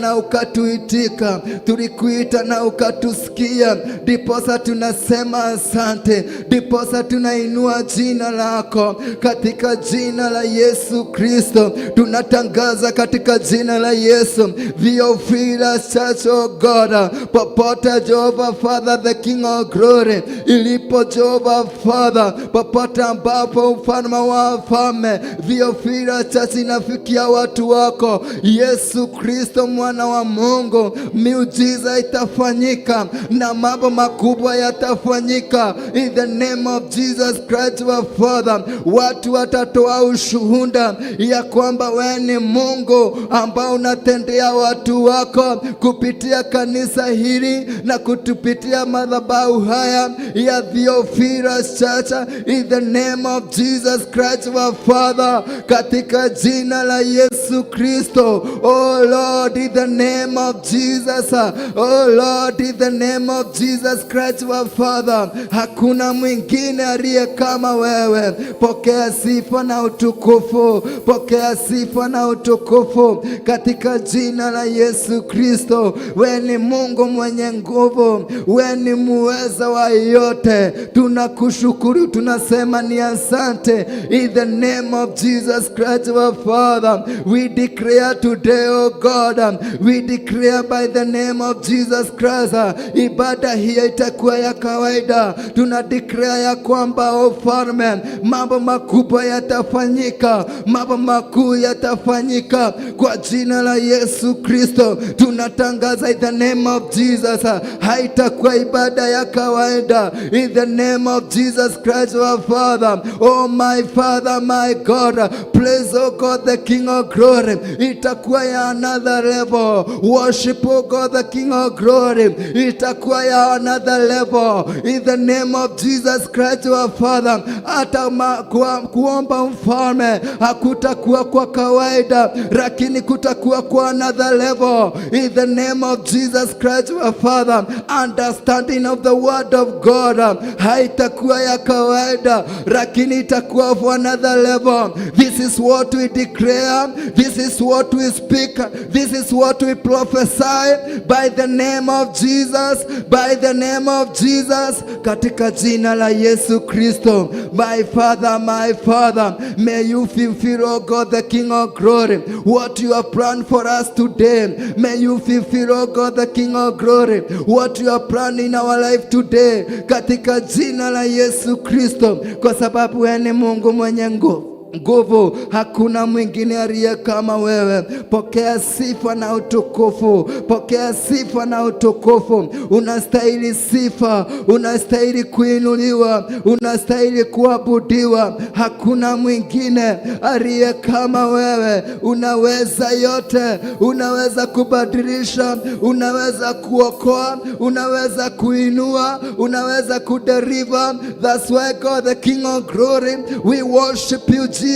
Na ukatuitika, tulikuita na ukatusikia, ndiposa tunasema asante, ndiposa tunainua jina lako katika jina la Yesu Kristo. Tunatangaza katika jina la Yesu, Theophilus Church, oh God, popote Jehovah Father the King of Glory ilipo, Jehovah Father, popote ambapo mfalme wa wafalme Theophilus Church inafikia watu wako, Yesu Kristo mwana wa Mungu, miujiza itafanyika na mambo makubwa yatafanyika in the name of Jesus Christ our Father. Watu watatoa ushuhuda ya kwamba wewe ni Mungu ambao unatendea watu wako kupitia kanisa hili na kutupitia madhabahu haya ya Theophilus Church in the name of Jesus Christ our Father, katika jina la Yesu Kristo. Oh Lord, in the name of Jesus. Oh Lord, in the name of Jesus Christ our Father, hakuna mwingine aliye kama wewe. Pokea sifa na utukufu, pokea sifa na utukufu katika jina la Yesu Kristo. We ni Mungu mwenye nguvu, we ni muweza wa yote. Tunakushukuru, tunasema ni asante. In the name of Jesus Christ our Father, we declare today, oh God, we declare by the name of Jesus Christ, ibada hii itakuwa ya kawaida. Tuna declare ya kwamba, o Mfalme, mambo makubwa yatafanyika, mambo makuu yatafanyika kwa jina la Yesu Kristo. Tunatangaza in the name of Jesus, haitakuwa ibada ya kawaida. In the name of Jesus Christ our Father, oh my Father, my God, praise, oh God, the King of Glory, itakuwa ya another level. Worship, oh God, the King of Glory, itakuwa ya another level. In the name of Jesus Christ our Father, hata kuomba mfalme hakutakuwa kwa kawaida, lakini kutakuwa kwa another level. In the name of Jesus Christ our Father, understanding of the word of God haitakuwa ya kawaida, lakini itakuwa for another level. This is what we declare, this is what we speak, this is what we prophesy by the name of Jesus, by the name of Jesus, katika jina la Yesu Kristo. My Father, my Father, may you fulfill, oh God, the King of Glory, what you have planned for us today. May you fulfill, oh God, the King of Glory, what you have planned in our life today, katika jina la Yesu Kristo, kwa sababu wewe ni Mungu mwenye nguvu, hakuna mwingine aliye kama wewe. Pokea sifa na utukufu, pokea sifa na utukufu. Unastahili sifa, unastahili kuinuliwa, unastahili kuabudiwa. Hakuna mwingine aliye kama wewe. Unaweza yote, unaweza kubadilisha, unaweza kuokoa, unaweza kuinua, unaweza kudeliver. That's why, God the King of Glory, we worship you, Jesus.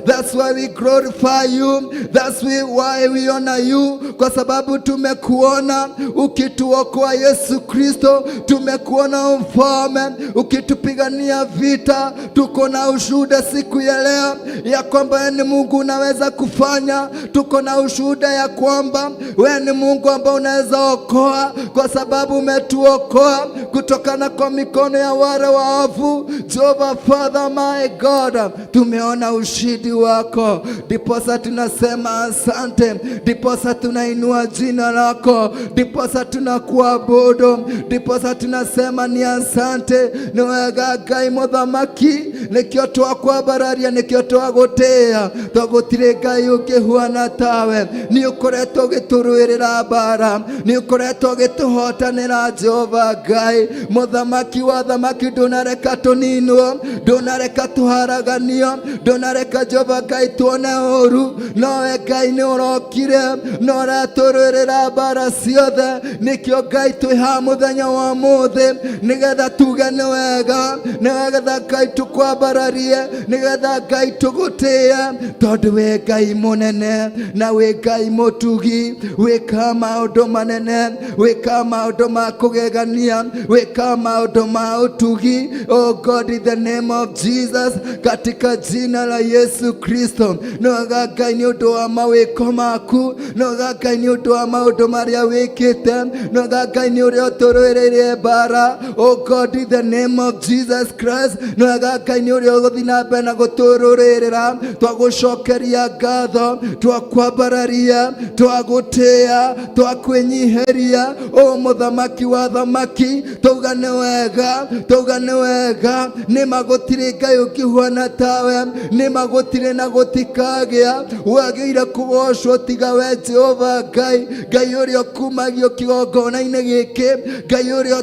That's why we glorify you. That's why we honor you, kwa sababu tumekuona ukituokoa, Yesu Kristo, tumekuona mfalme ukitupigania vita. Tuko na ushuhuda siku ya leo ya kwamba wewe ni Mungu unaweza kufanya. Tuko na ushuhuda ya kwamba wewe ni Mungu ambao unaweza okoa, kwa sababu umetuokoa kutokana kwa mikono ya wale waovu. Jehovah Father, my God, tumeona ushindi wako, ndiposa tunasema asante, ndiposa tunainua jina lako, ndiposa tunakuabudu, ndiposa tunasema ni asante. Nĩ wega Ngai mũthamaki, nĩkĩo twakwambararia, nĩkĩo twagũtĩĩa, tondũ gũtirĩ Ngai ũngĩhuana tawe. Nĩ ũkoretwo ũgĩtũrũĩrĩra mbara, nĩ ũkoretwo ũgĩtũhotanĩra, Jehova Ngai mũthamaki wa thamaki. Ndũnareka tũninwo, ndũnareka tũharaganio, ndũnareka, Jehova Ngai, tuone ũru, nowe Ngai nĩ ũrokire na ũratũrũĩrĩra mbara ciothe. Nĩkĩo Ngai twĩ haha mũthenya wa ũmũthĩ, nĩgetha tuge nĩ wega, nĩgetha Ngai tũkwambararie, nĩgetha Ngai tũgũtĩe, tondũ wĩ Ngai mũnene na wĩ Ngai mũtugi, wĩkaga maũndũ manene, wĩkaga maũndũ ma kũgegania, wĩkaga maũndũ ma ũtugi. Oh God, in the name of Jesus, katika jina Jina la Yesu Kristo. Nĩ wega Ngai nĩ ũndũ wa mawĩko maku, nĩ wega Ngai nĩ ũndũ wa maũndũ marĩa wĩkĩte, nĩ wega Ngai nĩ ũrĩa ũtũrũĩrĩire mbara. Oh God, in the name of Jesus Christ, nĩ wega Ngai nĩ ũrĩa ũgũthiĩ na mbere na gũtũrũĩrĩra. Twagũcokeria ngatho, twakwambararia, twagũtĩĩa, twakwĩnyihĩria. O mũthamaki wa thamaki, tauga nĩ wega, tauga nĩ wega. Nĩma gũtirĩ Ngai ũkĩhuana tawe, nĩma gũtirĩ na gũtikagĩa wagĩire kũgocwo tiga we Jehova Ngai, Ngai ũrĩa ũkumagio kĩgongona-inĩ gĩkĩ, Ngai ũrĩa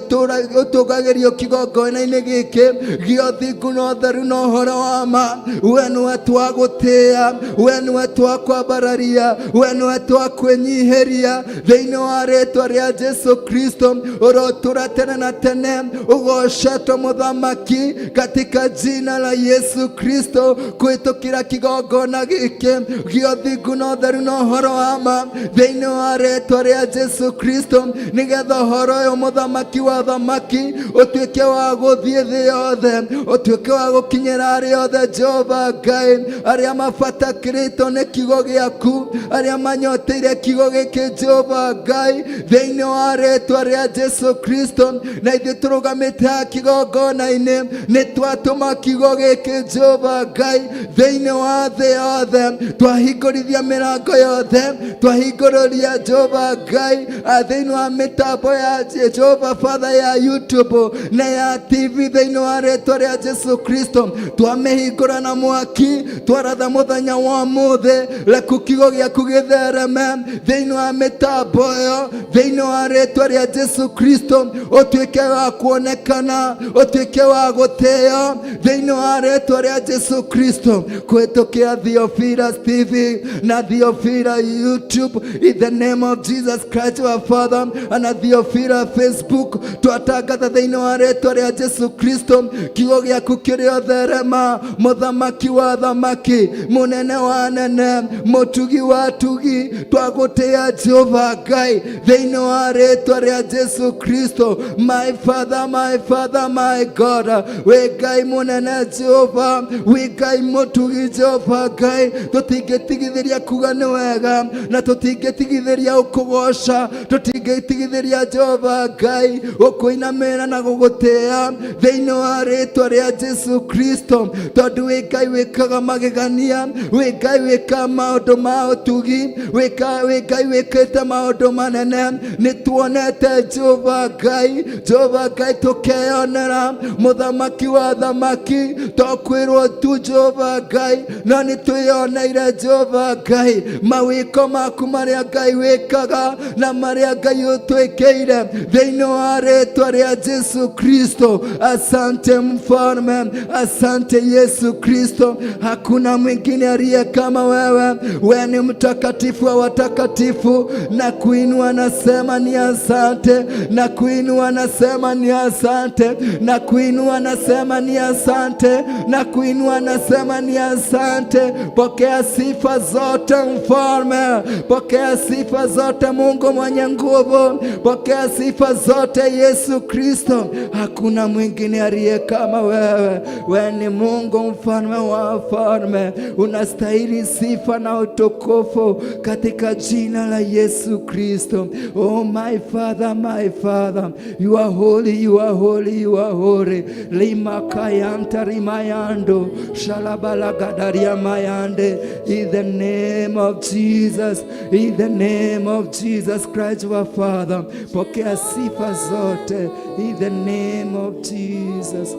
ũtũgagĩrio kĩgongona-inĩ gĩkĩ gĩa ũthingu na ũtheru na ũhoro wa ma. We nĩwe twagũtĩĩa, we nĩwe twakwambararia, we nĩwe twakwĩnyihĩria thĩinĩ wa rĩtwa rĩa Jesu Kristo. Ũrotũra tene na tene, ũgocetwo mũthamaki katika jina la Yesu Kristo, kũhĩtũkĩra kĩgongona gĩkĩ gĩa ũthingu na ũtheru na ũhoro wa ma thĩinĩ wa rĩtwa rĩa Jesu Kristo, nĩgetha ũhoro ũyũ mũthamaki wa thamaki ũtuĩke wa gũthiĩ thĩ yothe, ũtuĩke wa gũkinyĩra arĩa othe Jehova Ngai, arĩa mabatakĩrĩtwo nĩ kiugo gĩaku, arĩa manyoteire kiugo gĩkĩ Jehova Ngai, thĩinĩ wa rĩtwa rĩa Jesu Kristo. Na ithuĩ tũrũgamĩte haha kĩgongona-inĩ, nĩ twatũma kiugo gĩkĩ Jehova Ngai thĩinĩ wa thĩ yothe, twahingũrithia mĩrango yothe, twahingũrĩria Jehova Ngai thĩinĩ wa mĩtambo ya Jehova Father ya YouTube na ya TV thĩinĩ wa rĩtwa rĩa Jesu Kristo, twamĩhingũra na mwaki, twaratha mũthenya wa ũmũthĩ, reku kiugo gĩaku gĩthereme thĩinĩ wa mĩtambo ĩyo thĩinĩ wa rĩtwa rĩa Jesu Kristo, ũtuĩke wa kuonekana, ũtuĩke wa gũtĩo thĩinĩ wa rĩtwa rĩa Jesu Kristo, kũhĩtũkĩra Theophilus TV na Theophilus YouTube, in the name of Jesus Christ our Father, na Theophilus Facebook, twatangatha thĩinĩ wa rĩtwa rĩa Jesu Kristo, kiugo gĩaku kĩrĩ otherema, mũthamaki wa thamaki, mũnene wa anene, mũtugi wa tugi, twagũtĩĩa Jehova Ngai thĩinĩ wa rĩtwa rĩa Jesu Kristo. My Father, my Father, my God, wĩ Ngai mũnene Jehova, wĩ Ngai mũtugi Jehova Ngai, tũtingĩtigithĩria kuga nĩ wega, na tũtingĩtigithĩria ũkũgoca, tũtingĩtigithĩria Jehova Ngai gũkũinamĩra na gũgũtĩĩa thĩinĩ wa rĩtwa rĩa Jesu Kristo, tondũ wĩ Ngai wĩkaga magegania, wĩ Ngai wĩkaga maũndũ ma ũtugi, wĩ Ngai wĩkĩte maũndũ manene. Nĩ tuonete Jehova Ngai, Jehova Ngai tũkeyonera mũthamaki wa thamaki, to kwĩrwo tu Jehova Ngai, no nĩ twĩyoneire Jehova Ngai mawĩko maku marĩa Ngai wĩkaga na marĩa Ngai ũtwĩkĩire thĩinĩ wa rĩtwa rĩa Jesu Kristo. Asante mfalme, asante Yesu Kristo, hakuna mwingine aliye kama wewe. Wewe ni mtakatifu wa watakatifu, na kuinua nasema ni asante, na kuinua nasema ni asante, na kuinua nasema ni asante, na kuinua nasema ni asante. Pokea sifa zote mfalme, pokea sifa zote Mungu mwenye nguvu, pokea sifa zote Yesu Kristo. Hakuna mwingine aliye kama wewe. Wewe ni Mungu mfalme wa wafalme, unastahili sifa na utukufu katika jina la Yesu Kristo. Oh my Father, my Father, you are holy, you are holy, you are holy. Lima kayanta rimayando shalabalagadaria mayande. In the name of Jesus, in the name of Jesus Christ our Father, pokea sifa zote in the name of Jesus.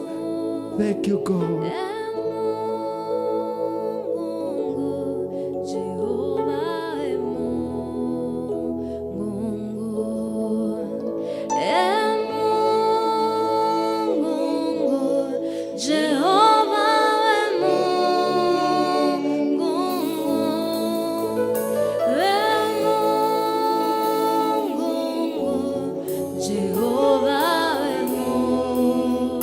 Thank you God. Mungu, Jehova e Mungu, e Mungu, Jehova e Mungu, e Mungu, Jehova e Mungu.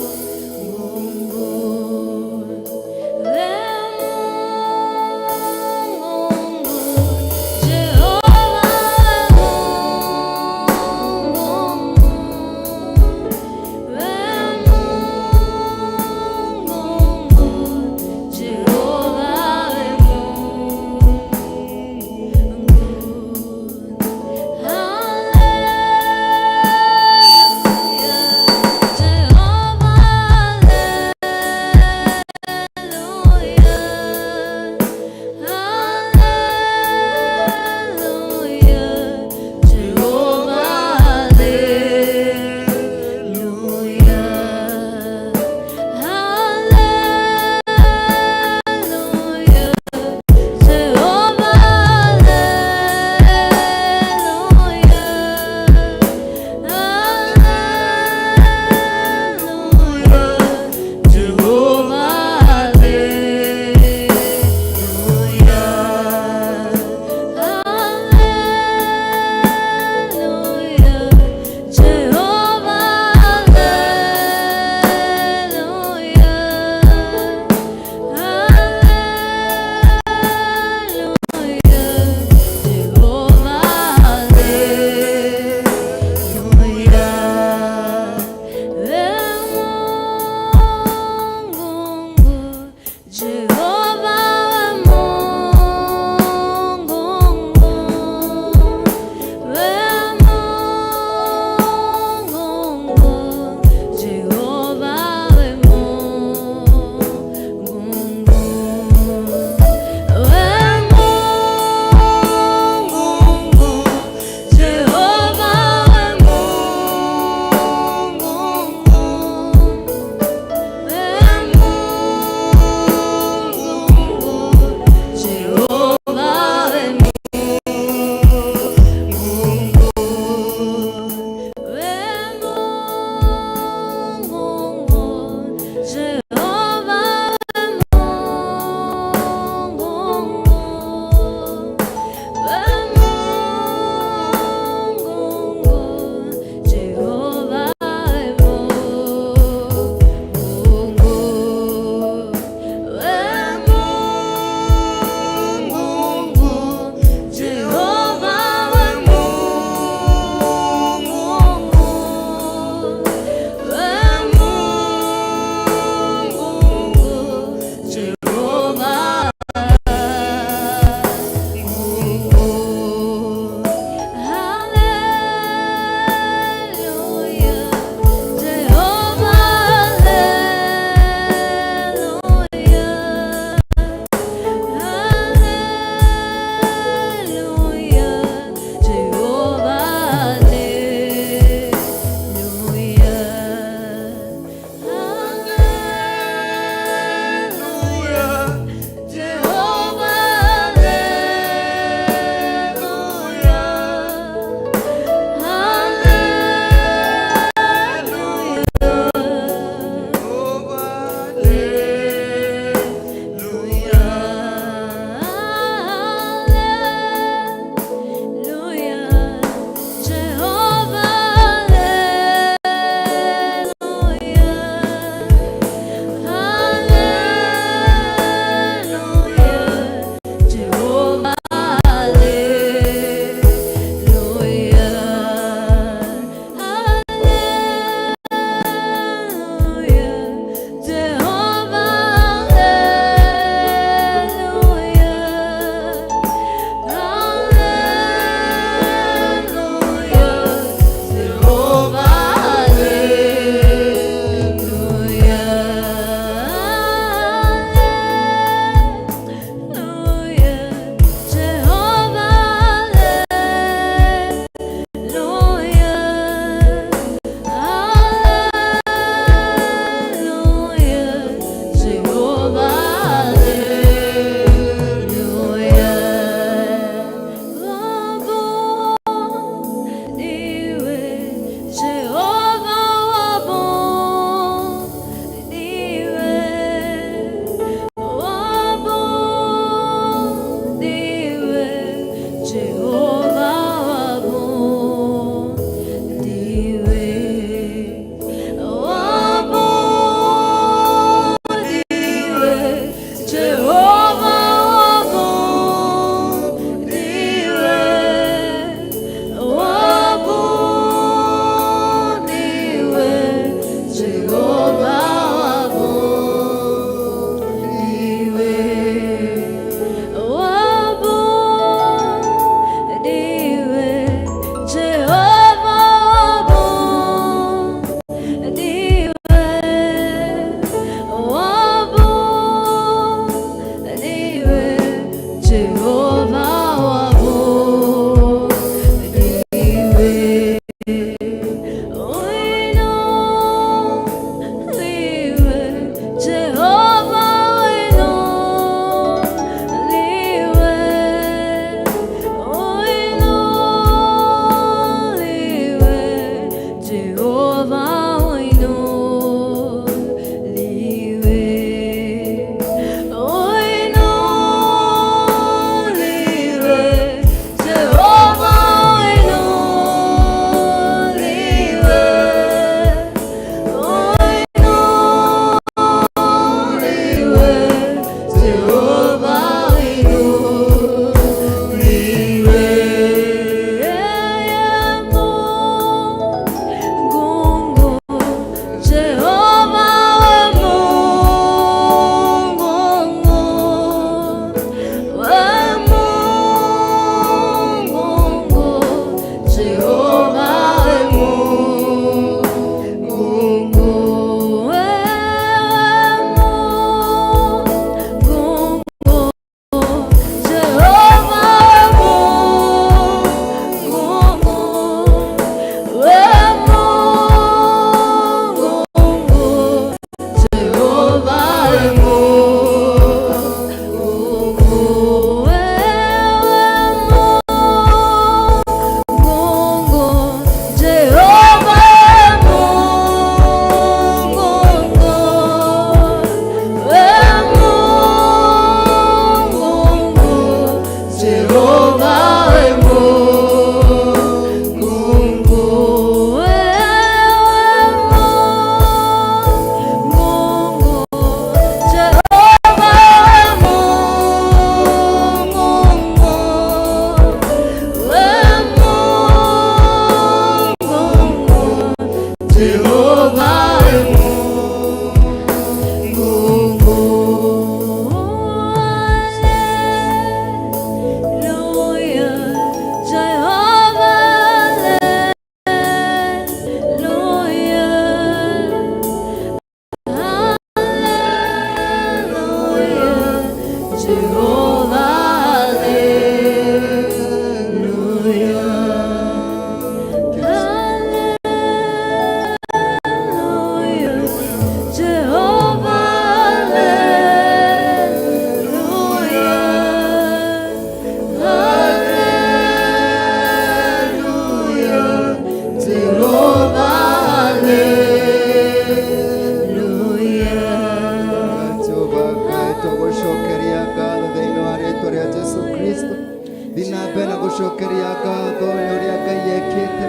Thiĩ na mbere na gũcokeria ngatho nĩ ũrĩa Ngai ekĩte,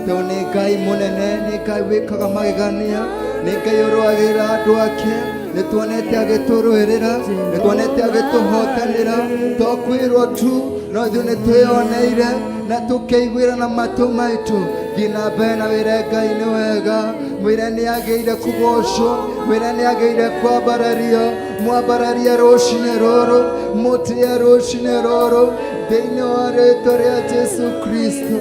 tondũ nĩ Ngai mũnene, nĩ Ngai wĩkaga magegania, nĩ Ngai ũrũagĩrĩra andũ ake. Nĩ tuonete agĩtũrũĩrĩra, nĩ tuonete agĩtũhotanĩra, to kwĩrwo tu, no ithuĩ nĩ twĩyoneire na tũkeiguĩra na matũ maitũ. Thiĩ na mbere na wĩre Ngai nĩ wega, mwĩre nĩ agĩire kũgocwo, mwĩre nĩ agĩire kwambarario. Mwambararie rũcinĩ rũrũ, mũtĩe rũcinĩ rũrũ thĩinĩ wa rĩtwa rĩa Jesu Kristo.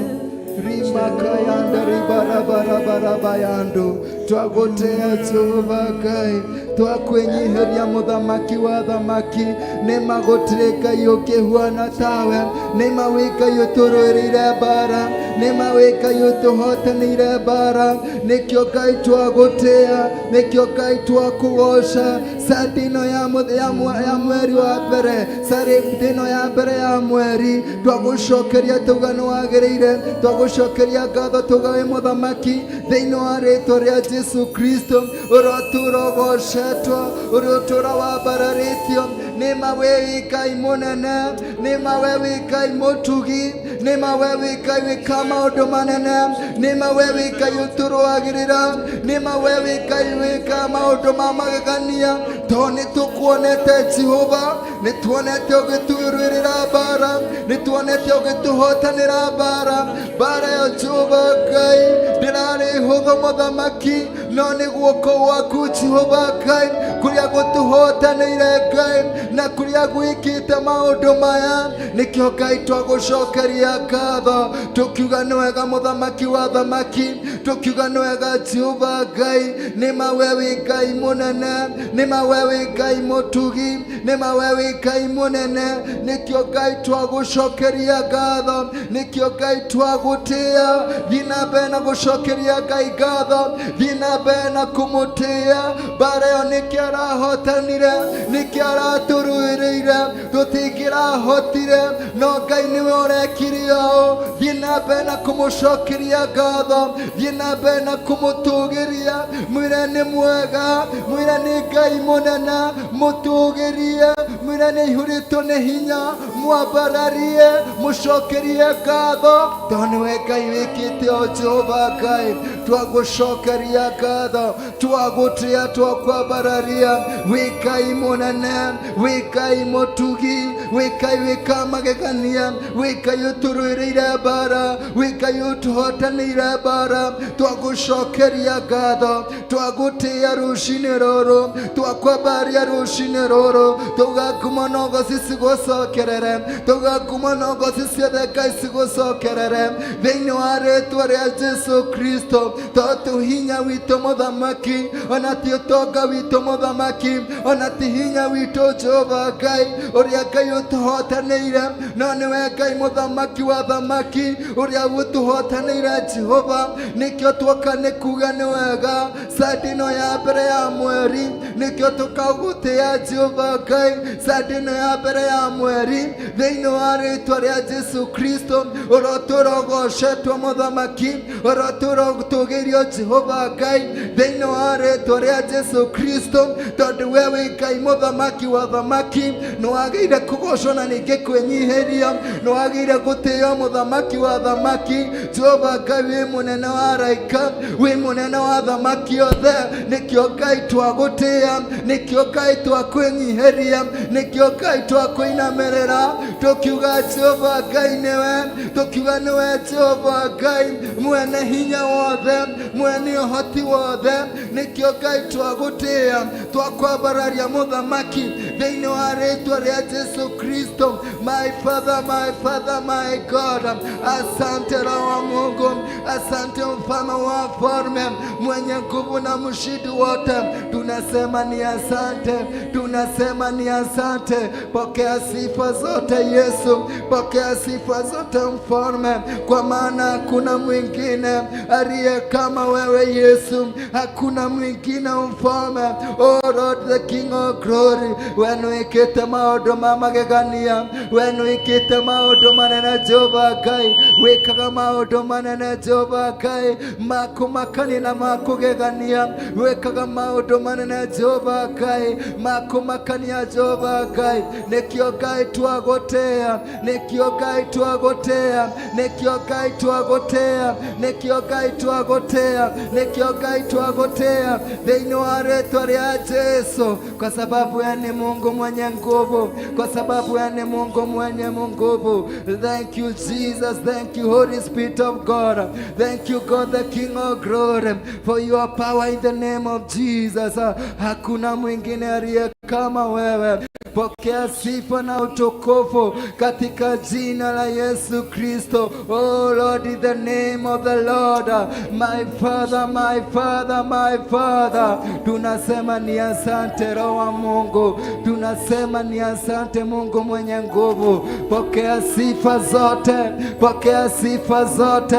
Rimakayanda ribarabarabarabarabayando, twagũtĩa Jehova Ngai, twakwĩnyihĩria mũthamaki wa thamaki. Nĩma gũtirĩ Ngai ũngĩhuana tawe, nĩma wĩ Ngai ũtũrũĩrĩire mbara, nĩma wĩ Ngai ũtũhotanĩire mbara. Nĩkĩo Ngai twagũtĩa, nĩkĩo Ngai twakũgoca. Sadi ĩno ya, ya, ya mweri wa mbere, sarĩ ĩno ya mbere ya mweri, twagũcokeria tuga nĩ wagĩrĩire, twagũcokeria ngatho tuga wĩ mũthamaki thĩinĩ wa rĩtwa rĩa Jesu Kristo. Ũrotũra ũgocetwo, ũrotũra wambararĩtio. Nĩma wĩ Ngai mũnene, nĩma we wĩ Ngai mũtugi, nĩma we wĩ Ngai wĩka maũndũ manene, nĩma we wĩ Ngai ũtũrũagĩrĩra, nĩma we wĩ Ngai wĩka maũndũ ma magegania. Tondũ nĩ tũkuonete Jehova, nĩ tuonete ũgĩtũrũĩrĩra mbara, nĩ tuonete ũgĩtũhotanĩra mbara. Mbara ya Jehova Ngai ndĩrarĩ hũthũ mũthamaki, no nĩ guoko gwaku Jehova Ngai kũrĩa gũtũhotanĩire Ngai na kũrĩa gwĩkĩte maũndũ maya. Nĩkĩo Ngai twagũcokeria ngatho, tũkiuga nĩ wega mũthamaki wa thamaki, tũkiuga nĩ wega Jehova Ngai. Nĩma we wĩ Ngai mũnene, nĩma we wĩ Ngai mũtugi, nĩma we wĩ Ngai mũnene. Nĩkĩo Ngai twagũcokeria ngatho, nĩkĩo Ngai twagũtĩa. Thiĩ na mbere na gũcokeria Ngai ngatho, thiĩ na mbere na kũmũtĩa. Mbara ĩyo nĩkĩo arahotanire, nĩkĩo aratũrũĩrĩire, tũtingĩrahotire, no Ngai nĩwe ũrekire ũũ. Thiĩ na mbere na kũmũcokeria ngatho, thiĩ na mbere na kũmũtũgĩria. Mwĩre nĩ mwega, mwĩre nĩ Ngai mũnene, mũtũgĩrie, mwĩre nĩ aihũrĩtwo nĩ hinya, mwambararie, mũcokerie ngatho, tondũ nĩwe Ngai wĩkĩte o. Jehova Ngai, twagũcokeria ngatho, twagũtĩa, twakwambararia. Wĩ Ngai mũnene, wĩ Ngai mũtugi, wĩ Ngai wĩka magegania, wĩ Ngai ũtũrũĩrĩire mbara, wĩ Ngai ũtũhotanĩire mbara. Twagũcokeria ngatho, twagũtĩa rũcinĩ rũrũ, twakwambaria rũcinĩ rũrũ, tuga ngumo na ũgoci cigũcokerere, tuga ngumo na ũgoci ciothe Ngai cigũcokerere thĩinĩ wa rĩtwa rĩa Jesu Kristo. Tondũ hinya witũ mũthamaki, ona ti ũtonga witũ mũthamaki, ona ti hinya witũ Jehova Ngai ũrĩa Ngai ũtũhotanĩire, no nĩwe Ngai mũthamaki wa thamaki ũrĩa ũtũhotanĩire Jehova. Nĩkĩo tuoka nĩ kuga nĩ wega sadi ĩno ya mbere ya mweri, nĩkĩo tũkagũtĩa Jehova Ngai sadi ĩno ya mbere ya mweri thĩinĩ wa rĩtwa rĩa Jesu Kristo. Ũrotũra ũgocetwo mũthamaki, ũrotũra ũtũgĩrio Jehova Ngai thĩinĩ wa rĩtwa rĩa Jesu Kristo, tondũ we wĩ Ngai mũthamaki wa thamaki, nĩ wagĩrĩire kũgocwo na ningĩ kwĩnyihĩrio, nĩ wagĩrĩire gũtĩo mũthamaki wa thamaki. Jehova Ngai wĩ mũnene wa araika, wĩ mũnene wa thamaki othe. Nĩkĩo Ngai twagũtĩa, nĩkĩo Ngai twakwĩnyihĩria, nĩkĩo Ngai twakũinamĩrĩra, tũkiuga Jehova Ngai nĩwe, tũkiuga nĩwe Jehova Ngai mwene hinya wothe, mwene ũhoti wothe. Nĩkĩo Ngai twagũtĩa, twakwambararia mũthamaki thĩinĩ wa rĩtwa rĩa Jesu Kristo. My Father, my Father, my God, asante Roho wa Mungu, asante mfalme wa falme, mwenye nguvu na mshindi wote. Tunasema ni asante, tunasema ni asante. Pokea sifa zote Yesu, pokea sifa zote mfalme, kwa maana hakuna mwingine aliye kama wewe Yesu, hakuna mwingine mfalme. Oh. Lord the King of glory, we nĩwĩkĩte maũndũ ma magegania, we nĩwĩkĩte maũndũ manene Jehova Ngai, wĩkaga maũndũ manene Jehova Ngai, makũmakania na makũgegania, wĩkaga maũndũ manene Jehova Ngai, makũmakania Jehova Ngai, nĩkĩo Ngai twagũtĩa, nĩkĩo Ngai twagũtĩa, nĩkĩo Ngai twagũtĩa, nĩkĩo Ngai twagũtĩa, nĩkĩo Ngai twagũtĩa thĩinĩ wa rĩtwa rĩa Jesu, kwa sababu wewe ni Mungu mwenye nguvu, kwa sababu wewe ni Mungu mwenye nguvu. Thank you Jesus, thank you Holy Spirit of God, thank you God the King of glory for your power in the name of Jesus. Hakuna mwingine aliye kama wewe. Pokea sifa na utukufu katika jina la Yesu Kristo. Oh Lord, in the name of the Lord, my Father, my Father, my Father, tunasema ni asante Roho wa Mungu, tunasema ni asante Mungu mwenye nguvu. Pokea sifa zote, pokea sifa zote,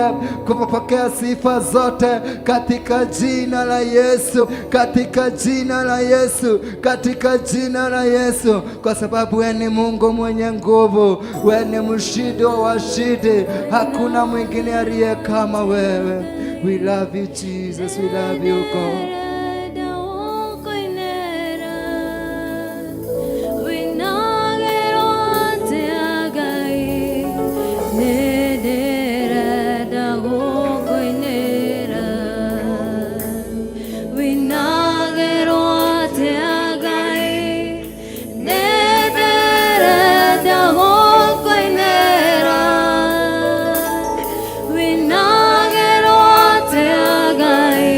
pokea sifa zote katika jina la Yesu, katika jina la Yesu, katika jina la Yesu, kwa sababu wewe ni Mungu mwenye nguvu, wewe ni mshindi wa washindi, hakuna mwingine aliye kama wewe. We love you Jesus, we love you God. Wĩnagĩrwo atĩa Ngai?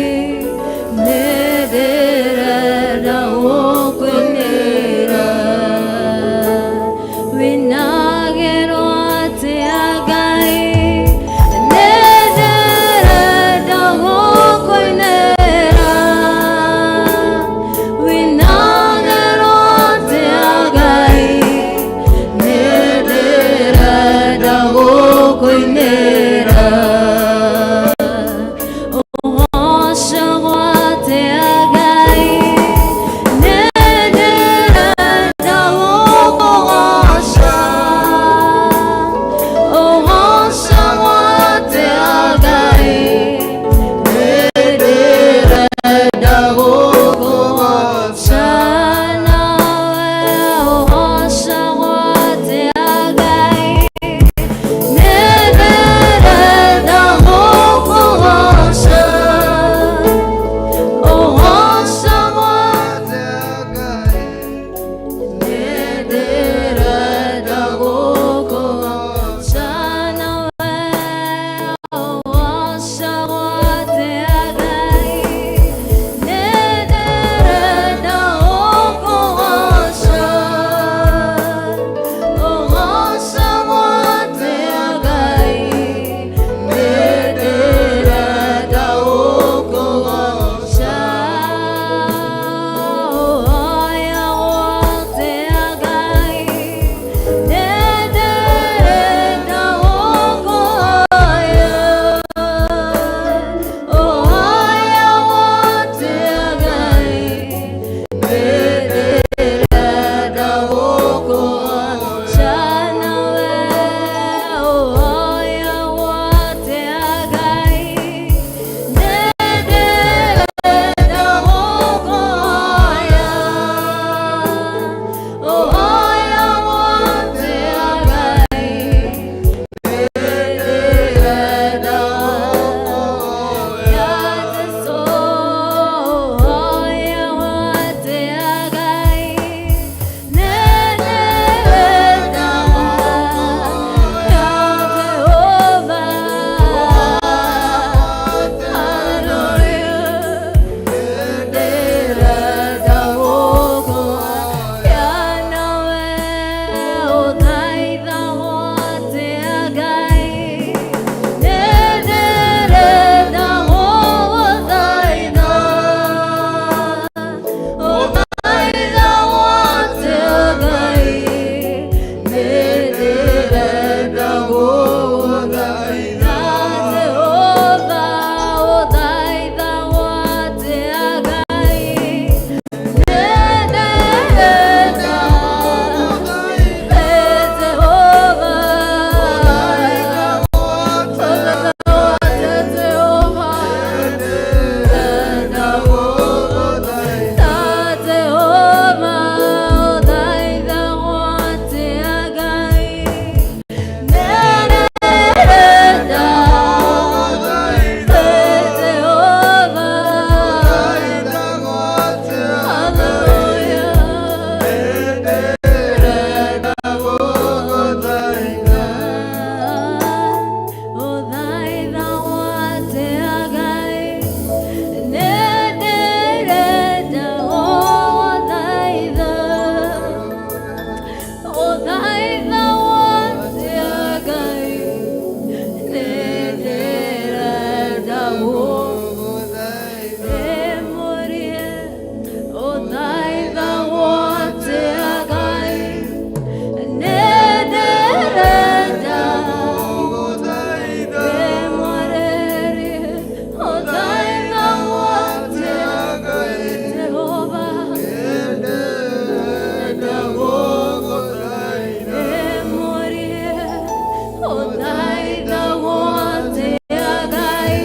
Ũthaithagwo atĩa Ngai,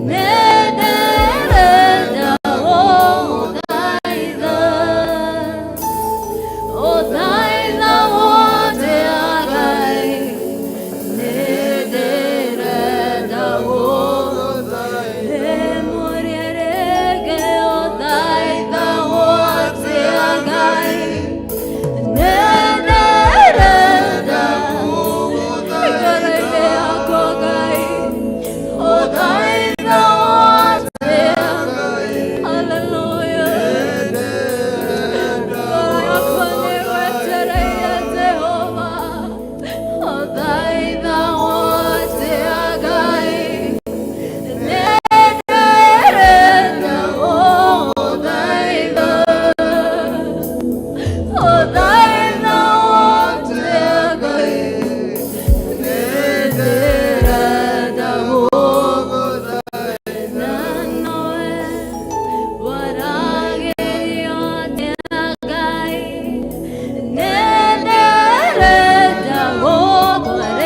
nĩndĩrenda gũgũthaitha. Ũthaithagwo atĩa Ngai, nĩndĩrenda gũgũthaitha. Mũrĩrĩge ũthaithagwo atĩa Ngai, nĩndĩrenda igũrũ rĩakwa Ngai, ũthaithagwo atĩa. Hallelujah. Ngoro yakwa nĩgwetereire Jehova, ũthaithagwo atĩa Ngai, nĩndĩrenda gũgũthaitha. Ũthaithagwo atĩa Ngai, nĩndĩrenda gũgũthaitha. Nowe waragĩrio atĩa Ngai, nĩndĩrenda gũkwarĩria.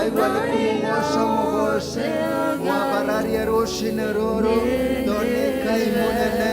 Waigua nĩ kũmũgoca mũgoce, mwambararie rũcinĩ rũrũ, tondũ nĩ Ngai mũnene,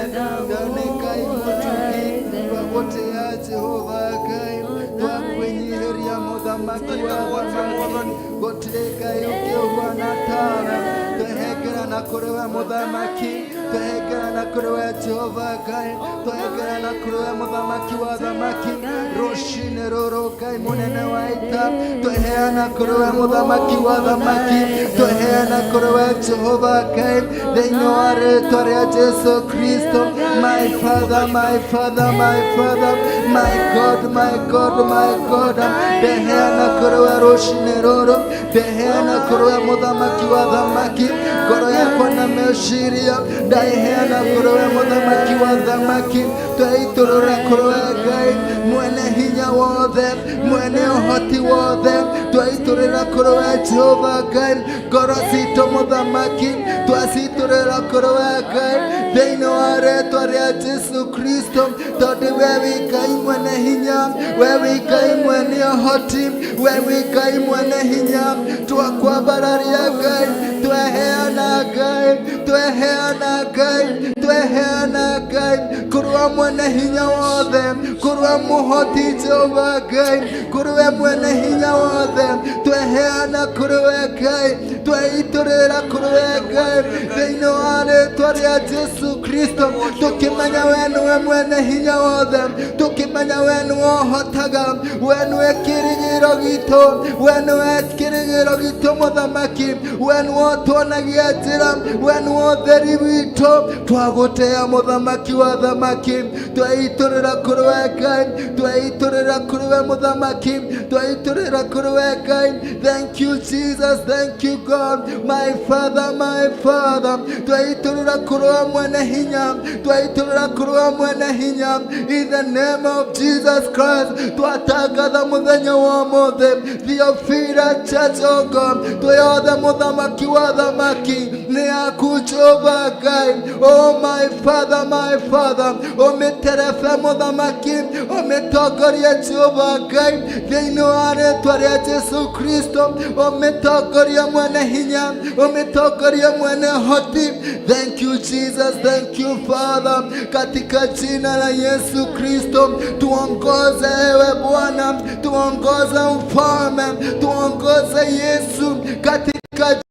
tondũ nĩ Ngai mũtugi. Twagũtĩĩa Jehova Ngai, twakwĩnyihĩria mũthamaki wa athamaki, gũtirĩ Ngai ũngĩ ũhuana tawe. Twehengerana kũrĩ we mũthamaki, twehengerana kũrĩ we Jehova Ngai, twehengerana kũrĩ we mũthamaki wa athamaki. Rũcinĩ rũrũ Ngai mũnene wa ita, tweheana kũrĩ we mũthamaki wa athamaki, tweheana kũrĩ we Jehova Ngai, thĩinĩ wa rĩtwa rĩa Jesu Kristo. My Father, my Father, my Father, my God, my God, my God, ndeheana kũrĩ we rũcinĩ rũrũ, ndeheana kũrĩ we mũthamaki wa athamaki. Ngoro yakwa na meciria ndaiheana kũrĩ we mũthamaki wa athamaki. Tweitũrũra kũrĩ we Ngai mwene hinya wothe, mwene ũhoti wothe, tweitũrũra kũrĩ we Jehova Ngai. Ngoro citũ mũthamaki twacitũrĩra kũrĩ we Ngai, thĩinĩ wa rĩtwa rĩa Jesu Kristo, tondũ we wĩ Ngai mwene hinya, we wĩ Ngai mwene ũhoti, we wĩ Ngai mwene hinya. Twakwambararia Ngai, tweheana Ngai, tweheana Ngai, tweheana Ngai kũrĩ we mwene hinya wothe, kũrĩ we mũhoti Jehova Ngai, kũrĩ we mwene hinya wothe. Tweheana kũrĩ we Ngai, tweitũrĩra kũrĩ we Ngai, thĩinĩ wa rĩtwa rĩa Jesu Kristo, tũkĩmenya we nĩwe mwene hinya wothe, tũkĩmenya we nĩwe ũhotaga, we nĩwe kĩrĩgĩro gitũ, we nĩwe kĩrĩgĩro gitũ mũthamaki, we nĩwe ũtuonagia njĩra, we nĩwe ũtheri witũ. Twagũtĩĩa mũthamaki wa athamaki, tweitũrĩra kũrĩ we Ngai, tweitũrĩra kũrĩ we mũthamaki, tweitũrĩra kũrĩ we Ngai. Thank you, Jesus. Thank you, God. My Father, my Father, tweitũrĩra kũrĩ we mwene hinya, tweitũrĩra kũrĩ we mwene hinya. In the name of Jesus Christ, twatangatha mũthenya wa ũmũthĩ Theophila Church, oh God, twĩyothe mũthamaki wa athamaki nĩ yaku Jehova Ngai. Oh my Father, my Father, ũmĩterebe mũthamaki, ũmĩtongorie Jehova Ngai, thĩinĩ wa rĩtwa rĩa Jesu Kristo, ũmĩtongorie mwene hinya, ũmĩtongorie mwene hoti. Thank you, Jesus. Thank you, Father. Katika jina la Yesu Kristo, tuongoze ewe Bwana, tuongoze mfalme, tuongoze Yesu, katika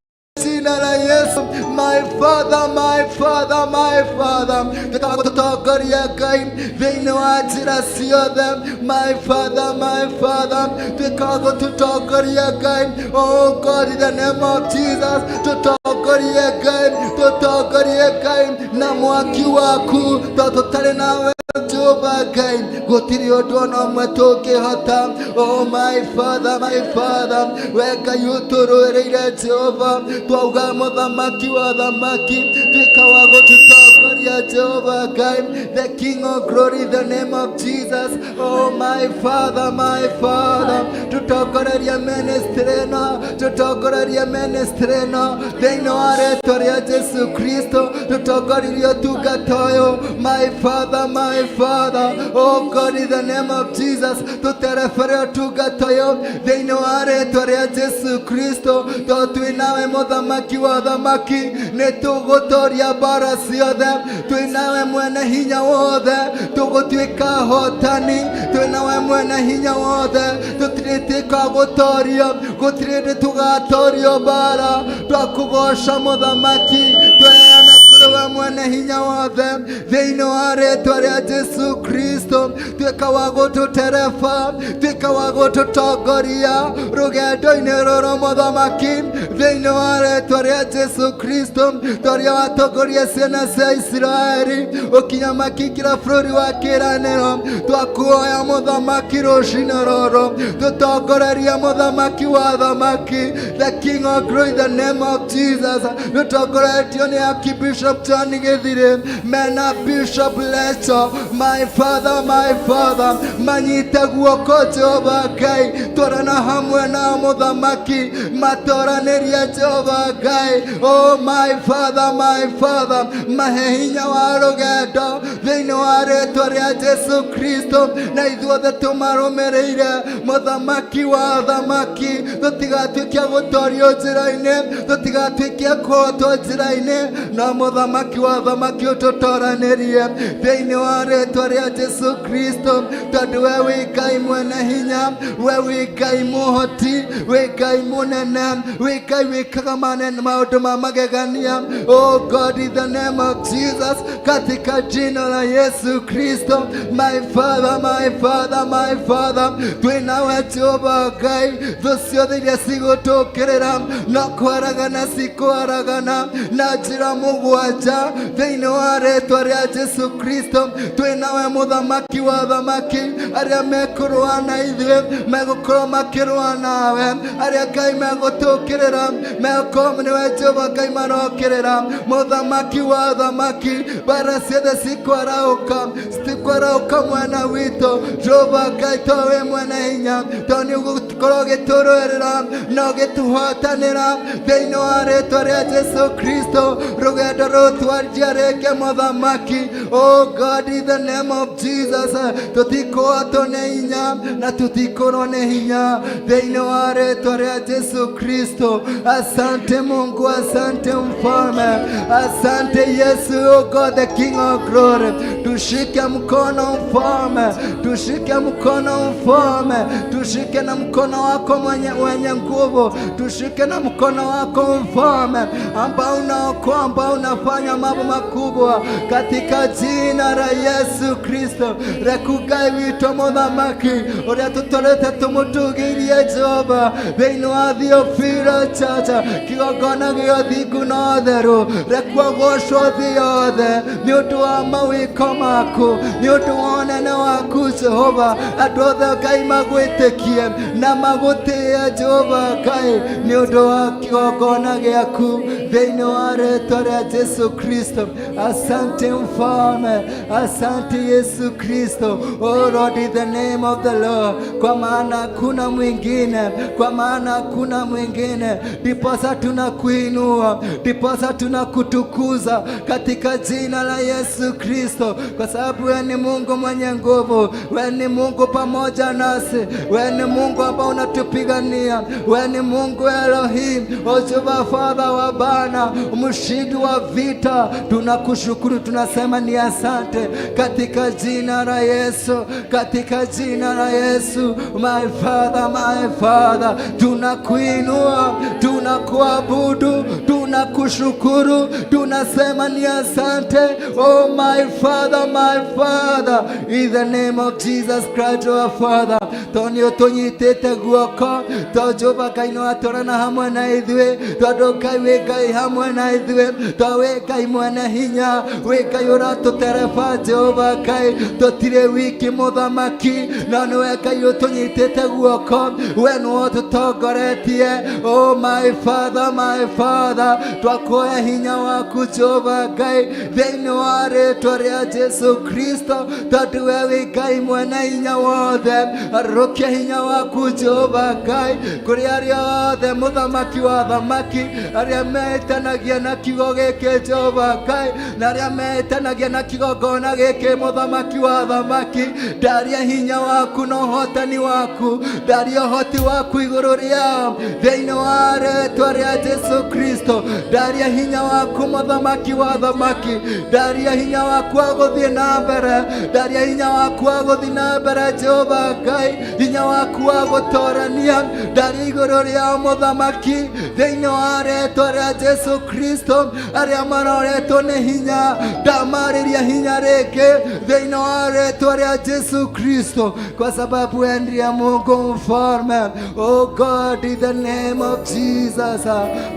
jina la Yesu. My Father, my Father, my Father, tũtongoria Ngai thĩinĩ wa njĩra ciothe. My Father, my Father, twĩkaga tũtongoria Ngai. Oh God, in the name of Jesus, tũtongorie Ngai, tũtongorie Ngai na mwaki waku, tondũ tũtarĩ nawe Jehova Ngai gũtirĩ ũndũ ona ũmwe tũngĩhota. Oh my Father, my Father, we Ngai ũtũrũĩrĩire Jehova, twauga mũthamaki wa thamaki, tuĩka wa gũtũtongoria Jehova Ngai, the King of Glory, in the name of Jesus. Oh my Father, my Father, tũtongorerie ministry ĩno, tũtongorerie ministry ĩno thĩinĩ wa rĩtwa rĩa Jesu Kristo, tũtongoririe ũtungata ũyũ. My Father, my Father, oh God, in the name of Jesus, tũterebere ũtungata ũyũ thĩinĩ wa rĩtwa rĩa Jesu Kristo, tondũ twĩ nawe mũthamaki wa thamaki, nĩ tũgũtoria mbara ciothe. Twĩ nawe mwene hinya wothe, tũgũtuĩka hotani. Twĩ nawe mwene hinya wothe, tũtirĩtuĩka gũtorio, gũtirĩ hĩndĩ tũgatorio mbara. Twakũgoca mũthamaki, tweana kũrĩ we mwene hinya wothe, thĩinĩ wa rĩtwa rĩa Jesu Kristo. Tuĩka wa gũtũtereba, tuĩka wa gũtũtongoria rũgendo-inĩ rũrũ mũthamaki, thĩinĩ wa rĩtwa rĩa Jesu Kristo. Toria watongoria ciana cia Isiraeli ũkinya makĩingĩra bũrũri wa kĩĩranĩro, twakuoya mũthamaki rũcinĩ rũrũ, tũtongorerie mũthamaki wa thamaki, the King of Glory, in the name of Jesus. Tũtongoretio nĩ Archbishop John. Githire mena Bishop Lecho, my father, my father, manyite guoko Jehova Ngai, twarana hamwe na mũthamaki, matoranĩrie Jehova Ngai. Oh my father, my father, mahe hinya wa rũgendo thĩinĩ wa rĩtwa rĩa Jesu Kristo, na ithuothe tũmarũmĩrĩire mũthamaki wa thamaki, tũtigatuĩke a gũtorio njĩra-inĩ, tũtigatuĩke a kũhotwo njĩra-inĩ, no mũthamaki wa thamaki ũtũtoranĩrie thĩinĩ wa rĩtwa rĩa Jesu Kristo, tondũ we wĩ Ngai mwene hinya, we wĩ Ngai mũhoti, wĩ Ngai mũnene, wĩ Ngai wĩkaga manene maũndũ ma magegania. Oh God, in the name of Jesus, katika jina la Yesu Kristo, my father, my father, my father, twĩnawe Jehova Ngai, thũ ciothe iria cigũtũkĩrĩra no kwaragana cikwaragana na njĩra mũgwanja thĩinĩ wa rĩtwa rĩa Jesu Kristo. Twĩnawe mũthamaki wa thamaki, arĩa mekũrũa na ithuĩ megũkorwo makĩrũa nawe, arĩa Ngai megũtũkĩrĩra megũkorwo nĩwe Jehova Ngai marokĩrĩra, mũthamaki wa thamaki, bara ciothe cikwarahũka, citikwarahũka mwena witũ. Jehova Ngai, to wĩ mwene hinya, to nĩ ũgũkorwo ũgĩtũrũĩrĩra na ũgĩtũhotanĩra thĩinĩ wa rĩtwa rĩa Jesu Kristo. Rũgendo rũtwarithia rĩngĩ mũthamaki. Oh God, in the name of Jesus, tũtikũhotwo nĩ hinya na tũtikũrwo nĩ hinya thĩinĩ wa rĩtwa rĩa Jesu Kristo. Asante Mungu, asante Mfalme, asante Yesu, oh God, the King of glory. Tushike mkono Mfalme, tushike mkono Mfalme, tushike na mkono wako mwenye wenye nguvu, tushike na mkono wako Mfalme ambao unaokoa, ambao unafanya mambo makubwa katika jina la Yesu Kristo. Reku Ngai witũ mũthamaki ũrĩa tũtũrĩte tũmũtũgĩrie Jehova thĩinĩ wa Theophilo Church, kĩgongona gĩa ũthingu na ũtheru, reku agocwo thĩ yothe nĩ ũndũ wa mawĩko maku, nĩ ũndũ wa ũnene waku Jehova. Andũ othe Ngai magwĩtĩkie na magũtĩe Jehova Ngai nĩ ũndũ wa kĩgongona gĩaku thĩinĩ wa rĩtwa rĩa Jesu Kristo. Asante Mfalme, asante Yesu Kristo. Oh Lord, in the name of the Lord, kwa maana hakuna mwingine, kwa maana hakuna mwingine, ndiposa tunakuinua, ndiposa tunakutukuza katika jina la Yesu Kristo, kwa sababu wewe ni Mungu mwenye nguvu, wewe ni Mungu pamoja nasi, wewe ni Mungu ambao unatupigania, wewe ni Mungu Elohim, O Jehova Father wa Bwana, mshindi wa vita. Tunakushukuru, tunasema ni asante katika jina la Yesu, katika jina la Yesu. My Father, my Father, tunakuinua, tunakuabudu, tunakushukuru, tunasema ni asante. Oh my Father, my Father, in the name of Jesus Christ our Father, tondũ nĩ ũtũnyitĩte guoko, to Jehova Ngai nĩ watũrana hamwe na ithuĩ, tondũ Ngai wĩ Ngai hamwe na ithuĩ, to wĩ Ngai mwene hinya, wĩ Ngai ũratũtereba Jehova Ngai, tũtirĩ wiki mũthamaki, no nĩwe Ngai ũtũnyitĩte guoko, we nĩwe ũtũtongoretie. Oh my Father, my Father, twakuoya hinya waku Jehova Ngai thĩinĩ wa rĩtwa rĩa Jesu Kristo, tondũ we wĩ Ngai mwene hinya wothe. Arũkia hinya waku Jehova Ngai kũrĩ arĩa othe mũthamaki wa thamaki, arĩa metanagia na kiugo gĩkĩ Jehova Ngai, na arĩa metanagia na kĩgongona gĩkĩ mũthamaki wa thamaki, ndaria hinya waku na ũhotani waku, ndaria ũhoti waku igũrũ rĩao thĩinĩ wa rĩtwa rĩa Jesu Kristo. Ndaria hinya waku mũthamaki wa thamaki, ndaria hinya waku wa gũthiĩ na mbere, ndaria hinya waku wa gũthiĩ na mbere Jehova Ngai, hinya waku wa gũtorania, ndaria igũrũ rĩao mũthamaki thĩinĩ wa rĩtwa rĩa Jesu Kristo. Arĩa maroretwo nĩ hinya, ndamarĩria hinya rĩngĩ thĩinĩ wa rĩtwa rĩa Jesu Kristo, kwa sababu wewe ndiye Mungu mfalme. Oh God, in the name of Jesus.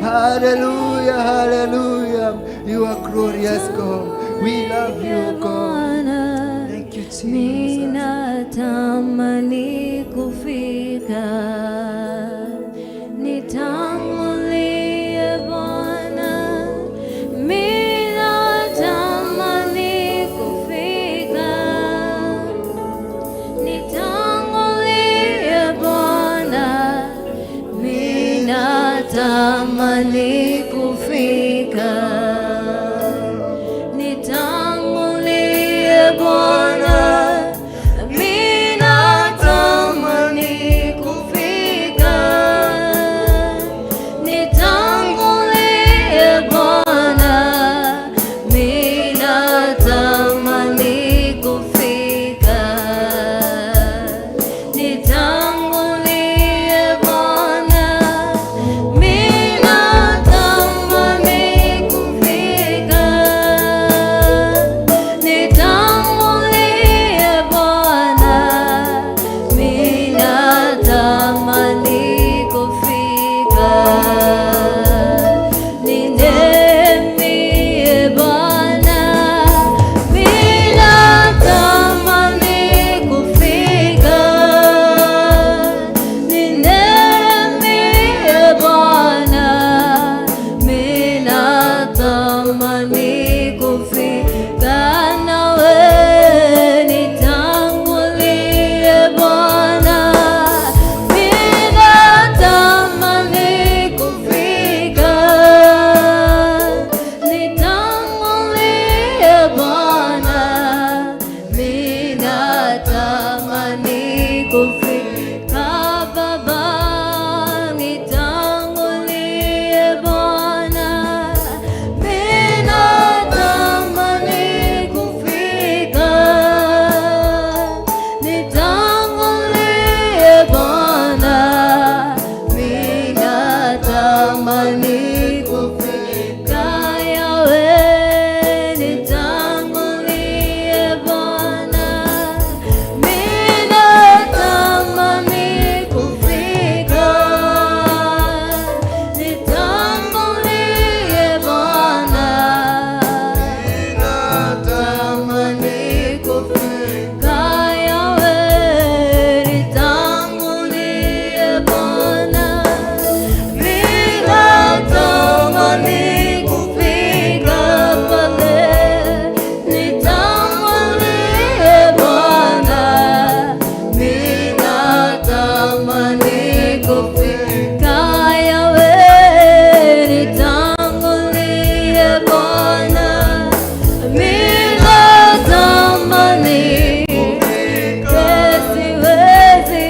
Hallelujah, hallelujah. You are glorious God. We love you, God. Thank you, Jesus. Ninatamani kufika, nitangulie Bwana, Natamani kufika, nitangulie Bwana, mimi natamani kufika, nitangulie Bwana, mimi natamani kufika, nitangulie Bwana, mimi natamani kufika, nitangulie Bwana, mimi natamani kufika, ninemie Bwana, mimi natamani kufika, ninemie Bwana, mimi natamani kufika nawe, nitangulie Bwana, mimi natamani kufika, nitangulie Bwana, mimi natamani kufika, Baba, nitangulie Bwana, mimi natamani kufika, nitangulie Bwana, mimi natamani kufika, Yahweh, nitangulie Bwana, mimi natamani kufika, nitangulie Bwana, natamani kufika, Yahweh, nitangulie Bwana, mimi natamani kufika pale, nitangulie Bwana, mimi natamani kufika, Yahweh, nitangulie Bwana, mimi natamani siwezi.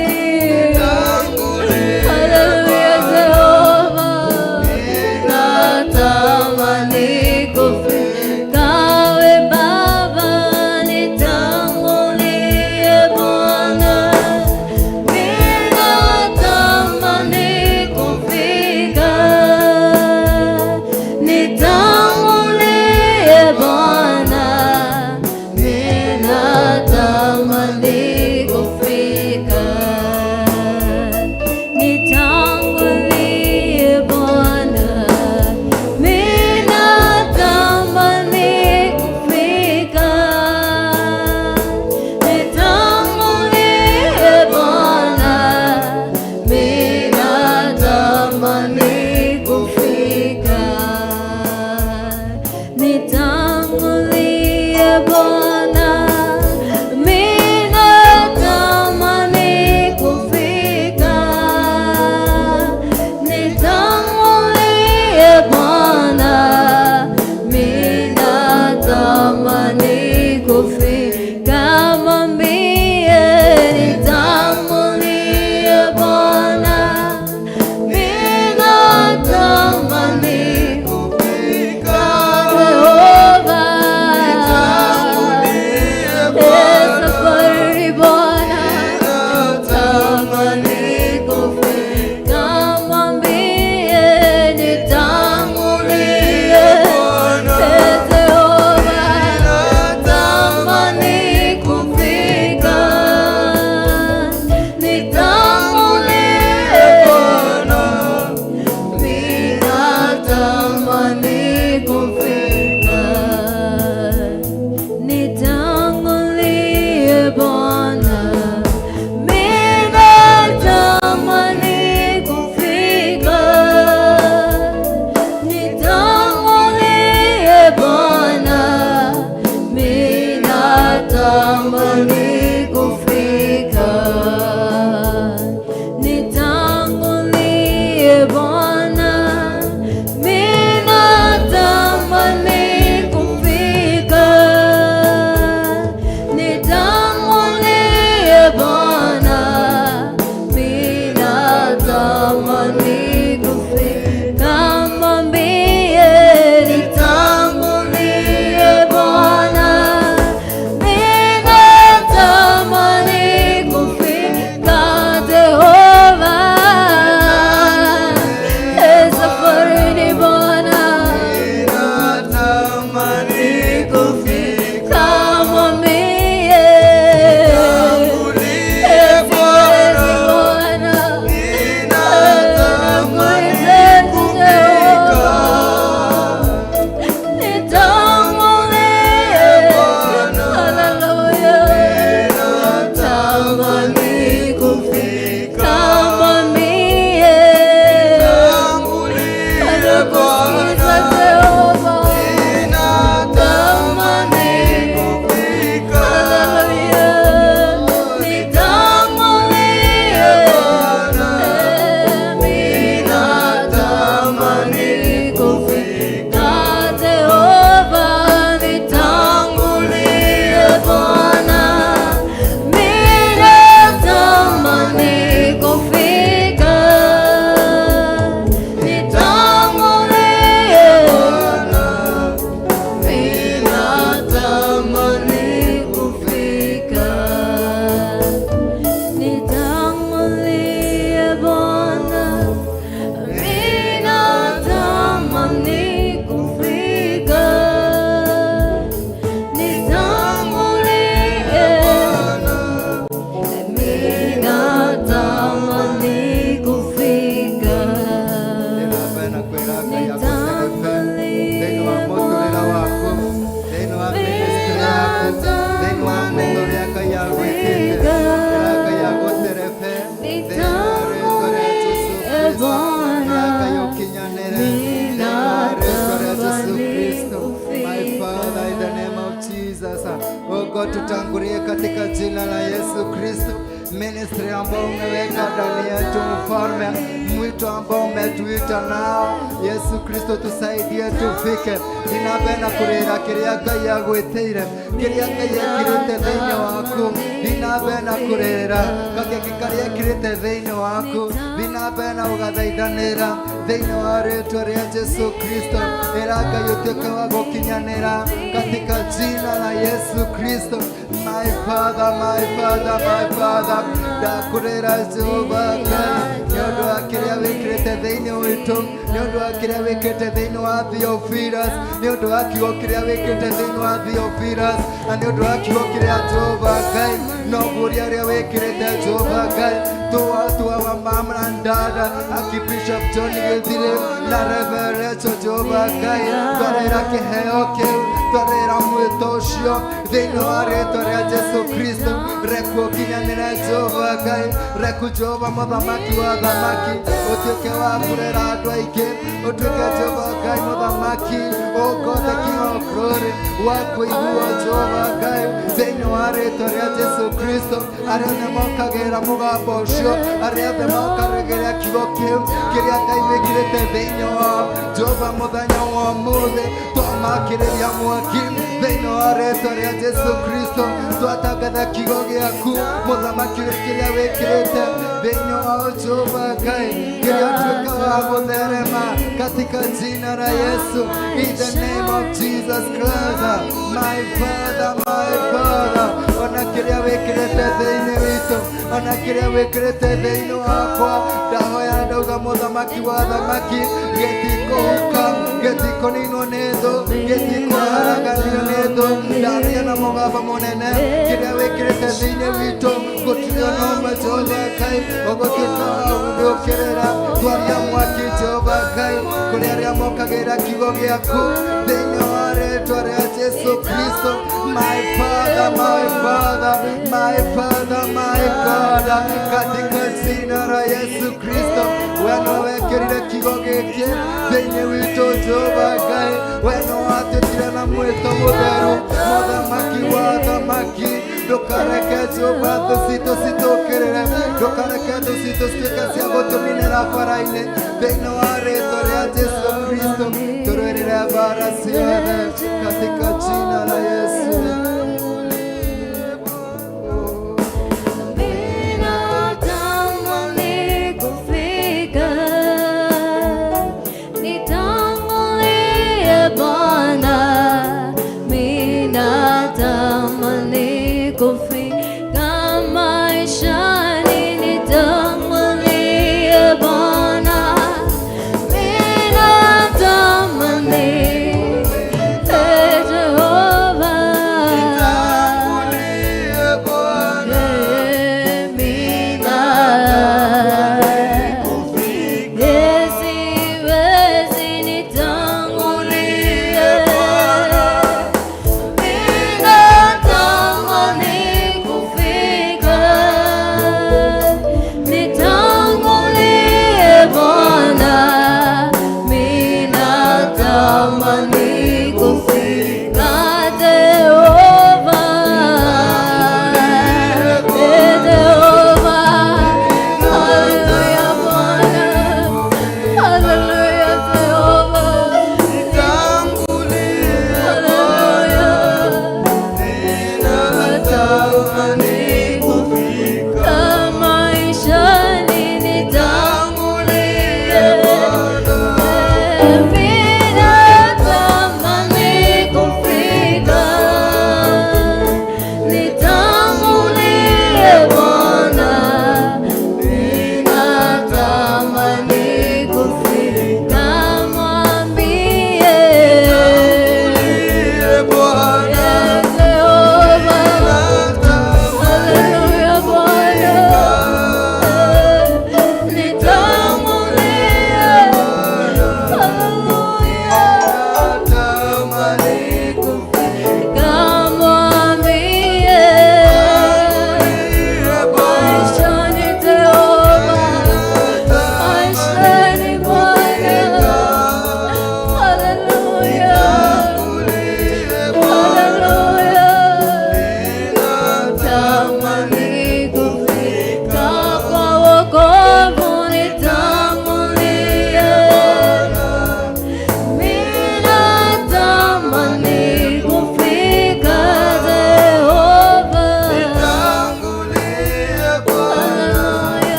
Haleluya, Jehova, natamani kufika, we Baba, nitangulie Bwana, mimi natamani kufika, nitangulie Bwana, mimi natamani kufika, nitangulie Bwana, mimi natamani kufika, nitangulie Bwana, mimi natamani kufika, nitangulie Bwana, mimi natamani kufika, nitangulie Bwana, mimi natamani kufika, mwambie nitangulie Bwana, mimi. of God, tutangulie katika jina la Yesu Kristo. Ministry ambao umeweka ndani yetu mfalme, mwito ambao umetuita nao Yesu Kristo, tusaidie tufike ndinapenda kurira kiria Ngai agwĩtĩire, kiria Ngai ekĩrĩte thĩinĩ waku. Ndinapenda kurira gakeki karĩa ekĩrĩte thĩinĩ waku. Ndinapenda ũgathaithanĩra thĩinĩ wa rĩtwa rĩa Jesu Kristo. Ĩra Ngai ũtuĩke wa gũkinyanĩra katika jina la Yesu Kristo. My Father, my Father, my Father, ndakurĩra Jehova Ngai nĩ ũndũ wa kĩrĩa wĩkĩrĩte thĩinĩ witũ, nĩ ũndũ wa kĩrĩa wĩkĩrĩte thĩinĩ wa Theophilus, nĩ ũndũ wa kiugo kĩrĩa wĩkĩrĩte thĩinĩ wa Theophilus, na nĩ ũndũ wa kiugo kĩrĩa Jehova Ngai noguo ũrĩa wĩkĩrĩte Jehova Ngai tuwa wa mama na dada Archbishop John Githire na Reverend Jehova Ngai, twarĩra kĩheo kĩu, twarĩra mwĩto ũcio thĩinĩ wa rĩtwa rĩa Jesu Kristo. Reku ũkinyanĩre Jehova Ngai, reku Jehova mũthamaki wa thamaki ũtuĩke wa kũrera andũ aingĩ, ũtuĩke Jehova Ngai mũthamaki, oh God the King of glory, wa kũiguo Jehova Ngai thĩinĩ wa rĩtwa rĩa Jesu Kristo. Arĩa othe mokagĩra mũgambo ũcio, arĩa othe mokagĩra kiugo kĩu kĩrĩa Ngai wĩkĩrĩte thĩinĩ wao, Jehova mũthenya wa ũmũthĩ twamakĩrĩria mwaki thĩinĩ wa rĩtwa rĩa Jesu Kristo. Twatangatha kiugo gĩaku mũthamaki kĩrĩa wĩkĩrĩte thĩinĩ wao Jehova Ngai, kĩrĩa ũtuĩka wa gũtherema katika jina la Yesu. In the name of Jesus Christ, my Father, my Father, ona kĩrĩa wĩkĩrĩte thĩinĩ witũ, ona kĩrĩa wĩkĩrĩte thĩinĩ wakwa, ndahoya ndauga mũthamaki wa thamaki gĩtikũhuka, gĩtikũninwo nĩ thũ, gĩtikũharaganio nĩ thũ. Ndaria na mũgambo mũnene kĩrĩa wĩkĩrĩte thĩinĩ witũ gũtirĩ ona ũmwe Jehova Ngai ũgũtuĩka wa gũgĩũkĩrĩra. Twaria mwaki Jehova Ngai kũrĩ arĩa mokagĩra kiugo gĩaku thĩinĩ wa rĩtwa rĩa Jesu Kristo. My Father, my Father, my Father, my God, katika jina la Yesu Kristo, we nĩwe wekĩrire kiugo gĩkĩ thĩinĩ witũ Jehova Ngai, we nĩwe watwĩtire na mwĩto mũtheru, mũthamaki wa thamaki. Ndũkareke Jehova thũ citũ citũkĩrĩre, ndũkareke thũ citũ cituĩke cia gũtũninĩra bara-inĩ thĩinĩ wa rĩtwa rĩa Jesu Kristo. Tũrũĩrĩre bara ciothe katika jina la Yesu. Ninatamani kufika, nitangulie Bwana. Ninatamani kufika maishani, nitangulie Bwana. Ninatamani, eh,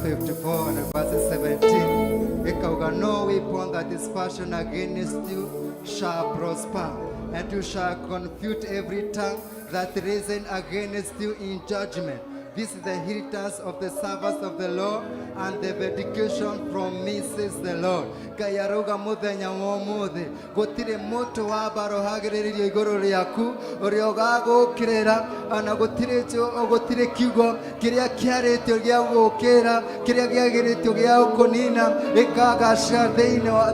54 and verse 17 ĩkauga, "No weapon that is fashioned against you shall prosper, and you shall confute every tongue that risen against you in judgment. This is the inheritance of the servants of the Lord and the vindication from me," says the Lord. Ngai arauga muthenya wa ũmũthĩ gũtirĩ mũtũ wa mbara ũhagĩrĩrĩrio igũrũ rĩaku ũrĩa ũgagũkĩrĩra, ona gũtirĩ kiugo kĩrĩa kĩarĩtio gĩa gũkĩra kĩrĩa kĩagĩrĩtio gĩa gũkũnina gĩkagacĩra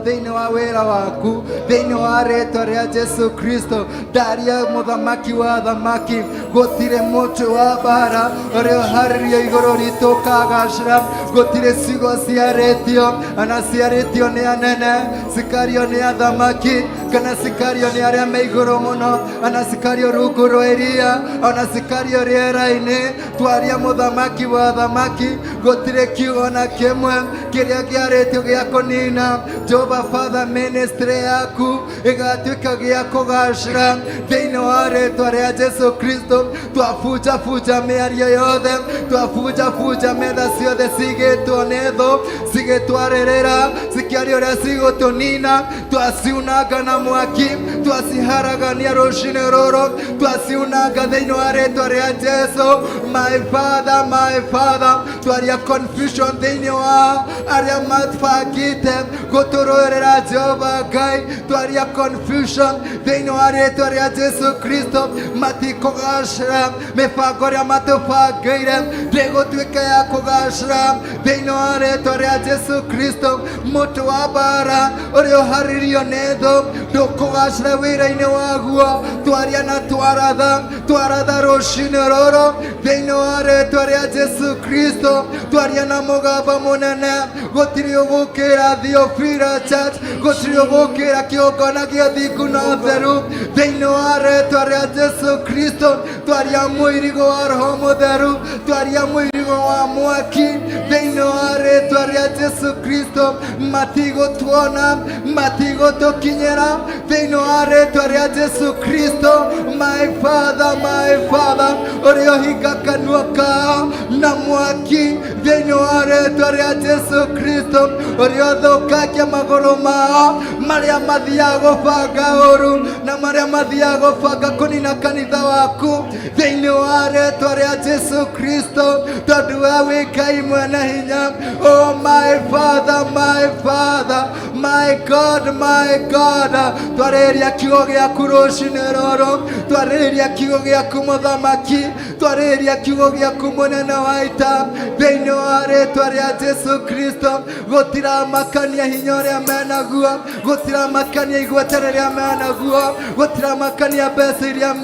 thĩinĩ wa wĩra waku, thĩinĩ wa rĩtwa rĩa Jesu Kristo. Ndaria mũthamaki wa thamaki, gũtirĩ mũtĩ wa mbara ũrĩa ũharĩrio igũrũ ritũ ũkagacĩra. Gũtirĩ ciugo ciarĩtio, ona ciarĩtio nĩ anene, cikario nĩ athamaki, kana cikario nĩ arĩa me igũrũ mũno, ona cikario rungu rwa iria, ona cikario rĩera-inĩ. Twaria mũthamaki wa thamaki, gũtirĩ kiugo na kĩmwe kĩrĩa kĩarĩtio gĩa kũnina Jehova Father ministry yaku ĩgatuĩka gĩa kũgacĩra thĩinĩ wa rĩtwa rĩa Jesu Kristo. Twabunjabunja mĩario yothe, twabunjabunja metha ciothe cigĩtwo nĩ thũ cigĩtwarĩrĩra, cikĩaria ũrĩa cigũtũnina. Twaciunanga na mwaki, twaciharagania rũcinĩ rũrũ, twaciunanga thĩinĩ wa rĩtwa rĩa Jesu. My Father, my Father, twaria confusion thĩinĩ wa arĩa mabangĩte gũtũrũĩrĩra. Jehova Ngai, twaria confusion thĩinĩ wa rĩtwa rĩa Jesu Kristo. Matikũgacĩra. Mĩbango ĩrĩa matũbangĩire ndĩgũtuĩka ya kũgacĩra thĩinĩ wa rĩtwa rĩa Jesu Kristo. Mũtĩ wa mbara ũrĩa ũharĩrio nĩ thũ ndũkũgacĩra wĩra-inĩ waguo. Twaria na twaratha, twaratha rũcinĩ rũrũ thĩinĩ wa rĩtwa rĩa Jesu Kristo. Twaria na mũgamba mũnene, gũtirĩ ũgũkĩra Theophila Church, gũtirĩ ũgũkĩra kĩũngano gĩa thingu na ũtheru thĩinĩ wa rĩtwa rĩa Jesu Kristo. Twaria mũirigo wa Roho Mũtheru, twaria mũirigo wa mwaki thĩinĩ wa rĩtwa rĩa Jesu Kristo. Matigũtuona, matigũtũkinyĩra thĩinĩ wa rĩtwa rĩa Jesu Kristo. My Father, my Father, ũrĩa ũhinga kanua kao na mwaki thĩinĩ wa rĩtwa rĩa Jesu Kristo, ũrĩa ũthũkangia magũrũ mao marĩa mathiaga gũbanga ũru na marĩa mathiaga gũbanga kũnina kanitha waku thĩinĩ wa rĩtwa rĩa Jesu Kristo, tondũ we wĩ Ngai mwene hinya. Oh my Father, my Father, my God, my God, twarĩria kiugo gĩaku rũcinĩ rũrũ, twarĩria kiugo gĩaku mũthamaki, twarĩria kiugo gĩaku mũnene wa ita thĩinĩ wa rĩtwa rĩa Jesu Kristo. Gũtiramakania hinya ũrĩa menaguo, gũtiramakania igweta rĩrĩa menaguo, gũtiramakania mbeca iria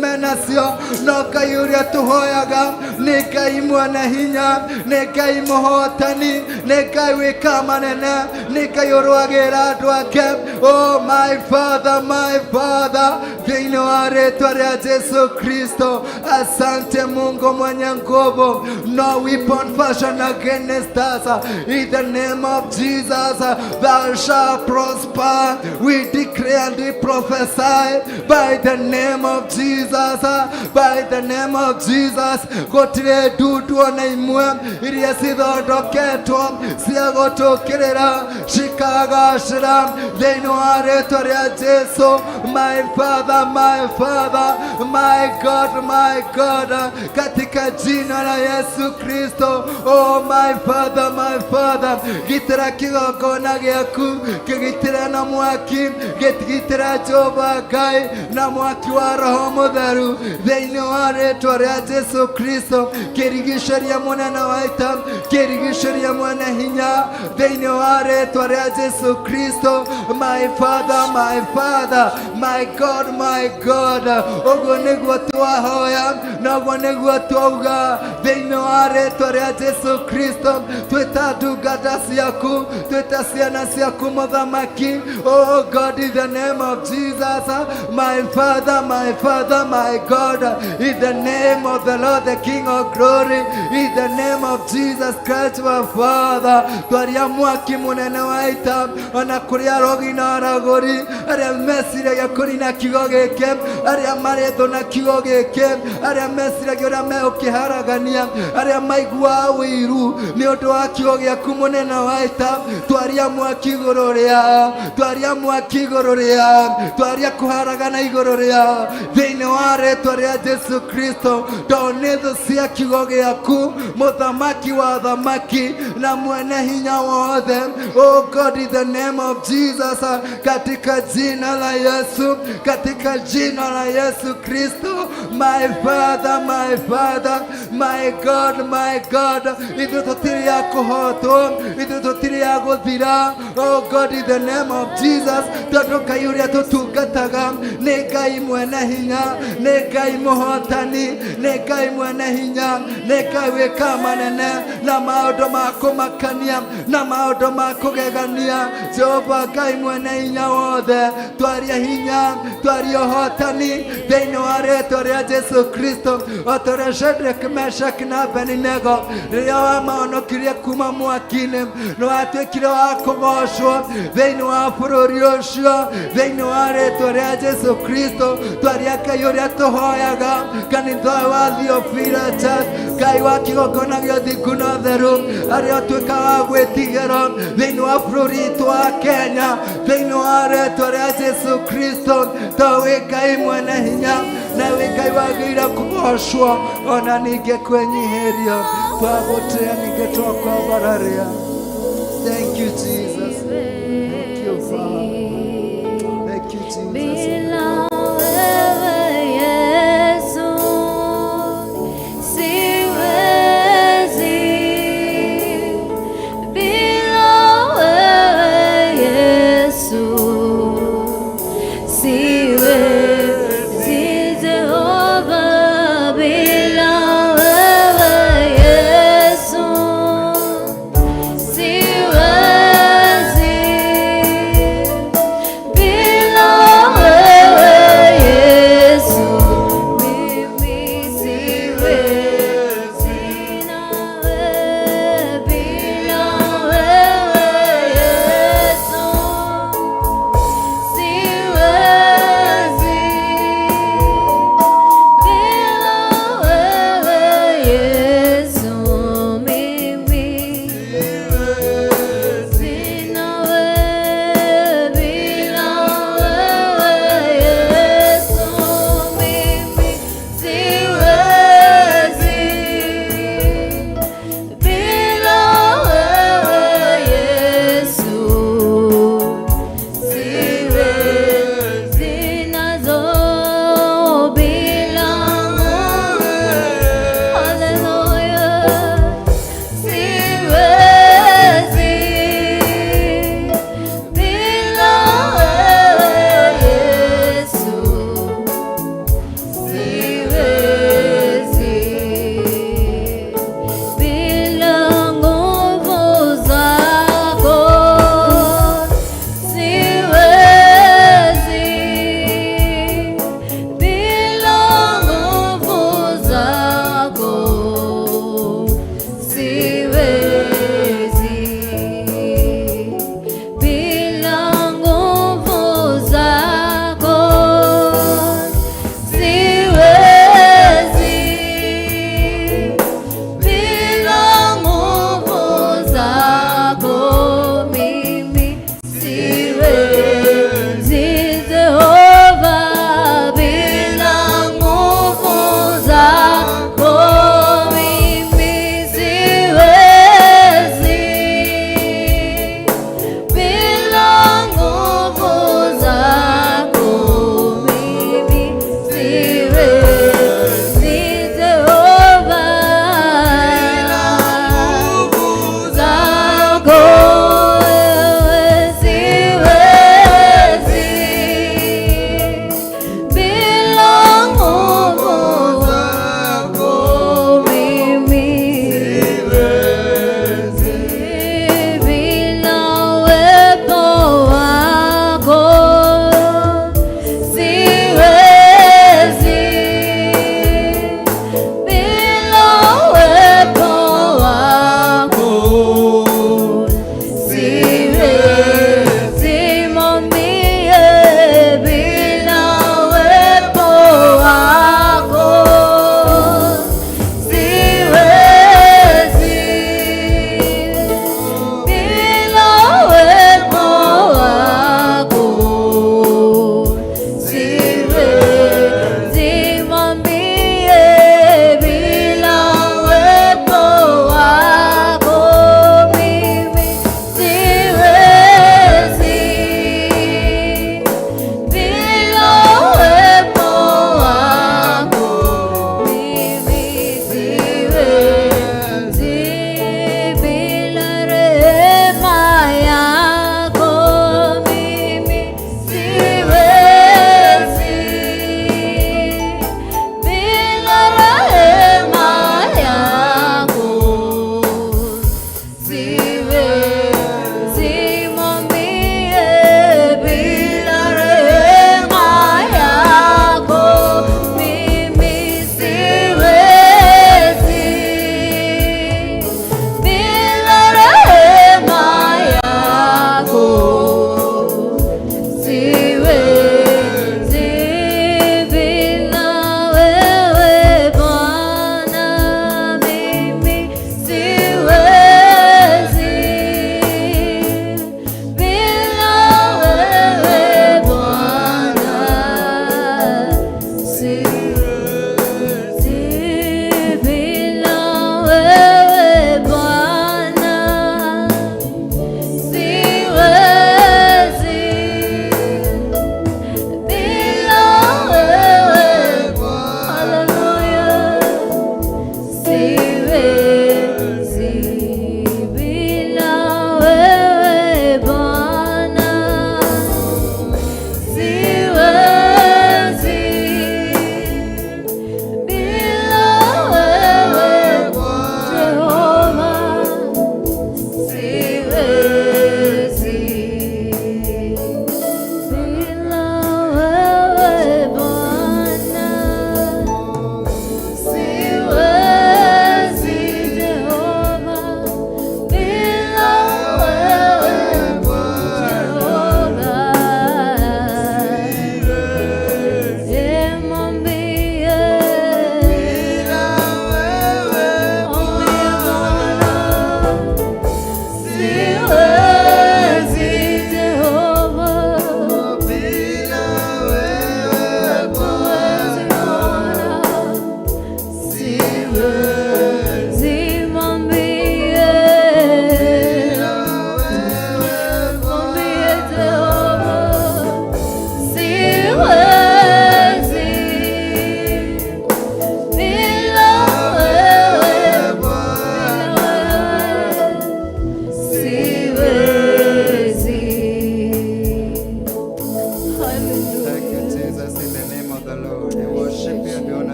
menacio, no Ngai ũrĩa tũhoyaga nĩ Ngai mwene hinya, nĩ Ngai mũhotani, nĩ Ngai wĩkaga manene, nĩ Ngai ũrũagĩra andũ ake. Oh my Father, my Father, thĩinĩ wa rĩtwa rĩa Jesu Kristo. Asante Mungu mwenye nguvu. No weapon fashioned against us in the name of Jesus thou shall prosper. We declare and we prophesy by the name of Jesus, by the name of Jesus. Gũtirĩ ndundu ona imwe iria cithondeketwo cia gũtũkĩrĩra cikagacĩra thĩinĩ wa rĩtwa rĩa Jesu. My Father, my Father, my God, my God, katika jina la Yesu Kristo. Oh my Father, my Father, gitĩra kĩgongona gĩaku, kĩgitĩra na mwaki, gĩtigitĩra Jehova Ngai na mwaki wa Roho Mũtheru thĩinĩ wa rĩtwa rĩa Jesu Kristo. Kĩrigicĩria mũnene wa ita, kĩrigicĩria mwene hinya thĩinĩ wa rĩtwa rĩa Jesu Kristo. My Father, my Father, my God, my God, ũguo nĩguo twahoya na ũguo nĩguo twauga thĩinĩ wa rĩtwa rĩa Jesu Kristo. Twĩta ndungata ciaku, twĩta ciana ciaku mũthamaki. Oh God, in the name of Jesus, my Father, my Father, my God, in the name of the Lord, the King of glory, in the name of Jesus Christ our Father, twaria mwaki mũnene wa ita. Ona kũrĩ arogi na aragũri arĩa meciragia kũrina kiugo gĩkĩ, arĩa marĩ thũ na kiugo gĩkĩ, arĩa meciragia ũrĩa megũkĩharagania, arĩa maiguaga ũiru nĩ ũndũ wa kiugo gĩaku mũnene wa ita, twaria mwaki igũrũ rĩao, twaria mwaki igũrũ rĩao, twaria kũharagana igũrũ rĩao thĩinĩ wa rĩtwa rĩa Jesu Kristo, tondũ nĩ thũ cia kiugo gĩaku, mũthamaki wa thamaki na mwene hinya wothe. Oh God, in the name of Jesus, katika jina la Yesu, katika jina la Yesu Kristo, my Father, my Father, my God, my God, ithuĩ tũtirĩ a kũhotwo, ithuĩ tũtirĩ a gũthira. Oh God, in the name of Jesus, tondũ Ngai ũrĩa tũtungataga nĩ Ngai mwene hinya, nĩ Ngai mũhotani, nĩ Ngai mwene hinya, nĩ Ngai wĩkaga manene na maũndũ ma kũmakania na maũndũ ma kũgegania. Jehova Ngai mwene hinya wothe, twaria hinya, twaria ũhotani thĩinĩ wa rĩtwa rĩa Jesu Kristo, o ta ũrĩa Shadrach, Meshach na Abednego rĩrĩa wamahonokirie kuma mwaki-inĩ, nĩ watuĩkire wa kũgocwo thĩinĩ wa bũrũri ũcio, thĩinĩ wa rĩtwa rĩa Jesu Kristo. Twaria Ngai ũrĩa tũhoyaga, kanitha ũyũ wa Theophila Church, Ngai wa kĩgongona gĩa ũthingu na ũtheru, arĩa ũtuĩkaga wa gwĩtigĩrwo thĩinĩ wa bũrũri witũ wa Kenya, thĩinĩ wa rĩtwa rĩa Jesu Kristo, tondũ wĩ Ngai mwene hinya na wĩ Ngai wagĩrĩire kũgocwo ona ningĩ kwĩnyihĩrio. Twagũtĩa ningĩ twakwambararia. Thank you, Jesus. Thank you, Father. Thank you, Jesus. Bila wewe Yesu siwezi, bila wewe Yesu siwezi, Jehova, bila wewe Yesu siwezi, bila wewe.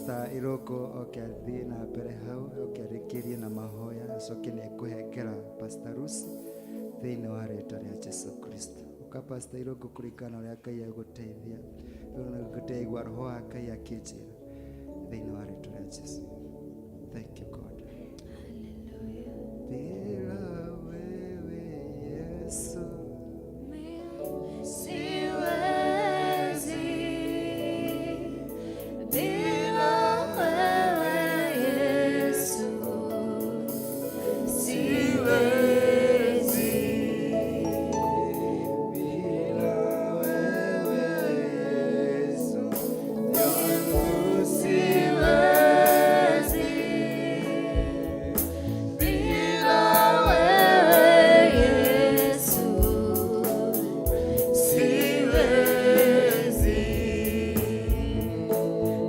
Pastor Iroko oke athiĩ na mbere hau oke arĩkĩrie na mahoya acoke nĩ ekũhengera Pastor Lucy thĩinĩ wa rĩtwa rĩa Jesu Kristo. Ũka Pastor Iroko kũringana na ũrĩa Ngai egũteithia. Rĩu nĩ roho wa Ngai akĩnjĩra thĩinĩ wa rĩtwa rĩa Jesu. Thank you God. Bila wewe Yesu Siwezi bila wewe Yesu, siwezi bila wewe Yesu yangu siwezi bila wewe Yesu, siwezi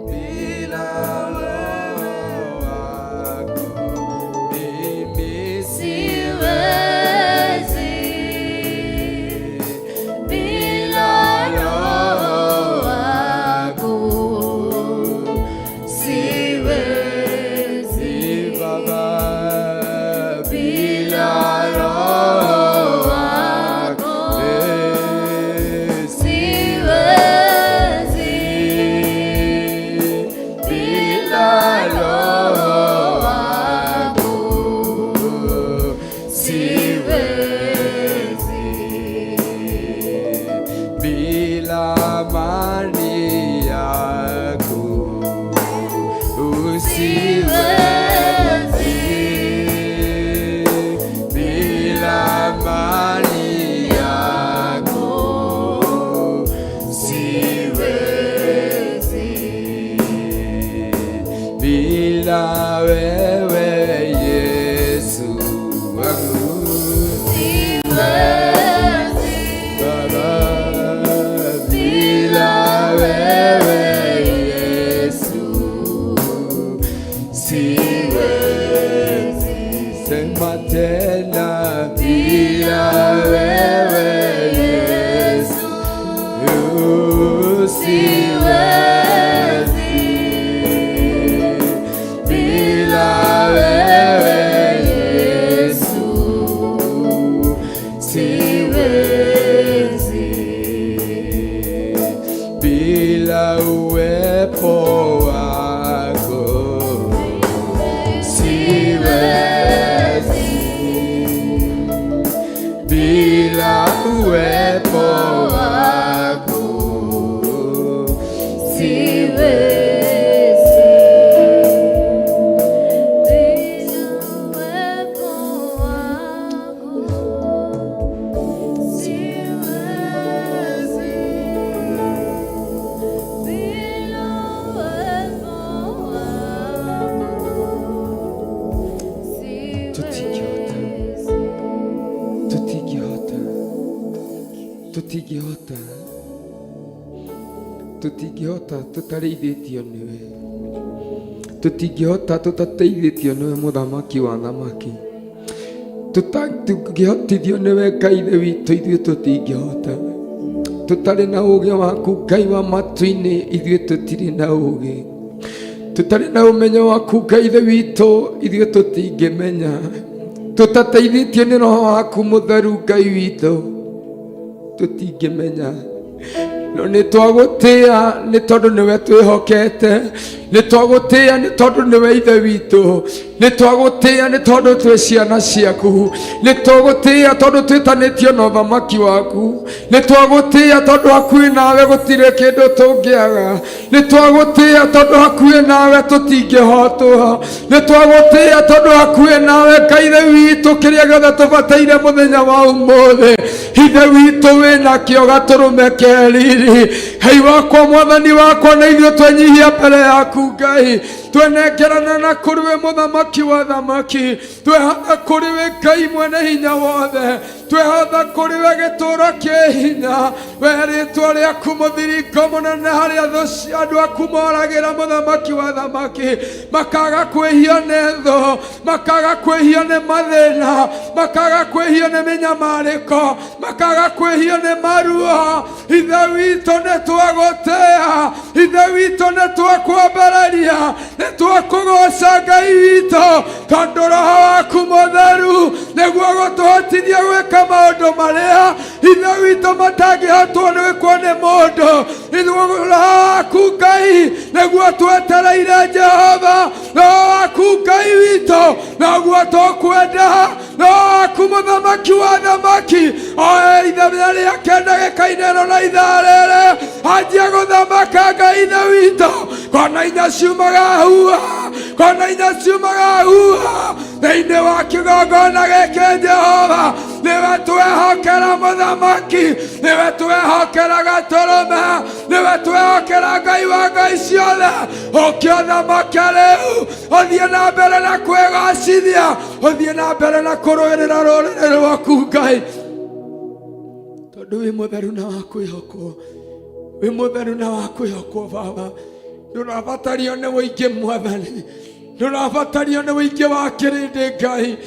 bila wewe wako mimi siwezi bila Roho wako, siwezi Baba bila Roho wako, siwezi bila Roho wako, siwezi bila amani yako siwezi bila amani yako siwezi bila wewe Yesu wangu siwezi Baba bila wewe Yesu siwezi sema tena bila wewe Yesu siwezi bila wewe Yesu siwezi bila uwepo wako siwezi bila uwepo wako siwezi bila uwepo wako siwezi bila uwepo wako Tutigihota. siwezi. Tutigihota, tutingĩhota, tũtingĩhota tũtarĩithĩtio nĩwe, tũtingĩhota tũtateithĩtio nĩwe mũthamaki wa thamaki, tũngĩhotithio nĩwe Ngai ithe witũ, ithuĩ tũtingĩhota tũtarĩ na ũũgĩ waku Ngai wa matu-inĩ, ithuĩ tũtirĩ na ũũgĩ, tũtarĩ na ũmenyo waku Ngai ithe witũ, ithuĩ tũtingĩmenya, tũtateithĩtio nĩ roho waku mũtheru Ngai witũ, tũtingĩmenya. No nĩ twagũtĩa nĩ tondũ nĩwe twĩhokete, nĩ twagũtĩa nĩ tondũ nĩwe ithe witũ, nĩ twagũtĩa nĩ tondũ twĩ ciana ciaku, nĩ twagũtĩa tondũ twĩtanĩtio na ũthamaki waku, nĩ twagũtĩa tondũ hakuhĩ nawe gũtirĩ kĩndũ tũngĩaga, nĩ twagũtĩa tondũ hakuhĩ nawe tũtingĩhotwo, nĩ twagũtĩa tondũ hakuhĩ nawe Ngai ithe witũ kĩrĩa gĩothe tũbataire mũthenya wa ũmũthĩ, ithe witũ wĩnakĩo gatũrũme ke riri. Ngai wakwa, mwathani wakwa, na ithuĩ twenyihia mbere yaku Ngai, twenengerana na kũrĩ we mũthamaki wa thamaki, twehana kũrĩ we Ngai mwene hinya wothe. Twehotha kũrĩ we gĩtũũro kĩ hinya, we rĩtwa rĩaku mũthiringo mũnene harĩa thũ cia andũ aku moragĩra mũthamaki wa thamaki, makaga kwĩhio nĩ thũ, makaga kwĩhio nĩ mathĩna, makaga kwĩhio nĩ mĩnyamarĩko, makaga kwĩhio nĩ maruo. Ithe witũ nĩ twagũtĩa, Ithe witũ nĩ twakwambararia, nĩ twakũgoca Ngai witũ, tondũ roho waku mũtheru nĩguo gũtũhotithia gwĩka maũndũ marĩa Ithe witũ matangĩhotwo nĩ gwĩkwo nĩ mũndũ. Ithuĩ roho waku Ngai nĩguo twetereire Jehova, roho waku Ngai witũ noguo tũkwenda, roho waku mũthamaki wa thamaki oe ithenya rĩake ndagĩka-inĩ ĩno na ithaa rĩrĩ anjie gũthamaka Ngai Ithe witũ, kona inya ciumaga huha, kona inya ciumaga huha thĩinĩ wa kĩgongona gĩkĩ Jehova. Nĩwe twehokera mũthamaki, nĩwe twehokera gatũrũme, nĩwe twehokera Ngai wa ngai ciothe. Ũkĩ ũthamake rĩu, ũthiĩ na mbere na kwĩgacithia, ũthiĩ na mbere na kũrũĩrĩra rũrĩrĩ rwaku Ngai, tondũ wĩ mũtheru na wa kwĩhokwo, wĩ mũtheru na wa kwĩhokwo Baba. Ndũrabatario nĩ ũingĩ Mwathani, ndũrabatario nĩ ũingĩ wa kĩrĩndĩ Ngai,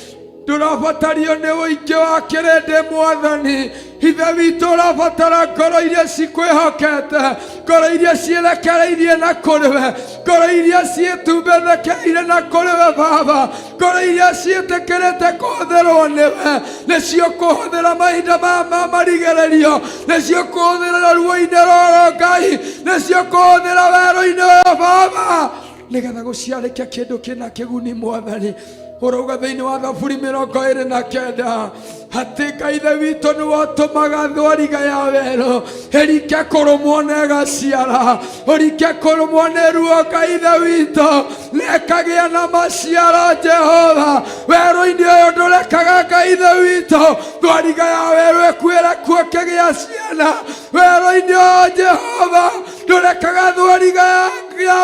ndũrabatario nĩ ũingĩ wa kĩrĩndĩ Mwathani. Ithe witũ, ũrabatara ngoro iria cikwĩhokete, ngoro iria ciĩrekereirie na kũrĩ we, ngoro iria ciĩtumbethekeire na kũrĩ we Baba, ngoro iria ciĩtĩkĩrĩte kũhũthĩrwo nĩwe. Nĩcio kũhũthĩra mahinda ma marigĩrĩrio, nĩcio kũhũthĩra ruo-inĩ rũrũ Ngai, nĩcio kũhũthĩra werũ-inĩ ũyũ Baba, nĩgetha gũciarĩke kĩndũ kĩna kĩguni Mwathani. Ũrauga thĩinĩ wa Thaburi 29 atĩ Ngai Ithe witũ nĩwe ũtũmaga thwariga ya werũ ĩrike kũrũmwo na ĩgaciara, ũrike kũrũmwo nĩ ruo Ngai Ithe witũ na ĩkagĩa na maciaro Jehova. Werũ-inĩ ũyũ ndũrekaga Ngai Ithe witũ thwariga ya werũ ĩkuĩre kuo kĩgĩa ciana. Werũ-inĩ ũyũ Jehova ndũrekaga thwariga ya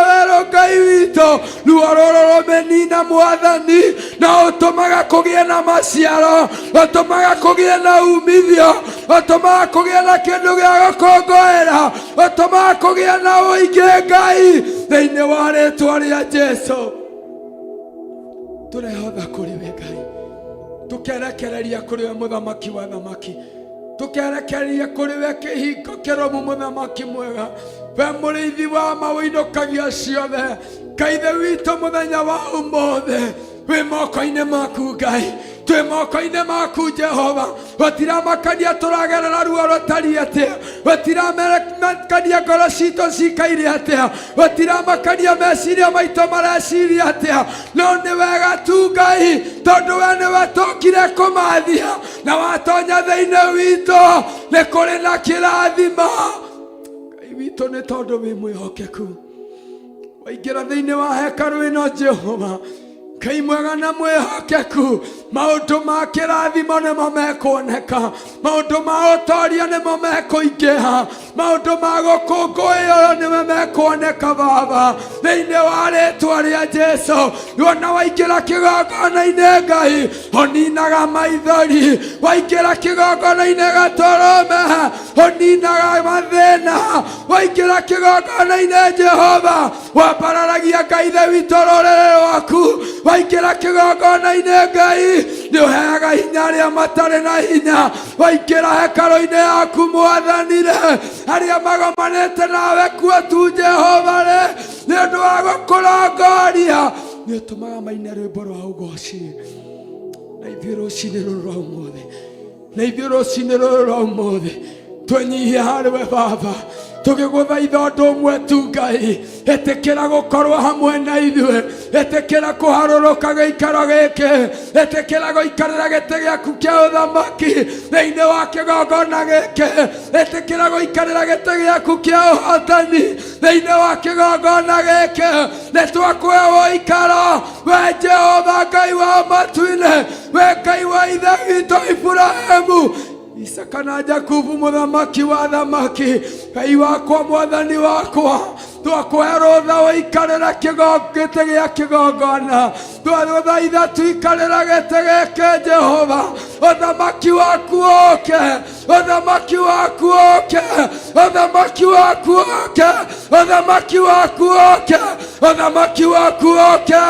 werũ Ngai witũ ruo rũrũ rũmĩnina Mwathani, na ũtũmaga kũgĩe na maciaro, ũtũmaga kũgĩe na umithio, ũtũmaga kũgĩe na kĩndũ gĩa gũkũngũĩra, ũtũmaga kũgĩe na ũingĩ Ngai, thĩinĩ wa rĩtwa rĩa Jesu. Tũrehotha kũrĩ we Ngai, tũkerekereria kũrĩ we mũthamaki wa thamaki, tũkerekereria kũrĩ we kĩhingo kĩrũmu mũthamaki mwega, we mũrĩithi wa ma ũinũkagia ciothe. Ngai Ithe witũ, mũthenya wa ũmũthĩ wĩ moko-inĩ maku Ngai, twĩ moko-inĩ maku Jehova. Gũtiramakania tũragerera ruo rũtariĩ atĩa, gũtiramakania ngoro citũ cikaire atĩa, gũtiramakania meciria maitũ mareciria atĩa, no nĩ wega tu Ngai, tondũ we nĩwe tũkire kũmathia na watonya thĩinĩ witũ nĩ kũrĩ na kĩrathimo. Ngai witũ, nĩ tondũ wĩ mwĩhokeku, waingĩra thĩinĩ wa hekarũ ĩno Jehova Ngai mwega na mwĩhokeku, maũndũ ma kĩrathimo nĩmo mekuoneka, maũndũ ma ũtoria nĩmo mekũingĩha, maũndũ ma gũkũngũĩrwo nĩmo mekuoneka Baba, thĩinĩ wa rĩtwa rĩa Jesu. Wona waingĩra kĩgongona-inĩ Ngai ũninaga maithori, waingĩra kĩgongona-inĩ gatũrũme ũninaga mathĩna, waingĩra kĩgongona-inĩ Jehova wambararagia Ngai Ithe witũ rũrĩrĩ rwaku, waingĩra kĩgongona-inĩ Ngai nĩ ũheaga hinya arĩa matarĩ na hinya, waingĩra hekarũ-inĩ yaku Mwathani-rĩ, arĩa magomanĩte nawe kuo tu Jehova-rĩ, nĩ ũndũ wa gũkũrongoria nĩ ũtũmaga maine rwĩmbo rwa ũgoci. Na ithuĩ rũcinĩ rũrũ rwa ũmũthĩ, na ithuĩ rũcinĩ rũrũ rwa ũmũthĩ twenyihia harĩ we Baba, tũgĩgũthaitha ũndũ ũmwe tu Ngai, ĩtĩkĩra gũkorwo hamwe na ithuĩ, ĩtĩkĩra kũharũrũka gĩikaro gĩkĩ, ĩtĩkĩra gũikarĩra gĩtĩ gĩaku kĩa ũthamaki thĩinĩ wa kĩgongona gĩkĩ, ĩtĩkĩra gũikarĩra gĩtĩ gĩaku kĩa ũhotani thĩinĩ wa kĩgongona gĩkĩ. Nĩ twakũhe ũikaro we Jehova Ngai wa matu-inĩ, we Ngai wa ithe witũ Iburahimu, Isaka na Jakubu, mũthamaki wa thamaki, Ngai wakwa, mwathani wakwa. Twakũhe rũtha ũikarĩre gĩtĩ gĩa kĩgongona. Twagũthaitha tuikarĩre gĩtĩ gĩkĩ Jehova. Ũthamaki waku ũke, ũthamaki waku ũke, ũthamaki waku ũke, ũthamaki waku ũke, ũthamaki waku ũke,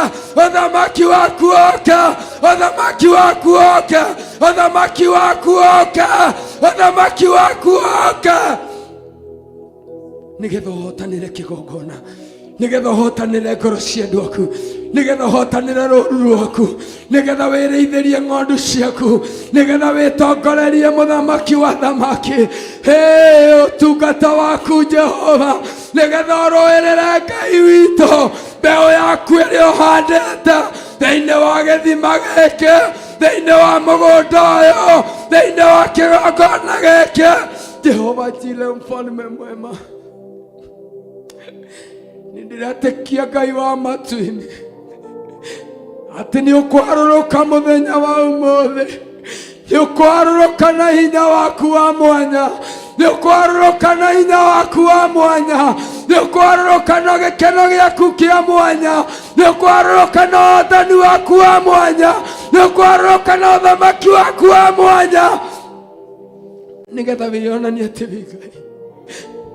ũthamaki waku ũke, ũthamaki waku ũke, ũthamaki waku ũke, ũthamaki waku ũke, nĩgetha ũhotanĩre kĩgongona, nĩgetha ũhotanĩre ngoro cia andũ aku, nĩgetha ũhotanĩre rũru rwaku, nĩgetha wĩrĩithĩrie ng'ondu ciaku, nĩgetha wĩtongorerie mũthamaki wa thamaki. Hĩ, ũtungata waku Jehova, nĩgetha ũrũĩrĩre Ngai witũ mbeũ yaku ĩrĩa ũhandĩte thĩinĩ wa gĩthima gĩkĩ, thĩinĩ wa mũgũnda ũyũ, thĩinĩ wa kĩgongona gĩkĩ. Jehova Jire, mfalme mwema, nĩndĩretĩkia Ngai wa matu-inĩ atĩ nĩ ũkwarũrũka mũthenya wa ũmũthĩ, nĩ ũkwarũrũka na hinya waku wa mwanya, nĩ ũkwarũrũka na hinya waku wa mwanya, nĩ ũkwarũrũka na gĩkeno gĩaku kĩa mwanya, nĩ ũkwarũrũka na wathani waku wa mwanya, nĩ ũkwarũrũka na ũthamaki waku wa mwanya, nĩgetha wĩyonanie atĩ wĩ Ngai,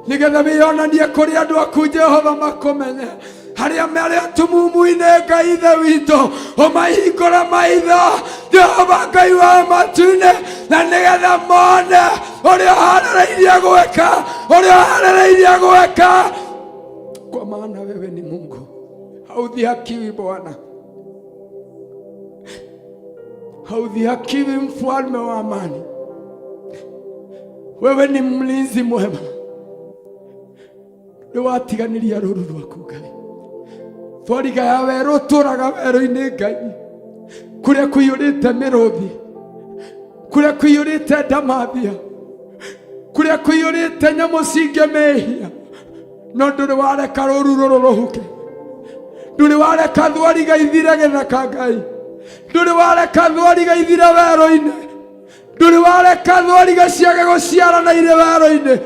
nĩgetha wĩyonanie kũrĩ andũ aku Jehova, makũmenye harĩa marĩ atumumu-inĩ. Ngai Ithe witũ, ũmahingũre maitho Jehova Ngai wa matu-inĩ, na nĩgetha mone ũrĩa ũharĩrĩirie gwĩka, ũrĩa ũharĩrĩirie gwĩka, kwa maana wewe ni Mungu haudhihakiwi Bwana, haudhihakiwi mfalme wa amani. Wewe ni mlinzi mwema. Nĩ watiganĩria rũru rwaku Ngai, thwariga ya werũ tũraga werũ-inĩ Ngai, kũrĩa kũiyũrĩte mĩrũthi, kũrĩa kũiyũrĩte ndamathia, kũrĩa kũiyũrĩte nyamũ cingĩmĩhia, no ndũrĩ wareka rũru rũrũ rũhuke, ndũrĩ wareka thwariga ithire gĩthaka Ngai, ndũrĩ wareka thwariga ithire werũ-inĩ, ndũrĩ wareka thwariga ciage gũciarana irĩ werũ-inĩ,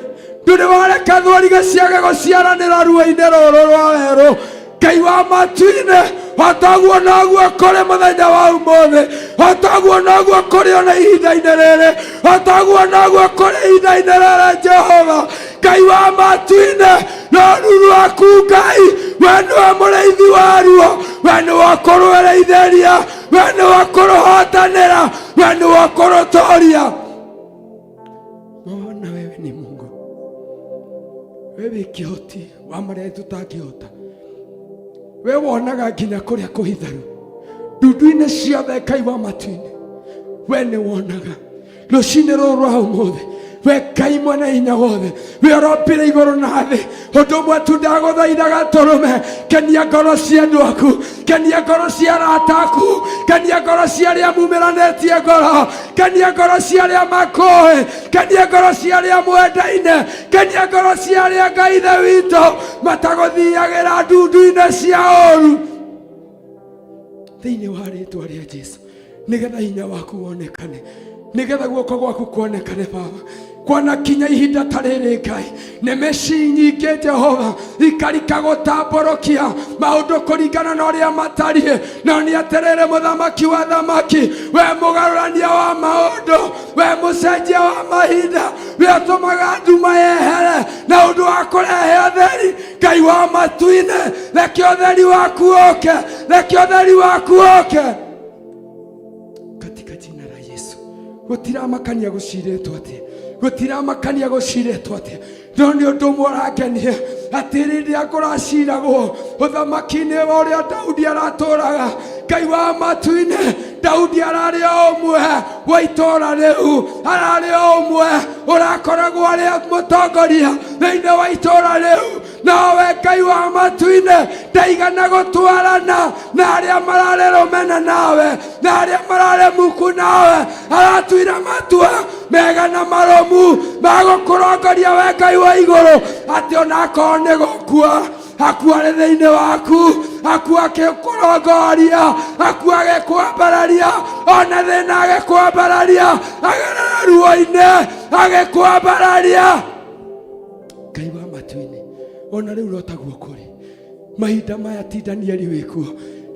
ndũrĩ wareka thwariga ciage gũciaranĩra ruo-inĩ rũrũ rwa werũ. Ngai wa matu-inĩ, o toguo noguo kũrĩ mũthenya wa ũmũthĩ, o toguo noguo kũrĩ ona ihinda-inĩ rĩrĩ, o toguo noguo kũrĩ ihinda-inĩ rĩrĩ. Jehova Ngai wa matu-inĩ, rũru rwaku Ngai, we nĩwe mũrĩithi waruo, we nĩwe ũkũrũĩrĩithĩria, we nĩwe ũkũrũhotanĩra, we nĩwe ũkũrũtũria. Maana wewe ni Mungu, wewe kĩhoti wa marĩa tũtangĩhota, we wonaga nginya kũrĩa kũhitharu ndundu-inĩ ciothe. Ngai wa matu-inĩ, we nĩ wonaga rũcinĩ rũrũ rwa ũmũthĩ. We Ngai mwene hinya wothe, we ũrombire igũrũ na thĩ, ũndũ ũmwe tu ndagũthaitha gatũrũme, kenia ngoro cia andũ aku, kenia ngoro cia arata aku, kenia ngoro cia arĩa mumĩranĩtie ngoro, kenia ngoro cia arĩa makũĩ, kenia ngoro cia arĩa mwendaine, kenia ngoro cia arĩa Ngai Ithe witũ matagũthiagĩra ndundu-inĩ cia ũru, thĩinĩ wa rĩtwa rĩa Jesu, nĩgetha hinya waku wonekane, nĩgetha guoko gwaku kuonekane Baba. Kwana kinya ihinda ta rĩrĩ Ngai, nĩ mĩciĩ nyingĩ Jehova ikarika gũtambũrũkia maũndũ kũringana na ũrĩa matariĩ, no nĩ atĩrĩrĩ, mũthamaki wa thamaki, we mũgarũrania wa maũndũ, we mũcenjia wa mahinda, we ũtũmaga nduma yehere na ũndũ wa kũrehe ũtheri. Ngai wa matu-inĩ, reke ũtheri waku ũke, reke ũtheri waku ũke katika jina la Yesu. Gũtiramakania gũcirĩtwo atĩa, gũtiramakania gũcirĩtwo atĩa, no nĩ ũndũ ũmwe ũrangenia, atĩ rĩrĩa kũraciragwo ũthamaki-inĩ wa ũrĩa Daudi aratũraga, Ngai wa matu-inĩ, Daudi ararĩ o ũmwe wa itũũra rĩu, ararĩ o ũmwe ũrakoragwo arĩ mũtongoria thĩinĩ wa itũũra rĩu, nowe Ngai wa matu-inĩ ndaigana gũtwarana na arĩa mararĩ rũmena nawe na arĩa mararĩ muku nawe. Aratuire matua mega na marũmu ma gũkũrongoria we Ngai wa igũrũ, atĩ onakorwo nĩ gũkua akua arĩ thĩinĩ waku, akua akĩkũrongoria, akua agĩkwambararia, ona thĩna agĩkwambararia, agerera ruo-inĩ agĩkwambararia. Ngai wa matu-inĩ, Ona rĩu rotaguo kũrĩ mahinda maya, ti Danieli wĩkuo.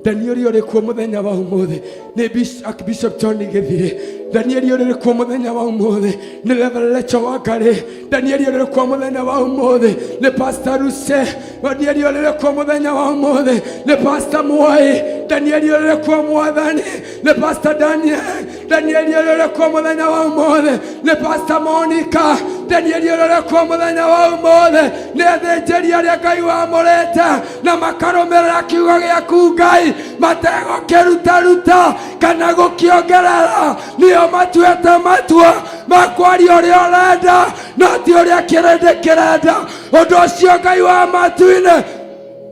Danieli ũrĩ kuo mũthenya wa ũmũthĩ nĩ Archbishop John Gĩthirĩ. Danieli ũrĩ kuo mũthenya wa ũmũthĩ nĩ Reverend Rachel Wangari. Danieli ũrĩ kuo mũthenya wa ũmũthĩ nĩ Pastor Ruse. Danieli ũrĩ kuo mũthenya wa ũmũthĩ nĩ Pastor Mwai. Danieli ũrĩ kuo, Mwathani, nĩ Pastor Daniel. Danieli ũrĩ kuo mũthenya wa ũmũthĩ nĩ Pastor Monica. Danieli ũrĩ kuo mũthenya wa ũmũthĩ nĩ athĩnjĩri arĩa Ngai wamũrĩte na makarũmĩrĩra kiugo gĩaku, Ngai, mategũkĩrutaruta kana gũkĩongerera. Nĩo matuĩte matua makwaria ũrĩa ũrenda, no ti ũrĩa kĩrĩndĩ kĩrenda. Ũndũ ũcio, Ngai wa matu-inĩ,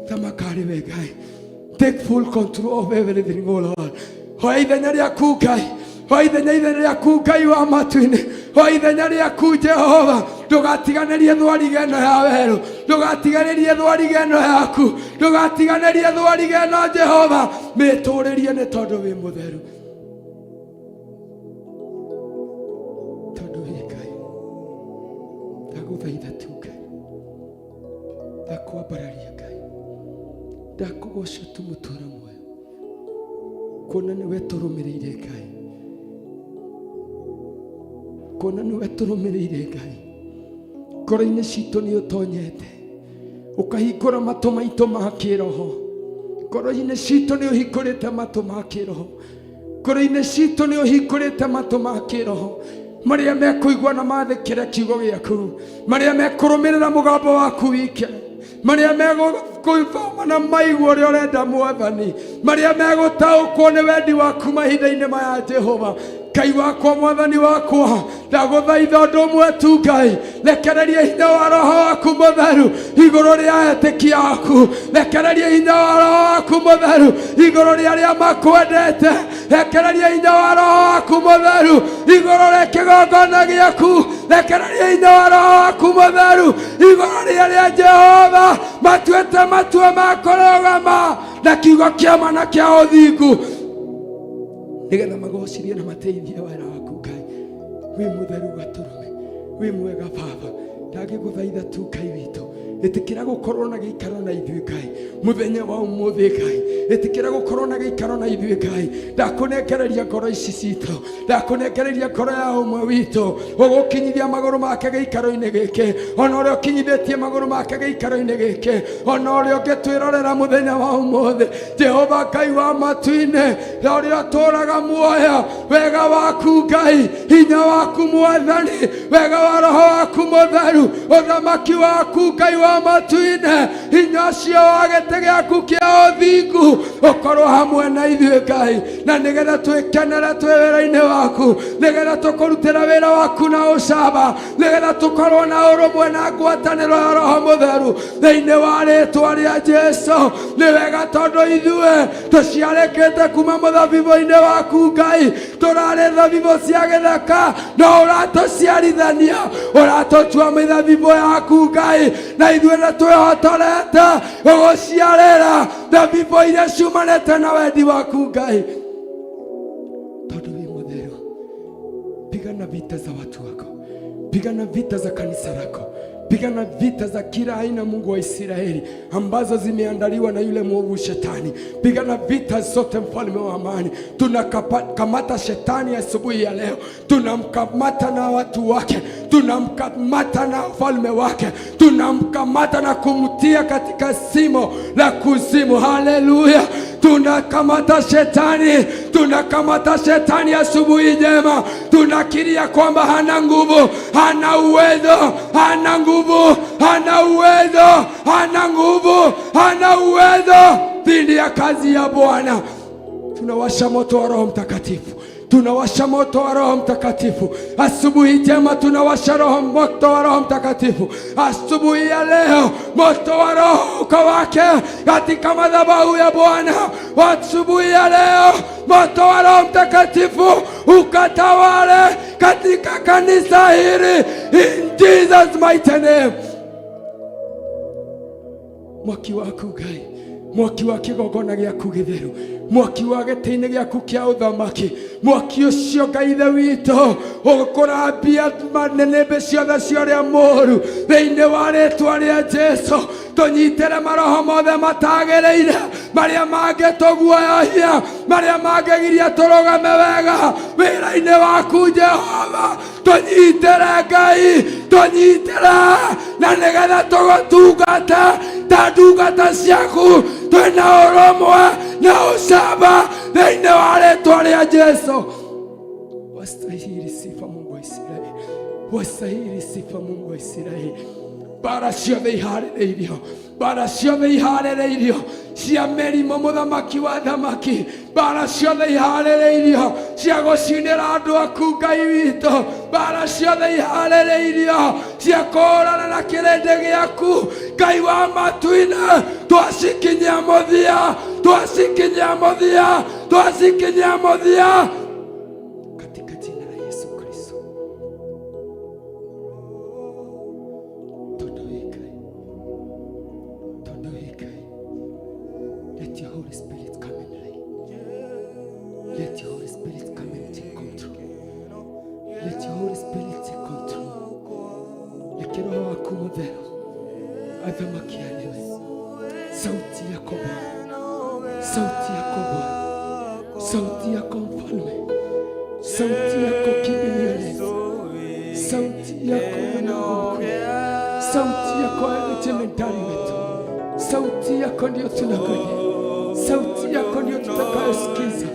thamakari we Ngai. Take full control of everything, oh Lord. Hoya ithenya rĩaku, Ngai. Hoya ithenya rĩaku, Ngai wa matu-inĩ. Hoya ithenya rĩaku, Jehova. Ndũgatiganĩrie thwariga ĩno ya werũ, ndũgatiganĩrie thwariga ĩno yaku, ndũgatiganĩrie thwariga ĩno, Jehova. Mĩtũrĩrie nĩ tondũ wĩ mũtheru, tondũ wĩ Ngai. Ndagũthaitha tu, Ngai, ndakwambararia, Ngai, ndakũgoca tu, mũtũra muoyo, kuona nĩwe tũrũmĩrĩire, Ngai, kuona nĩwe tũrũmĩrĩire, Ngai. Ngoro-inĩ citũ nĩ ũtonyete ũkahingũra matũ maitũ ma kĩroho. Ngoro-inĩ citũ nĩ ũhingũrĩte matũ ma kĩroho. Ngoro-inĩ citũ nĩ ũhingũrĩte matũ ma kĩroho marĩa mekũigua na mathĩkĩre kiugo gĩaku, marĩa mekũrũmĩrĩra mũgambo waku wike, marĩa megũthoma na maigua ũrĩa ũrenda, Mwathani, marĩa megũtaũkwo nĩ wendi waku mahinda-inĩ maya. Jehova Ngai wakwa, Mwathani wakwa, ndagũthaitha ũndũ ũmwe tu, Ngai. Rekereria hinya wa Roho waku Mũtheru igũrũ rĩa etĩkia aku. Rekereria hinya wa Roho waku Mũtheru igũrũ rĩa arĩa makwendete. Rekereria hinya wa Roho waku Mũtheru igũrũ rĩa kĩgongona gĩaku. Rekereria hinya wa Roho waku Mũtheru igũrũ rĩa arĩa, Jehova, matuĩte matua ma kũrũgama na kiugo kĩa ma na kĩa ũthingu, nĩgetha magocithie na mateithie wĩra waku. Ngai wĩ mũtheru, gatũrũme, wĩ mwega. Baba, ndangĩgũthaitha tu, Ngai witũ, ĩtĩkĩra gũkorwo na gĩikaro na ithuĩ, Ngai, mũthenya wa ũmũthĩ. Ngai, ĩtĩkĩra gũkorwo na gĩikaro na ithuĩ. Ngai, ndakũnengereria ngoro ici citũ, ndakũnengereria ngoro ya ũmwe witũ ũgũkinyithia magũrũ make gĩikaro-inĩ gĩkĩ, ona ũrĩa ũkinyithĩtie magũrũ make gĩikaro-inĩ gĩkĩ, ona ũrĩa ũngĩtwĩrorera mũthenya wa ũmũthĩ. Jehova Ngai wa matu-inĩ, ũrĩa ũtũũraga muoyo, wega waku, Ngai, hinya waku, Mwathani, wega wa Roho waku Mũtheru, ũthamaki waku, Ngai wa matu-inĩ, hinya ũcio wa gĩtĩ gĩaku kĩa ũthingu ũkorwo hamwe na ithuĩ, Ngai, na nĩgetha twĩkenere twĩ wĩra-inĩ waku, nĩgetha tũkũrutĩra wĩra waku na ũcamba, nĩgetha tũkorwo na ũrũmwe na ngwatanĩro ya Roho Mũtheru thĩinĩ wa rĩtwa rĩa Jesu. Nĩ wega tondũ ithuĩ tũciarĩkĩte kuma mũthabibũ-inĩ waku, Ngai. Tũrarĩ thabibũ cia gĩthaka, no ũratũciarithania, ũratũtua mĩthabibũ yaku, Ngai, na ithuĩ nĩ twĩhotorete gũgũciarĩra thabibũ iria ciumanĩte na wendi waku, Ngai, tondũ wĩ mũtheru. Pigana vita za watu wako, pigana vita za kanisa lako, pigana vita za kila aina, Mungu wa Israeli, ambazo zimeandaliwa na yule mwovu shetani. Pigana vita zote, mfalme wa amani. Tunakamata shetani asubuhi ya leo, tunamkamata na watu wake, tunamkamata na ufalme wake, tunamkamata na kumtia katika simo la kuzimu. Haleluya! Tunakamata shetani, tunakamata shetani asubuhi njema. Tunakiria kwamba hana nguvu, hana uwezo, hana nguvu, hana uwezo, hana nguvu, hana uwezo dhidi ya kazi ya Bwana. Tunawasha moto wa Roho Mtakatifu, tunawasha moto wa Roho Mtakatifu asubuhi njema, tunawasha roho moto wa Roho Mtakatifu asubuhi ya leo. Moto wa Roho ukawake katika madhabahu ya Bwana asubuhi ya leo. Moto wa Roho Mtakatifu ukatawale katika kanisa hili, in Jesus' mighty name. Mwaki waku, Ngai, Mwaki wa kĩgongona gĩaku gĩtheru, mwaki wa gĩtĩ-inĩ gĩaku kĩa ũthamaki, mwaki ũcio Ngai Ithe witũ ũkũrambia nĩnĩmbĩ ciothe cia ũrĩa mũũru thĩinĩ wa rĩtwa rĩa Jesu. Tũnyitĩre maroho mothe matagĩrĩire, marĩa mangĩtũguoyohia, marĩa mangĩgiria tũrũgame wega wĩra-inĩ waku Jehova. Tũnyitĩre Ngai, tũnyitĩre na nĩgetha tũgũtungata ta ndungata ciaku twĩna ũrũmwe na ũcamba thĩinĩ wa rĩtwa rĩa Jesu. Wastahili sifa Mungu wa Israeli, wastahili sifa Mungu wa Israeli. Mbara ciothe iharĩrĩirio, mbara ciothe iharĩrĩirio cia mĩrimũ, mũthamaki wa thamaki, mbara ciothe iharĩrĩirio cia gũcinĩra andũ aku Ngai witũ, mbara ciothe iharĩrĩirio cia kũhũrana na kĩrĩndĩ gĩaku Ngai wa matu-inĩ, twacikinyia mũthia, twacikinyia mũthia, twacikinyia mũthia katika jina la Yesu Kristo. Tondũ wĩ Ngai, tondũ wĩ Ngai. Let your Holy Spirit come and reign. Let your Holy Spirit come and take control. Let your Holy Spirit take control. Reke Roho waku Mũtheru athamaki arĩwe. Sauti yako Bwana, sauti yako Bwana, sauti yako Mfalme, sauti yako kimbilio letu, sauti yako Mungu mkuu, sauti yako ewe jemedari wetu, sauti yako ndio tunangojea, sauti yako ndio tutakayosikiza,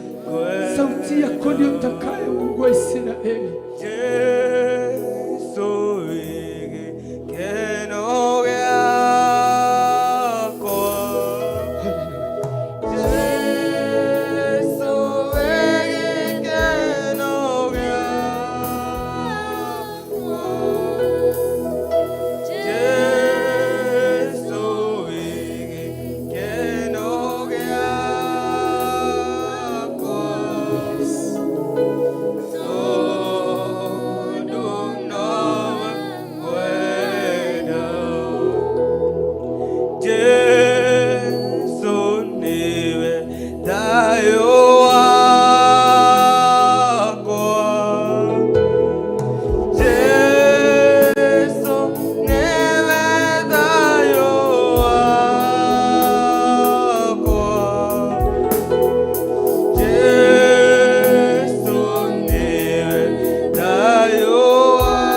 sauti yako ndio tutakayo, Mungu wa Israeli. Jesu gĩkeno gĩakwa. Jesu gĩkeno gĩakwa. Jesu gĩkeno gĩakwa. Tondũ nowe ngwenda. Jesu niwe thayũ wakwa. Jesu niwe thayũ wakwa. Jesu niwe thayũ wakwa.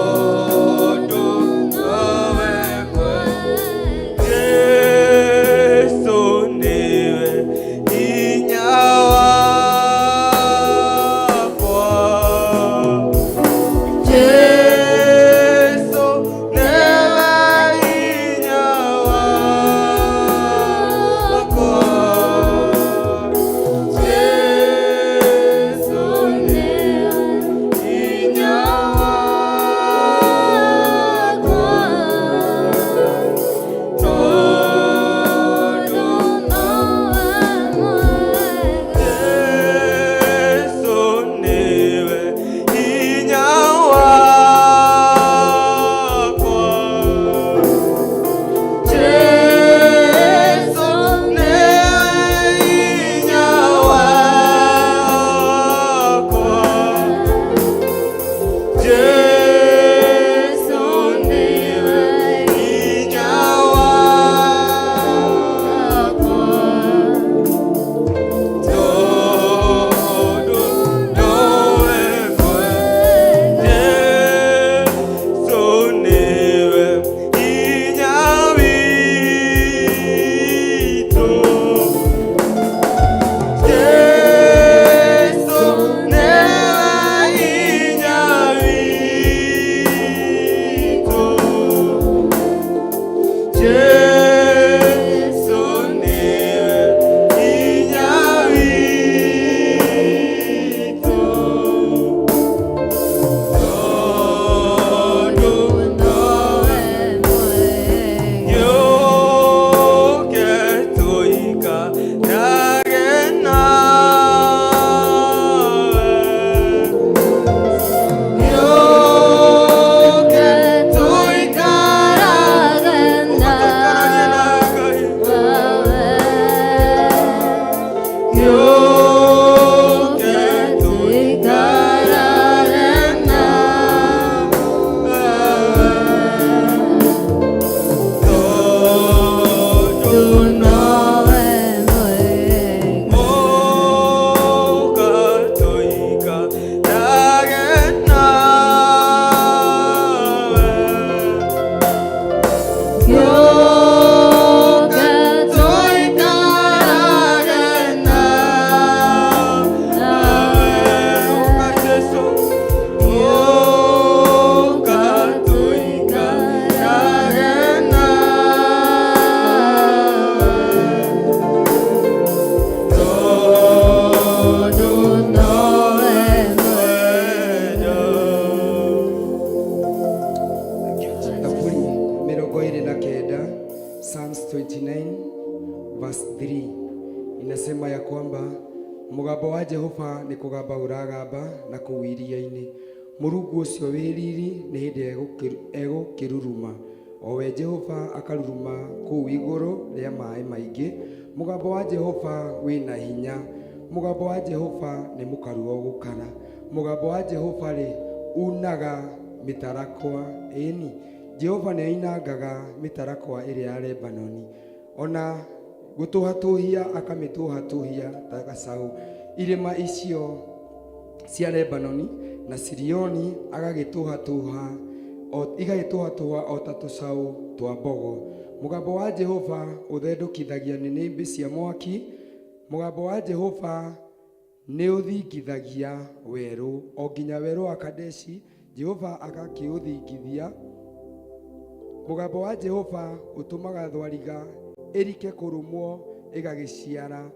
Tondũ nowe ngwenda. Jesu niwe hinya wakwa. Jesu niwe hinya wakwa. Jesu niwe hinya wakwa. Tondũ Jesu niwe hinya wakwa. Jesu niwe hinya wakwa. Jesu niwe hinya wakwa. Tondũ nowe ngwenda. Jesu niwe hinya witũ. Jesu niwe hinya witũ. Jesu niwe hinya witũ. Tondũ nowe Yũke tũikarage nawe. Yũke tũikarage Psalms 29 verse 3 inasema ya kwamba mũgambo wa Jehova nĩ kũgamba ũragamba na kũu iria-inĩ, Mũrungu ũcio wĩ riri nĩ hĩndĩ egũkĩruruma, o we Jehova akaruruma kũu igũrũ rĩa maĩ maingĩ. Mũgambo wa Jehova wĩ na hinya, mũgambo wa Jehova nĩ mũkaru o gũkara. Mũgambo wa Jehova-rĩ, unaga mĩtarakwa, ĩni, Jehova nĩoinangaga mĩtarakwa ĩrĩa ya Lebanoni, o na gũtũhatũhia akamĩtũhatũhia ta gacaũ. Irĩma icio cia Lebanoni na Sirioni agagĩtũhatũha igagĩtũhatũha o ta tũcaũ twa mbogo. Mũgambo wa Jehova ũthendũkithagia nĩnĩmbĩ cia mwaki, mũgambo wa Jehova nĩũthingithagia werũ, o nginya werũ wa Kadeshi, Jehova agakĩũthingithia. Mũgambo wa Jehova ũtũmaga thwariga ĩrike kũrũmwo ĩgagĩciara,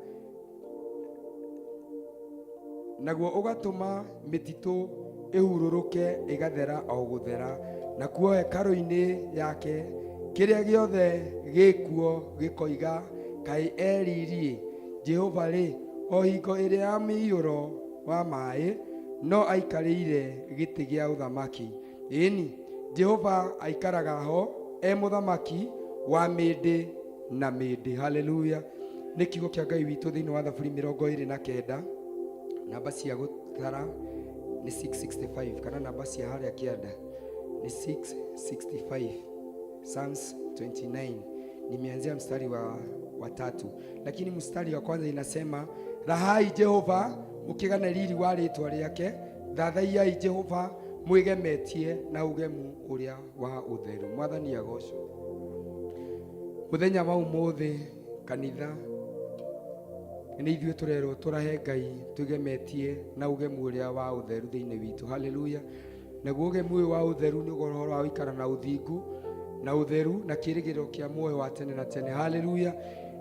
naguo ũgatũma mĩtitũ ĩhurũrũke ĩgathera o gũthera. Nakuo hekarũ-inĩ yake kĩrĩa gĩothe gĩkuo gĩkoiga, Kaĩ e riri-ĩ! Jehova-rĩ, o hingo ĩrĩa ya mũiyũro wa maĩ, no aikarĩire gĩtĩ gĩa ũthamaki. Ĩĩ-ni, Jehova aikaraga ho e mũthamaki wa mĩndĩ na mĩndĩ. Haleluya! Nĩ kiugo kĩa Ngai witũ thĩinĩ wa Thaburi 29, namba cia gũtara nĩ 665, kana namba cia harĩa kĩanda nĩ 665. Psalms 29 nimeanzia mstari wa tatu, lakini mstari wa kwanza inasema, rahai Jehova mũkĩgane riri wa rĩtwa rĩake, thathaiyai Jehova mwĩgemetie na ũgemu ũrĩa wa ũtheru. Mwathani agocwo. Mũthenya wa ũmũthĩ kanitha nĩ ithuĩ tũrerwo tũrahe Ngai twĩgemetie na ũgemu ũrĩa wa ũtheru thĩinĩ witũ. Haleluya. Naguo ũgemu ũyũ wa ũtheru nĩ ũhoro wa gũikara na ũthingu na ũtheru na kĩĩrĩgĩrĩro kĩa muoyo wa tene na tene. Haleluya.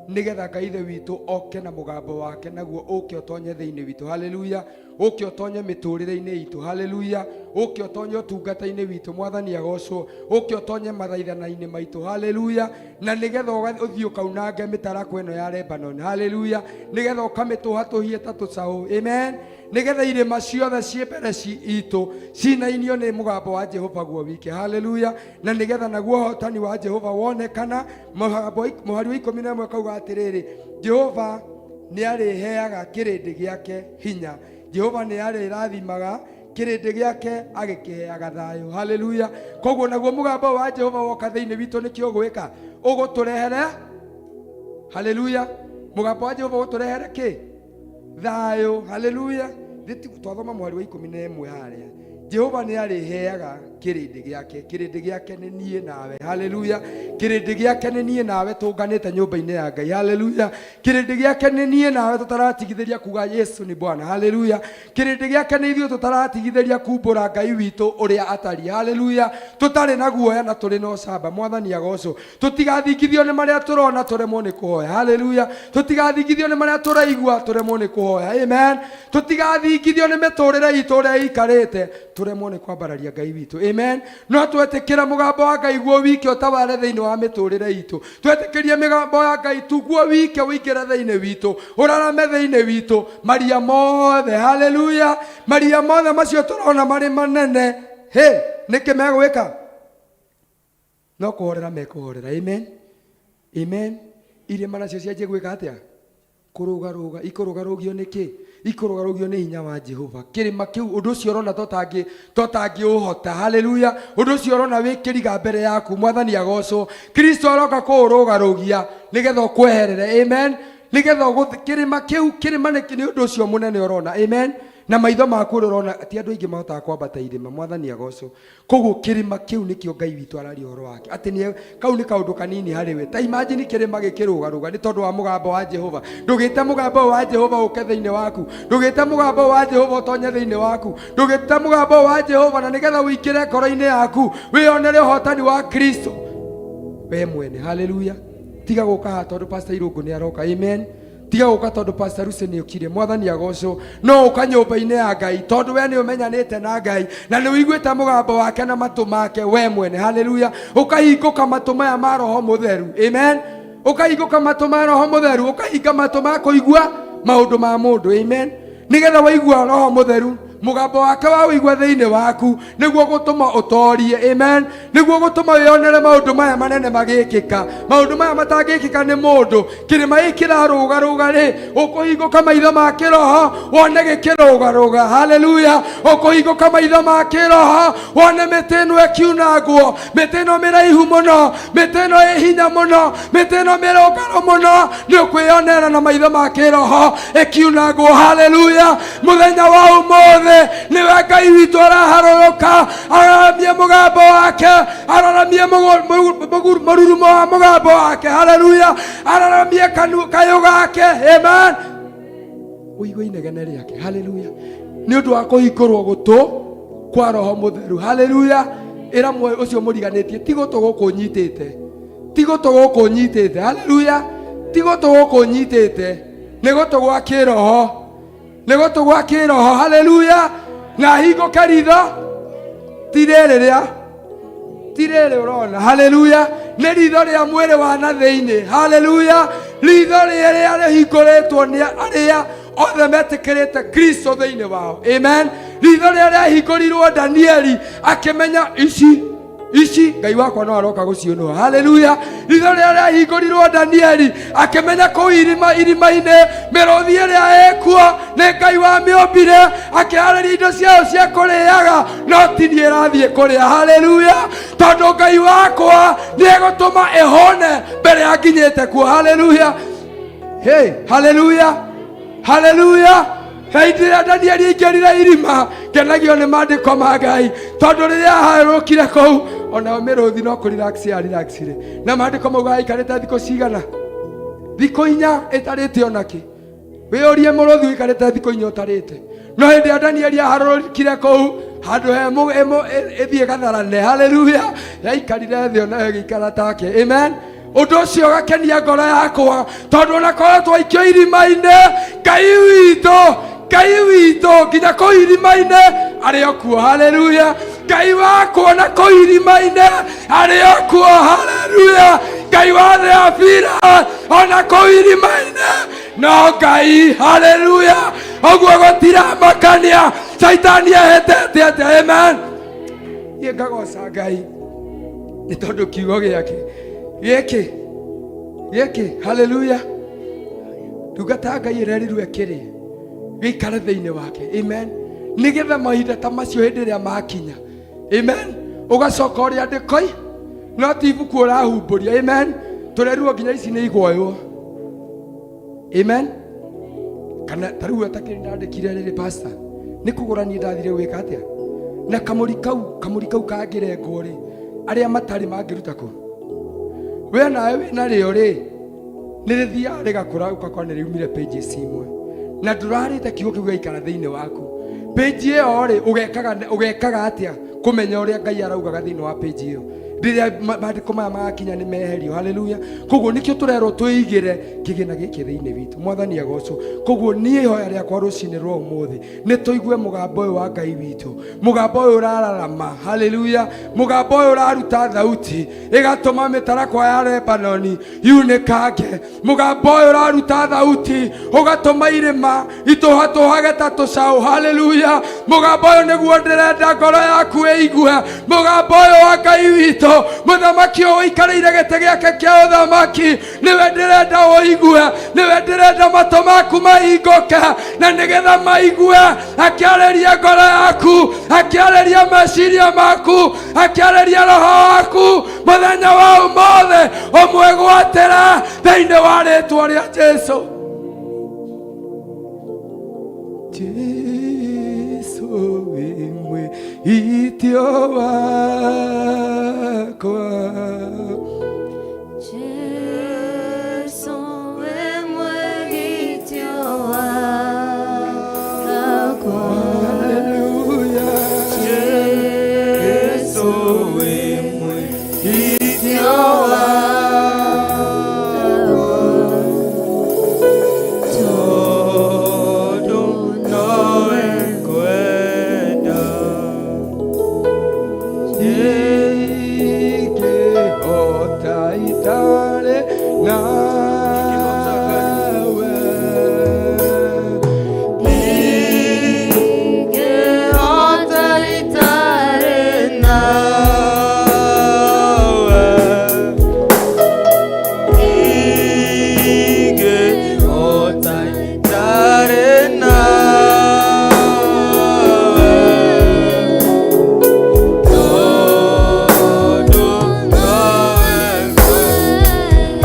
Nĩgetha Ngai Ithe witũ oke na mũgambo wake, naguo ũke ũtonye thĩinĩ witũ. Haleluya. Ũke ũtonye mĩtũrĩre-inĩ itũ. Haleluya. Ũke ũtonye ũtungata-inĩ witũ. Mwathani agocwo. Ũke ũtonye mathaithana-inĩ maitũ. Haleluya. Na nĩgetha ũthiĩ ũkaunange mĩtarakwa ĩno ya Lebanon. Haleluya. Nĩgetha ũkamĩtũhatũhie ta tũcaũ. Amen. Nĩgetha irĩma ciothe ciĩ mbere itũ cinainio nĩ mũgambo wa Jehova guo wike. Haleluya. Na nĩgetha naguo ũhotani wa Jehova wonekana. Mũhari wa 11 kauga atĩrĩrĩ, Jehova nĩarĩheaga kĩrĩndĩ gĩake hinya, Jehova nĩarĩrathimaga kĩrĩndĩ gĩake agĩkĩheaga thayũ. Haleluya. Koguo naguo mũgambo wa Jehova woka thĩinĩ witũ nĩkĩo ũgwĩka, ũgũtũrehere. Haleluya. Mũgambo wa Jehova ũgũtũrehere kĩ? Thayũ. Haleluya. Twathoma mũhari wa 11 harĩa, Jehova nĩ arĩheaga kĩrĩndĩ gĩake. Kĩrĩndĩ gĩake nĩ niĩ nawe. Haleluya. Kĩrĩndĩ gĩake nĩ niĩ nawe tũnganĩte nyũmba-inĩ ya Ngai. Haleluya. Kĩrĩndĩ gĩake nĩ niĩ nawe tũtaratigithĩria kuga Yesu ni Bwana. Haleluya. Kĩrĩndĩ gĩake nĩ ithuĩ tũtaratigithĩria kumbũra Ngai witũ ũrĩa atariĩ. Haleluya. Tũtarĩ na guoya na tũrĩ na ũcamba. Mwathani agocwo. Tũtigathingithio nĩ marĩa tũrona tũremwo nĩ kũhoya. Haleluya. Tũtigathingithio nĩ marĩa tũraigua tũremwo nĩ kũhoya. Amen. Tũtigathingithio nĩ mĩtũrĩre itũ ũrĩa ĩikarĩte tũremwo nĩ kwambararia Ngai witũ. Amen. No twetĩkĩra mũgambo wa Ngai guo wike ũtaware thĩinĩ wa mĩtũrĩre itũ, twetĩkĩrie mĩgambo ya Ngai tu guo wike ũingĩre thĩinĩ witũ, ũrarame thĩinĩ witũ maria mothe. Haleluya. Maria mothe macio tũrona marĩ manene, hĩ nĩkĩ megwĩka? No kũhorera mekũhorera. Amen. Amen. Irĩma nacio cianjie gwĩka atĩa? Kũrũgarũga. Ikũrũgarũgio nĩ kĩ? Ikũrũgarũgio nĩ hinya wa Jehova. Kĩrĩma kĩu, ũndũ ũcio ũrona totangĩũhota. Haleluya. Ũndũ ũcio ũrona wĩ kĩriga mbere yaku. Mwathani agocwo. Kristo aroka kũũrũgarũgia nĩgetha ũkweherere. Amen. Nĩgetha kĩrĩma kĩu, kĩrĩma nĩ ũndũ ũcio mũnene ũrona. Amen. Na maitho maku ũrĩa ũrona, ti andũ aingĩ mahotaga kwambata irĩma. Mwathani agocwo. Koguo kĩrĩma kĩu nĩkĩo Ngai witũ araria ũhoro wake, atĩ nĩ kau nĩ kaũndũ kanini harĩ we. Ta imagine kĩrĩma gĩkĩrũgarũga nĩ tondũ wa mũgambo wa Jehova. Ndũgĩte mũgambo wa Jehova ũke thĩinĩ waku, ndũgĩte mũgambo wa Jehova ũtonye thĩinĩ waku, ndũgĩte mũgambo wa Jehova na nĩgetha ũingĩre ngoro-inĩ yaku wĩyonere ũhotani wa Kristo we mwene. Haleluya. Tiga gũka haha tondũ Pastor Irũngũ nĩ aroka. Amen. Tiga gũka tondũ Pastor Lucy nĩ ũkire, Mwathani agocwo. No ũka nyũmba-inĩ ya Ngai tondũ we nĩ ũmenyanĩte na Ngai na nĩ ũiguĩte mũgambo wake na matũ make we mwene. Haleluya. Ũkahingũka matũ maya ma Roho Mũtheru. Amen. Ũkahingũka matũ ma Roho Mũtheru, ũkahinga matũ ma kũigua maũndũ ma mũndũ. Amen. Nĩgetha waigua Roho Mũtheru, mũgambo wake wa ũigua thĩinĩ waku nĩguo gũtũma ũtorie. Amen. Nĩguo gũtũma wĩonere maũndũ maya manene magĩkĩka, maũndũ maya matangĩkĩka nĩ mũndũ. Kĩrĩma gĩkĩ kĩrarũgarũga rĩ, ũkũhingũka maitho ma kĩroho wone gĩkĩrũgarũga. Haleluya. Ũkũhingũka maitho ma kĩroho wone mĩtĩ ĩno ĩkiunangwo, mĩtĩ ĩno mĩraihu mũno, mĩtĩ ĩno ĩ hinya mũno, mĩtĩ ĩno mĩrũngarũ mũno, nĩ ũkwĩonera na maitho ma kĩroho ĩkiunangwo. Haleluya. Mũthenya wa ũmũthĩ nĩwe Ngai witũ araharũrũka, araramie mũgambo wake, araramie mũrurumo wa mũgambo wake. Haleluya. Araramie kayũ gake. Amen. Ũigue inegene rĩake. Haleluya. Nĩ ũndũ wa kũhingũrwo gũtũ kwa Roho Mũtheru. Haleluya. Ĩra ũcio mũriganĩtie, ti gũtũ gũkũ nyitĩte, ti gũtũ gũkũ nyitĩte. Haleluya. Ti gũtũ gũkũ nyitĩte, nĩ gũtũ gwa kĩroho, nĩ gũtũ gwa kĩroho. Haleluya. Na hingũke ritho, ti rĩrĩ rĩa, ti rĩrĩ ũrona. Haleluya. Nĩ ritho rĩa mwĩrĩ wa na thĩinĩ. Haleluya. Ritho rĩrĩa rĩhingũrĩtwo nĩ arĩa othe metĩkĩrĩte Kristo thĩinĩ wao. Amen. Ritho rĩrĩa rĩahingũrirwo Danieli akĩmenya ici ici Ngai wakwa no aroka gũciũnũha. Haleluya. Ritho rĩrĩa rĩahingũrirwo Danieli akĩmenya kũu irima-inĩ mĩrũthi ĩrĩa ĩkuo nĩ Ngai wamĩũmbire, akĩharĩria indo ciayo cia kũrĩaga, no ti niĩ ĩrathiĩ kũrĩa. Haleluya. Tondũ Ngai wakwa nĩ egũtũma ĩhũne mbere ya nginyĩte kuo. Haleluya. Hey, haleluya. Haleluya. Hĩndĩ ĩrĩa Danieli aingĩrire irima, ngenagio nĩ maandĩko ma Ngai, tondũ rĩrĩa aharũrũkire kũu, onayo mĩrũthi no kũrelax ya relaxire. Na maandĩko mauga aikarĩte thikũ cigana? Thikũ inya ĩtarĩte onakĩ. Wĩyũrie mũrũthi ũikarĩte thikũ inya ũtarĩte. No hĩndĩ ĩrĩa Danieli aharũrũkire kũu, handũ he ĩthiĩ gatharane. Haleluya. Yaikarire thĩ onayo ĩgĩikara take. Amen. Ũndũ ũcio ũgakenia ngoro yakwa, tondũ ona korwo twaikio irima-inĩ, Ngai witũ, Ngai witũ nginya kũu irima-inĩ arĩ o kuo. Haleluya. Ngai wakwa ona kũu irima-inĩ arĩ o kuo. Haleluya. Ngai wa thĩ ya Bira ona kũu irima-inĩ no Ngai. Haleluya. Ũguo gũtiramakania Caitani ehĩtĩte atĩa. Amen. Niĩ ngagoca Ngai nĩ tondũ kiugo gĩake gĩkĩ gĩkĩ. Haleluya. Ndungata ya Ngai ĩrerirwo ĩkĩrĩe gĩikare thĩinĩ wake. Amen. Nĩgetha mahinda ta macio hĩndĩ ĩrĩa makinya, amen, ũgacoka ũrĩa andĩkoi no ti ibuku ũrahumbũria. Amen. Tũrerirwo nginya ici nĩ igwoywo. Amen. Kana ta rĩu atakĩrĩ ndandĩkire rĩrĩ pastor, nĩ kũgũra niĩ ndathire gwĩka atĩa na kamũri kau, kamũri kau kangĩrengwo rĩ, arĩa matarĩ mangĩruta kũ? We nawe wĩna rĩo rĩ, nĩ rĩthiaga rĩgakũra, ũgakora nĩ rĩumire pages imwe na ndũrarĩte kiugo kĩu gĩgaikara thĩinĩ waku. Page ĩyo rĩ, ũgekaga atĩa kũmenya ũrĩa Ngai araugaga thĩinĩ wa page ĩyo rĩrĩa maandĩko maya magakinya nĩ meherio? Haleluya. Koguo nĩkĩo tũrerwo twĩigĩre kĩgĩna gĩkĩ thĩinĩ witũ. Mwathani agocwo. Koguo niĩ ihoya rĩakwa rũcinĩ rwa ũmũthĩ nĩ tũigue mũgambo ũyũ wa Ngai witũ, mũgambo ũyũ ũrararama. Haleluya. Mũgambo ũyũ ũraruta thauti ĩgatũma mĩtarakwa ya Lebanoni yunĩkange, mũgambo ũyũ ũraruta thauti ũgatũma irĩma itũhatũhage ta tũcaũ. Haleluya. Mũgambo ũyũ nĩguo ndĩrenda ngoro yaku ĩigue, mũgambo ũyũ wa Ngai witũ, mũthamaki ũyũ ũikarĩire gĩtĩ gĩake kĩa ũthamaki, nĩwe ndĩrenda ũigue, nĩwe ndĩrenda matũ maku mahingũke, na nĩgetha maigue akĩarĩria ngoro yaku, akĩarĩria meciria maku, akĩarĩria roho waku mũthenya wa ũmũthĩ, ũmwĩgwatĩre thĩinĩ wa rĩtwa rĩa Jesu. Jesu wĩ mwĩtio wakwa. Jesu wĩ mwĩgitio wakwa. Haleluya. Jesu wĩ mwĩgitio wakwa. itarĩ nawe. Ingĩhota itarĩ Nawe. Ingĩhota itarĩ nawe. Tondũ nowe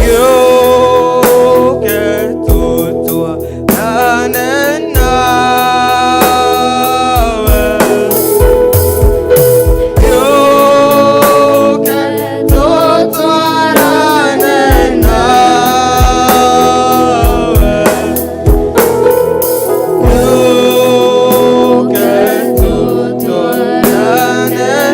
Gĩũke tũtwarane nawe. Gĩũke tũtwarane nawe. Gĩũke tũtwarane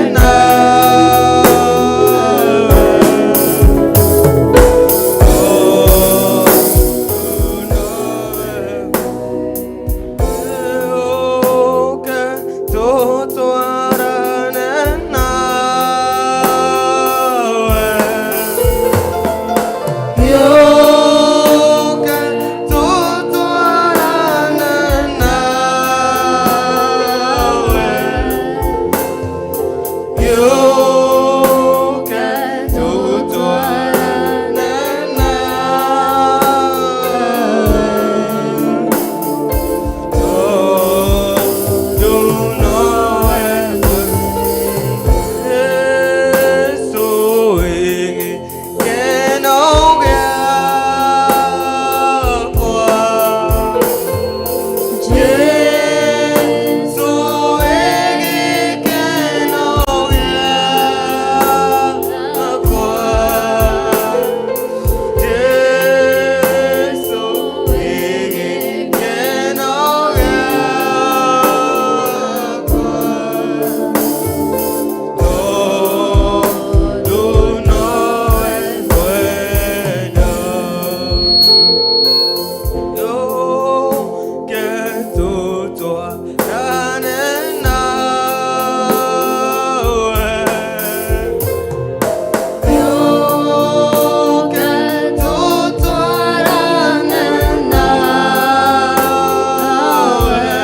nawe.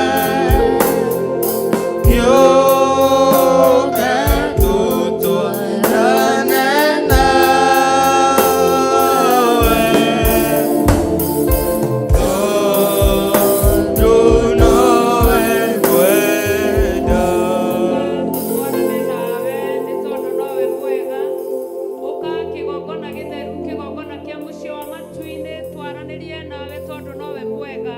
Twarane nawe nĩ tondũ nowe mwega. Ũka kĩgongona gĩtheru, kĩgongona kĩa mũciĩ wa matu-inĩ, twaranĩrie nawe tondũ nowe mwega.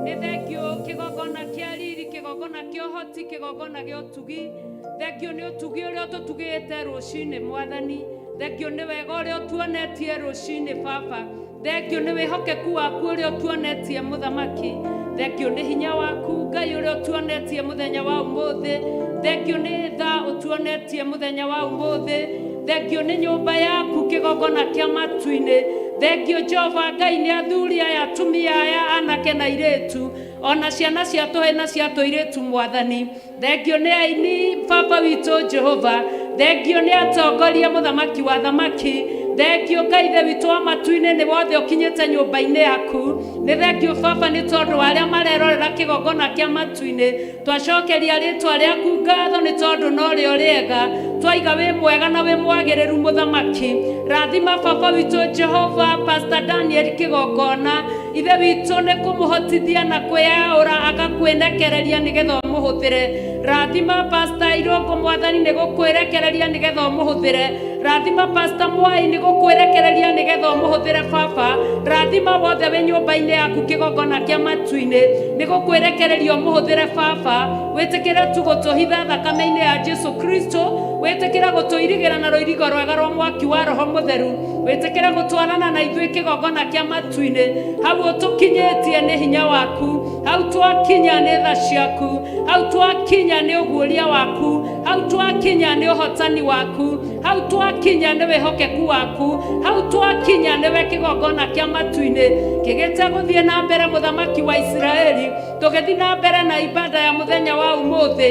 Nĩ thengiũ kĩgongona kĩa riri, kĩgongona kĩa ũhoti, kĩgongona gĩa ũtugi. Thengiũ nĩ ũtugi ũrĩa ũtũtugĩte rũcinĩ Mwathani. Thengiũ nĩ wega ũrĩa ũtuonetie rũcinĩ Baba. Thengiũ nĩ wĩhokeku waku ũrĩa ũtuonetie Mũthamaki. Thengiũ nĩ hinya waku Ngai ũrĩa ũtuonetie mũthenya wa ũmũthĩ. Thengiũ nĩ tha ũtuonetie mũthenya wa ũmũthĩ. Thengiũ nĩ nyũmba yaku kĩgongona kĩa matu-inĩ. Thengiũ Jehova Ngai nĩ athuri aya, atumia aya, anake na airĩtu, ona ciana cia tũhĩ na cia tũirĩtu Mwathani. Thengiũ nĩ aini Baba witũ Jehova. Thengiũ nĩ atongoria Mũthamaki wa thamaki. Thengiũ Ngai Ithe witũ wa matu-inĩ nĩ wothe ũkinyĩte nyũmba-inĩ yaku. Nĩ thengiũ Baba nĩ tondũ wa arĩa marerorera kĩgongona kĩa matu-inĩ. Twacokeria rĩtwa rĩaku ngatho nĩ tondũ norĩo rĩega. Twaiga wĩ mwega na wĩ mwagĩrĩru Mũthamaki. Rathima Baba witũ Jehova Pastor Daniel kĩgongona. Ithe witũ nĩ kũmũhotithia na kwĩyaũra agakwĩnekereria nĩgetha ũmũhũthĩre. Rathima Pastor Irũngũ Mwathani nĩ gũkwĩrekereria nĩgetha ũmũhũthĩre. Rathima Pastor Mwai nĩ gũkwĩrekereria nĩgetha ũmũhũthĩre Baba. Rathima wothe wĩ nyũmba-inĩ yaku kĩgongona kĩa matu-inĩ nĩ gũkwĩrekereria ũmũhũthĩre Baba. Wĩtĩkĩre tu gũtũhitha thakame-inĩ ya Jesu Kristo. Wĩtĩkĩre gũtũirigĩra na rũirigo rwega rwa mwaki wa Roho Mũtheru. Wĩtĩkĩre gũtwarana na ithuĩ kĩgongona kĩa matu-inĩ. Hau ũtũkinyĩtie nĩ hinya waku, hau twakinya nĩ tha ciaku, hau twakinya nĩ ũguũria waku, hau twakinya nĩ ũhotani waku, hau twakinya nĩ wĩhokeku waku, hau twakinya nĩwe kĩgongona kĩa matu-inĩ kĩgĩte gũthiĩ na mbere Mũthamaki wa Isiraeli. Tũgĩthiĩ na mbere na ibada ya mũthenya wa ũmũthĩ.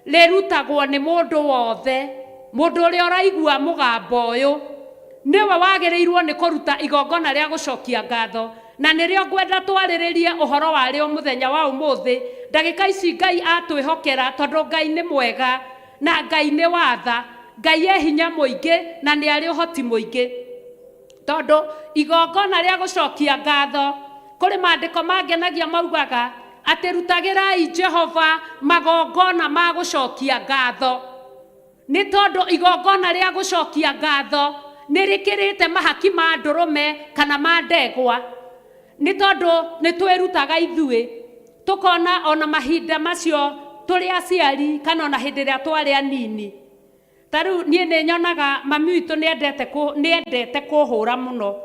Rĩrutagwo nĩ mũndũ wothe. Mũndũ ũrĩa ũraigua mũgambo ũyũ nĩwe wagĩrĩirwo nĩ kũruta igongona rĩa gũcokia ngatho, na nĩrĩo ngwenda twarĩrĩrie ũhoro warĩo mũthenya wa ũmũthĩ, ndagĩka ici Ngai atwĩhokera, tondũ Ngai nĩ mwega na Ngai nĩ wa tha. Ngai e hinya mũingĩ na nĩ arĩ ũhoti mũingĩ. Tondũ igongona rĩa gũcokia ngatho, kũrĩ maandĩko mangenagia maugaga atĩ rutagĩrai Jehova magongona ma gũcokia ngatho. Nĩ tondũ igongona rĩa gũcokia ngatho nĩ rĩkĩrĩte mahaki ma ndũrũme kana ma ndegwa. Nĩ tondũ nĩ twĩrutaga ithuĩ, tũkona ona mahinda macio tũrĩ aciari kana ona hĩndĩ ĩrĩa twarĩ anini. Ta rĩu niĩ nĩ nyonaga mami witũ nĩ endete kũ, nĩ endete kũhũra mũno.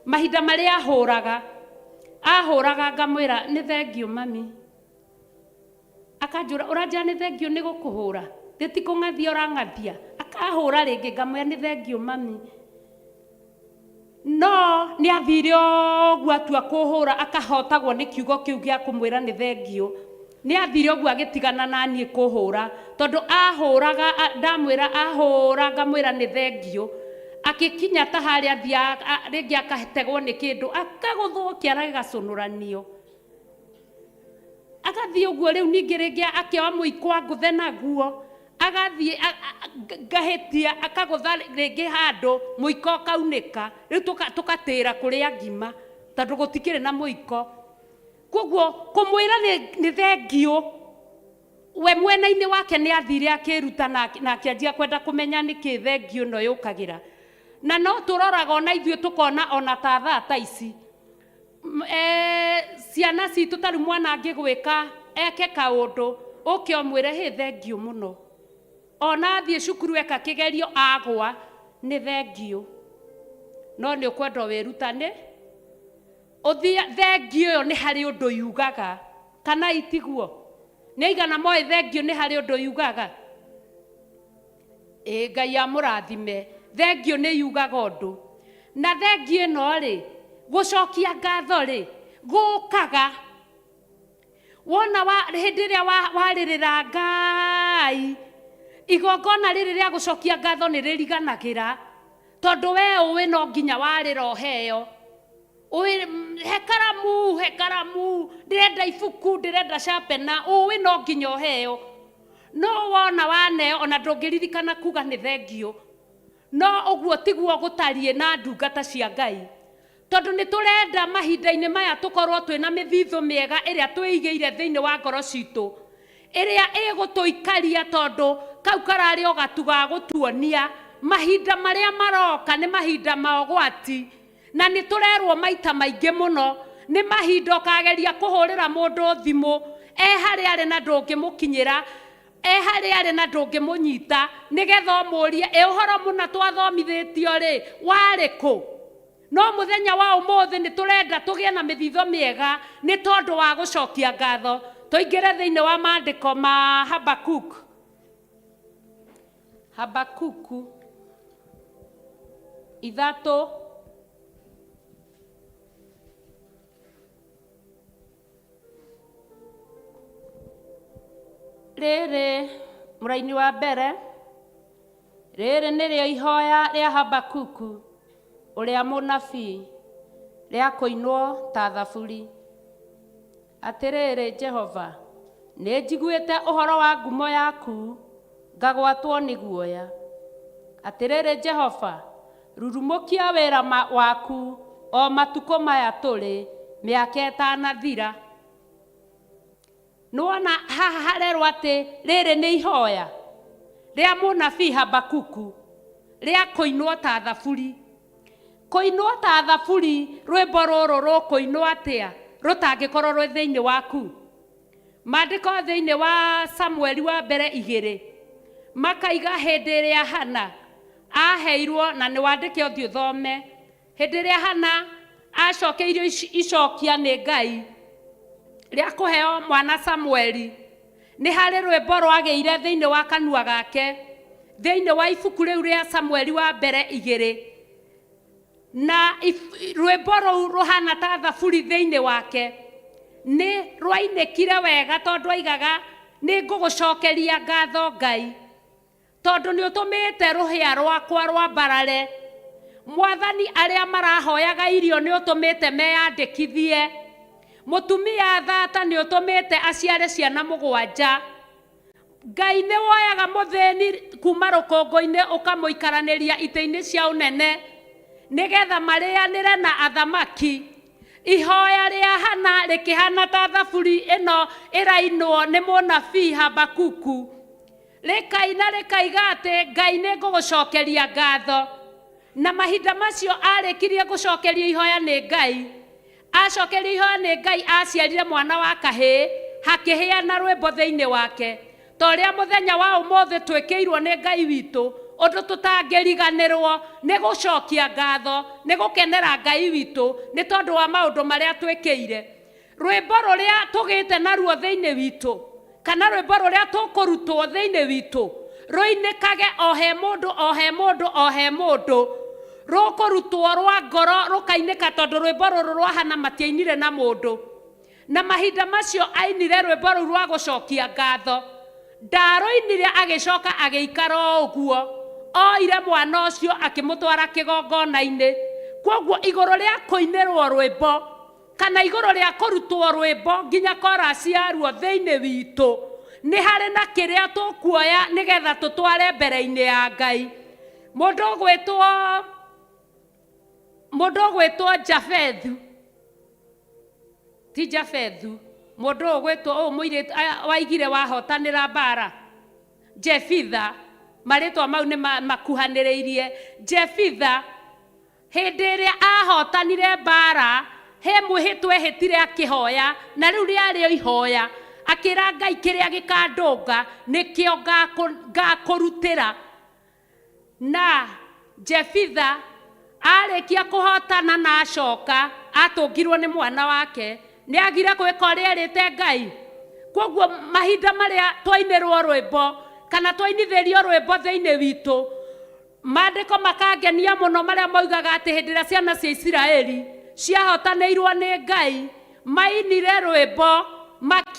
Mahinda marĩa ahũraga, ahũraga ngamwĩra nĩ thengiũ mami. Akanjũra ũranjĩra nĩ thengiũ nĩ gũkũhũra? Githĩ ti kũng'athia ũrang'athia? Akahũra rĩngĩ ngamwĩra nĩ thengiũ mami. No nĩ athire ũguo atua kũhũra akahotagwo nĩ kiugo kĩu gĩa kũmwĩra nĩ thengiũ. Nĩ athire ũguo agĩtigana na niĩ kũhũra tondũ ahũraga ndamwĩra ahũra ngamwĩra nĩ thengiũ. Agĩkinya ta harĩa athiaga rĩngĩ akategwo nĩ kĩndũ akagũthwo kĩara gĩgacũnũranio. Agathiĩ ũguo rĩu ningĩ rĩngĩ akĩoya mũiko angũthe naguo, agathiĩ ngahĩtia akagũtha rĩngĩ handũ mũiko ũkaunĩka, rĩu tũgatĩra kũrĩa ngima tondũ gũtikĩrĩ na mũiko. Koguo kũmwĩra nĩ thengiũ, we mwena-inĩ wake nĩ athire akĩruta na akĩanjia kwenda kũmenya nĩkĩ thengiũ ĩno yũkagĩra. Na no tũroraga ona ithuĩ tũkona ona ta thaa ta ici, Ciana citũ ta rĩu mwana angĩgwĩka eke kaũndũ, ũke ũmwĩre hĩ thengiũ mũno. Ona athiĩ cukuru eka kĩgerio agwa, nĩ thengiũ. No nĩ ũkwenda wĩrutane, ũthiĩ thengiũ ĩyo nĩ harĩ ũndũ yugaga, kana itiguo? Nĩ aigana moĩ thengiũ nĩ harĩ ũndũ yugaga? Ĩĩ Ngai amũrathime. Thengiũ nĩ yugaga ũndũ. Na thengiũ ĩno rĩ, gũcokia ngatho rĩ, gũkaga wona wa, hĩndĩ ĩrĩa warĩrĩra Ngai, igongona rĩrĩ rĩa gũcokia ngatho nĩ rĩriganagĩra, tondũ we ũĩ no nginya warĩra ũheo. Ũĩ, he karamu, he karamu, ndĩrenda ibuku, ndĩrenda sharpener, ũĩ no nginya ũheo. No wona waneo ona ndũngĩririkana kuga nĩ thengiũ. No ũguo tiguo gũtariĩ na ndungata cia Ngai. Tondũ nĩ tũrenda mahinda-inĩ maya tũkorwo twĩna mĩthithũ mĩega ĩrĩa twĩigĩire thĩinĩ wa ngoro citũ, ĩrĩa ĩgũtũikaria tondũ kau kararĩ o gatu ga gũtuonia mahinda marĩa maroka nĩ mahinda ma ũgwati. Na nĩ tũrerwo maita maingĩ mũno, nĩ mahinda ũkageria kũhũrĩra mũndũ thimũ, e harĩa arĩ na ndũngĩmũkinyĩra, e harĩa arĩ na ndũngĩmũnyita, nĩgetha ũmũrie, ĩ ũhoro mũna twathomithĩtio rĩ, warĩ kũ? No mũthenya wa ũmũthĩ nĩ tũrenda tũgĩe na mĩthithũ mĩega nĩ tondũ wa gũcokia ngatho. Tũingĩre thĩinĩ wa maandĩko ma Habakuk. Habakuku ithatũ rĩrĩ mũraini wa mbere rĩrĩ nĩrĩo ihoya rĩa Habakuku ũrĩa mũnabii rĩa kũinwo ta thaburi. Atĩrĩrĩ Jehova, nĩnjiguĩte ũhoro wa ngumo yaku, ngagwatwo nĩ guoya. Atĩrĩrĩ Jehova, rurumũkia wĩra waku o matukũ maya tũrĩ, mĩaka ĩtanathira. Nĩwona haha harerwo atĩ rĩrĩ nĩ ihoya rĩa mũnabii Habakuku rĩa kũinwo ta thaburi. Kũinwo ta thaburi, rwĩmbo rũrũ rũkũinwo atĩa rũtangĩkorwo rwĩ thĩinĩ waku? Maandĩko thĩinĩ wa Samueli wa mbere igĩrĩ makaiga hĩndĩ ĩrĩa Hana aheirwo, na nĩ wandĩke ũthiĩ ũthome, hĩndĩ ĩrĩa Hana acokeirio icokia nĩ Ngai rĩa kũheo mwana Samueli, nĩ harĩ rwĩmbo rwagĩire thĩinĩ wa kanua gake, thĩinĩ wa ibuku rĩu rĩa Samueli wa mbere igĩrĩ, na rwĩmbo rũu rũhana ta thaburi thĩinĩ wake, nĩ rwainĩkire wega tondũ aigaga Nĩ ngũgũcokeria ngatho Ngai, tondũ nĩ ũtũmĩte rũhĩa rwakwa rwambarare. Mwathani, arĩa marahoyaga irio nĩ ũtũmĩte meyandĩkithie. Mũtumia thata nĩ ũtũmĩte aciare ciana mũgwanja. Ngai nĩ woyaga mũthĩni kuma rũkũngũ-inĩ ũkamũikaranĩria itĩ-inĩ cia ũnene, nĩgetha marĩanĩre na athamaki. Ihoya rĩa Hana rĩkĩhana ta thaburi ĩno ĩrainwo nĩ mũnabii Habakuku, rĩkaina rĩkaiga atĩ Ngai nĩ ngũgũcokeria ngatho. Na mahinda macio arĩkirie gũcokerio ihoya nĩ Ngai, Acokerio ihoya nĩ Ngai aciarire mwana wa kahĩĩ, hakĩhĩa na rwĩmbo thĩinĩ wake. Ta ũrĩa mũthenya wa ũmũthĩ twĩkĩirwo nĩ Ngai witũ, ũndũ tũtangĩriganĩrwo nĩ gũcokia ngatho, nĩ gũkenera Ngai witũ nĩ tondũ wa maũndũ marĩa atwĩkĩire. Rwĩmbo rũrĩa tũgĩte naruo thĩinĩ witũ, kana rwĩmbo rũrĩa tũkũrutwo thĩinĩ witũ, rũinĩkage o he mũndũ, o he mũndũ, o he mũndũ. Rũkũrutwo rwa ngoro rũkainĩka tondũ rwĩmbo rũrũ rwa Hana matiainire na mũndũ. Na mahinda macio ainire rwĩmbo rũu rwa gũcokia ngatho, ndarũinire agĩcoka agĩikara o ũguo. Oire mwana ũcio akĩmũtwara kĩgongona-inĩ. Kwoguo igũrũ rĩa kũinĩrwo rwĩmbo, kana igũrũ rĩa kũrutwo rwĩmbo nginya korasi yaruo thĩinĩ witũ, nĩ harĩ na kĩrĩa tũkuoya nĩgetha tũtware mbere-inĩ ya Ngai. Mũndũ ũgwĩtwo mũndũ ũgwĩtwo Jafethu, ti Jafethu, mũndũ ũgwĩtwo ũyũ mũirĩtu waigire wahotanĩra mbara, Jefitha, marĩtwa mau nĩ makuhanĩrĩirie. Jefitha Hĩndĩ ĩrĩa aahotanire mbaara, he mwĩhĩtwa eehĩtire akĩhoya, na rĩu rĩarĩ o ihoya, akĩĩra Ngai, Kĩrĩa gĩkandũnga, nĩkĩo ngaakũrutĩra. Na Jefitha aarĩkia kũhootana na acoka, aatũngirũo nĩ mwana wake. Nĩ aagire gwĩka ũrĩa eerĩte Ngai? Kwoguo mahinda marĩa twainĩrũo rwĩmbo kana twainithĩrio rwĩmbo thĩinĩ witũ, Maandĩko makangenia mũno marĩa moigaga atĩ hĩndĩ ĩrĩa ciana cia Isiraeli ciahotanĩirwo nĩ Ngai, mainire rwĩmbo,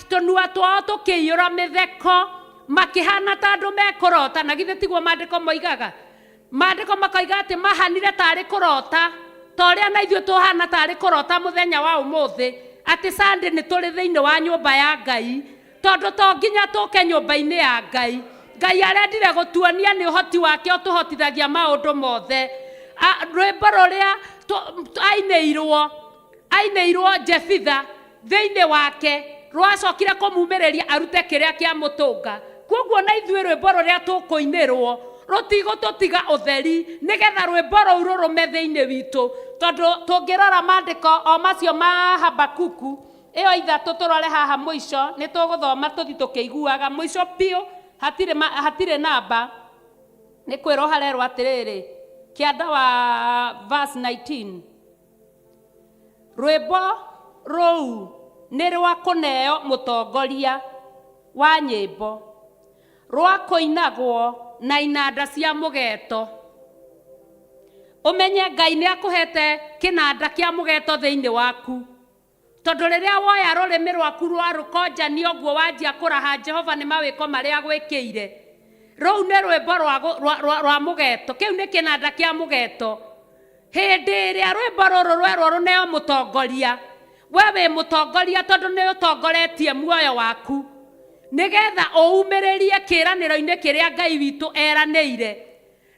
tũnua twao tũkĩiyũra mĩtheko, makĩhana ta andũ mekũrota. Na githĩ tiguo maandĩko moigaga? Maandĩko makoiga atĩ mahanire tarĩ kũrota, ta ũrĩa na ithuĩ tũhana tarĩ kũrota mũthenya wa ũmũthĩ, atĩ Sunday nĩ tũrĩ thĩinĩ wa nyũmba ya Ngai. Tondũ to nginya tũke nyũmba-inĩ ya Ngai. Ngai arendire gũtuonia nĩ ũhoti wake ũtũhotithagia maũndũ mothe. Rwĩmbo rũrĩa ainĩirwo, ainĩirwo Jefitha thĩinĩ wake rwacokire kũmumĩrĩria arute kĩrĩa kĩamũtũnga. Kwoguo na ithuĩ rwĩmbo rũrĩa tũkũinĩrwo rũtigũtũtiga ũtheri nĩgetha rwĩmbo rũu rũrũme thĩinĩ witũ. Tondũ tũngĩrora maandĩko o macio ma Habakuku, Ĩyo ithatũ tũrore haha mũico nĩ tũgũthoma tũthi tũkĩiguaga mũico biũ hatirĩ, hatirĩ namba nĩ kwĩrwo harerwo atĩrĩrĩ kĩanda wa verse 19 rwĩmbo rũu nĩ rwa kũneo mũtongoria wa nyĩmbo rwa kũinagwo na inanda cia mũgeto ũmenye Ngai nĩ akũhete kĩnanda kĩa mũgeto thĩinĩ waku. Tondũ rĩrĩa woya rũrĩmĩ rwaku rwarũkonjania ũguo wanjia kũraha Jehova nĩ mawĩko marĩa agwĩkĩire, rũu nĩ rwĩmbo rwa, rwa, rwa, rwa mũgeto. Kĩu nĩ kĩnanda kĩa mũgeto. Hĩndĩ ĩrĩa rwĩmbo rũrũ rwerwo rũneo mũtongoria, we wĩ mũtongoria tondũ nĩ ũtongoretie muoyo waku nĩgetha ũumĩrĩrie kĩĩranĩro-inĩ kĩrĩa Ngai witũ eranĩire.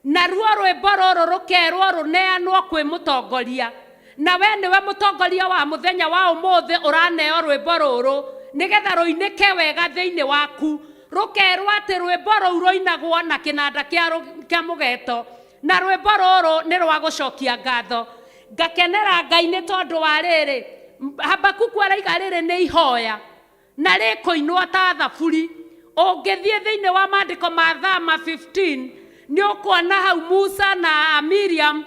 Naruo rwĩmbo rũrũ rũkerwo rũneanwo kwĩ mũtongoria. Na we nĩwe mũtongoria wa mũthenya wa ũmũthĩ ũraneo rwĩmbo rũrũ nĩgetha rũinĩke wega thĩinĩ waku. Rũkerwo atĩ rwĩmbo rũu rũinagwo na kĩnanda kĩa mũgeto. Na rwĩmbo rũrũ nĩ rwa gũcokia ngatho. Ngakenera Ngai nĩ tondũ wa rĩrĩ, Habakuku araiga rĩrĩ nĩ ihoya. Na rĩkũinwo ta thaburi. Ũngĩthiĩ thĩinĩ wa maandĩko ma Thama 15, nĩ ũkuona hau Musa na Miriam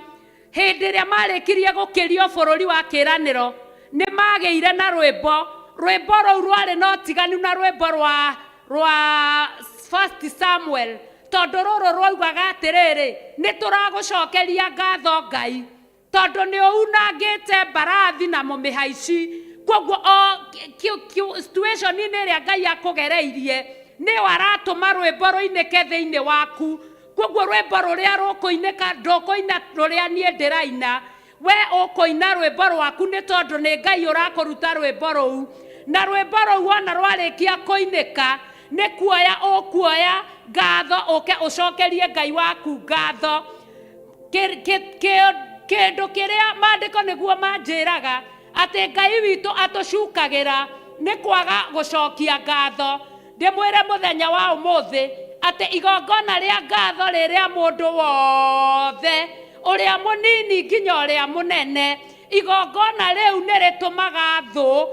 hĩndĩ ĩrĩa marĩkirie gũkĩrio bũrũri wa kĩĩranĩro, nĩ magĩire na rwĩmbo. Rwĩmbo rũu rwarĩ na ũtiganu na rwĩmbo rwa rwa First Samuel, tondũ rũrũ rwaugaga atĩrĩrĩ, nĩ tũragũcokeria ngatho Ngai, Tondũ nĩ ũunangĩte mbarathi na mũmĩhaici. Kwoguo o situation-inĩ ĩrĩa Ngai akũgereirie, Nĩyo aratũma rwĩmbo rũinĩke thĩinĩ waku. Koguo rwĩmbo rũrĩa rũkũinĩka ndũkũina rũrĩa niĩ ndĩraina, we ũkũina rwĩmbo rwaku nĩ tondũ nĩ Ngai ũrakũruta rwĩmbo rũu. Na rwĩmbo rũu ona rwarĩkia kũinĩka, nĩ kuoya ũkuoya ngatho ũke ũcokerie Ngai waku ngatho. Kĩndũ kĩrĩa maandĩko nĩguo manjĩraga atĩ Ngai witũ atũcukagĩra nĩ kwaga gũcokia ngatho. Ndĩmwĩre mũthenya wa ũmũthĩ atĩ igongona rĩa ngatho rĩrĩa mũndũ wothe, ũrĩa mũnini nginya ũrĩa mũnene, igongona rĩu nĩ rĩtũmaga thũ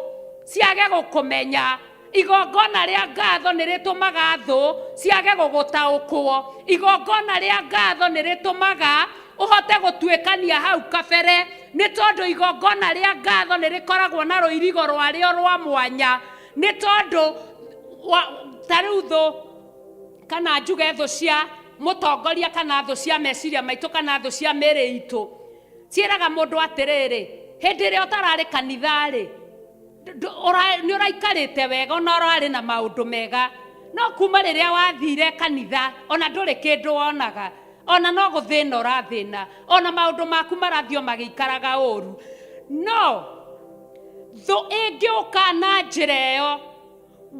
ciage gũkũmenya. Igongona rĩa ngatho nĩ rĩtũmaga thũ ciage gũgũtaũkwo. Igongona rĩa ngatho nĩ rĩtũmaga ũhote gũtuĩkania hau kabere, nĩ tondũ igongona rĩa ngatho nĩ rĩkoragwo na rũirigo rwarĩo rwa mwanya. Nĩ tondũ ta rĩu thũ, kana njuge thũ cia mũtongoria, kana thũ cia meciria maitũ, kana thũ cia mĩĩrĩ itũ, ciĩraga mũndũ atĩrĩrĩ, hĩndĩ ĩrĩa ũtararĩ kanitha-rĩ, nĩ ũraikarĩte wega, ona ũrarĩ na maũndũ mega, no kuma rĩrĩa wathire kanitha ona ndũrĩ kĩndũ wonaga, ona no gũthĩna ũrathĩna, ona maũndũ maku marathiĩ o magĩikaraga ũru. No thũ ĩngĩũka na njĩra ĩyo,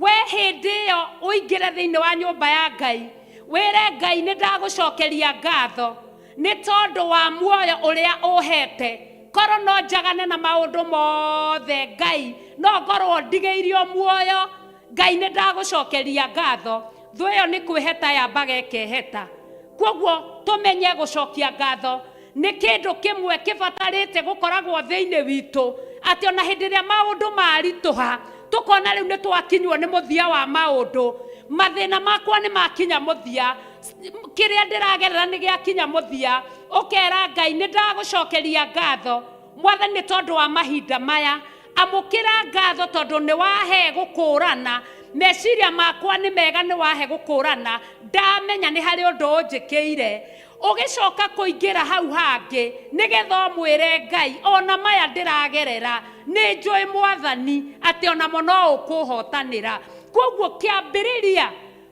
we hĩndĩ ĩyo ũingĩre thĩinĩ wa nyũmba ya Ngai, wĩre Ngai nĩ ndagũcokeria ngatho nĩ tondũ wa muoyo ũrĩa ũhete. Korwo no njagane na maũndũ mothe Ngai, no ngorwo ndigĩirio muoyo, Ngai nĩ ndagũcokeria ngatho. Thũ ĩyo nĩ kwĩheta yambaga ĩkeheta. Kwoguo tũmenye gũcokia ngatho nĩ kĩndũ kĩmwe kĩbatarĩte gũkoragwo thĩinĩ witũ, atĩ ona hĩndĩ ĩrĩa maũndũ maritũha, tũkona rĩu nĩ twakinywo nĩ mũthia wa maũndũ, mathĩna makwa nĩ makinya mũthia, kĩrĩa ndĩragerera nĩ gĩakinya mũthia, ũkera Ngai nĩ ndagũcokeria ngatho Mwathani nĩ tondũ wa mahinda maya. Amũkĩra ngatho tondũ nĩ wahe gũkũrana, meciria makwa nĩ mega, nĩ wahe gũkũrana, ndamenya nĩ harĩ ũndũ ũnjĩkĩire. Ũgĩcoka kũingĩra hau hangĩ nĩgetha ũmwĩre Ngai ona maya ndĩragerera nĩ njũĩ Mwathani atĩ onamo no ũkũhotanĩra. Kwoguo kĩambĩrĩria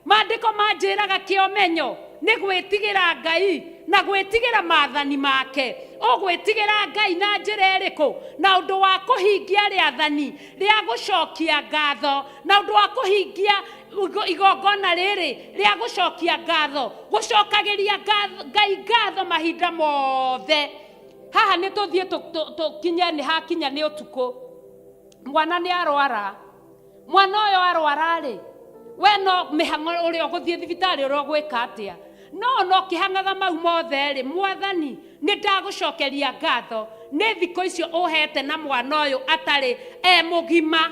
maandĩko manjĩraga kĩomenyo nĩ gwĩtigĩra Ngai na gwĩtigĩra maathani make. Ũgwĩtigĩra Ngai na njĩra ĩrĩkũ? Na ũndũ wa kũhingia rĩathani rĩa gũcokia ngatho, na ũndũ wa kũhingia igongona rĩrĩ rĩa gũcokia ngatho, gũcokagĩria Ngai ngatho mahinda mothe. Haha nĩ tũthiĩ tũkinye nĩ hakinya nĩ ũtukũ, mwana nĩ arwara. Mwana ũyũ arwara-rĩ, we no mĩhang'o ũrĩa ũgũthiĩ thibitarĩ ũrĩa ũgwĩka atĩa? No ona ũkĩhang'aga mau mothe-rĩ, Mwathani, nĩ ndagũcokeria ngatho nĩ thikũ icio ũhete na mwana ũyũ atarĩ e mũgima.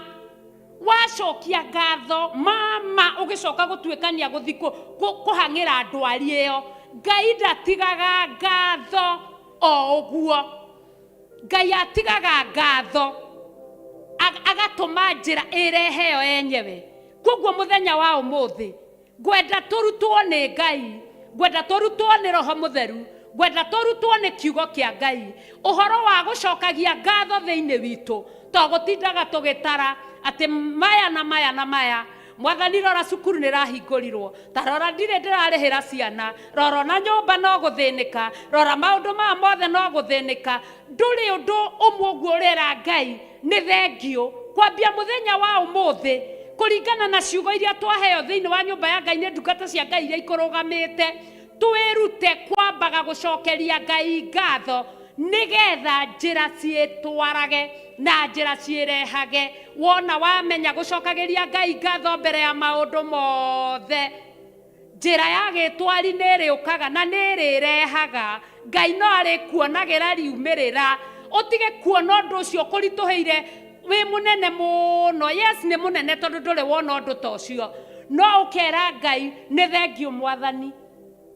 Wacokia ngatho mama, ũgĩcoka gũtuĩkania gũthiĩ kũhang'ĩra ndwari ĩyo. Ngai ndatigaga ngatho o ũguo. Ngai atigaga ngatho agatũma njĩra ĩrehe yo enyewe. Koguo mũthenya wa ũmũthĩ ngwenda tũrutwo nĩ Ngai, ngwenda tũrutwo nĩ Roho Mũtheru, ngwenda tũrutwo nĩ kiugo kĩa Ngai ũhoro wa gũcokagia ngatho thĩinĩ witũ, to gũtindaga tũgĩtara atĩ maya na maya na maya. Mwathani, rora cukuru nĩ rahingũrirwo, ta rora ndirĩ ndĩrarĩhĩra ciana, rora ona nyũmba no gũthĩnĩka, rora maũndũ maya mothe no gũthĩnĩka. Ndũrĩ ũndũ ũmwe ũguo ũrera Ngai nĩ thengiũ. Kwambia mũthenya wa ũmũthĩ, kũringana na ciugo iria twaheo thĩinĩ wa nyũmba ya Ngai nĩ ndungata cia Ngai iria ikũrũgamĩte, twĩrute kwambaga gũcokeria Ngai ngatho nĩgetha njĩra ciĩtwarage na njĩra ciĩrehage. Wona wamenya gũcokagĩria Ngai ngatho mbere ya maũndũ mothe, njĩra ya gĩtwari nĩ ĩrĩũkaga na nĩ ĩrĩrehaga. Ngai no arĩkuonagĩra riumĩrĩra, ũtige kuona ũndũ ũcio ũkũritũhĩire wĩ mũnene mũno. Yes, nĩ mũnene tondũ ndũrĩ wona ũndũ ta ũcio, no ũkera Ngai nĩ thengiũ Mwathani,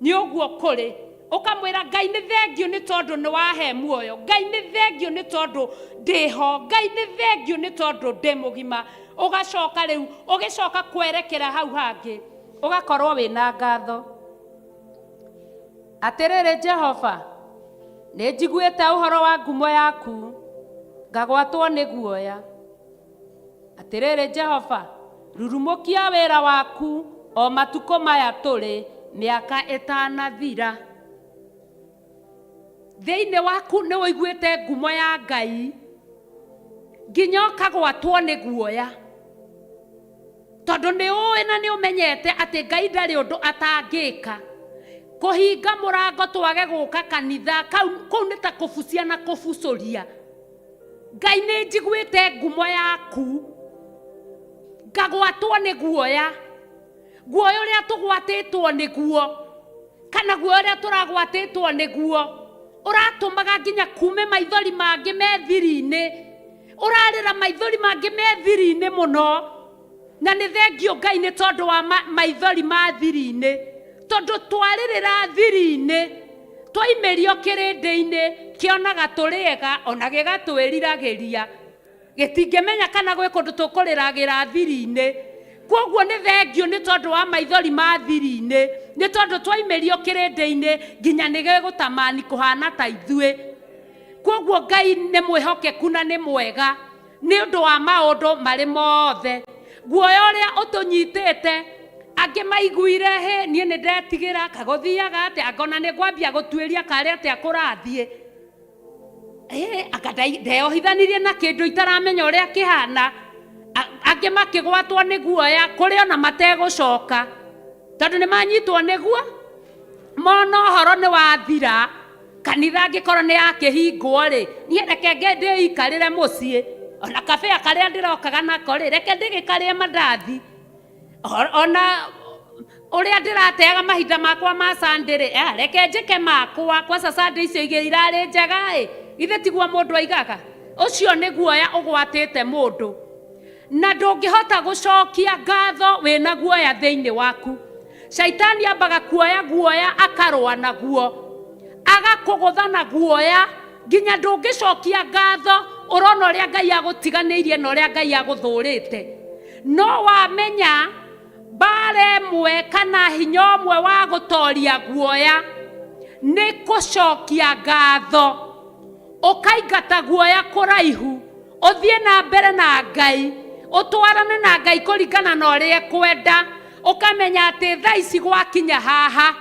nĩ ũguo kũrĩ. Ũkamwĩra Ngai nĩ thengiũ nĩ tondũ nĩ wahe muoyo, Ngai nĩ thengiũ nĩ tondũ ndĩho, Ngai nĩ thengiũ nĩ tondũ ndĩ mũgima. Ũgacoka rĩu ũgĩcoka kwerekera hau hangĩ, ũgakorwo wĩna ngatho. Atĩrĩrĩ Jehova, nĩ njiguĩte ũhoro wa ngumo yaku, ngagwatwo nĩ guoya. Atĩrĩrĩ Jehova, rurumũkia wĩra waku, O matukũ maya tũrĩ, mĩaka ĩtanathira. Thĩinĩ waku nĩ ũiguĩte ngumo ya Ngai nginya ũkagwatwo nĩ guoya, tondũ nĩ ũĩ na nĩ ũmenyete atĩ Ngai ndarĩ ũndũ atangĩka. Kũhinga mũrango twage gũka kanitha kau, kũu nĩ ta kũbucia na kũbucũria. Ngai nĩ njiguĩte ngumo yaku ngagwatwo nĩ guoya. Guoya ũrĩa tũgwatĩtwo nĩguo, kana guoya ũrĩa tũragwatĩtwo nĩguo, ũratũmaga nginya kume maithori mangĩ me thiri-inĩ. Ũrarĩra maithori mangĩ me thiri-inĩ mũno. Na nĩ thengio Ngai nĩ tondũ wa maithori ma thiri-inĩ. Tondũ twarĩrĩra thiri-inĩ, twaimĩrio kĩrĩndĩ-inĩ, kĩonaga tũrĩ ega, ona gĩgatwĩriragĩria. Gĩtingĩmenya kana gwĩ kũndũ tũkũrĩragĩra thiri-inĩ. Kwoguo nĩ thengio nĩ tondũ wa maithori ma thiri-inĩ, nĩ tondũ twaimĩrio kĩrĩndĩ-inĩ nginya nĩ gĩgũtamani kũhana ta ithuĩ. Kwoguo Ngai nĩ mwĩhokeku na nĩ mwega nĩ ũndũ wa maũndũ marĩ mothe. Guoya ũrĩa ũtũnyitĩte, angĩ maiguire hĩ, niĩ nĩ ndetigĩra, kagũthiaga atĩa, anga ona nĩ ngwambia gũtuĩria karĩ atĩa kũrathiĩ. Anga ndeyohithanirie na kĩndũ itaramenya ũrĩa kĩhana. Angĩ makĩgwatwo nĩ guoya kũrĩ ona mategũcoka, tondũ nĩ manyitwo nĩ guo, mona ũhoro nĩ wathira, kanitha angĩkorwo nĩ yakĩhingwo rĩ, niĩ reke ndĩikarĩre mũciĩ, ona kabĩa karĩa ndĩrokaga nako rĩ, reke ndĩgĩkarĩe mandathi. Ona ũrĩa ndĩrateaga mahinda makwa ma Sunday rĩ, reke njĩke makwa, kwanza Sunday icio igĩrĩ irarĩ njega ĩ, githĩ tiguo mũndũ aigaga? Ũcio nĩ guoya ũgwatĩte mũndũ, na ndũngĩhota gũcokia ngatho wĩna guoya thĩinĩ waku. Shaitani ambaga kuoya guoya akarũa naguo, agakũgũtha na guoya nginya ndũngĩcokia ngatho, ũrona ũrĩa Ngai agũtiganĩirie na ũrĩa Ngai agũthũrĩte. No wamenya mbara ĩmwe kana hinya ũmwe wa gũtoria guoya nĩ kũcokia ngatho, ũkaingata guoya kũraihu, ũthiĩ na mbere na Ngai, ũtwarane na Ngai kũringana na ũrĩa ekwenda, ũkamenya atĩ thaa ici gwakinya haha,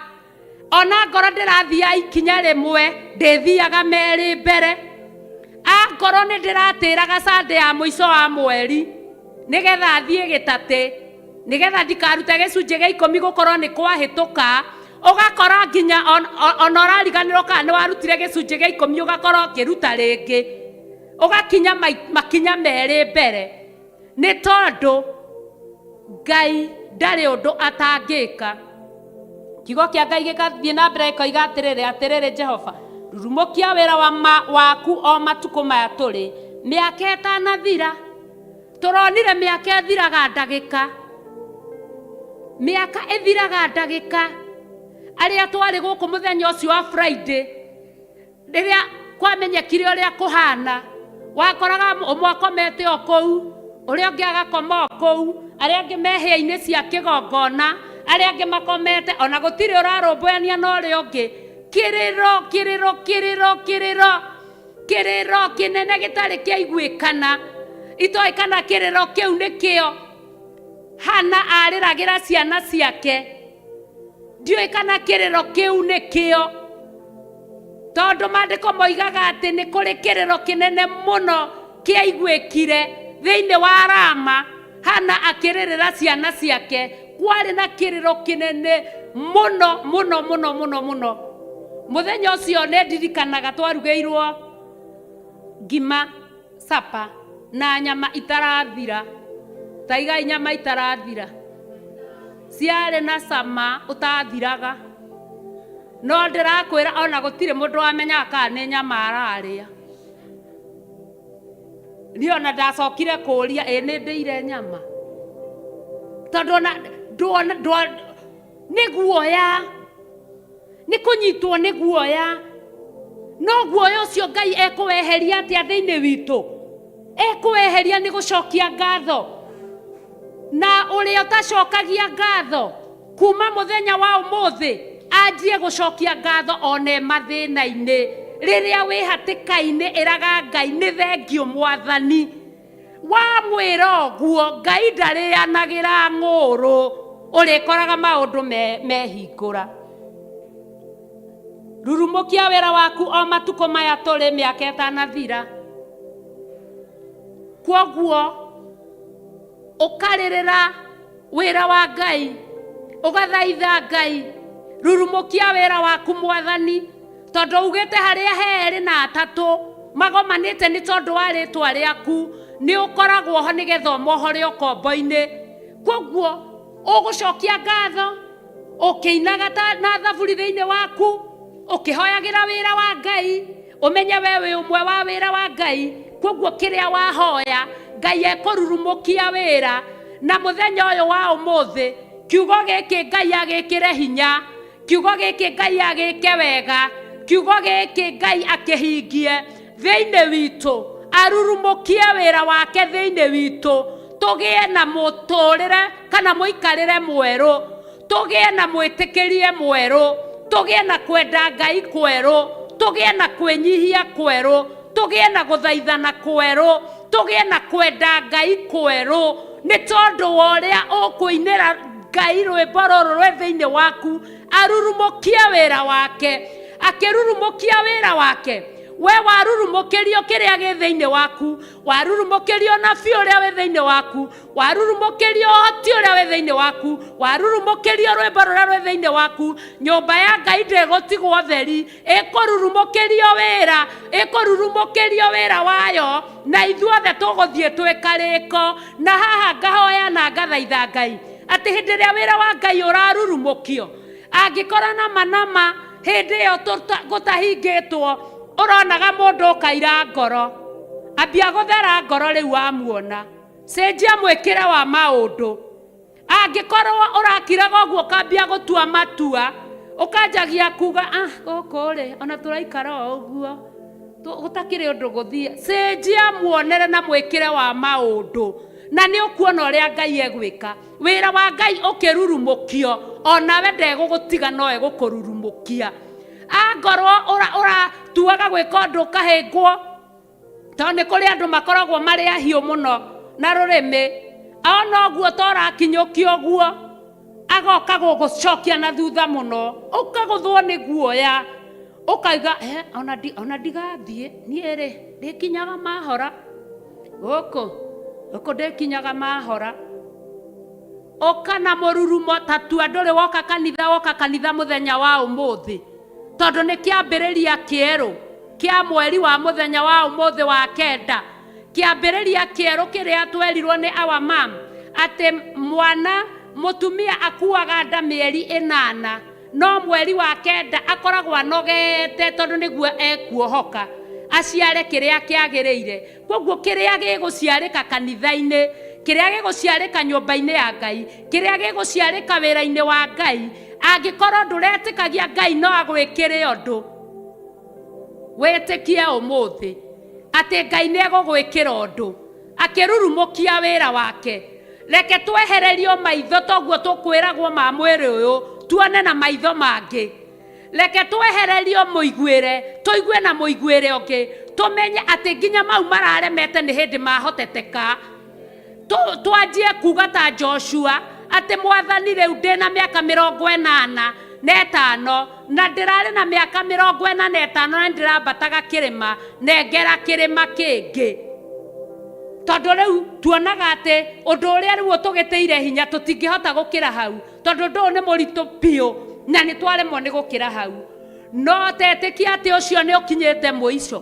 ona ngorwo ndĩrathiaga ikinya rĩmwe, ndĩthiaga merĩ mbere. Angorwo nĩ ndĩratĩraga Sunday ya mũico wa mweri, nĩgetha thiĩ gĩtatĩ, nĩgetha ndikarute gĩcunjĩ gĩa ikũmi gũkorwo nĩ kwahĩtũka, ũgakora nginya ona ũrariganĩrwo kana nĩ warutire gĩcunjĩ gĩa ikũmi ũgakorwo ũkĩruta rĩngĩ, ũgakinya makinya merĩ mbere, nĩ tondũ Ngai ndarĩ ũndũ atangĩka. Kiugo kĩa Ngai gĩgathiĩ na mbere gĩkoiga atĩrĩrĩ, atĩrĩrĩ Jehova, rurumũkia wĩra wa ma, waku o matukũ maya tũrĩ, mĩaka ĩtanathira. Tũronire mĩaka ĩthiraga ndagĩka, mĩaka ĩthiraga ndagĩka. Arĩa twarĩ gũkũ mũthenya ũcio wa Friday, Rĩrĩa kwamenyekire ũrĩa kũhana, wakoraga ũmwe akomete o kũu, ũrĩa ũngĩ agakoma o kũu, arĩa angĩ me hĩa-inĩ cia kĩgongona, arĩa angĩ makomete, ona gũtirĩ ũrarũmbũyania na ũrĩa ũngĩ. Kĩrĩro, kĩrĩro, kĩrĩro, kĩrĩro, kĩrĩro kĩnene gĩtarĩ kĩaiguĩkana. Itoĩ kana kĩrĩro kĩu nĩkĩo Hana arĩragĩra ciana ciake. Ndiũĩ kana kĩrĩro kĩu nĩkĩo, tondũ maandĩko moigaga atĩ nĩ kũrĩ kĩrĩro kĩnene mũno kĩaiguĩkire thĩinĩ wa Rama, Hana akĩrĩrĩra ciana ciake. Kwarĩ na kĩrĩro kĩnene mũno mũno mũno mũno mũno. Mũthenya ũcio nĩ ndirikanaga twarugĩirwo ngima sapa na nyama itarathira. Taigai nyama itarathira. Ciarĩ na cama ũtathiraga. No ndĩrakwĩra ona gũtirĩ mũndũ wamenyaga kana nĩ nyama ararĩa. Niĩ ona ndacokire kũria ĩ nĩ ndĩire nyama? Tondũ ona nĩ guoya, nĩ kũnyitwo nĩ guoya. No guoya ũcio Ngai ekũweheria atĩa thĩinĩ witũ? Ekũweheria nĩ gũcokia ngatho. Na ũrĩa ũtacokagia ngatho kuma mũthenya wa ũmũthĩ anjie gũcokia ngatho one mathĩna-inĩ. Rĩrĩa wĩ hatĩka-inĩ ĩraga Ngai nĩ thengio Mwathani. Wamwĩra ũguo Ngai ndarĩanagĩra ng'ũrũ. Ũrĩkoraga maũndũ mehingũra. Rurumũkia wĩra waku o matukũ maya tũrĩ, mĩaka ĩtanathira. Kwoguo ũkarĩrĩra wĩra wa Ngai, ũgathaitha Ngai, rurumũkia wĩra waku Mwathani, tondũ ugĩte harĩa he erĩ na atatũ magomanĩte nĩ tondũ wa rĩtwa rĩaku, nĩ ũkoragwo ho nĩgetha ũmohore ũkombo-inĩ. Kwoguo ũgũcokia ngatho ũkĩinaga na thaburi thĩinĩ waku, ũkĩhoyagĩra wĩra wa Ngai, ũmenye we wĩ ũmwe wa wĩra wa Ngai. Kwoguo kĩrĩa wahoya Ngai ekũrurumũkia wĩra. Na mũthenya ũyũ wa ũmũthĩ, kiugo gĩkĩ Ngai agĩkĩre hinya, kiugo gĩkĩ Ngai agĩke wega, kiugo gĩkĩ Ngai akĩhingie thĩinĩ witũ, arurumũkie wĩra wake thĩinĩ witũ, tũgĩe na mũtũrĩre kana mũikarĩre mwerũ, tũgĩe na mwĩtĩkĩrie mwerũ, tũgĩe na kwenda Ngai kwerũ, tũgĩe na kwĩnyihia kwerũ, tũgĩe na gũthaithana kwerũ, tũgĩe na kwenda Ngai kwerũ, nĩ tondũ wa ũrĩa ũkũinĩra Ngai rwĩmbo rũrũ rwĩ thĩinĩ waku, arurumũkie wĩra wake. Akĩrurumũkia wĩra wake, we warurumũkĩrio kĩrĩa gĩ thĩinĩ waku, warurumũkĩrio nabii ũrĩa wĩ thĩinĩ waku, warurumũkĩrio ũhoti ũrĩa wĩ thĩinĩ waku, warurumũkĩrio rwĩmbo rũrĩa rwĩ thĩinĩ waku. Nyũmba ya Ngai ndĩgũtigwo theri, ĩkũrurumũkĩrio wĩra, ĩkũrurumũkĩrio wĩra wayo, na ithuothe tũgũthiĩ twĩ karĩko. Na haha ngahoya na ngathaitha Ngai atĩ hĩndĩ ĩrĩa wĩra wa Ngai ũrarurumũkio, angĩkorwo na ma na ma hĩndĩ ĩyo gũtahingĩtwo, ũronaga mũndũ ũkaira ngoro, ambia gũthera ngoro rĩu wamuona. Cenjia mwĩkĩre wa maũndũ. Angĩkorwo ũrakiraga ũguo ũkambia gũtua matua, ũkanjagia kuga, ah, gũkũ rĩ, ona tũraikara o ũguo, gũtakĩrĩ ũndũ gũthiĩ. Cenjia muonere na mwĩkĩre wa maũndũ, na nĩ ũkuona ũrĩa Ngai egwĩka. Wĩra wa Ngai ũkĩrurumũkio, onawe ndegũgũtiga, no egũkũrurumũkia. Angorwo ũratuaga gwĩka ũndũ ũkahĩngwo, tondũ nĩ kũrĩ andũ makoragwo marĩ ahiũ mũno na rũrĩmĩ, ona ũguo ta ũrakinyũkia ũguo, agoka gũgũcokia na thutha mũno, ũkagũthwo nĩ guoya, ũkauga, ona ndigathiĩ, niĩ rĩ, ndĩkinyaga mahora, gũkũ, gũkũ ndĩkinyaga mahora. Ũka na mũrurumo ta tua ndũrĩ woka kanitha, woka kanitha mũthenya wa ũmũthĩ, tondũ nĩ kĩambĩrĩria kĩerũ kĩa mweri wa mũthenya wa ũmũthĩ wa kenda, kĩambĩrĩria kĩerũ kĩrĩa twerirwo nĩ our mom atĩ mwana mũtumia akuaga nda mĩeri 8, no mweri wa kenda akoragwo anogete tondũ nĩguo ekuohoka aciare kĩrĩa kĩagĩrĩire. Kwoguo kĩrĩa gĩgũciarĩka kanitha-inĩ, kĩrĩa gĩgũciarĩka nyũmba-inĩ ya Ngai, kĩrĩa gĩgũciarĩka wĩra-inĩ wa Ngai, angĩkorwo ndũretĩkagia Ngai no agwĩkĩre ũndũ, wĩtĩkie ũmũthĩ atĩ Ngai nĩ egũgwĩkĩra ũndũ, akĩrurumũkia wĩra wake. Reke twehererio maitho toguo tũkwĩragwo ma mwĩrĩ ũyũ, tuone na maitho mangĩ. Reke twehererio mũiguĩre, tũigue na mũiguĩre ũngĩ, tũmenye atĩ nginya mau mararemete nĩ hĩndĩ mahoteteka. Twanjie kuga ta Joshua atĩ Mwathani rĩu ndĩna mĩaka 45, na ndĩrarĩ na mĩaka 45 na ndĩrambataga kĩrĩma nengera kĩrĩma kĩngĩ. Tondũ rĩu tuonaga atĩ ũndũ ũrĩa rĩu ũtũgĩtĩire hinya tũtingĩhota gũkĩra hau, tondũ ũndũ ũyũ nĩ mũritũ biũ na nĩ twaremwo nĩ gũkĩra hau. No tetĩkia atĩ ũcio nĩ ũkinyĩte mũico.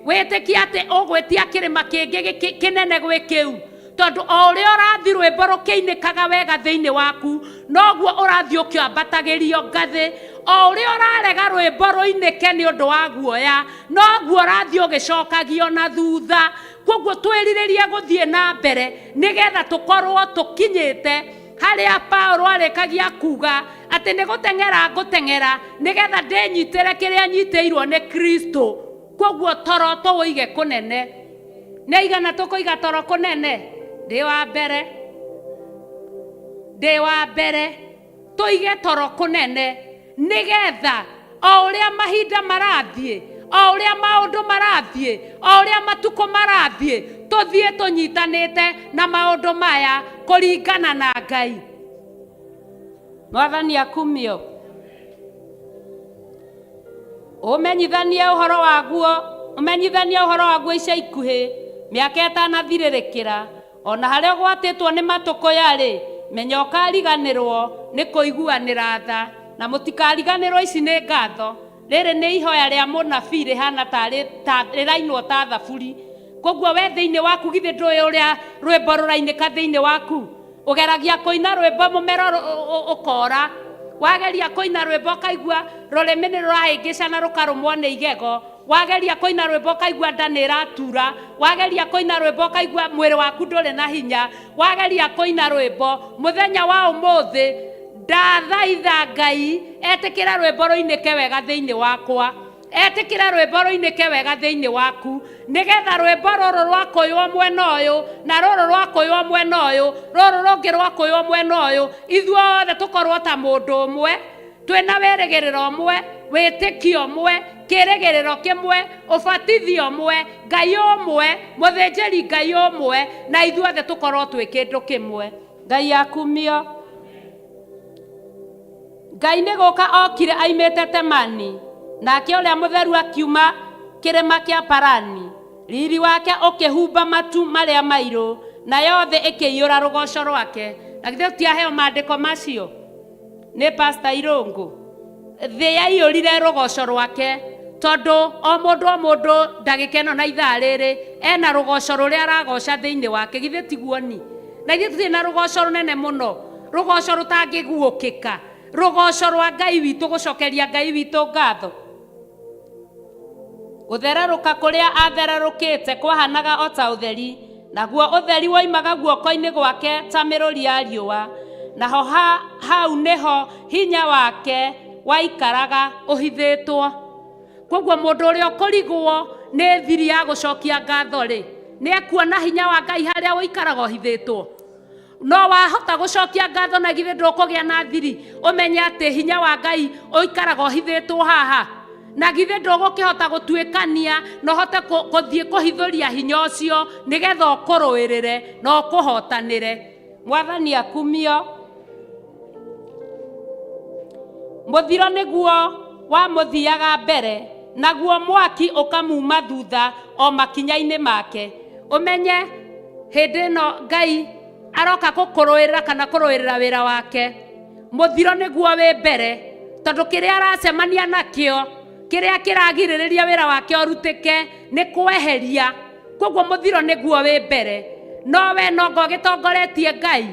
Wĩtĩkie atĩ ũgwĩtia kĩrĩma kĩngĩ kĩnene gwĩ kĩu, tondũ o ũrĩa ũrathiĩ rwĩmbo rũkĩinĩkaga wega thĩinĩ waku, noguo ũrathiĩ ũkĩambatagĩrio ngathĩ. O ũrĩa ũrarega rwĩmbo rũinĩke nĩ ũndũ wa guoya, noguo ũrathiĩ ũgĩcokagio na thutha. Kwoguo twĩrirĩrie gũthiĩ na mbere nĩgetha tũkorwo tũkinyĩte harĩa Paulo arĩkagia kuga atĩ nĩ gũteng'era ngũteng'era nĩgetha ndĩnyitĩre kĩrĩa nyitĩirwo nĩ Kristo. Kwoguo toro tũũige kũnene. Nĩ aigana tũkũiga toro kũnene? Ndĩ wa mbere, ndĩ wa mbere. Tũige toro kũnene nĩgetha o ũrĩa mahinda marathiĩ, o ũrĩa maũndũ marathiĩ, o ũrĩa matukũ marathiĩ, tũthiĩ tũnyitanĩte na maũndũ maya kũringana na Ngai. Mwathani akumio. Ũmenyithanie ũhoro waguo, ũmenyithanie ũhoro waguo ica ikuhĩ, mĩaka ĩtanathirĩrĩkĩra. O na harĩa ũgwatĩtwo nĩ matũkũya-rĩ, menya ũkariganĩrwo nĩ kũiguanĩra tha. Na mũtikariganĩrwo ici nĩ ngatho. Rĩrĩ nĩ ihoya rĩa mũnabii rĩhana tarĩ ta rĩrainwo ta thaburi. Koguo we thĩinĩ waku githĩ ndũĩ ũrĩa rwĩmbo rũrainĩka thĩinĩ waku? Ũgeragia kũina rwĩmbo mũmero ũkora. Wageria kũina rwĩmbo ũkaigua rũrĩmĩ nĩ rũrahĩngĩca na rũkarũmwo nĩ igego. Wageria kũina rwĩmbo ũkaigua nda nĩ ĩratura. Wageria kũina rwĩmbo ũkaigua mwĩrĩ waku ndũrĩ na hinya. Wageria kũina rwĩmbo mũthenya wa ũmũthĩ, ndathaitha Ngai etĩkĩre rwĩmbo rũinĩke wega thĩinĩ wakwa. Etĩkĩre rwĩmbo rũinĩke wega thĩinĩ waku, nĩgetha rwĩmbo rũrũ rwakũywo mwena ũyũ, na rũrũ rwakũywo mwena ũyũ, rũrũ rũngĩ rwakũywo mwena ũyũ, ithuothe tũkorwo ta mũndũ ũmwe, twĩna wĩrĩgĩrĩro ũmwe, wĩtĩkio ũmwe, kĩrĩgĩrĩro kĩmwe, ũbatithio ũmwe, Ngai ũmwe, mũthĩnjĩri Ngai ũmwe, na ithuothe tũkorwo twĩ kĩndũ kĩmwe. Ngai akumio. Ngai nĩ gũka okire aimĩte Temani, nake ũrĩa mũtheru akiuma kĩrĩma kĩa Parani. Riri wake ũkĩhumba matu marĩa mairũ, nayo thĩ ĩkĩiyũra rũgoco rwake. Na githĩ tũtiaheo maandĩko macio nĩ Pastor Irũngũ? Thĩ yaiyũrire rũgoco rwake, tondũ o mũndũ o mũndũ ndagĩka ĩno na ithaa rĩrĩ ena rũgoco rũrĩa aragoca thĩinĩ wake. Githĩ tiguo ni? Na ithuĩ tũtirĩ na rũgoco rũnene mũno, rũgoco rũtangĩguũkĩka, rũgoco rwa Ngai witũ, gũcokeria Ngai witũ ngatho. Gũthererũka kũrĩa athererũkĩte kwahanaga o ta ũtheri, naguo ũtheri woimaga guoko-inĩ gwake ta mĩrũri ya riũa, naho ha, hau nĩho hinya wake waikaraga ũhithĩtwo. Koguo mũndũ ũrĩa ũkũrigwo nĩ thiri ya gũcokia ngatho-rĩ, nĩ ekuona hinya wa Ngai harĩa ũikaraga ũhithĩtwo. No wahota gũcokia ngatho na githĩ ndũkũgĩa na thiri ũmenye atĩ hinya wa Ngai ũikaraga ũhithĩtwo haha? Na githĩ ndũgũkĩhota gũtuĩkania na ũhote gũthiĩ kũhithũria hinya ũcio nĩgetha ũkũrũĩrĩre na ũkũhotanĩre? Mwathani akumio. Mũthiro nĩguo wamũthiaga mbere, naguo mwaki ũkamuma thutha o makinya-inĩ make. Ũmenye hĩndĩ ĩno Ngai aroka gũkũrũĩrĩra kana kũrũĩrĩra wĩra wake, mũthiro nĩguo wĩ mbere, tondũ kĩrĩa aracemania nakĩo, kĩrĩa kĩragirĩrĩria wĩra wake ũrutĩke nĩ kweheria. Koguo mũthiro nĩguo wĩ mbere, no we nonga ũgĩtongoretie Ngai.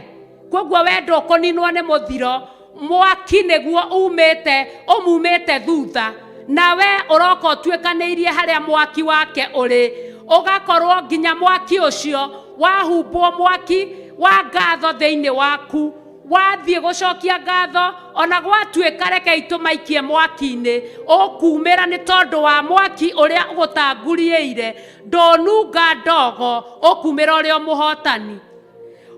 Koguo we ndũkũninwo nĩ mũthiro, mwaki nĩguo umĩte ũmumĩte thutha, na we ũroka ũtuĩkanĩirie harĩa mwaki wake ũrĩ, ũgakorwo nginya mwaki ũcio wahumbwo mwaki wa ngatho thĩinĩ waku, wathiĩ gũcokia ngatho, ona gwatuĩka rekei tũmaikie mwaki-inĩ, ũkumĩra nĩ tondũ wa mwaki ũrĩa ũgũtanguriĩire, ndũnunga ndogo, ũkumĩra ũrĩ o mũhotani.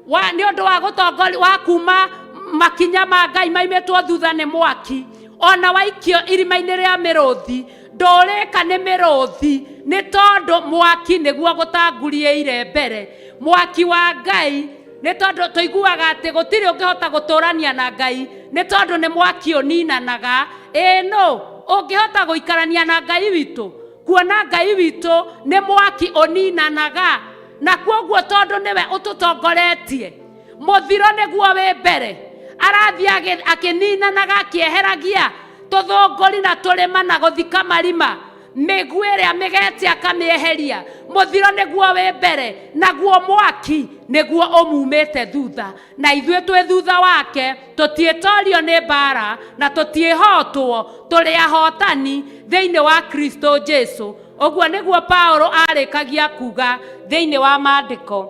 Wa nĩ ũndũ wa gũtongori wa kuma makinya ma Ngai maimĩtwo thutha nĩ mwaki, ona waikio irima-inĩ rĩa mĩrũthi ndũrĩka nĩ mĩrũthi, nĩ tondũ mwaki nĩguo gũtanguriĩire mbere. Mwaki wa Ngai, nĩ tondũ tũiguaga atĩ gũtirĩ ũngĩhota gũtũrania na Ngai, nĩ tondũ nĩ mwaki ũninanaga. Ĩĩ nũ ũngĩhota gũikarania na Ngai witũ? Kuona Ngai witũ nĩ mwaki ũninanaga. Na kwoguo tondũ nĩwe ũtũtongoretie, mũthiro nĩguo wĩ mbere. Arathiĩ akĩninanaga, akĩeheragia tũthũngũri na tũrĩma na gũthika marima, mĩguĩ ĩrĩa mĩgete akamĩeheria. Mũthiro nĩguo wĩ mbere, naguo mwaki nĩguo ũmumĩte thutha. Na ithuĩ twĩ thutha wake, tũtiĩtorio nĩ mbara na tũtiĩhotwo, tũrĩ ahotani thĩinĩ wa Kristo Jesu. Ũguo nĩguo Paulo arĩkagia kuga thĩinĩ wa maandĩko.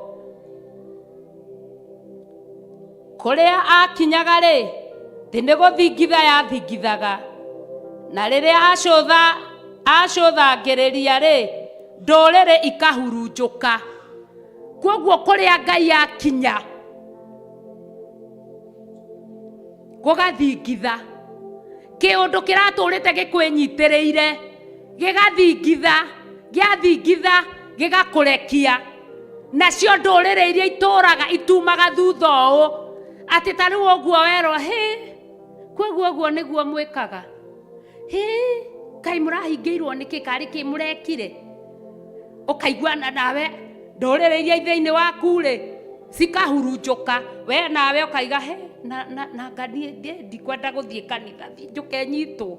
Kũrĩa aakinyaga-rĩ, thĩ nĩ gũthingitha yathingithaga, na rĩrĩa acũthangĩrĩria-rĩ, ndũrĩrĩ ikahurunjũka. Kwoguo kũrĩa Ngai akinya gũgathingitha, kĩũndũ kĩratũrĩte gĩkwĩnyitĩrĩire gĩgathingitha, gĩathingitha gĩgakũrekia. Nacio ndũrĩrĩ iria itũraga itumaga thutha ũũ, atĩ ta rĩu ũguo werwo, hĩ. Kwoguo ũguo nĩguo mwĩkaga. Hĩ, kaĩ mũrahingĩirwo nĩkĩ karĩ kĩ mũrekire? Ũkaiguana nawe ndũrĩrĩ iria thĩinĩ waku rĩ cikahurunjũka, we nawe ũkaiga he na na na nga niĩ niĩ ndikwenda gũthiĩ kanitha thiĩ njũke nyitwo.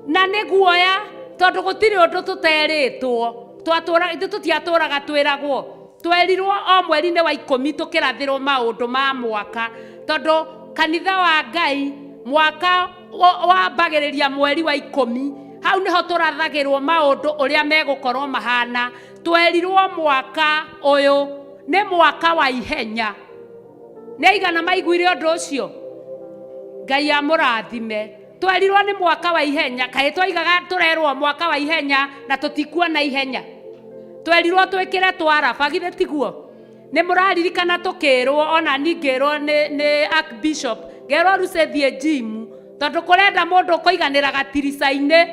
Na nĩ guoya tondũ gũtirĩ ũndũ tũterĩtwo. Twatũra ithuĩ tũtiatũraga twĩragwo. Twerirwo o mweri-inĩ wa ikũmi tũkĩrathĩrwo maũndũ ma mwaka tondũ kanitha wa Ngai mwaka wambagĩrĩria mweri wa ikũmi. Hau nĩho tũrathagĩrwo maũndũ ũrĩa megũkorwo mahana. Twerirwo mwaka ũyũ nĩ mwaka wa ihenya. Nĩ aigana maiguire ũndũ ũcio? Ngai amũrathime. Twerirwo nĩ mwaka wa ihenya. Kaĩ twaigaga tũrerwo mwaka wa ihenya na tũtikuona ihenya? Twerirwo twĩkĩre twaraba, githĩ tiguo? Nĩ mũraririkana tũkĩrwo, ona niĩ ngĩrwo nĩ, nĩ Archbishop, ngerwo Lucy thiĩ gym, tondũ kũrenda mũndũ ũkũiganĩra gatirica-inĩ.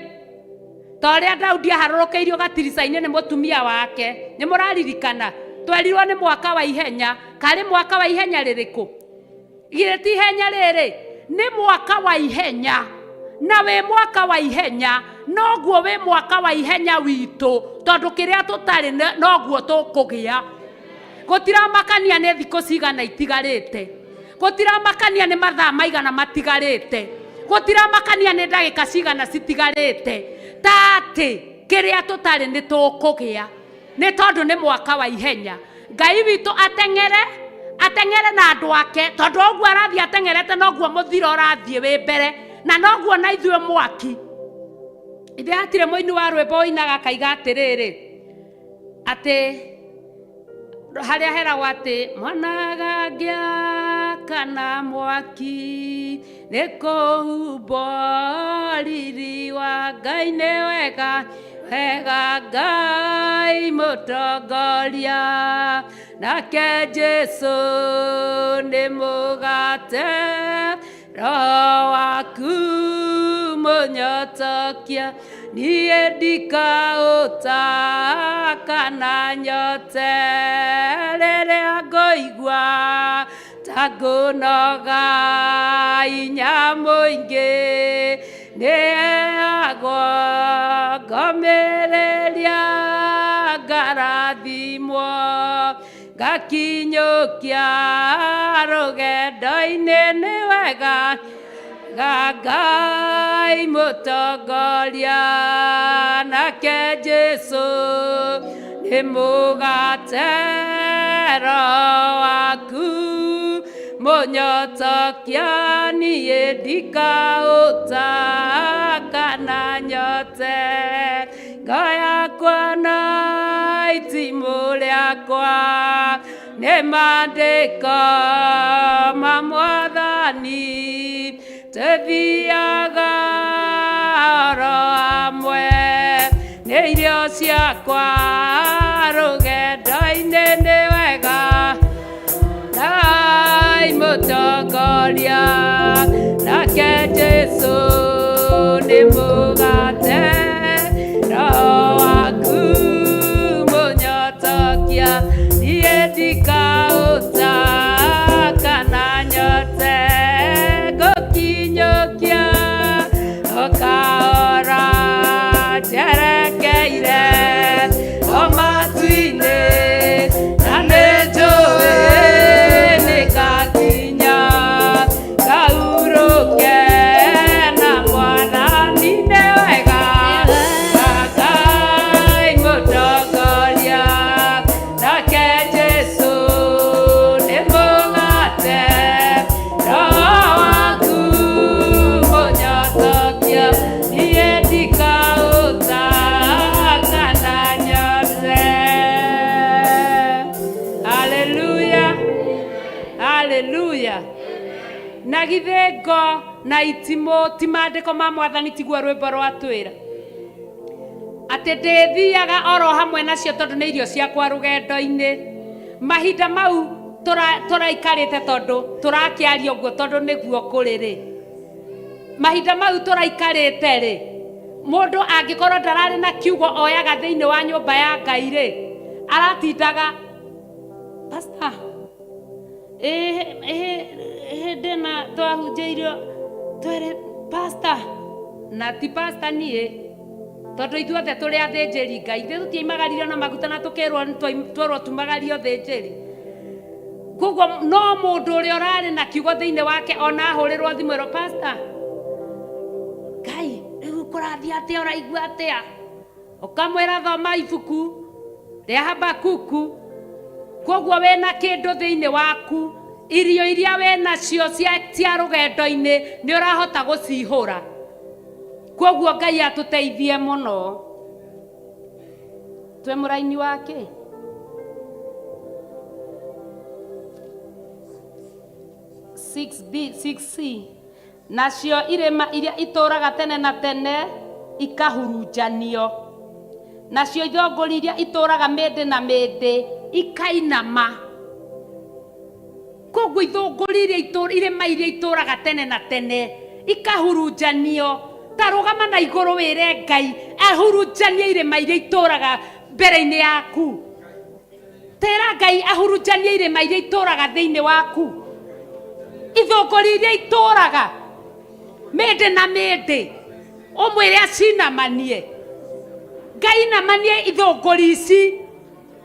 Ta ũrĩa Daudi aharũrũkĩirio gatirica-inĩ nĩ mũtumia wake. Nĩ mũraririkana? Twerirwo nĩ mwaka wa ihenya. Karĩ mwaka wa ihenya rĩrĩkũ? Githĩ ti ihenya rĩrĩ? Nĩ mwaka wa ihenya. Na wĩ mwaka wa ihenya, noguo wĩ mwaka wa ihenya witũ, tondũ kĩrĩa tũtarĩ noguo tũkũgĩa. Gũtiramakania nĩ thikũ cigana itigarĩte. Gũtiramakania nĩ mathaa maigana matigarĩte. Gũtiramakania nĩ ndagĩka cigana citigarĩte. Ta atĩ kĩrĩa tũtarĩ nĩ tũkũgĩa. Nĩ tondũ nĩ mwaka wa ihenya. Ngai witũ ateng'ere, ateng'ere na andũ ake, tondũ o ũguo arathiĩ ateng'erete noguo mũthiro ũrathiĩ wĩ mbere, na noguo na ithuĩ mwaki. Ithe hatirĩ mũini wa rwĩmbo ũinaga akaiga atĩrĩrĩ, atĩ harĩa heragwo atĩ monaga ngĩakana mwaki nĩ kũhumbwo riri wa Ngai nĩ wega wega Ngai mũtongoria nake Jesu nĩ mũgate Roho waku mũnyotokia niĩ ndikaũta kana nyote rĩrĩa ngũigua ta ngũnoga inya mũingĩ nĩheagwo ngomĩrĩria ngarathimwo ngakinyũkia rũgendo-inĩ nĩ wega ga Ngai mũtongoria nake Jesu nĩ mũgate roho waku mũnyotokia niĩ ndikaũta kana nyote ngo yakwa na itimũ rĩakwa nĩ maandĩko ma mwathani tũthiaga oro hamwe nĩ irio ciakwa rũgendo-inĩ nĩ wega Ngai mũtongoria nake Jesu nĩ mũgate roho waku mũnyotokia niĩ ndikaũta kana nyote ngũkinyũkia o kahora njerekeire o matu-inĩ na nĩ njũĩ nĩ ngakinya ngahurũke na mwathani nĩ wega Ngai mũtongoria nake Jesu nĩ mũgate roho waku mũnyotokia niĩ ndikaũta kana nyote. Haleluya, haleluya. Na githĩ ngo na itimũ ti maandĩko ma mwathani tiguo rwĩmbo rwatwĩra atĩ ndĩthiaga oro hamwe nacio tondũ nĩ irio ciakwa rũgendo-inĩ. Mahinda mau tũraikarĩte tondũ tũrakĩaria ũguo tondũ nĩguo kũrĩ rĩ, mahinda mau tũraikarĩte rĩ, mũndũ angĩkorwo ndararĩ na kiugo oyaga thĩinĩ wa nyũmba ya Ngai rĩ, aratindaga pastor. Hĩndĩ na twahunjĩirio twere pastor na ti pastor niĩ tondũ ithuothe tũrĩ athĩnjĩri Ngai, ithuĩ tũtiaimagaririo na maguta na tũkĩrwo twerwo tumagario thĩnjĩri. Koguo no mũndũ ũrĩa ũrarĩ na kiugo thĩinĩ wake ona ahũrĩrwo thimũ ĩrwo pastor, Ngai rĩu kũrathiĩ atĩa, ũraigua atĩa? Ũkamwĩra thoma ibuku rĩa Habakuku. Koguo wĩna kĩndũ thĩinĩ waku, irio iria wĩnacio cia rũgendo-inĩ nĩ ũrahota gũcihũra. Koguo Ngai atũteithie mũno. Twĩ mũraini wa kĩ? 6B, 6C. Nacio irĩma iria itũũraga tene na tene ikahurunjanio, nacio ithũngũri iria itũũraga mĩndĩ na mĩndĩ ikainama. Koguo ithũngũri iria irĩma iria itũũraga tene na tene ikahurunjanio. Ta rũgama na igũrũ wĩre Ngai ahurunjanie irĩma iria itũũraga mbere-inĩ yaku. Tera Ngai ahurunjanie irĩma iria itũũraga thĩinĩ waku, ithũngũri iria itũũraga mĩndĩ na mĩndĩ, ũmwĩre acinamanie. Ngai inamanie ithũngũri ici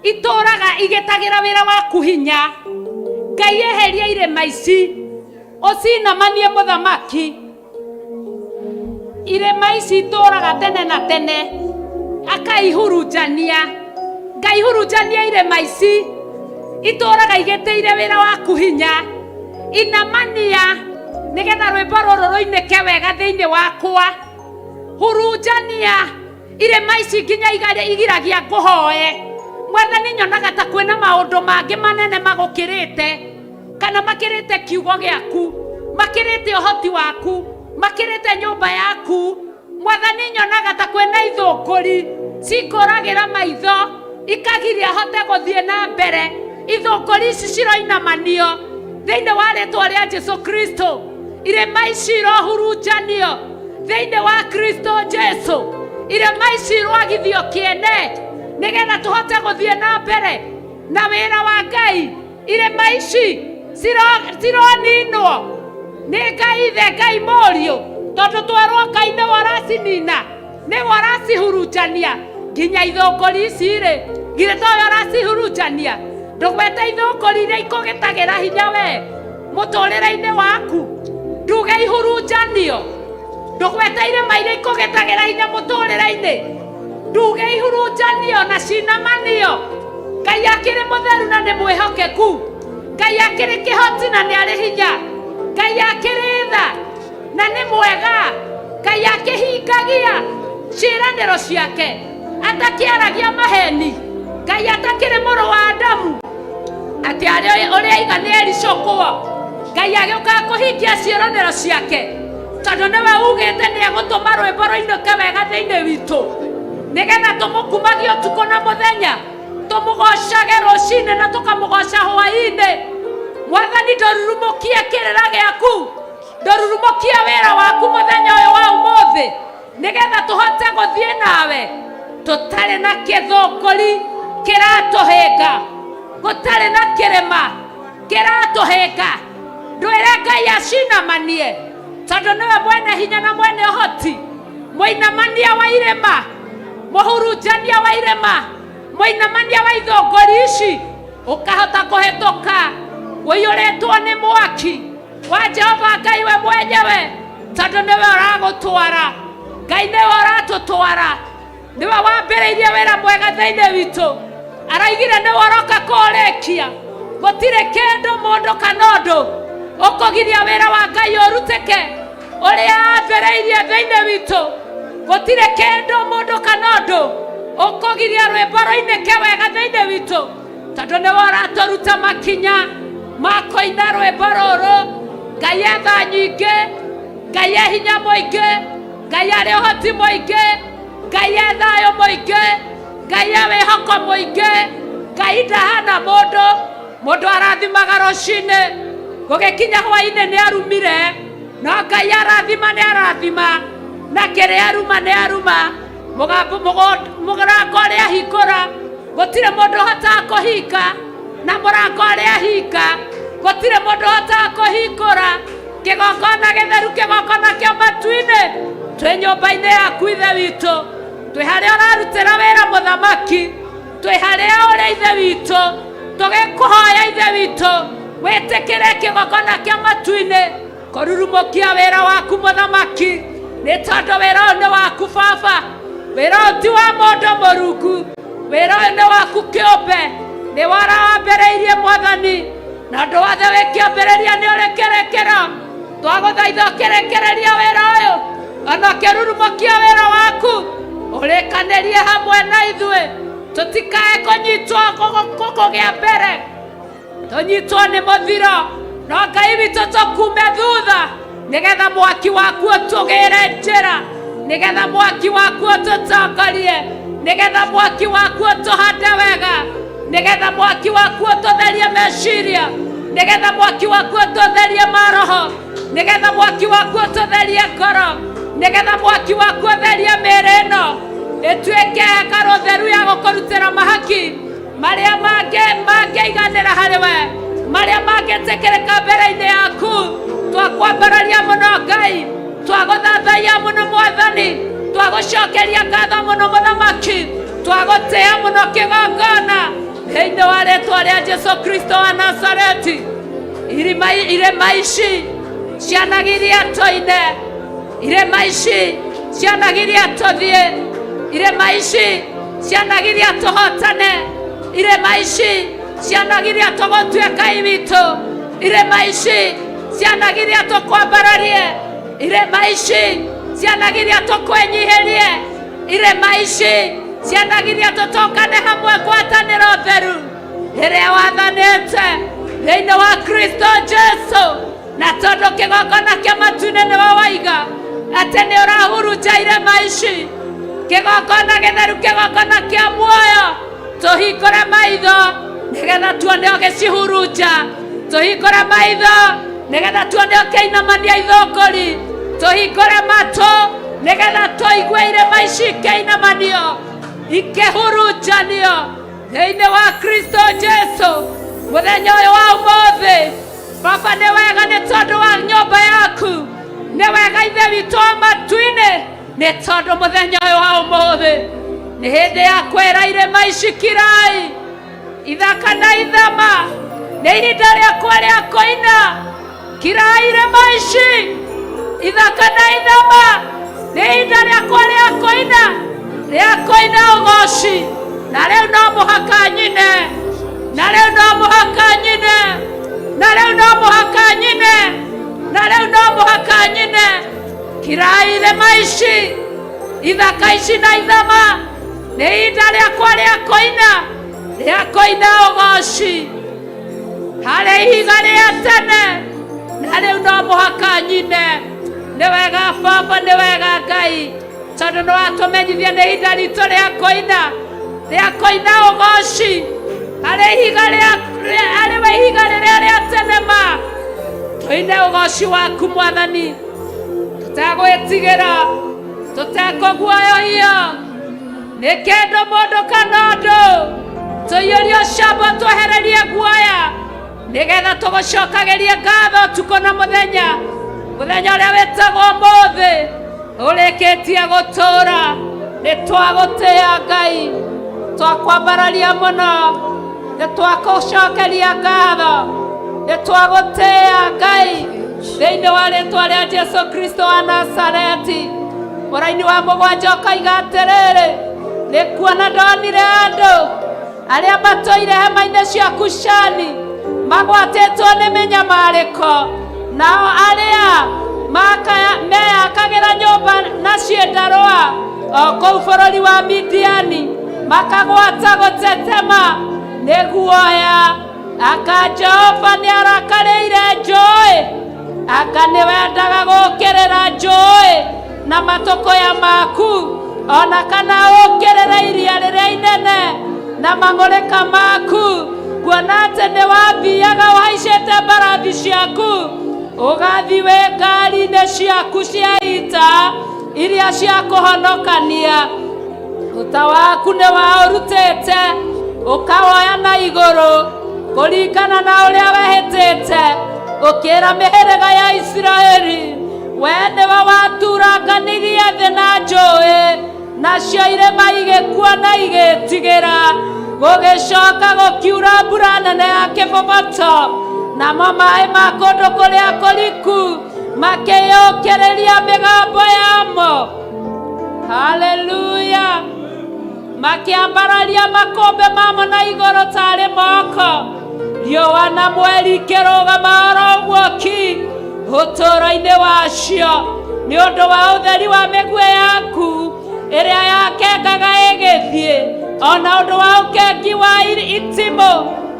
itũũraga igĩtagĩra wĩra waku hinya. Ngai eherie irĩma ici ũcinamanie mũthamaki. Irĩma ici itũũraga tene na tene akaihurunjania. Ngai hurunjania irĩma ici itũũraga igĩtĩire wĩra waku hinya. Inamania nĩgetha rwĩmbo rũrũ rũinĩke wega thĩinĩ wakwa. Hurunjania irĩma ici nginya igiragia ngũhoe. Mwathani, nyonaga ta kwĩna maũndũ mangĩ manene magũkĩrĩte kana makĩrĩte kiugo gĩaku, makĩrĩte ũhoti waku, makĩrĩte nyũmba yaku. Mwathani, nyonaga ta kwĩna ithũngũri cingũragĩra maitho ikagiria hote gũthiĩ na mbere. Ithũngũri ici ciroinamanio thĩinĩ wa rĩtwa rĩa Jesu Kristo. Irĩma ici irohurunjanio thĩinĩ wa Kristo Jesu. Irĩma ici irwagithio kĩene nĩgetha tũhote gũthiĩ na mbere na wĩra wa Ngai. Irĩma ici cironinwo nĩ Ngai Ithe, Ngai Mũriũ, tondũ twerwo Ngai nĩwe ũracinina, nĩwe ũracihurunjania nginya ithũngũri ici rĩ, githĩ towe ũracihurunjania? Ndũgwete ithũngũri iria ikũgĩtagĩra hinya we mũtũrĩre-inĩ waku, nduge ihurunjanio. Ndũgwete irĩma iria ikũgĩtagĩra hinya mũtũrĩre-inĩ, nduge ihurunjanio na cinamanio. Ngai akĩrĩ mũtheru na nĩ mwĩhokeku. Ngai akĩrĩ kĩhoti na nĩ arĩ hinya. Ngai akĩrĩ tha na nĩ mwega. Ngai akĩhingagia ciĩranĩro ciake, atakĩaragia maheni. Ngai atakĩrĩ mũrũ wa Adamu atĩ arĩ ũrĩa aiga nĩ ericũkwo. Ngai agĩũkaga kũhingia ciĩranĩro ciake, tondũ nĩwe ugĩte nĩ egũtũma rwĩmbo rũinũke wega thĩinĩ witũ, nĩgetha tũmũkumagie ũtukũ na mũthenya, tũmũgocage rũcinĩ na tũkamũgoca hwaĩ-inĩ. Mwathani, ndũrurumũkie kĩrĩra gĩaku, ndũrurumũkie wĩra waku mũthenya ũyũ wa ũmũthĩ, nĩgetha tũhote gũthiĩ nawe tũtarĩ na kĩthũngũri kĩratũhĩnga, gũtarĩ na kĩrĩma kĩratũhĩnga. Ndwĩre Ngai acinamanie, tondũ nĩwe mwene hinya na mwene ũhoti, mũinamania wa irĩma, mũhurunjania wa irĩma, mũinamania wa ithũngũri ici, ũkahota kũhĩtũka ũiyũrĩtwo nĩ mwaki wa Jehova Ngai we mwenyewe, tondũ nĩwe ũragũtwara. Ngai nĩwe ũratũtwara, nĩwe wambĩrĩirie wĩra mwega thĩinĩ witũ, araigire nĩwe ũroka kũũrĩkia. Gũtirĩ kĩndũ, mũndũ kana ũndũ ũkũgiria wĩra wa Ngai ũrutĩke ũrĩa ambĩrĩirie thĩinĩ witũ. Gũtirĩ kĩndũ, mũndũ kana ũndũ ũkũgiria rwĩmbo rũinĩke wega thĩinĩ witũ, tondũ nĩwe ũratũruta makinya ma kũina rwĩmbo rũrũ. Ngai e tha nyingĩ, Ngai e hinya mũingĩ, Ngai arĩ ũhoti mũingĩ, Ngai e thayũ mũingĩ, Ngai e wĩhoko mũingĩ. Ngai ndahana mũndũ, mũndũ arathimaga rũcinĩ, gũgĩkinya hwaĩ-inĩ nĩ arumire, no Ngai arathima nĩ arathima, na kĩrĩa aruma nĩ aruma. Mũrango ũrĩa ahingũra gũtirĩ mũndũ ũhotaga kũhinga, na mũrango ũrĩa ahinga Gũtirĩ mũndũ ũhotaga kũhingũra kĩgongona gĩtheru, kĩgongona kĩa matu-inĩ. Twĩ nyũmba-inĩ yaku Ithe witũ, twĩ harĩa ũrarutĩra wĩra mũthamaki, twĩ harĩa ũrĩ Ithe witũ, tũgĩkũhoya Ithe witũ wĩtĩkĩre kĩgongona kĩa matu-inĩ kũrurumũkia wĩra waku mũthamaki, nĩ tondũ wĩra ũyũ nĩ waku baba, wĩra ũyũ ti wa mũndũ mũrungu, wĩra ũyũ nĩ waku kĩũmbe, nĩ warawambĩrĩirie mwathani, na ũndũ wothe wĩ kĩambĩrĩria nĩ ũrĩ kĩrĩkĩro. Twagũthaitha ũkĩrĩkĩrĩria wĩra ũyũ, ona ũkĩrurumũkia wĩra waku, ũrĩkanĩrie hamwe na ithuĩ, tũtikae kũnyitwo kũgĩa mbere, tũnyitwo nĩ mũthiro, no Ngai witũ tũkume thutha, nĩgetha mwaki waku ũtũgĩre njĩra, nĩgetha mwaki waku ũtũtongorie, nĩgetha mwaki waku ũtũhande wega, nĩgetha mwaki waku ũtũtherie meciria, nĩgetha mwaki waku ũtũtherie maroho, nĩgetha mwaki waku ũtũtherie ngoro, nĩgetha mwaki waku ũtherie mĩĩrĩ ĩno ĩtuĩke hekarũ theru ya gũkũrutĩra mahaki marĩa mangĩiganĩra harĩ we, marĩa mangĩtĩkĩrĩka mbere-inĩ yaku. Twakwambararia mũno Ngai, twagũthathaiya mũno mwathani, twagũcokeria ngatho mũno mũthamaki, twagũtĩa mũno kĩgongona thĩinĩ wa rĩtwa rĩa Jesu Kristo wa Nazareti. Irĩma ici cianagiria tũine, irĩma ici cianagiria tũthiĩ, irĩma ici cianagiria tũhotane, irĩma ici cianagiria tũgũtue Ngai witũ, irĩma ici cianagiria tũkwambararie, irĩma ici cianagiria tũkwĩnyihĩrie, irĩma ici cianagiria tũtũngane hamwe ngwatanĩro theru ĩrĩa wathanĩte thĩinĩ wa Kristo Jesu. Na tondũ kĩgongona kĩa matu-inĩ nĩwe waiga atĩ nĩ ũrahurunja irĩma ici, kĩgongona gĩtheru, kĩgongona kĩa muoyo, tũhingũre maitho nĩgetha tuone ũgĩcihurunja, tũhingũre maitho nĩgetha tuone ũkĩinamania ithũngũri, tũhingũre matũ nĩgetha tũigue irĩma ici ikĩinamanio, ikĩhurunjanio thĩinĩ wa Kristo Jesu. Mũthenya ũyũ wa ũmũthĩ Baba, nĩ wega nĩ tondũ wa nyũmba yaku, nĩ wega Ithe witũ wa matu-inĩ, nĩ tondũ mũthenya ũyũ wa ũmũthĩ nĩ hĩndĩ ya kwĩra irĩma ici kirai, ithaka na ithama, nĩ ihinda rĩakwa rĩa kũina. Kirai irĩma ici, ithaka na ithama, nĩ ihinda rĩakwa rĩa kũina, rĩa kũina ũgoci. Na rĩu no mũhaka nyine, na rĩu no mũhaka nyine, na rĩu no mũhaka nyine, na rĩu no mũhaka nyine. Kirai irĩma ici, ithaka ici na ithama, nĩ ihinda rĩakwa rĩa kũina, rĩa kũina ũgoci harĩ ihiga rĩa tene, na rĩu no mũhaka nyine. Nĩ wega Baba, nĩ wega Ngai, tondũ nĩ watũmenyithia nĩ ihinda ritũ rĩa kũina, rĩa kũina ũgoci harĩ ihiga rĩa harĩ we ihiga rĩrĩa rĩa tene ma. Tũine ũgoci waku mwathani, tũtegwĩtigĩra, tũtekũguoyohio nĩ kĩndũ mũndũ kana ũndũ, tũiyũrie ũcamba, twehererie guoya, nĩgetha tũgũcokagĩrie ngatho ũtukũ na mũthenya, mũthenya ũrĩa wĩtagwo ũmũthĩ ũrĩkĩtie gũtũũra. Nĩ twagũtĩĩa Ngai, twakwambararia mũno, nĩ twakũcokeria ngatho, nĩ twagũtĩĩa Ngai thĩinĩ wa rĩtwa rĩa Jesu Kristo wa Nazareti. Mũraini wa mũgwanja ũkoiga atĩrĩrĩ, nĩ kuona ndonire andũ arĩa matũire hema-inĩ cia Kushani magwatĩtwo nĩ mĩnyamarĩko, nao arĩa meyakagĩra nyũmba na ciĩndarũa o kũu bũrũri wa Midiani makagwata gũtetema nĩ guoya. Anga Jehova nĩ arakarĩire njũĩ, anga nĩ wendaga gũũkĩrĩra njũĩ na matũkũya maku, ona kana ũũkĩrĩre iria rĩrĩa inene na mang'ũrĩka maku, kuona atĩ nĩ wathiaga ũhaicĩte mbarathi ciaku, ũgathiĩ wĩ ngari-inĩ ciaku cia ita iria cia kũhonokania. Ũta waku nĩ waũrutĩte ũkawoya na igũrũ, Kũringana na ũrĩa wehĩtĩte ũkĩra mĩhĩrĩga ya Isiraeli, we nĩwe waturanganirie thĩ na njũĩ, nacio irĩma igĩkua na igĩtigĩra. Gũgĩcoka gũkiura mbura nene ya kĩboboto, namo maĩ ma kũndũ kũrĩa kũriku makĩyũkĩrĩria mĩgambo yamo. Haleluya! Makĩambararia makũmbĩ mamo na igũrũ tarĩ moko. Riũa na mweri ikĩrũgama oro ũguo ki ũtũũro-inĩ wacio, nĩ ũndũ wa ũtheri wa mĩguĩ yaku ĩrĩa yakengaga ĩgĩthiĩ, ona ũndũ wa ũkengi wa itimũ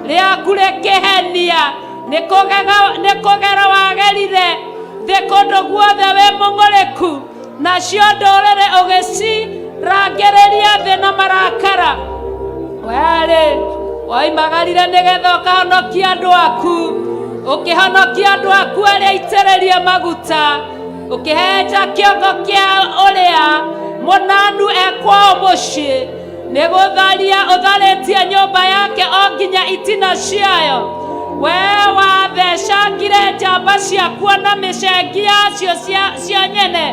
rĩaku rĩkĩhenia. Nĩ kũgera wagerire thĩ kũndũ guothe wĩ mũng'ũrĩku, nacio ndũrĩrĩ ũgĩcirangĩrĩria thĩ na marakara. Werĩ woimagarire nĩgetha ũkahonokia andũ aku, ũkĩhonokia andũ aku arĩa aitĩrĩrie maguta, ũkĩhenja kĩongo kĩa ũrĩa mũnanu ekwao mũciĩ, nĩ gũtharia ũtharĩtie nyũmba yake o nginya itina ciayo. We wathecangire njamba ciakuo na mĩcengi yacio cia nyene,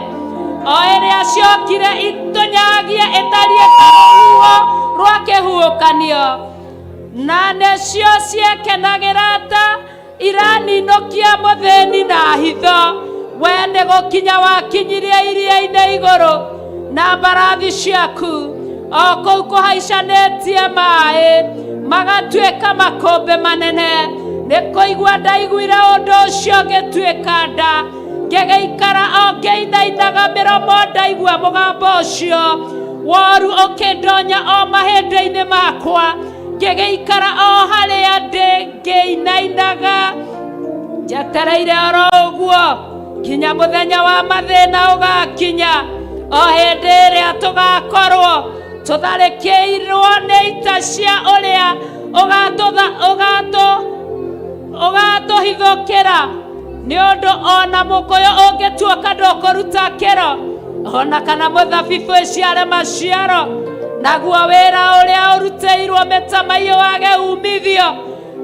o ĩrĩa ciokire itũnyagie ĩtariĩ ta rũhuho rwa kĩhuhũkanio, na nĩcio ciekenagĩra ta iraninũkia mũthĩni na hitho. We nĩ gũkinya wakinyirie iria-inĩ igũrũ na mbarathi ciaku, o kũu kũhaicanĩtie maĩ magatuĩka makũmbĩ manene. Nĩ kũigua ndaiguire ũndũ ũcio ngĩtuĩka nda, ngĩgĩikara o ngĩinainaga mĩromo ndaigua mũgambo ũcio. Woru ũkĩndonya o mahĩndĩ-inĩ makwa, ngĩgĩikara o harĩa ndĩ ngĩinainaga. Njetereire oro ũguo nginya mũthenya wa mathĩna ũgakinya, o hĩndĩ ĩrĩa tũgakorwo tũtharĩkĩirwo nĩ ita cia ũrĩa ũgatũhithũkĩra. Nĩ ũndũ ona mũkũyũ ũngĩtuĩka ndũkũruta kĩro, ona kana mũthabibũ ĩciare maciaro, naguo wĩra ũrĩa ũrutĩirwo mĩtamaiyũ wage umithio,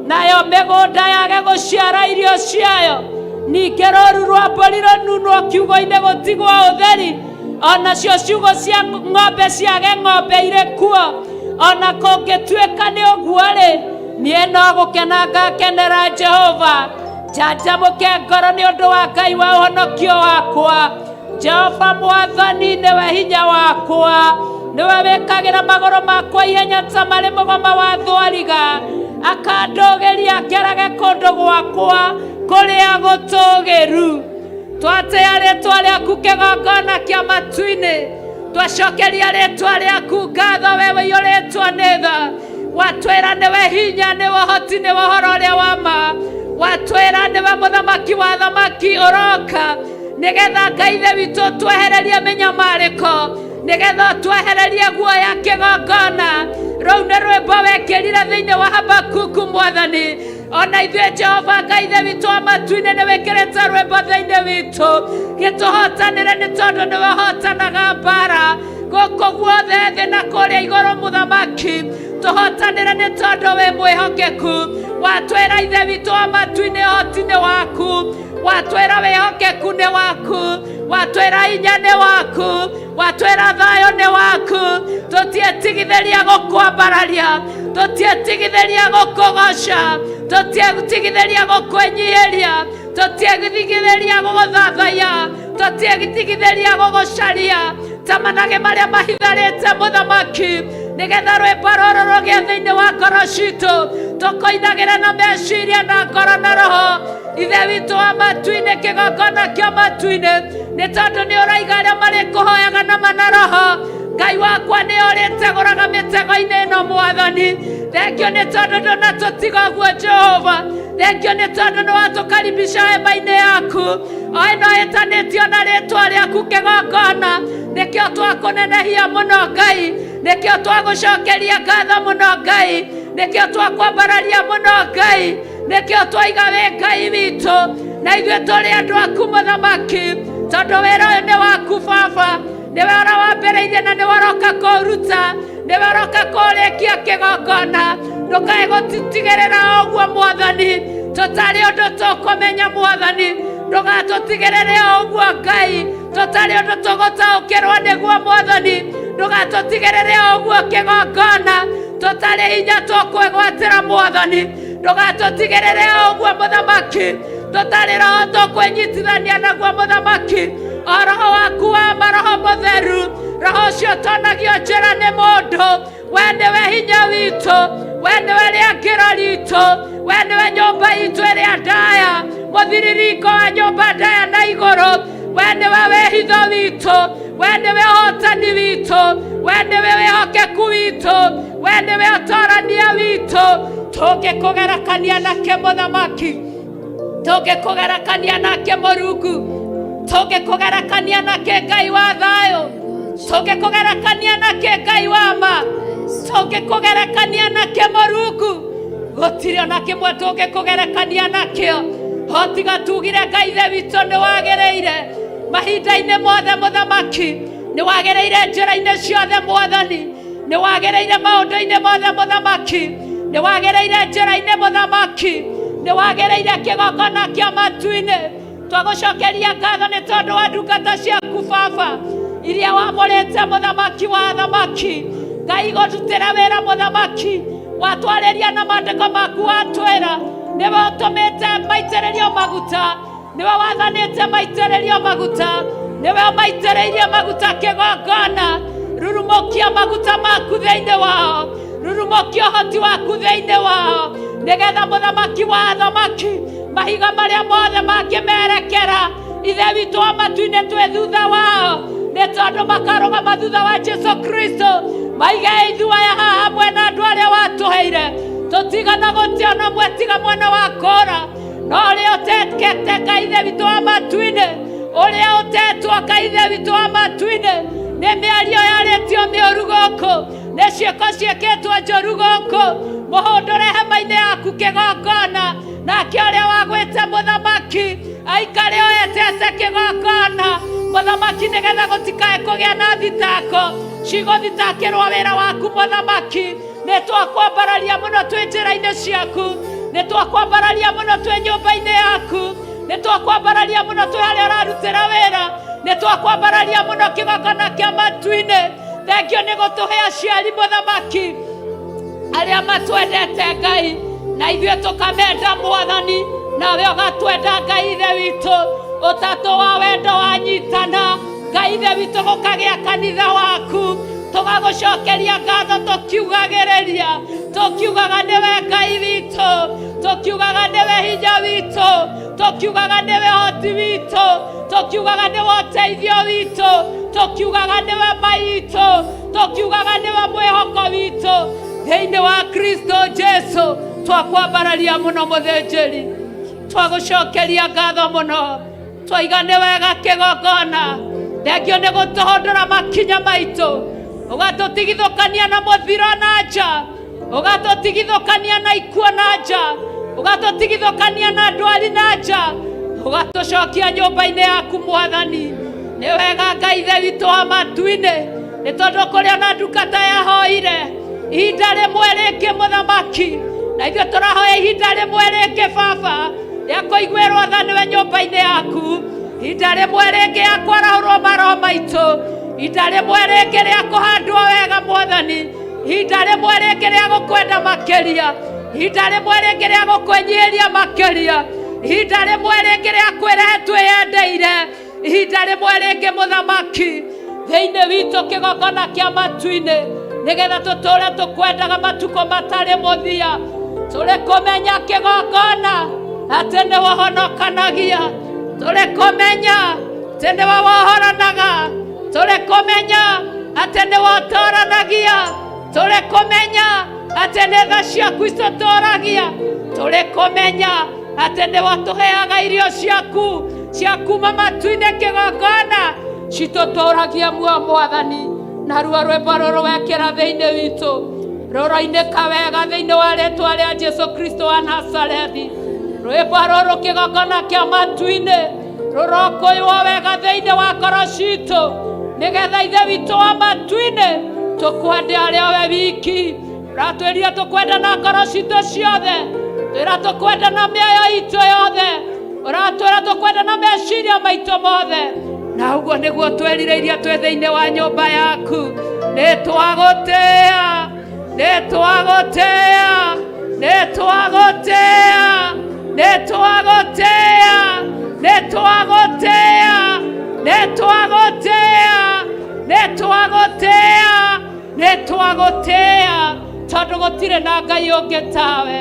nayo mĩgũnda yage gũciara irio ciayo. Ningĩ rũũru rwa mbũri rũnunwo kiugo-inĩ gũtigwo ũtheri, onacio ciugo cia ng'ombe ciage ng'ombe irĩ kuo. Ona kũngĩtuĩka nĩ ũguo-rĩ, niĩ no gũkena ngakenera Jehova, njanjamũke ngoro nĩ ũndũ wa Ngai wa ũhonokio wakwa. Jehova Mwathani nĩwe hinya wakwa, nĩwe wĩkagĩra magũrũ makwa ihenya ta marĩ mũgoma wa thwariga, akandũgĩria ngerage kũndũ gwakwa kũrĩa gũtũũgĩru. Twatĩa rĩtwa rĩaku kĩgongona kĩa matu-inĩ, twacokeria rĩtwa rĩaku ngatho, we ũiyũrĩtwo nĩ tha. Watwĩra nĩwe hinya, nĩwe ũhoti, nĩwe ũhoro ũrĩa wa ma. Watwĩra nĩwe mũthamaki wa thamaki ũroka, nĩgetha Ngai Ithe witũ twehererie mĩnyamarĩko, nĩgetha twehererie guoya kĩgongona. Rũu nĩ rwĩmbo wekĩrire thĩinĩ wa Habakuku, Mwathani. Ona ithuĩ Jehova Ngai Ithe witũ wa matu-inĩ nĩ wĩkĩrĩte rwĩmbo thĩinĩ witũ, gĩtũhotanĩre nĩ tondũ nĩwe ũhotanaga mbara gũkũ guothe thĩ na kũrĩa igũrũ. Mũthamaki, tũhotanĩre nĩ tondũ wĩ mwĩhokeku. Watwĩra Ithe witũ wa matu-inĩ ũhoti nĩ waku, watwĩra wĩhokeku nĩ waku, watwĩra hinya nĩ waku, watwĩra thayũ nĩ waku. Tũtietigithĩria gũkwambararia, tũtietigithĩria gũkũgoca, tũtietigithĩria gũkwĩnyihĩria, tũtietigithĩria gũgũthathaiya, tũtietigithĩria gũgũcaria ta manage marĩa mahitharĩte mũthamaki, nĩgetha rwĩmbo rũrũ rũgĩe thĩinĩ wa ngoro citũ, tũkoinagĩra na meciria na ngoro na roho. Ithe witũ wa matu-inĩ, kĩgongona kĩa matu-inĩ, nĩ tondũ nĩ ũraiga arĩa marĩkũhoyaga na ma na roho. Ngai wakwa nĩ ũrĩtegũraga mĩtego-inĩ ĩno Mwathani. Thengio nĩ tondũ ndũnatũtiga ũguo Jehova. Thengio nĩ tondũ nĩ watũkaribisha hema-inĩ yaku, o ĩno ĩtanĩtio na rĩtwa rĩaku kĩgongona. Nĩkĩo twakũnenehia mũno Ngai, nĩkĩo twagũcokeria ngatho mũno Ngai, nĩkĩo twakwambararia mũno Ngai, nĩkĩo twaiga wĩ Ngai witũ, na ithuĩ tũrĩ andũ aku mũthamaki, tondũ wĩra ũyũ nĩ waku Baba. Nĩwe ũrawambĩrĩirie na nĩwe ũroka kũũruta, nĩwe ũroka kũũrĩkia kĩgongona. Ndũkae gũtũtigĩrĩra o ũguo Mwathani, tũtarĩ ũndũ tũkũmenya Mwathani. Ndũgatũtigĩrĩre o ũguo Ngai, tũtarĩ ũndũ tũgũtaũkĩrwo nĩguo Mwathani. Ndũgatũtigĩrĩre o ũguo kĩgongona, tũtarĩ hinya tũkwĩgwatĩra Mwathani. Ndũgatũtigĩrĩre o ũguo Mũthamaki, tũtarĩ roho tũkwĩnyitithania naguo Mũthamaki. O roho waku wa maroho mũtheru, roho ũcio ũtonagio njĩra nĩ mũndũ, we nĩwe hinya witũ, we nĩwe rĩangĩro ritũ, we nĩwe nyũmba itũ ĩrĩa ndaya, mũthiriringo wa nyũmba ndaya na igũrũ, we nĩwe wĩhitho witũ, we nĩwe ũhotani witũ, we nĩwe wĩhokeku witũ, we nĩwe ũtorania witũ. Tũngĩkũgerekania nake Mũthamaki, tũngĩkũgerekania nake Mũrungu, tũngĩkũgerekania nake Ngai wa thayũ, tũngĩkũgerekania nake Ngai wa ma, tũngĩkũgerekania nake Mũrungu, gũtirĩ ona kĩmwe tũngĩkũgerekania nakĩo. Hotiga tugire Ngai ithe witũ nĩ wagĩrĩire mahinda-inĩ mothe Mũthamaki, nĩ wagĩrĩire njĩra-inĩ ciothe Mwathani, nĩ wagĩrĩire maũndũ-inĩ mothe Mũthamaki, nĩ wagĩrĩire njĩra-inĩ Mũthamaki, nĩ wagĩrĩire kĩgongona kĩa matu-inĩ. Twagũcokeria ngatho nĩ tondũ wa ndungata ciaku Baba iria wamũrĩte Mũthamaki wa athamaki. Ngai gũtutĩra wĩra Mũthamaki, watwarĩria na maandĩko maku watwĩra nĩwe ũtũmĩte maitĩrĩrio maguta, nĩwe wathanĩte maitĩrĩrio maguta, nĩwe ũmaitĩrĩirie maguta kĩgongona. Rurumũkia maguta maku thĩinĩ wao, rurumũkia ũhoti waku thĩinĩ wao, nĩgetha Mũthamaki wa athamaki mahiga marĩa mothe mangĩmerekera ithe witũ wa matu-inĩ twĩ thutha wao, nĩ tondũ makarũgama thutha wa Jesu Kristo. Maige ithuaya haha hamwe na andũ arĩa watũheire, tũtigana gũtĩa ona ũmwe tiga mwana wa kũra, no ũrĩa ũtekete Ngai ithe witũ wa matu-inĩ, ũrĩa ũtetwo Ngai ithe witũ wa matu-inĩ, nĩ mĩario yarĩtio mĩũru gũkũ, nĩ ciĩko ciĩkĩtwo njũru gũkũ, mũhũndũre hema-inĩ yaku kĩgongona, nake ũrĩa wagwĩte Mũthamaki aikare oetete kĩgongona Mũthamaki, nĩgetha gũtikae kũgĩa na thitako cigũthitakĩrwo wĩra waku Mũthamaki. Nĩ twakwambararia mũno twĩ njĩra-inĩ ciaku, nĩ twakwambararia mũno twĩ nyũmba-inĩ yaku, nĩ twakwambararia mũno twĩ harĩa ũrarutĩra wĩra, nĩ twakwambararia mũno kĩgongona kĩa matu-inĩ. Thengio nĩ gũtũhe aciari Mũthamaki arĩa matwendete Ngai, na ithuĩ tũkamenda Mwathani, nawe ũgatwenda Ngai ithe witũ. Ũtatũ wa wendo wanyitana Ngai ithe witũ, gũkagĩa kanitha waku, tũgagũcokeria ngatho tũkiugagĩrĩria, tũkiugaga nĩwe Ngai witũ, tũkiugaga nĩwe hinya witũ, tũkiugaga nĩwe ũhoti witũ, tũkiugaga nĩwe ũteithio witũ, tũkiugaga nĩwe ma itũ, tũkiugaga nĩwe mwĩhoko witũ thĩinĩ wa Kristo Jesu. Twakwambararia mũno mũthĩnjĩri, twagũcokeria ngatho mũno, twaiga nĩ wega kĩgongona. Thengio nĩ gũtũhũndũra makinya maitũ, ũgatũtigithũkania na mũthiro na nja, ũgatũtigithũkania na ikuo na nja, ũgatũtigithũkania na ndwari na nja, ũgatũcokia nyũmba-inĩ yaku Mwathani. Nĩ wega Ngai ithe witũ wa matu-inĩ, nĩ tondũ kũrĩ ona ndungata yahoire ihinda rĩmwe rĩngĩ Mũthamaki, na ithuĩ tũrahoya ihinda rĩmwe rĩngĩ Baba rĩa kũiguĩrwo tha nĩwe nyũmba-inĩ yaku, ihinda rĩmwe rĩngĩ ya kwarahũrwo maroho maitũ, ihinda rĩmwe rĩngĩ rĩa kũhandwo wega Mwathani, ihinda rĩmwe rĩngĩ rĩa gũkwenda makĩria, ihinda rĩmwe rĩngĩ rĩa gũkwĩnyihĩria makĩria, ihinda rĩmwe rĩngĩ rĩa kwĩrehe twĩyendeire, ihinda rĩmwe rĩngĩ Mũthamaki thĩinĩ witũ kĩgongona kĩa matu-inĩ, nĩgetha tũtũre tũkwendaga matukũ matarĩ mũthia. Tũrĩ kũmenya kĩgongona atĩ nĩwe ũhonokanagia, tũrĩ kũmenya atĩ nĩwe wohoranaga, tũrĩ kũmenya atĩ nĩwe ũtoranagia, tũrĩ kũmenya atĩ nĩ tha ciaku itũtũragia, tũrĩ kũmenya atĩ nĩwe ũtũheaga irio ciaku cia kuma matu-inĩ kĩgongona citũtũragia muoyo Mwathani. Naruo rwĩmbo rũrũ wekĩra thĩinĩ witũ rũroinĩka wega thĩinĩ wa rĩtwa rĩa Jesu Kristo wa Nazarethi. Rwĩmbo rũrũ kĩgongona kĩa matu-inĩ rũrokũywo wega thĩinĩ wa ngoro citũ, nĩgetha ithe witũ wa matu-inĩ tũkwende arĩa we wiki. Ũratwĩrire tũkwenda na ngoro citũ ciothe, twĩra tũkwenda na mĩoyo itũ yothe, ũratwĩra tũkwenda na meciria maitũ mothe, na ũguo nĩguo twerirĩirie twĩ thĩinĩ wa nyũmba yaku. Nĩ twagũtĩĩa, nĩ twagũtĩĩa, nĩ twagũtĩĩa, nĩ twagũtĩĩa, nĩ twagũtĩĩa, nĩ twagũtĩĩa, nĩ twagũtĩĩa, nĩ twagũtĩĩa, tondũ gũtirĩ na Ngai ũngĩ tawe.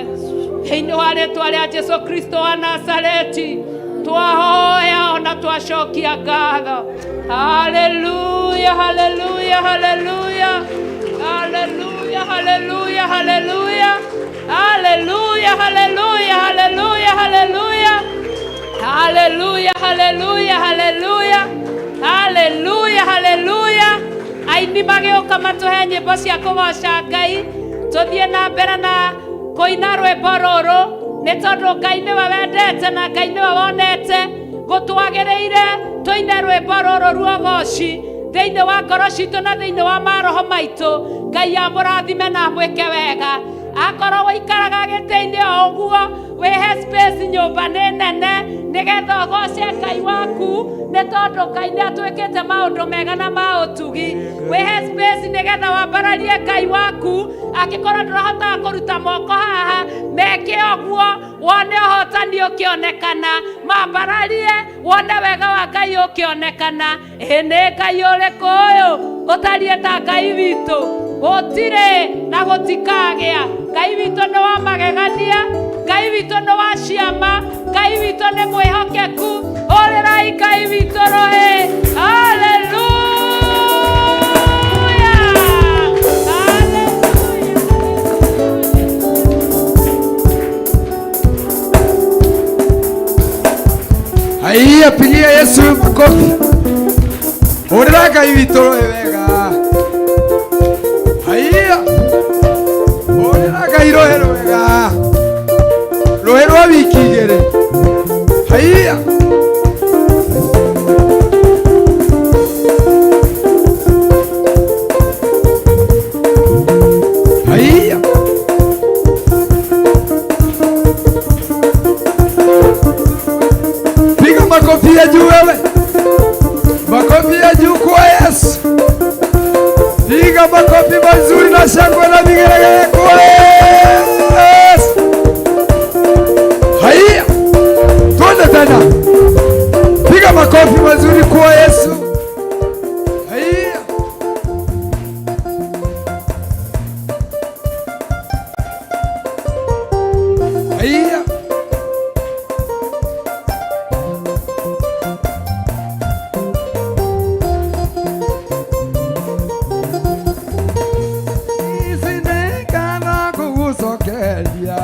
Thĩinĩ wa rĩtwa rĩa Jesu Kristo wa Nazareti twahoya ona twacokia ngatho. Haleluya, haleluya, haleluya, haleluya, haleluya, haleluya, haleluya, haleluya, haleluya, haleluya, haleluya, haleluya, haleluya, haleluya, haleluya. Aini magĩũka matũhe nyĩmbo cia kũgoca Ngai, tũthiĩ na mbere na kũina rwĩmbo rũrũ, nĩ tondũ Ngai nĩwe wendete na Ngai nĩwe wonete gũtwagĩrĩire tũine rwĩmbo rũrũ ruogoci thĩinĩ wa ngoro citũ na thĩinĩ wa maroho maitũ. Ngai amũrathime na amwĩke wega. Akorwo wĩikaraga gĩtĩ-inĩ o ũguo, wĩhe space, nyũmba nĩ nene, nĩgetha ũgoce Ngai waku, nĩ tondũ Ngai nĩ atwĩkĩte maũndũ mega na ma ũtugi. Wĩhe space nĩgetha wambararie Ngai waku. Angĩkorwo ndũrahotaga kũruta moko haha, meke ũguo wone ũhotani ũkĩonekana, mambararie wone wega wa Ngai ũkĩonekana. Ĩ nĩ Ngai ũrĩkũ ũyũ ũtariĩ ta Ngai witũ? Gũtirĩ na gũtikagĩa. Ngai witũ nĩ wa magegania, Ngai witũ nĩ wa ciama, Ngai witũ nĩ mwĩhokeku. Ũrĩrai Ngai witũ rũhĩ. Haleluya, haleluya. Haiya, pigia Yesu makofi. Hũrĩra Ngai witũ rũhĩ wega. Haiya, hũrĩra Ngai rũhĩ rwega, rũhĩ rwa wiki igĩrĩ. Haiya. Haiya. Piga makofi ya juu wewe. Makofi ya juu kwa Yesu. Piga makofi mazuri na shangwe na vigelegele kwa Yesu. Haiya. Twende tena. Piga makofi mazuri kwa Yesu. Haiya. Haiya. Isinekana kugucokeria.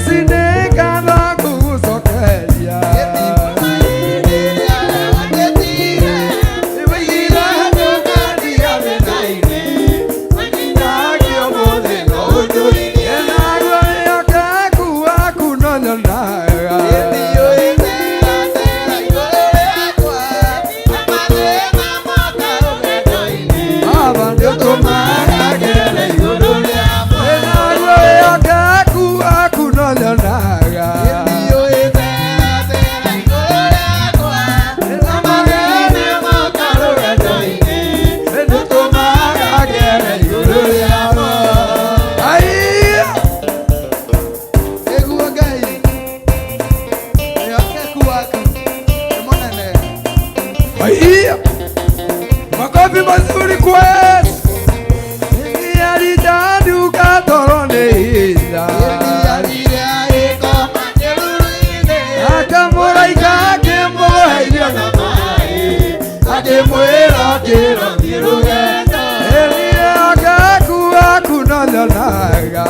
Isinekana kugucokeria. Enaguo wĩhokeku waku no nyonaga. Baba nĩũtũmaga ngere igũrũ rĩamo. Enaguo wĩhokeku waku no nyonaga. Nĩũtũmaga ngere igũrũ rĩamo. Aiya. Nĩguo Ngai, wĩhokeku waku nĩ mũnene. Haiya. Makofi mazuri kwa Yesu. Niliarindaduka toro nĩ hinya. Akamũraika akĩmũhe irio na maaĩ, akĩmwĩra okĩra thiĩ rũgendo. Wĩhokeku waku no nyonaga.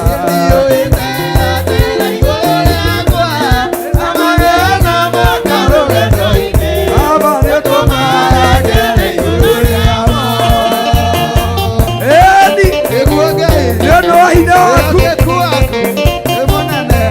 Baba nĩũtũmaga ngere igũrũ rĩamo. Ĩni, Nĩguo Ngai, nĩ ũndũ wa hinya waku. wĩhokeku waku nĩ mũnene.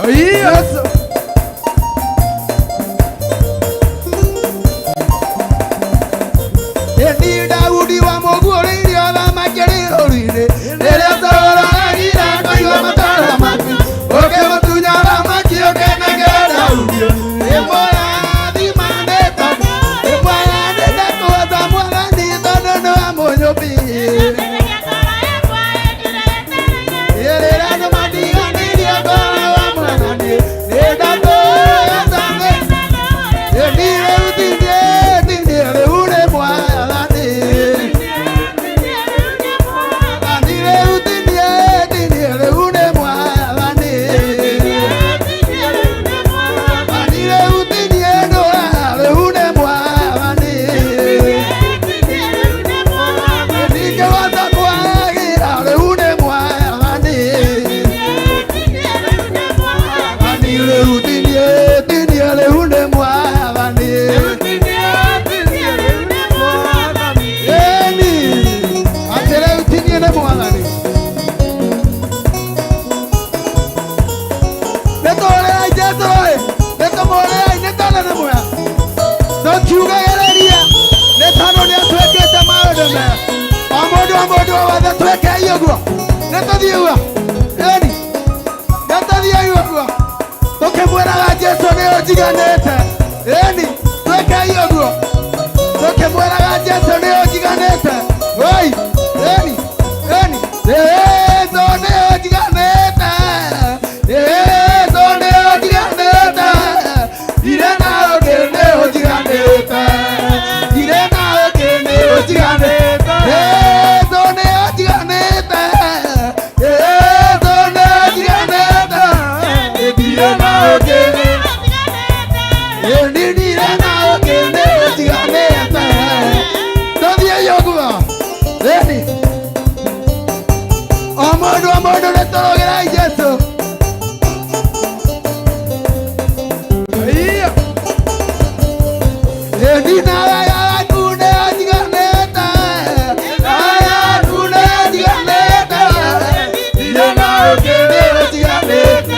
Yesu. Ĩni Daudi wa mũguũrĩirie ũthamaki rĩũrũ-inĩ rĩrĩa Saũlũ agire kũigua matara maku ũkĩmũtunya ũthamaki ũkĩnengera Daudi nĩmũrathimanĩte nĩmwayanĩte kũhota mwathani tondũ nĩwamũnyũmbirie rĩrĩa andũ matiganĩirie ngoro wa mwathani nĩndatũũra ĩni rĩu tindie tindie rĩu nĩ mwathani Ani rĩu tindie tindie rĩu nĩ mwathani Ani rĩu tindie ndũra rĩu nĩ mwathani Ningĩhota kwagĩra rĩu nĩ mwathani Ani rĩu tindie tindie rĩu nĩ mwathani Ĩni atĩ rĩu tinie nĩ mwathani Nĩtũhũrĩrai Jesũ ĩ nĩtũmũhũrĩrai nĩ tondũ nĩ mwega tũkiugagĩrĩria nĩ tondũ nĩ atwĩkĩte maũndũ mega o mũndũ o mũndũ o wothe twĩkei ũguo nĩ tũthiĩ ũguo ĩni nĩ tũthiĩ ũguo tũkĩmwĩraga Jesũ nĩ ũnjiganĩte ĩni twĩkei ũguo tũkĩmwĩraga Jesũ nĩ ũnjiganĩte oi ĩni ĩni Jesũ nĩ ũnjiganĩte Jesũ nĩ ũnjiganĩte Ire na ũngĩ nĩ ũnjiganĩte Ire na ũngĩ nĩ ũnjiganĩte Jesũ nĩ ũnjiganĩte Jesũ nĩ ũnjiganĩte Ire na ũngĩ Ĩni na ũngĩ nĩ ũnjiganĩte Tũthiĩ ũguo ĩni o mũndũ o mũndũ nĩ tũrũgĩrai Jesũ Ĩni na wega waku nĩ ũnjiganĩte Wega waku nĩ ũnjiganĩte Ndirĩ na ũngĩ nĩ ũnjiganĩte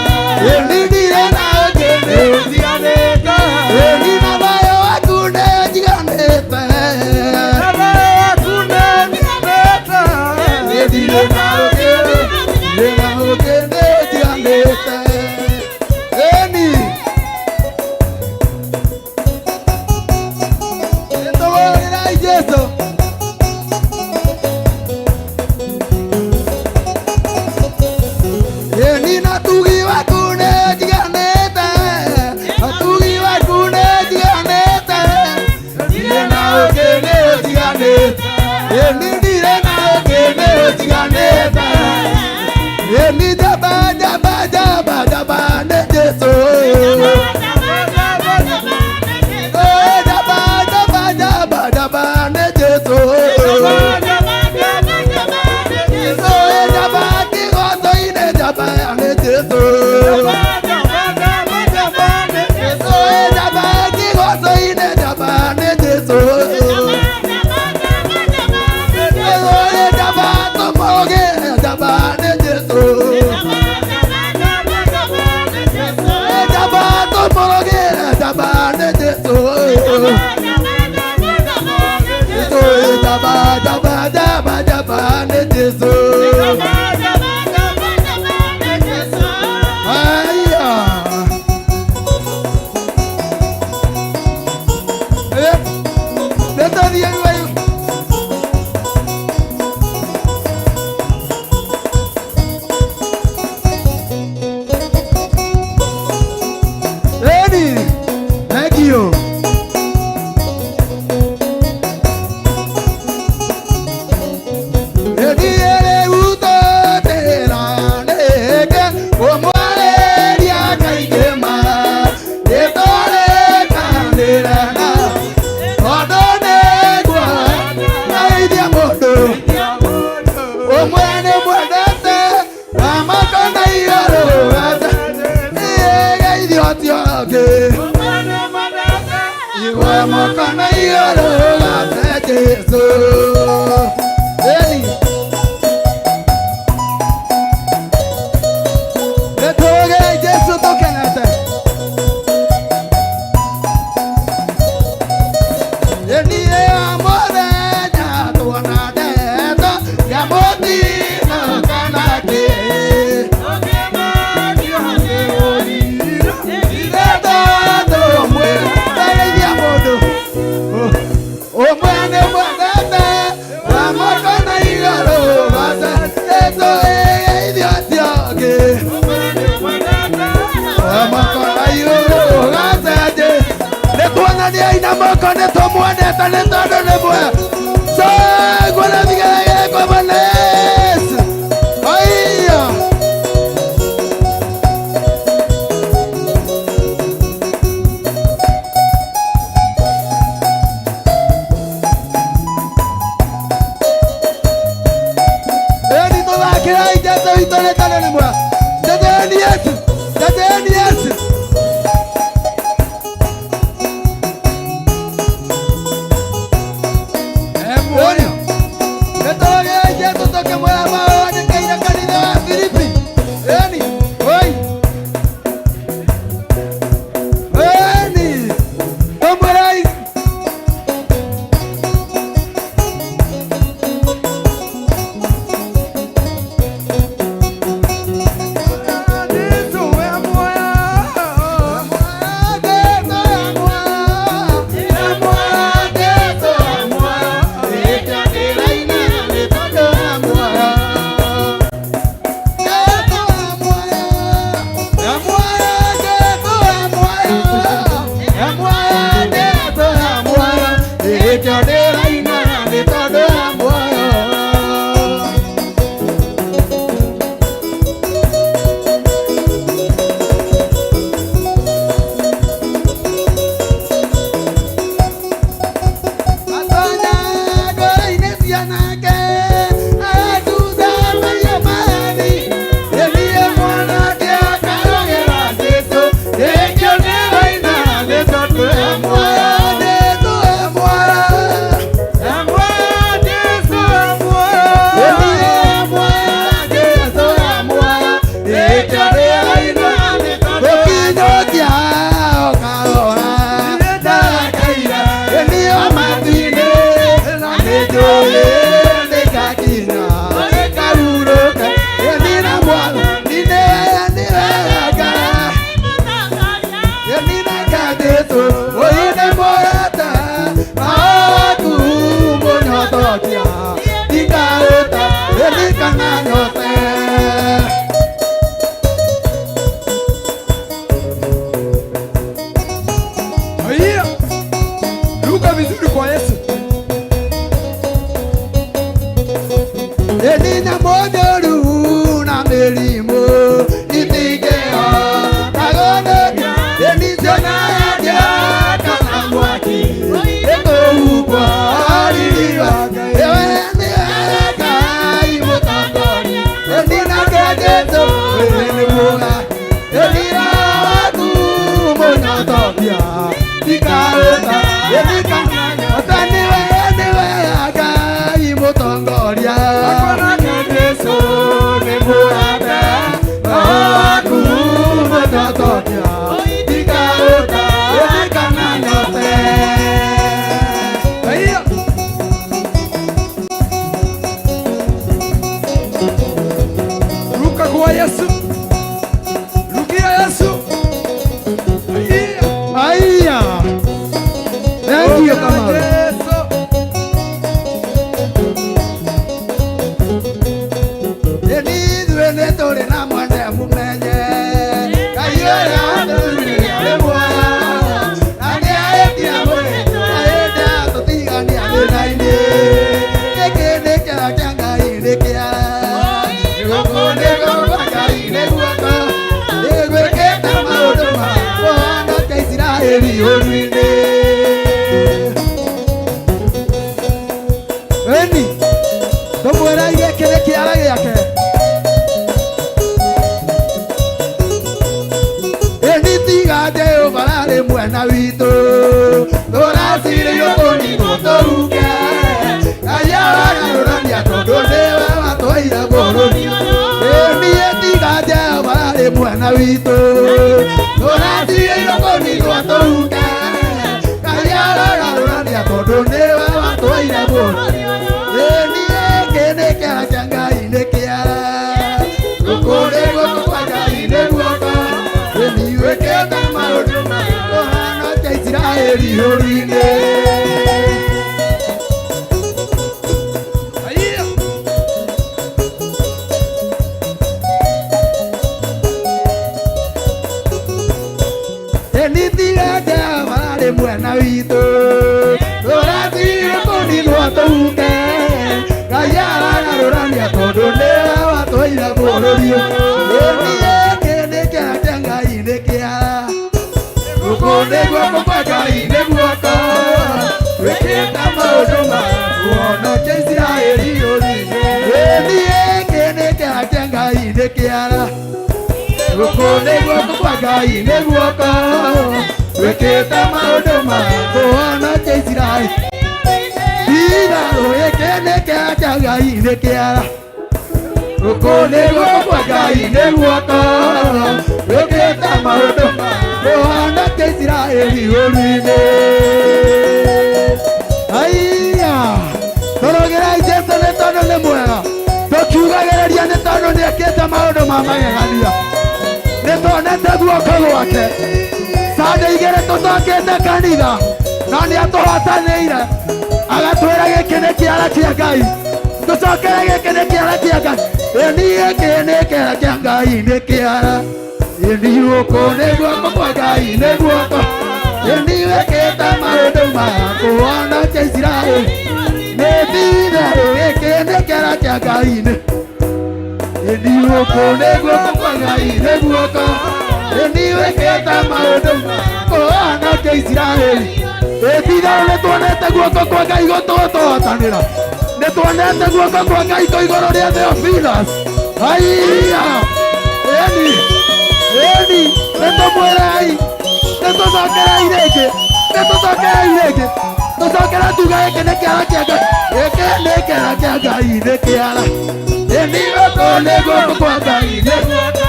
Ĩni ndirĩ na ũngĩ nĩ ũnjiganĩte Ĩni na thayũ waku nĩ ũnjiganĩte Ndirĩ na ũngĩ ndirĩ na ũngĩ nĩ ũnjiganĩte Ĩni Nĩtũhũrĩrai Jesũ Ĩni na tugi waku nĩ ũnjiganĩte Ũtugi waku nĩ ũnjiganĩte Ndirĩ na ũngĩ nĩ ũnjiganĩte Ĩni ndirĩ na ũngĩ nĩ ũnjiganĩte Ĩni njamba njamba njamba njamba nĩ Jesũ Njamba njamba njamba njamba nĩ Jesũ Njamba kĩgoto-inĩ njamba nĩ Jesũ Njamba kĩgoto-inĩ njamba nĩ Jesũ Njamba tũmũgĩ njamba nĩ Jesũ Njamba tũmũgĩ njamba nĩ Jesũ Njamba njamba njamba njamba nĩ Jesũ Haya. Nĩtũthiĩ rĩu. Ready? Thank you. Eni. Nĩtũgĩre Jesũ tũke Na moko nĩ tũmwendete nĩ tondũ nĩ mwega. Shangwe na vigelegele kwa Bwana Yesu. Haya. Eni tũthakĩrai Jesũ witũ nĩ tondũ nĩ mwega. Teteeni Yesu, teteeni Yesu. Muoyo. Nĩtũrogei Jesũ tũkĩmwĩra maũandĩkĩire kanitha wa Filipi. Eni, oi. Eni, tũmwĩrei. Jesu we muoyo. Haya. Ruka vizuri kwa Yesu. Elina modoru na melimo itigeo tagono elizona ya kana mwaki ekoubwa aliliwa ewe ni kai mutangoni elina kejeto elini muga elina waku monatopia tikaota elikana otaniwe niwe agai mutongoria. Haya. Ruka kwa Yesu. Rukia Yesu. Haya. Aya. Thank you, Kamau. Yesu. Ithuĩ nĩ tũrĩ na mwene mũmenye Ngai ũrĩa watũrire arĩ muoyo na nĩahĩtia mwĩrĩ na hĩndĩ atũtigania thĩna-inĩ. Gĩkĩ nĩ kĩara kĩa Ngai nĩ kĩara gũkũ nĩ kwa Ngai nĩ guoko nĩgwĩkĩte maũndũ ma kũhonokia Isiraeli ũru-inĩ. Eni tũmwĩrei gĩkĩ nĩ kĩara gĩake. Eni tiga Jehova arĩ mwena witũ tũracirĩirwo kũnyitwo tũhuke Ngai aragarũrania tondũ nĩwe watwaire bũrũri. Eni tiga Jehova arĩ mwena witũ tũracirĩirwo kũnyitwo tũhuke Ngai aragarũrania tondũ nĩwe watwaire bũrũri. Eni gĩkĩ nĩ kĩara kĩa Ngai nĩ kĩara gũkũ nĩ guoko kwa Ngai nĩ guoko Eni wĩkĩte maũndũ ma kũhonokia Isiraeli ũru-inĩ. Haya. Eni tiga Jehova arĩ Arĩ mwena witũ tũrathiĩ kũninwo tũhuke Ngai aragarũrania tondũ nĩwe watũheire bũrũri ũyũ gĩkĩ nĩ kĩara kĩa Ngai nĩ kĩara gũkũ nĩ guoko kwa Ngai nĩ guoko wĩkĩte maũndũ ma kũhonokia Isiraeli ũrĩ-inĩ gĩkĩ nĩ kĩara kĩa Ngai nĩ kĩara gũkũ nĩ guoko kwa Ngai nĩ guoko wĩkĩte maũndũ ma kũhonokia Isiraeli itharũ gĩkĩ nĩ kĩara kĩa Ngai nĩ kĩara gũkũ nĩ guoko kwa Ngai nĩ guoko wĩkĩte maũndũ ma kũhonokia Isiraeli ũrĩ-inĩ Aiya tũrũgĩrai Jesũ nĩ tondũ nĩ mwega tũkiugagĩrĩria nĩ tondũ nĩ ekĩte maũndũ ma magegania nĩ tuonete guoko gwake Sande igĩrĩ tũcokete kanitha no nĩ atũhotanĩire agatwĩra gĩkĩ nĩ kĩara kĩa Ngai tũcokere gĩkĩ nĩ kĩara kĩa Ngai ĩni gĩkĩ nĩ kĩara kĩa Ngai nĩ kĩara ĩni gũkũ nĩ guoko kwa Ngai nĩ guoko ĩni wĩkĩte maũndũ ma kũhonokia Isiraeli nĩ ti-itherũ gĩkĩ nĩ kĩara kĩa Ngai nĩ ĩni gũkũ nĩ guoko kwa Ngai nĩ guoko ĩni wĩkĩte maũndũ ma kũhonokia Isiraeli ĩti-itherũ nĩ tuonete guoko kwa Ngai gũtũhotanĩra nĩ tuonete guoko kwa Ngai kũ igũrũ rĩa Theophilus haiya ĩni ĩni nĩ tũmwĩrei nĩ tũcokerei rĩngĩ nĩ tũcokerei rĩngĩ tũcokere tuge gĩkĩ nĩ kĩara kĩa Ngai gĩkĩ nĩ kĩara kĩa Ngai nĩ kĩara ĩni gũkũ nĩ guoko kwa Ngai nĩ guoko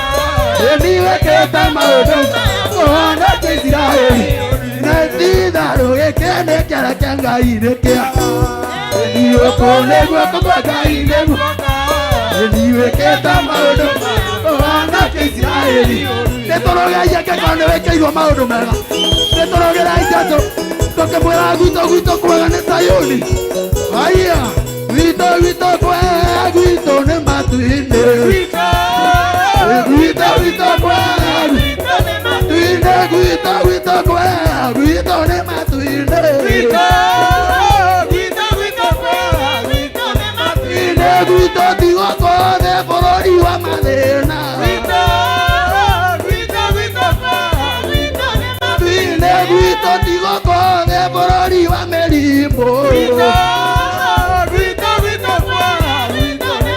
ĩni wĩkĩte maũndũ kũhonokia Isiraeli nĩ ti-itherũ gĩkĩ nĩ kĩara kĩa Ngai nĩ kĩara ĩni gũkũ nĩ guoko kwa Ngai nĩ guoko ĩni wĩkĩte maũndũ kũhonokia Isiraeli nĩ tũrũgerie angĩkorwo nĩ wĩkĩirwo maũndũ mega nĩ tũrũgĩrei Jesũ tũkĩmwĩra gwitũ gwitũ kwega nĩ Sayuni haiya gwitũ gwitũ kwega gwitũ nĩ matu-inĩ gwitũ gwitũ kwega matu-inĩ gwitũ gwitũ kwega gwitũ nĩ matu-inĩ gwitũ ti gũkũ thĩ bũrũri wa mathĩna matu-inĩ gwitũ ti gũkũ thĩ bũrũri wa mĩrimũ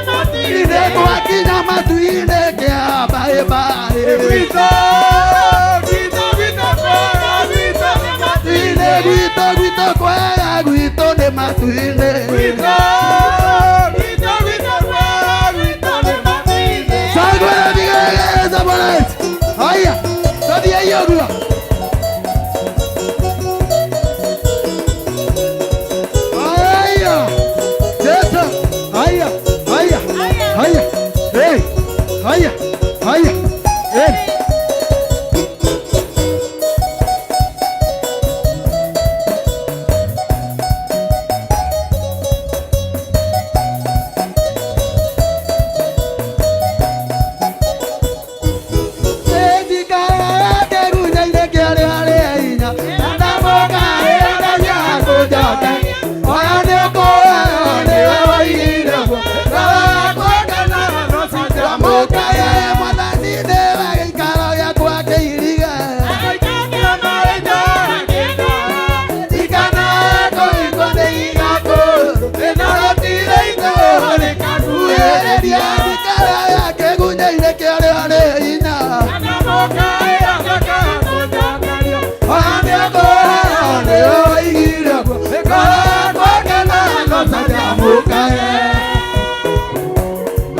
matu-inĩ twakinya matu-inĩ kĩa mbaĩ mbaĩ matu-inĩ gwitũ gwitũ kwega gwitũ nĩ matu-inĩ Haya, tũthiĩ ũguo. Haya, Jesũ, haya, haya, haya, hey, haya, haya, hey. Aya.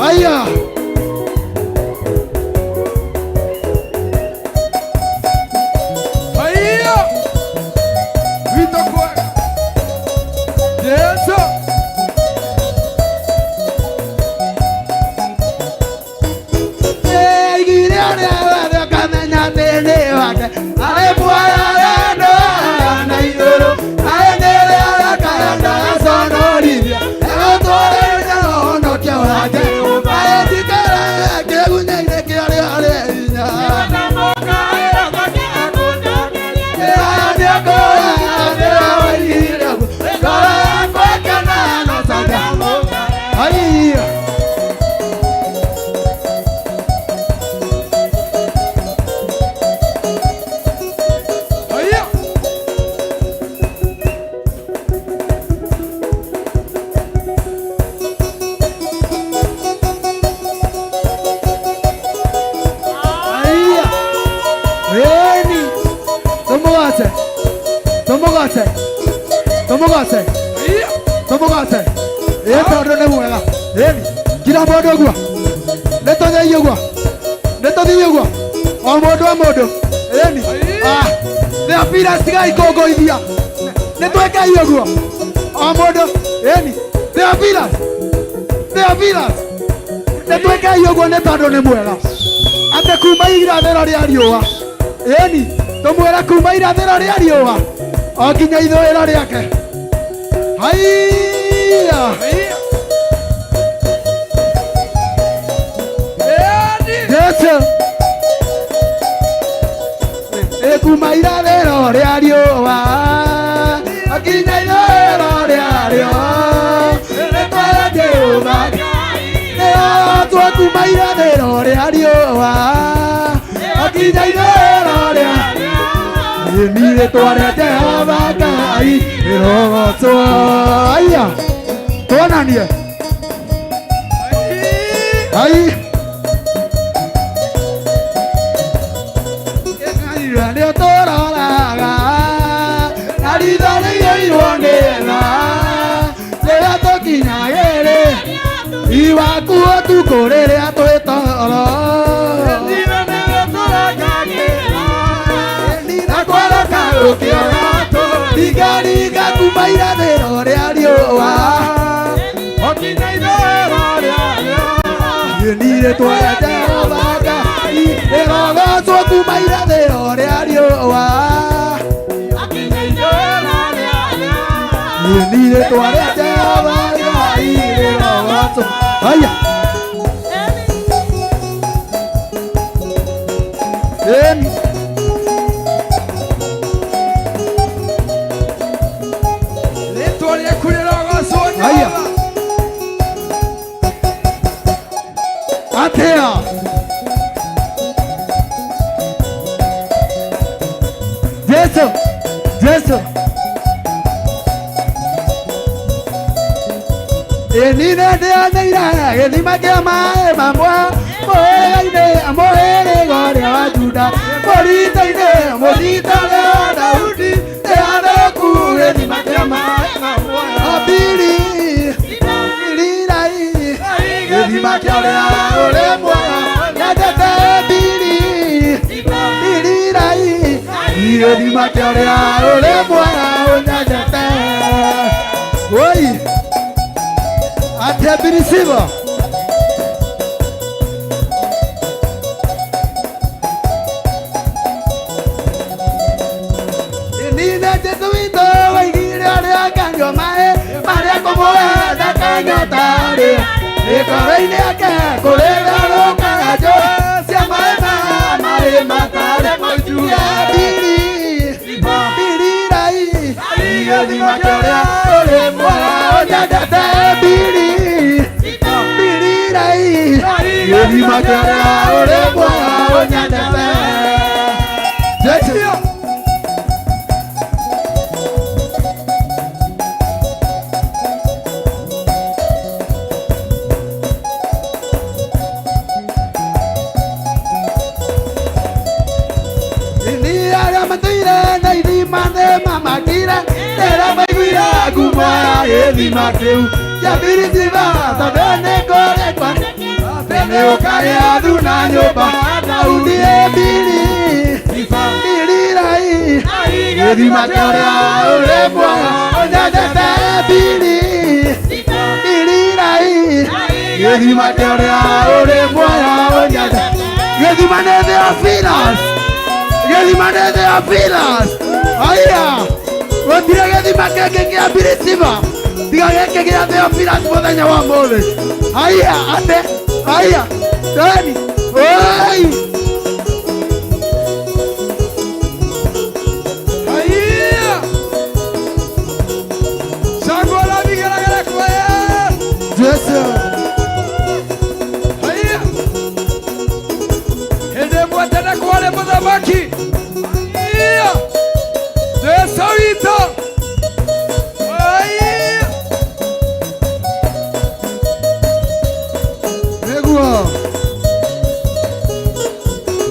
Aya. Gwitũ kwega Jesũ Eigire ũrĩa wothe ũkamenya atĩ nĩ wake arĩ muoyo wendo na igũrũ arĩ nĩrĩ arakaya ndaconorithia egũtũũrĩria ũhonokio wake arĩ kĩgunya-inĩ kĩa ũrĩa ũrĩ hinya. Aya nĩekũũra Tũmũgoce, tũmũgoce, tũmũgoce. Ĩ tondũ nĩ mwega. Ĩni kila mũndũ ũguo, nĩ tũthiĩ ũguo, nĩ tũthiĩ ũguo, o mũndũ o mũndũ. Ĩni Theophilus, tigai kũngũithia, nĩ twĩkei ũguo o mũndũ. Ĩni Theophilus, Theophilus, nĩ twĩkei ũguo nĩ tondũ nĩ mwega. Atĩ kuma irathĩro rĩa riũa, ĩni tũmwĩre kuma irathĩro rĩa riũa o nginya ithũĩro rĩake. Haiya. Jesu ĩ kuma irathĩro rĩa riũa nginya ithũĩro rĩarĩo, rĩtwa rĩa Jehova nĩrĩrogocwo kuma irathĩro rĩa riũa nginya ithũĩro rĩarĩo. Ĩni rĩtwa rĩa Jehova Ngai rĩrogocwo. Aya, tuonanie ai nĩ ũtũroraga na ritho rĩiyũirwo nĩ tha rĩrĩa tũkinyagĩrĩ iwaku ũtukũ rĩrĩa twĩ toro na kwaraka ũkĩoga ringaringa kuma irathĩro rĩa riũa Ĩni rĩtwa rĩa Jehova Ngai rĩrogocwo kuma irathĩro rĩa riũa. Ĩni rĩtwa rĩa Jehova Ngai rĩrogocwo. Haya. Ĩni Rĩtwa rĩaku rĩrogocwo. Haya. Jehova. Atĩa Jesu, Jesu. Ĩni nĩndĩoneire gĩthima kĩa maĩ mamwe mũhĩrĩga-inĩ, mũhĩrĩga ũrĩa wa Juda, mũrita-inĩ, mũtita ũrĩa wa Daudi, nĩathũku gĩthima kĩa maĩ mamwe. Abiri irirai gĩthima kĩa ũrĩa ũrĩ muoyo, nyendete mbiri irirai gĩthima kĩa ũrĩa ũrĩ muoyo, nyendete. Oi, atĩa birisiva. Nina Jesu witũ waigire ũrĩa akanyua maĩ marĩa kũmũhe ndakanyota-rĩ, gĩkoro-inĩ ake kũrĩtherũkaga njũĩ cia maĩ ma maĩ matarĩ mũicuya. Mbiri mbirirai gĩthima kĩa ũrĩa ũrĩ muoyo, nyendete mbiri mbirirai gĩthima kĩa ũrĩa ũrĩ muoyo, nyendete Jesu. Ni arĩa matũire na ithima nĩ mamakire rĩrĩa maiguire ngumo ya gĩthima kĩu kĩa Birisiva, tondũ nĩ kũrĩ kwa nĩ ũkarĩa thuna nyũmba Daudi. Ĩ mbiri mbirirai gĩthima kĩa ũrĩa ũrĩ muoyo, nyendete mbiri mbirirai gĩthima kĩa ũrĩa ũrĩ muoyo, nyendete. Gĩthima nĩ Theophilus, gĩthima nĩ Theophilus. Aya, gũtirĩ gĩthima kĩngĩ kĩa Birisiva tiga gĩkĩ gĩa Theophilus mũthenya wa ũmũthĩ. Aya, ate aya tweni oi. Haiya. Shangwe na vigelegele kwa Yesu. Jesu. Haiya. Hĩndĩ ĩmwe tene kwarĩ mũthamaki. Haiya. Jesu witũ. Haiya. Nĩguo.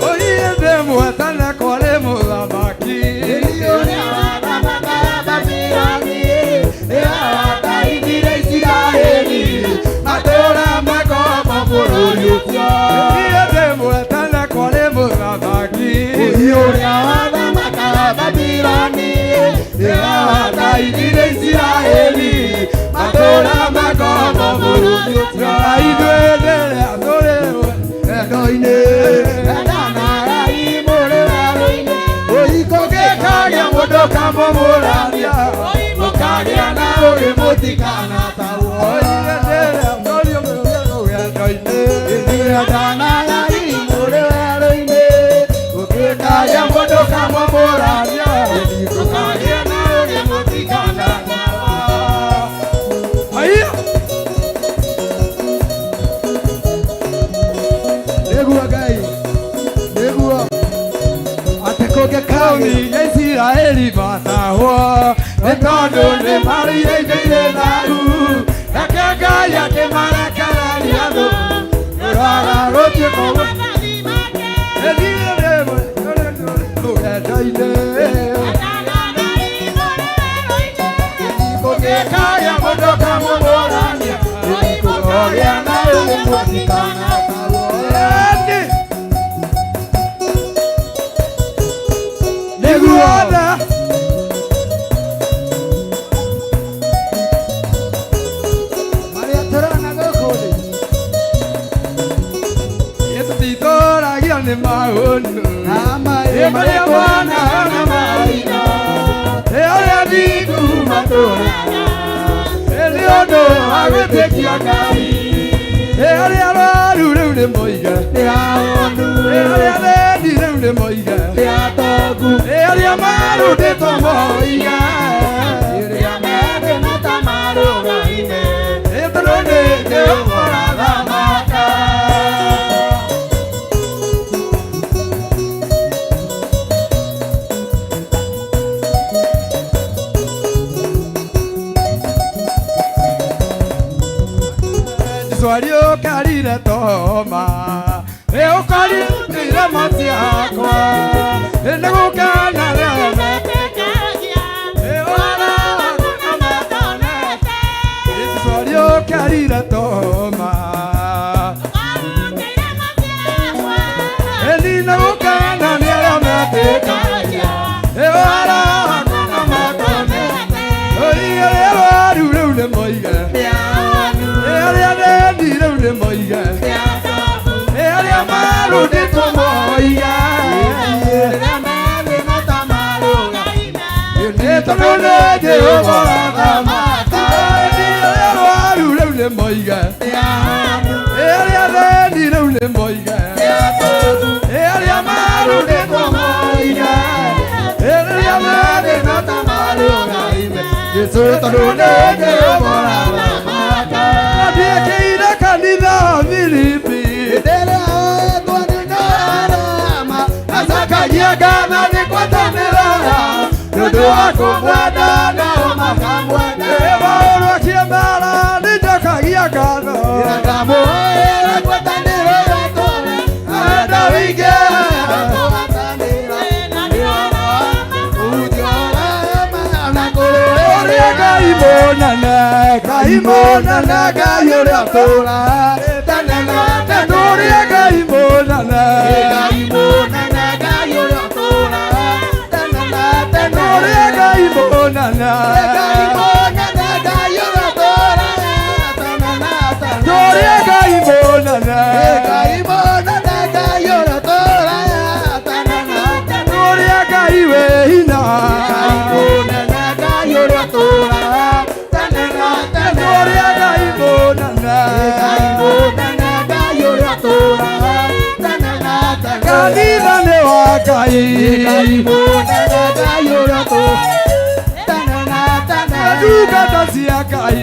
Oi, hĩndĩ ĩmwe tene kwarĩ mũthamaki. Ũrĩa wathamakaga. ũcio. Niĩ ndĩ mwetane kwarĩ mũthamaki. Ũrĩa wathamakaga Babiloni, rĩrĩa wataithire Isiraeli, matũũra makomo bũrũri ũcio. Na ithuĩ rĩrĩa tũrĩ Wendo-inĩ, endanagai mũrĩ werũ-inĩ, ũhiko ũngĩkagĩa mũndũ kamũmũrania, mũkagĩa na ũrĩ mũtikanatahwo. Rĩrĩa tũrĩ rũgendo-inĩ. Endanagai mũrĩ werũ-inĩ, ũngĩkagĩa mũndũ kamũmũrania, mũkagĩa na ũrĩ mũtikanatahwo. Haiya! Nĩguo Ngai, nĩguo atĩ kũngĩkagĩa Kũngĩ Isiraeli matahwo nĩ tondũ nĩ marĩire indo irĩ thaahu, nake Ngai akĩmarekereria thũ rũraga rũtuĩka rũgendo-inĩ. Kũngĩkagĩa mũndũ kamũmũrania, kũgĩa na ũrĩ mũtikanatahwo. Ĩni. Nĩguo tha Marĩa tũrona gũkũ thĩ, Yesu titũragio nĩ maũndũ na maĩ Ĩ marĩa monaga na maitho, ĩ arĩa thingu matũũraga ĩ nĩ ũndũ wa gwĩtĩkia Ngai, ĩ arĩa arwaru rĩu nĩ moige, nĩ ahonu, ĩ arĩa athĩni rĩu nĩ moige, nĩ atongu, ĩ arĩa marũndĩtwo moige, rĩrĩa methĩna ta marũgaine, ĩ tondũ nĩ Jehova ũrathamaka. Jesũ ariũkarire Toma, ĩ ũkarire matiakwa, ĩ nĩgũkana rĩo ĩ ũhoro wakwa matonete. Jesũ ariũkarire Toma, ĩ nĩgũkana nĩarĩa metĩkagia, ĩ ũhoro wakwa matonete. Ĩ arĩa arwaru rĩu nĩ moige, nĩ ahonu, ĩ arĩa athĩni rĩu nĩ moige, nĩ atongu, ĩ arĩa marũndĩtwo moige, rĩrĩa methĩna ta marũgaine, nĩ tondũ nĩ Jehova ũrathamaka. Ĩ arĩa arwaru rĩu nĩ moige, nĩ ahonu, ĩ arĩa athĩni rĩu nĩ moige, nĩ atongu, ĩ arĩa marũndĩtwo moige, ĩ arĩa methĩna ta marũgaine, Jesũ tondũ nĩ Jehova ũrathamaka. Ndiĩkĩire kanitha Filipi, acakagia ngatho nĩ ngwatanĩro nĩ ũndũ wa kũmwenda nao makamwenda. Ĩ Paũlũ akĩmera nĩ njokagia ngatho, enda wĩingĩ. Ũrĩa Ngai mũnene, Ngai mũnene, Ngai ũrĩa ũtũũraga tene na tene. Ũrĩa Ngai mũnene, ũrĩa Ngai mũnene, ũrĩa Ngai mũnene, ũrĩa Ngai wĩ hinya, ũrĩa Ngai mũnene, kanitha nĩ wa Ngai, ndungata cia Ngai,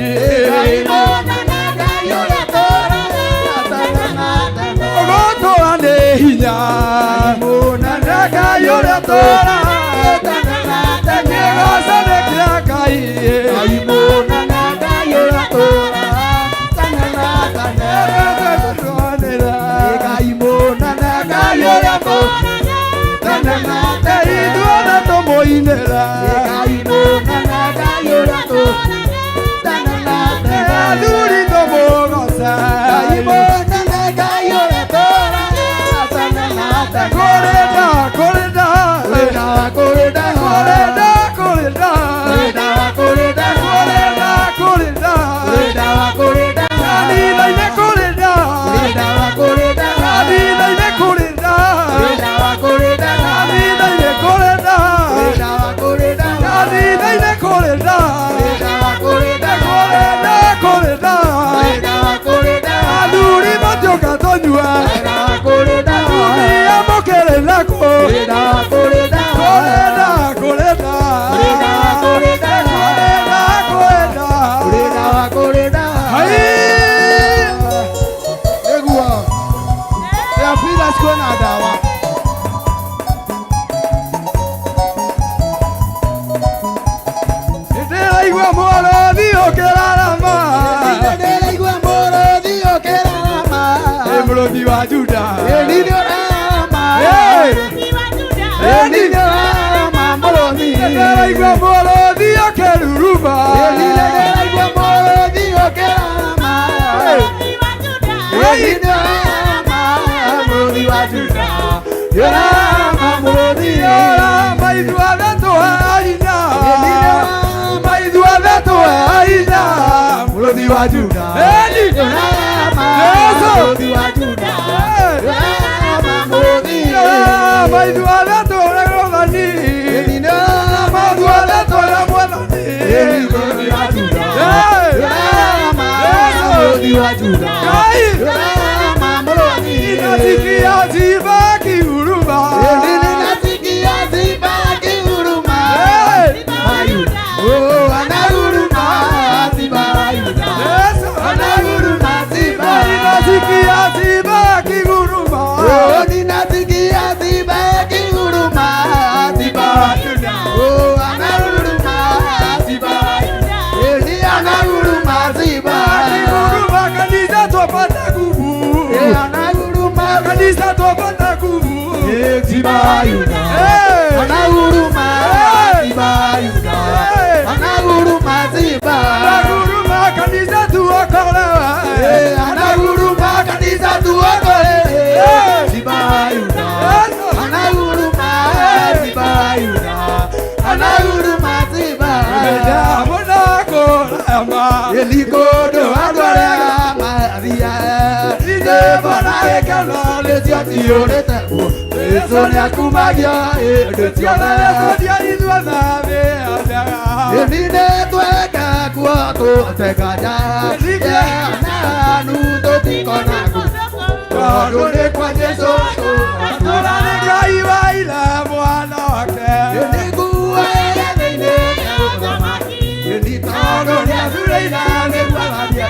ũgũtũra nĩ hinya, mũnene Ngai ũrĩa ũtũũraga kĩgoco nĩ kĩa Ngai. Ithuothe tũmũinĩre, athuri tũmũgoce. Mũrũthi ũkĩrarama. Ndĩraigua mũrũthi ũkĩrarama. Ĩ mũrũthi wa Juda. Ĩni nĩũrarama. Ĩ. Ĩni nĩũrarama mũrũthi. Ndĩraigua mũrũthi ũkĩruruma. Ĩni ndĩraigua mũrũthi ũkĩrarama. Ĩni nĩũrarama mũrũthi wa Juda. Nĩũrarama mũrũthi. Ũrama ithuothe tũhaina. Ĩni nĩũrarama Ithuothe tũhaina. mũrũthi wa Juda. Ĩni. Nĩũrarama Yesu. mũrũthi wa Juda. Nĩũrarama mũrũthi. Ũrama ithuothe tũrĩ Ĩni nĩũrarama Ithuothe tũrĩ mwathani. Ĩni mũrũthi wa Juda. Ĩ. Nĩũrarama Yesu. mũrũthi wa Juda. Ngai. Nĩũrarama mũrũthi. Nasikia simba akinguruma. Ĩni ninasikia simba akinguruma. Ĩ. Oh, anaguruma simba wa Yuda. Yesu. Anaguruma simba. Nasikia simba akinguruma. Oh, ninasikia simba akinguruma simba wa Yuda. Oh, anaguruma simba wa Yuda. Ĩni anaguruma simba. Akinguruma kanisa twapata nguvu. Eh, anaguruma Kanisa twapata nguvu. Eh, simba wa Yuda. Eh. Anaguruma Eh. simba wa Yuda. Eh. Anaguruma simba. Anaguruma kanisa tuokolewe. Eh, anaguruma kanisa tuokolewe. Eh. Simba wa Yuda. Yesu. Anaguruma simba wa Yuda. Anaguruma simba. Ndamona kũrama. Elikodo andũ arĩa mathiaga. Ndĩbona gĩkeno nĩcio ciyũrĩte kuo. Jesũ nĩakumagio hĩndĩ ciothe. Tũthiĩ ithuothe thĩ njega. Ĩni nĩtweka kuo tũtekaja. Nanu tũtikona kuo. Tondũ nĩ kwa Jesũ Tũra nĩ Ngai wa ithe mwana wake. Nĩnguaga thĩinĩ wa ũthamaki. Ĩni tondũ nĩathurĩire nĩguo athiĩ.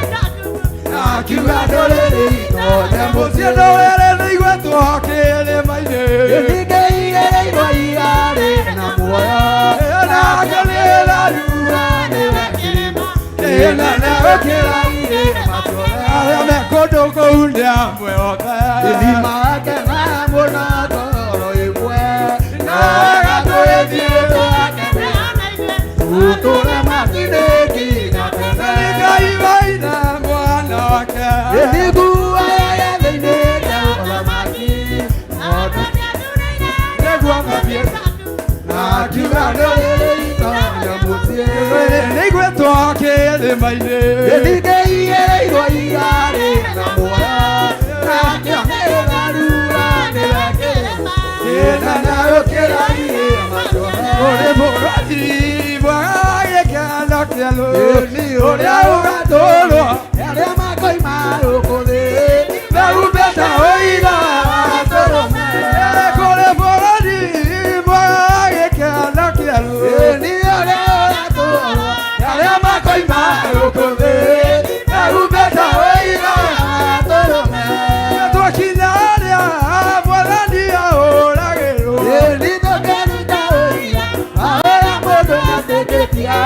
Akiuga ndũrĩrĩ itonye Mũciĩ mũciĩ. ndũrĩrĩ nĩigwetwo kĩrĩma-inĩ. Nĩngĩigĩrĩirwo iarĩ na muoyo. Nake nĩ tharura Nĩwe kĩrĩma kĩnene gũkĩra irĩma ciothe. Arĩa me kũndũ kũu nĩ amwe othe. Ĩni makena mũno ngoro ĩmwe. Na gatũthiĩ twakene. Tũtũre matinĩ nginya tene. Nĩ Ngai wa ithe mwana wake. Nĩnguaga thĩinĩ wa ũthamaki. Tondũ Nĩguo mathiĩ. Akiuga ndũrĩrĩ itonye mũciĩ. Nĩigwetwo kĩrĩma-inĩ. Nĩngĩigĩrĩirwo iarĩ na muoyo. Nakĩo nĩ tharura nĩwe kĩrĩma kĩnene gũkĩra irĩma ciothe. Ũrĩ mũrathi mwega wa gĩkeno kĩerũ. Ĩni Ũrĩa ũgatũũrwo arĩa makoima gũkũ thĩ. Mehumbĩte ũira Atũrũme. Kũrĩ bũrũri mwega wa gĩkeno kĩerũ. Ĩni ũrĩa ũgatũũrwo Arĩa makoima gũkũ thĩ mehumbĩte ũira. atũrũme. Twakinya harĩa Mwathani ahũragĩrwo. Ĩni tũkĩruta ũira wa ũrĩa mũndũ atĩkĩtia.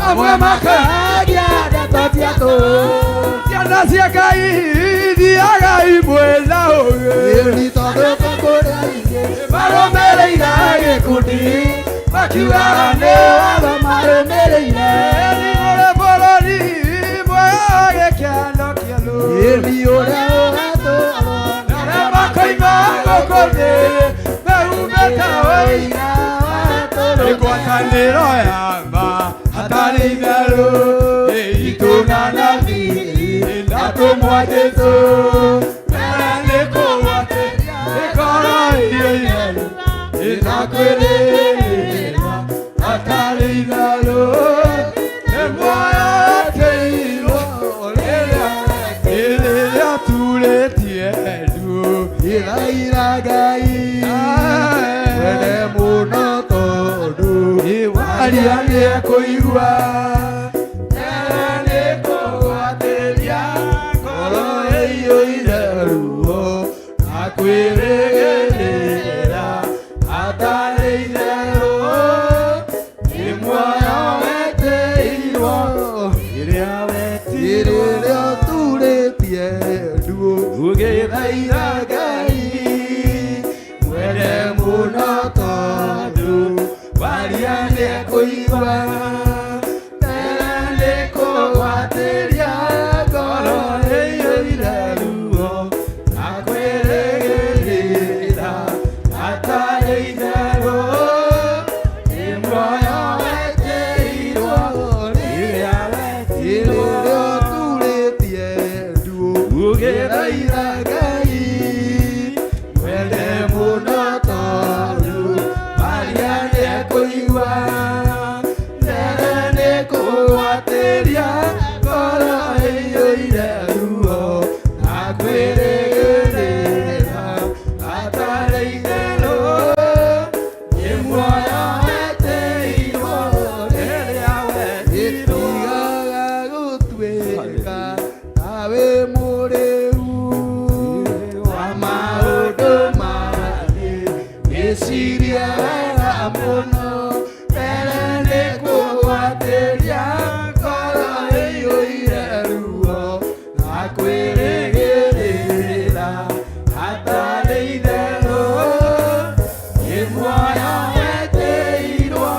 Amwe makoragia ndeto cia tũhũ. Ciana cia Ngai ithiaga imwe na ũgĩ. Ĩni tondũ tũkũrĩ aingĩ Marũmĩrĩire gĩkundi makiugaga nĩ watho marũmĩrĩire. Ĩni ũrĩ bũrũri mwega wa gĩkeno kĩerũ. Ĩni ũrĩa ũgatũũrwo Arĩa makoima gũkũ thĩ mehumbĩte ũira. Ngwatanĩro ya ma hatarĩ itherũ ĩitũ na nabii na tũmwa Jesũ. Mbere nĩ kũgwatĩria ĩkorwo ĩrĩ itheru ĩnakwĩrĩra hatarĩ itherũ. Nĩ muoyo wetĩirwo rĩrĩa rĩrĩa turĩtie ndu. Iraira Ngai wende mũno tondũ Waria nĩekũigua nĩ kũgwatĩria ngoro ĩiyũire ruo na kwĩrĩgĩrĩra hatarĩ itherũ. Nĩ muoyo wetĩirwo Itherũ nĩ muoyo wetĩirwo rĩrĩa wetirwo, rĩrĩa ũturĩtie nduũ ũgĩthaitha Ngai wende mũno, tondũ Maria nĩekũigua. Mbere nĩ kũgwatĩria ngoro ĩiyũire ruo na kwĩrĩgĩrĩra. Hatarĩ itherũ nĩ muoyo wetĩirwo rĩrĩa wetirwo. Ĩtigaga gũtuĩka tawe mũrĩu wa maũndũ mangĩ, wĩcirie wega mũno. Mbere nĩ kũgwatĩria ngoro ĩiyũire ruo na kwĩrĩgĩrĩra. Hatarĩ itherũ nĩ muoyo wetĩirwo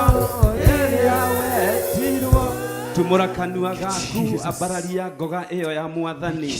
rĩrĩa wetirwo. Tumũra kanua gaku, ambararia ngoga ĩyo ya Mwathani.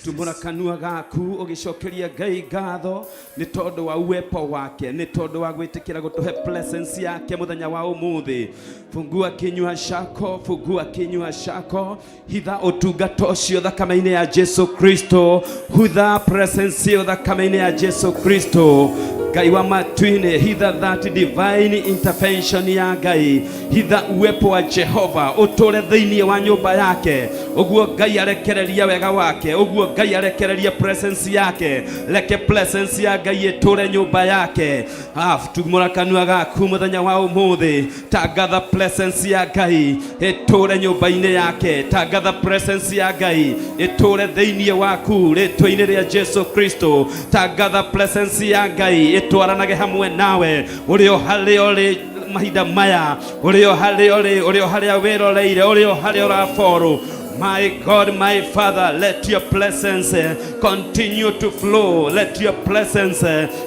Tumũra kanua gaku ũgĩcokeria Ngai ngatho nĩ tondũ wa uwepo wake, nĩ tondũ wa gwĩtĩkĩra gũtũhe presence yake mũthenya wa ũmũthĩ. Fungua kinyua chako, fungua kinyua chako. Hitha ũtungata ũcio thakame-inĩ ya Jesu Kristo. Hitha presence ĩyo thakame-inĩ ya Jesu Kristo. Ngai wa matu-inĩ, hitha that divine intervention ya Ngai. Hitha uwepo wa Jehova ũtũre thĩinĩ wa nyũmba yake. Ũguo Ngai arekereria wega wake, ũguo Ngai arekereria presence yake. Reke presence ya Ngai ĩtũre nyũmba yake. Ah, tumũra kanua gaku mũthenya wa ũmũthĩ, tangatha presence ya Ngai ĩtũre nyũmba-inĩ yake. Tangatha presence ya Ngai ĩtũre thĩinĩ waku rĩtwa-inĩ rĩa Jesu Kristo. Tangatha presence ya Ngai ĩtwaranage hamwe nawe ũrĩ o harĩa ũrĩ mahinda maya, ũrĩ o harĩa ũrĩ, ũrĩ o harĩa wĩroreire, ũrĩ o harĩa ũraborũ. My God, my Father, let your presence continue to flow. Let your presence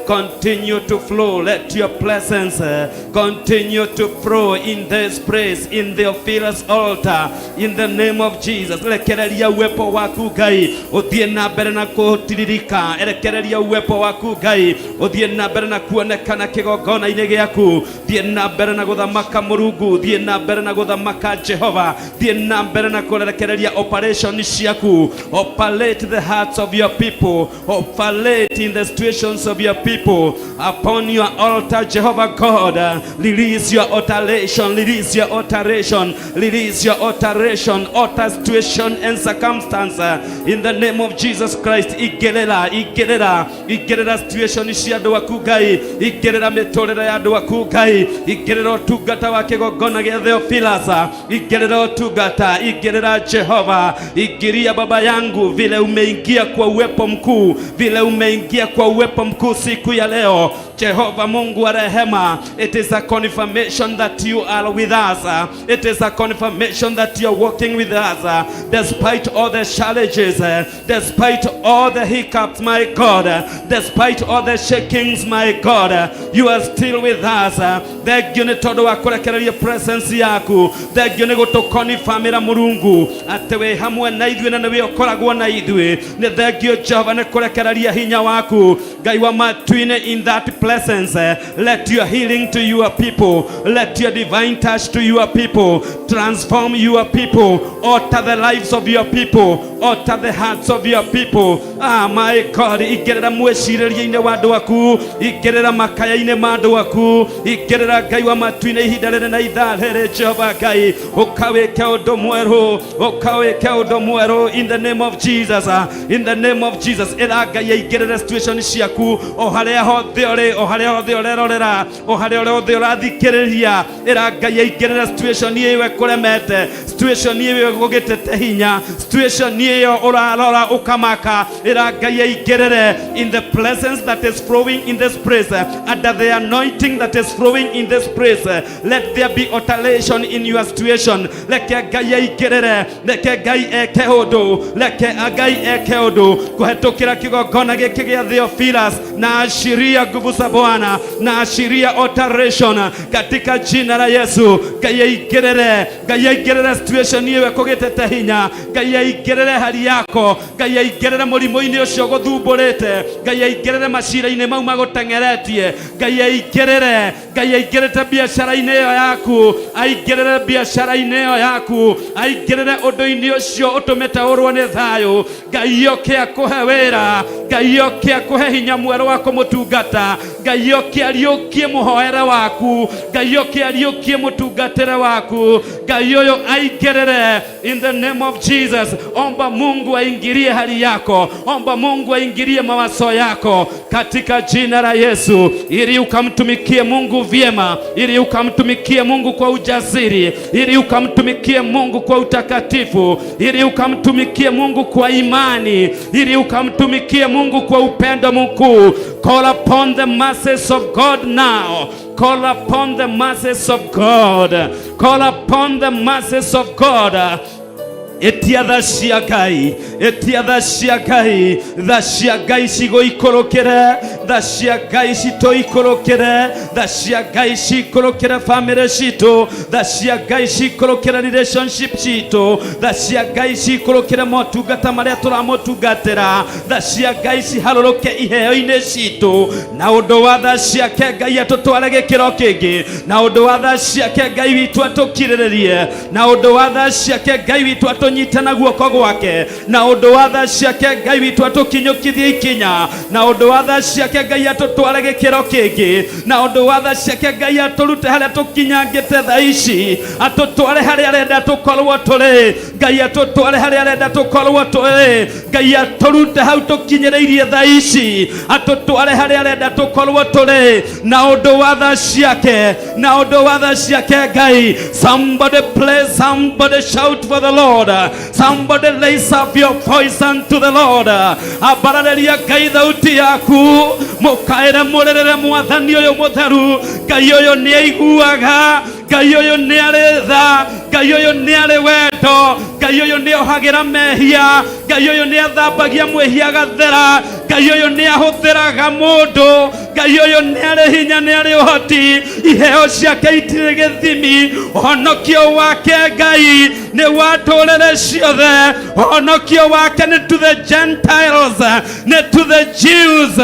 continue to flow. Let your presence continue to flow in this place, in the Theophilus altar, in the name of Jesus. Rekereria uwepo waku Ngai ũthiĩ na mbere na kũtiririka. Rekereria uwepo waku Ngai ũthiĩ na mbere na kuonekana kĩgongona-inĩ gĩaku. Thiĩ na mbere na gũthamaka Mũrungu, thiĩ na mbere na gũthamaka Jehova, thiĩ na mbere na kũrekereria operation ciaku. Operate the hearts of your people, operate in the situations of your people upon your altar. Jehovah God, release your alteration, release your alteration, release your alteration, alter situation and circumstance in the name of Jesus Christ. Igerera, igerera, igerera situation cia andũ aku Ngai. Igerera mĩtũrĩre ya andũ aku Ngai. Igerera ũtungata wa kĩgongona gĩa Theophilus. Igerera ũtungata, igerera Jehova, ingiria baba yangu vile umeingia kwa uwepo mkuu, vile umeingia kwa uwepo mkuu siku ya leo. Jehova Mungu wa rehema, it is a confirmation that you are with us. It is a confirmation that you are walking with us despite all the challenges, despite all the hiccups, my God, despite all the shakings, my God, you are still with us. Thank you nĩ tondũ wa kũrekereria presence yaku. Thank you nĩ gũtũkonifamĩra Mũrungu atĩ wĩ hamwe na ithuĩ na nĩwe ũkoragwo na ithuĩ. Nĩ thank you, Jehova, nĩ kũrekereria hinya waku Ngai wa matu-inĩ. In that presence, let your healing to your people, let your divine touch to your people, transform your people, alter the lives of your people, alter the hearts of your people. Ah, my God, igĩrĩra mwĩcirĩrie-inĩ wa andũ aku, igĩrĩra makaya-inĩ ma andũ aku, igĩrĩra Ngai wa matu-inĩ ihinda rĩrĩ na ithaa rĩrĩ. Jehova Ngai, ũkawĩke ũndũ mwerũ, ũkawĩke ũndũ mwerũ in the name of Jesus, in the name of Jesus. Ĩra Ngai aingĩrĩre situation ciaku o harĩa hothe ũrĩ, o harĩa hothe ũrerorera, o harĩa hothe ũrathikĩrĩria. Ĩra Ngai aingĩrĩre situation ĩyo ĩkũremete, situation ĩyo ĩgũgĩtete hinya, situation ĩyo ũrarora ũkamaka. Ĩra Ngai aingĩrĩre in the presence that is flowing in this place, under the anointing that is flowing in this place. Let there be alteration in your situation. Reke Ngai aingĩrĩre. Reke Reke Ngai eke ũndũ, reke Ngai eke ũndũ kũhetũkĩra kĩgongona gĩkĩ gĩa Theophilus, na ashiria nguvu za Bwana, na ashiria alteration katika jina la Yesu. Ngai aingĩrĩre, Ngai aingĩrĩre situation ĩyo ĩkũgĩtete hinya, Ngai aingĩrĩre hali yako, Ngai aingĩrĩre mũrimũ-inĩ ũcio gũthumbũrĩte, Ngai aingĩrĩre macira-inĩ mau magũteng'eretie, Ngai aingĩrĩre, Ngai aingĩrĩte biacara-inĩ ĩyo yaku, aingĩrĩre biacara-inĩ ĩyo yaku, aingĩrĩre ũndũ-inĩ ũcio ũtũmĩte ũrwo nĩ thayũ. Ngai oke akũhe wĩra, Ngai oke akũhe hinya mwerũ wa kũmũtungata, Ngai oke ariũkie mũhoere waku, Ngai oke ariũkie mũtungatĩre waku, Ngai ũyũ aingĩrĩre in the name of Jesus. Omba Mungu aingilie hali yako, omba Mungu aingilie mawazo yako katika jina la Yesu, ili ukamtumikie Mungu vyema, ili ukamtumikie Mungu kwa ujasiri, ili ukamtumikie Mungu kwa utakatifu, ili ukamtumikie Mungu kwa imani, ili ukamtumikie Mungu kwa upendo mkuu. Call upon the mercies of God now. Call upon the mercies of God. Call upon the mercies of God. Ĩtia tha cia Ngai, ĩtia tha cia Ngai, tha cia Ngai cigũikũrũkĩre, tha cia Ngai citũikũrũkĩre, tha cia Ngai cikũrũkĩre famĩlĩ citũ, tha cia Ngai cikũrũkĩre relationship citũ, tha cia Ngai cikũrũkĩre motungata marĩa tũramũtungatĩra, tha cia Ngai ciharũrũke iheo-inĩ citũ, na ũndũ wa tha ciake Ngai atũtware gĩkĩro kĩngĩ, na ũndũ wa tha ciake Ngai witũ atũkirĩrĩrie, na ũndũ wa tha ciake Ngai witũ atũnyite na guoko gwake, na ũndũ wa tha ciake Ngai witũ atũkinyũkithie ikinya, na ũndũ wa tha ciake Ngai atũtware gĩkĩro kĩngĩ, na ũndũ wa tha ciake Ngai atũrute harĩa tũkinyangĩte tha ici, atũtware harĩa arenda tũkorwo tũrĩ, Ngai atũtware harĩa arenda tũkorwo tũrĩ, Ngai atũrute hau tũkinyĩrĩirie tha ici, atũtware harĩa arenda tũkorwo tũrĩ, na ũndũ wa tha ciake, na ũndũ wa tha ciake Ngai. Somebody play, somebody shout for the Lord, somebody raise up your voice unto the Lord. Ambararĩria Ngai thauti yaku, mũkaĩre mũrĩrĩre mwathani ũyũ mũtheru. Ngai ũyũ nĩ aiguaga, Ngai ũyũ nĩ arĩ tha, Ngai ũyũ nĩ arĩ wendo, Ngai ũyũ nĩ ohagĩra mehia, Ngai ũyũ nĩ athambagia mwĩhia agathera, Ngai ũyũ nĩ ahũthĩraga mũndũ, Ngai ũyũ nĩ arĩ hinya, nĩ arĩ ũhoti, iheo ciake itirĩ gĩthimi, ũhonokio wake Ngai nĩ wa ndũrĩrĩ ciothe, ũhonokio wake nĩ to the Gentiles, nĩ to the Jews.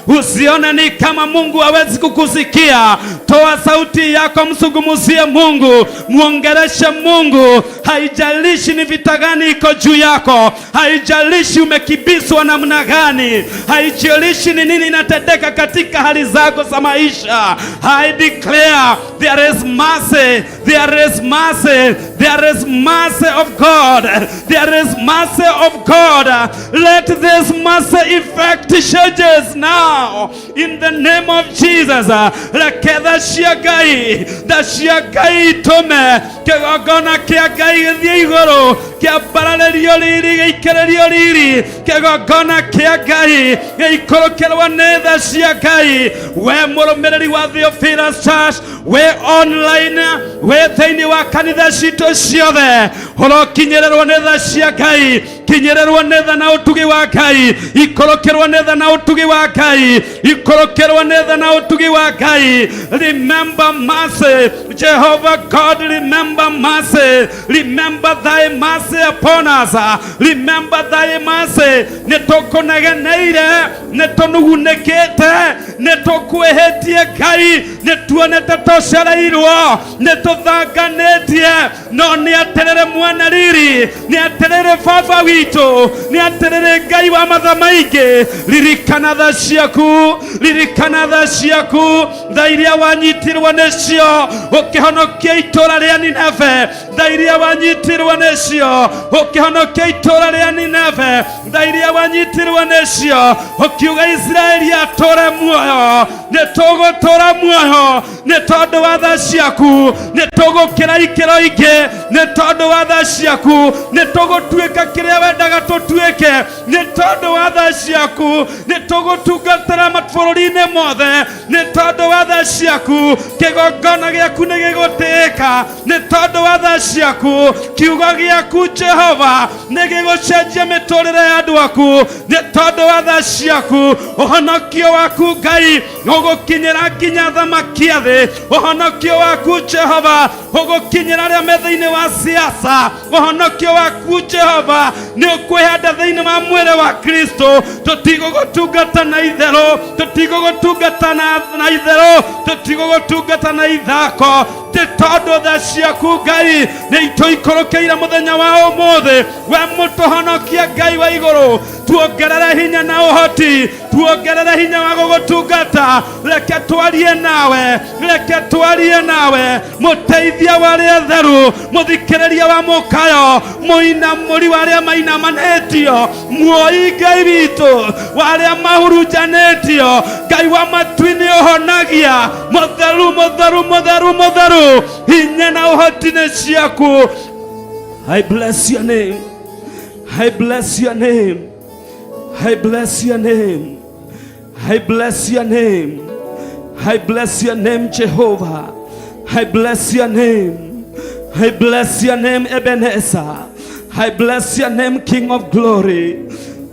Usione ni kama Mungu hawezi kukusikia. Toa sauti yako, mzungumzie Mungu, muongeleshe Mungu. Haijalishi ni vita gani iko juu yako, haijalishi umekimbizwa namna gani, haijalishi ni nini inatendeka katika hali zako za maisha. I declare there is mercy, there is mercy, there is mercy of God, there is mercy of God. Let this mercy effect changes now in the name of Jesus. Reke tha cia Ngai, tha cia Ngai itũme kĩgongona kĩa Ngai gĩthiĩ igũrũ, kĩambararĩrio riri, gĩikĩrĩrio riri, kĩgongona kĩa Ngai gĩikũrũkĩrwo nĩ tha cia Ngai. We mũrũmĩrĩri wa Theophilus Church, we online, we thĩinĩ wa kanitha citũ ciothe, ũrokinyĩrĩrwo nĩ tha cia Ngai, kinyĩrĩrwo nĩ tha na ũtugi wa Ngai, ikũrũkĩrwo nĩ tha na ũtugi wa Ngai, ikũrũkĩrwo nĩ tha na ũtugi wa Ngai. Remember mercy, Jehovah God, remember mercy, remember thy mercy upon us, remember thy mercy. Nĩ tũkũnegeneire, nĩ tũnugunĩkĩte, nĩ tũkwĩhĩtie Ngai, nĩ tuonete tũcereirwo, nĩ tũthanganĩtie, no nĩ atĩrĩrĩ mwana riri, nĩ atĩrĩrĩ baba witũ, nĩ atĩrĩrĩ Ngai wa matha maingĩ, ririkana tha ciaku, ririkana tha ciaku, tha iria wanyitirwo nĩcio ũkĩhonokia itũũra rĩa Nineve, tha iria wanyitirwo nĩcio ũkĩhonokia itũũra rĩa Nineve, tha iria wanyitirwo nĩcio ũkiuga Isiraeli atũre muoyo, nĩ tũgũtũra muoyo nĩ tondũ wa tha ciaku, nĩ tũgũkĩra ikĩro ingĩ nĩ tondũ wa tha ciaku, nĩ tũgũtuĩka kĩrĩa wendaga tũtuĩke nĩ tondũ wa tha ciaku, nĩ tũgũtungatĩra mabũrũri-inĩ mothe nĩ tondũ wa tha tha ciaku. Kĩgongona gĩaku nĩ gĩgũtĩĩka nĩ tondũ wa tha ciaku. Kiugo gĩaku Jehova nĩ gĩgũcenjia mĩtũrĩre ya andũ aku nĩ tondũ wa tha ciaku. Ũhonokio waku Ngai ũgũkinyĩra nginya thamaki a thĩ. Ũhonokio waku Jehova ũgũkinyĩra arĩa me thĩinĩ wa siasa. Ũhonokio waku Jehova nĩ ũkwĩhanda thĩinĩ wa mwĩrĩ wa Kristo. Tũtigũgũtungata na itherũ, tũtigũgũtungata na itherũ, tũtigũgũtungata na ithako, nĩ tondũ tha ciaku Ngai nĩ itũikũrũkĩire mũthenya wa ũmũthĩ. We mũtũhonokia Ngai wa igũrũ, tuongerere hinya na ũhoti, tuongerere hinya wa gũgũtungata. Reke twarie nawe, reke twarie nawe, mũteithia wa arĩa atheru, mũthikĩrĩria wa mũkayo, mũinamũri wa arĩa mainamanĩtio, muoi Ngai witũ wa arĩa mahurunjanĩtio. Ngai wa matu-inĩ ũhonagia, mũtheru mũtheru mũtheru mũtheru, hinya na ũhoti nĩ ciaku. I bless your name. I bless your name. I bless your name. I bless your name. I bless your name, Jehovah. I bless your name. I bless your name, Ebenezer. I bless your name, King of Glory.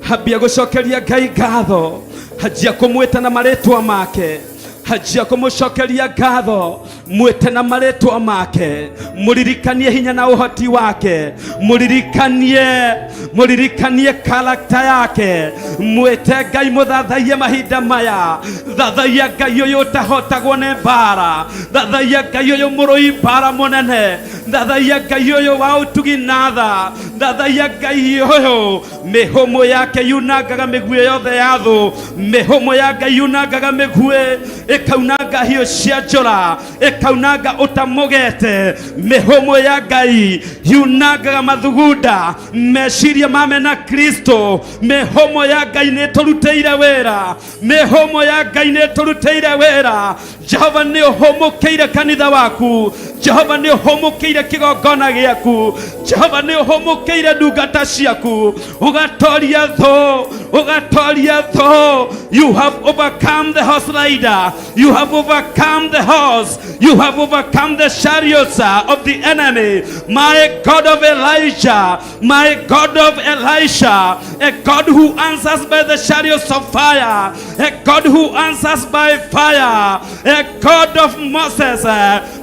Hambia gũcokeria Ngai ngatho, hanjia kũmwĩta na marĩtwa make, hanjia kũmũcokeria ngatho, mwĩte na marĩtwa make, mũririkanie hinya na ũhoti wake, mũririkanie, mũririkanie karakta yake, mwĩte Ngai, mũthathaiye mahinda maya. Thathaiya Ngai ũyũ ũtahotagwo nĩ mbara, thathaiya Ngai ũyũ mũrũi mbara mũnene, thathaiya Ngai ũyũ wa ũtugi na tha, thathaiya Ngai ũyũ mĩhũmũ yake yunangaga mĩguĩ yothe ya thũ. Mĩhũmũ ya Ngai yunangaga mĩguĩ, ĩkaunanga hiũ cia njora, ĩkaunanga ũta mũgete. Mĩhũmũ ya Ngai yunangaga mathugunda meciria mame na Kristo. Mĩhũmũ ya Ngai nĩ ĩtũrutĩire wĩra, mĩhũmũ ya Ngai nĩ ĩtũrutĩire wĩra. Jehova nĩ ũhũmũkĩire kanitha waku, Jehova nĩ ũhũmũkĩire kĩgongona gĩaku, Jehova nĩ ũhũmũkĩire ndungata ciaku, ũgatoria thũ, ũgatoria thũ. You have overcome the horse rider, you have overcome the horse, you have overcome the chariots of the enemy. My God of Elijah, my God of Elisha, a God who answers by the chariots of fire, a God who answers by fire, a God of Moses,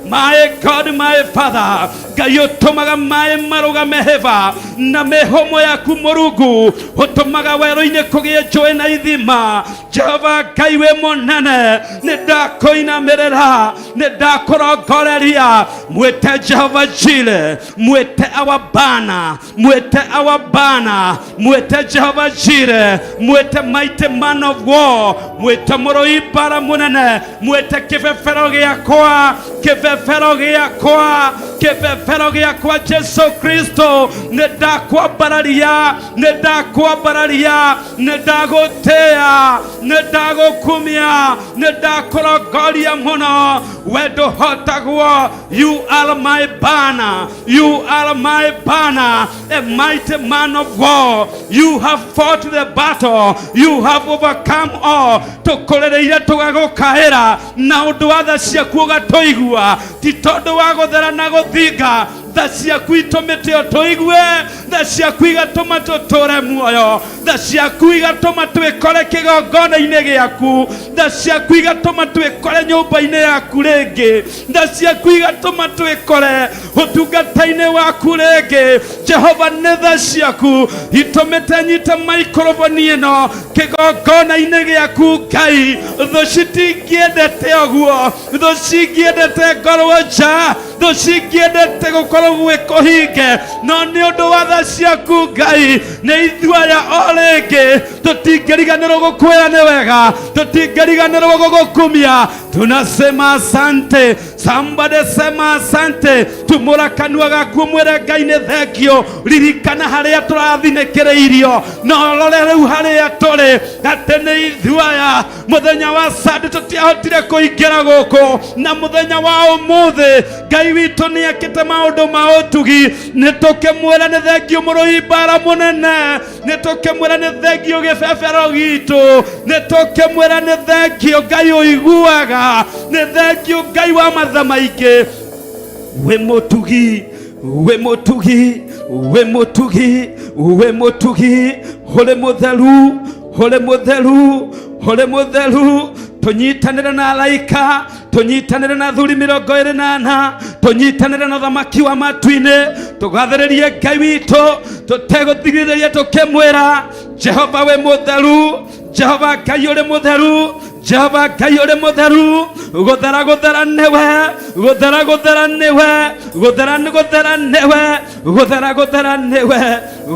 my God, my Father, Ngai ũtũmaga maĩ marũgame hĩba na mĩhũmũ yaku Mũrungu, ũtũmaga werũ-inĩ kũgĩe njũĩ na ithima. Jehova Ngai wĩ mũnene, nĩ ndakũinamĩrĩra, nĩ ndakũrongoreria. Mwĩte Jehova Jire, mwĩte our banner, mwĩte our banner, mwĩte Jehova Jire, mwĩte mighty man of war, mwĩte mũrũi mbara mũnene, mwĩte kĩbebero gĩakwa, kĩbebero gĩakwa, kĩbebero gĩakwa Jesu Kristo. Nĩ ndakwambararia, nĩ ndakwambararia, nĩ ndagũtĩĩa, nĩ ndagũkumia, nĩ ndakũrongoria mũno. We ndũhotagwo. You are my banner, you are my banner, a mighty man of war. You have fought the battle, you have overcome all. Tũkũrĩrĩire tũgagũkaĩra na ũndũ wa tha ciaku ũgatũigua, ti tondũ wa gũthera na gũthinga. Tha ciaku itũmĩte o tũigue, tha ciaku igatũma tũtũre muoyo, tha ciaku igatũma twĩkore kĩgongona-inĩ gĩaku, tha ciaku igatũma twĩkore nyũmba-inĩ yaku rĩngĩ, tha ciaku igatũma twĩkore ũtungata-inĩ waku rĩngĩ. Jehova, nĩ tha ciaku itũmĩte nyite maikroboni ĩno kĩgongona-inĩ gĩaku. Ngai, thũ citingĩendete ũguo, thũ cingĩendete ngorwo nja, thũ cingĩendete gũkorwo gwĩ kũhinge, no nĩ ũndũ wa tha ciaku Ngai nĩ ithuĩ aya o rĩngĩ. Tũtingĩriganĩrwo gũkwĩra nĩ wega, tũtingĩriganĩrwo gũgũkumia. Tunasema asante. Somebody sema asante. Tumũra kanua gaku mwĩre Ngai nĩ thengio. Ririkana harĩa tũrathinĩkĩrĩirio, no rore rĩu harĩa tũrĩ, atĩ nĩ ithuĩ aya. Mũthenya wa Sunday tũtiahotire kũingĩra gũkũ, na mũthenya wa ũmũthĩ Ngai witũ nĩ ekĩte maũndũ ma ũtugi. Nĩ tũkĩmwĩra nĩ thengio mũrũi mbara mũnene. Nĩ tũkĩmwĩra nĩ thengio gĩbebero gitũ, nĩ tũkĩmwĩra nĩ thengio Ngai ũiguaga, nĩ thengio Ngai wa matha maingĩ. Wĩ mũtugi, wĩ mũtugi, wĩ mũtugi, wĩ mũtugi, ũrĩ mũtheru, ũrĩ mũtheru, ũrĩ mũtheru. Tũnyitanĩre na araika, tũnyitanĩre na athuri 24, tũnyitanĩre na thamaki wa matu-inĩ, tũgathĩrĩrie Ngai witũ tũtegũtigithĩria, tũkĩmwĩra Jehova wĩ mũtheru, Jehova Ngai ũrĩ mũtheru, Jehova Ngai ũrĩ mũtheru. Gũthera gũthera nĩwe, gũthera gũthera nĩwe, gũthera nĩ gũthera nĩwe, gũthera gũthera nĩwe,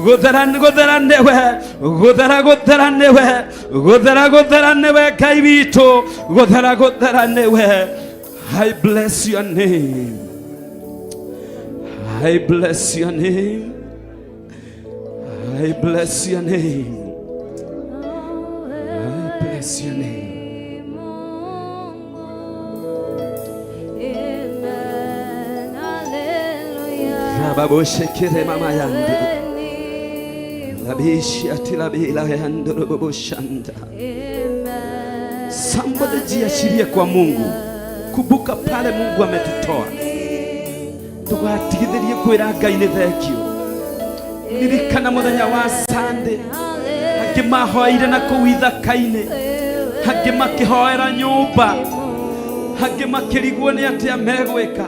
gũthera nĩ gũthera nĩwe, gũthera gũthera nĩwe, gũthera gũthera nĩwe Ngai witũ, gũthera gũthera nĩwe. I bless your name, I bless your name, I bless your name, I bless your name. Rababoshekere mama yandu labishi atilabila yandu roboshanda. Somebody jiachilie kwa Mungu. Kumbuka pale Mungu ametutoa. Tugatigithĩrie kwĩra Ngai nĩ thengio. Ririkana mũthenya wa Sunday, angĩ mahoeire na kũu ithaka-inĩ, angĩ makĩhoera nyũmba, angĩ makĩrigwo nĩ atĩa megwĩka,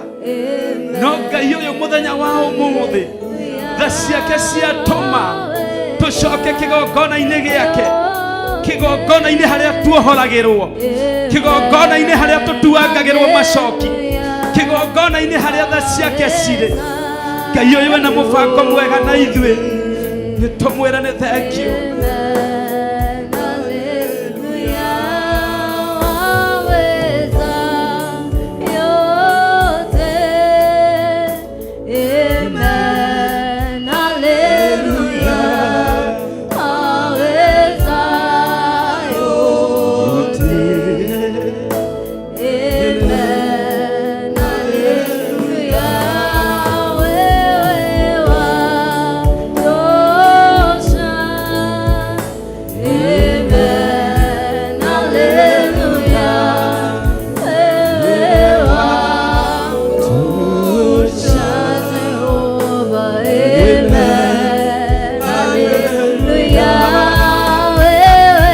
no Ngai ũyũ mũthenya wa ũmũthĩ tha ciake ciatũma tũcoke kĩgongona-inĩ gĩake, kĩgongona-inĩ harĩa tuohoragĩrwo, kĩgongona-inĩ harĩa tũtuangagĩrwo macoki, kĩgongona-inĩ harĩa tha ciake cirĩ. Ngai ũyũ wĩna mũbango mwega na ithuĩ, nĩ tũmwĩre nĩ thengio. Haleluya, waweza yote. Amen. Haleluya, waweza yote. Amen. Haleluya, wewe watosha. Amen. Haleluya, wewe watosha, Jehova. Amen. Haleluya, wewe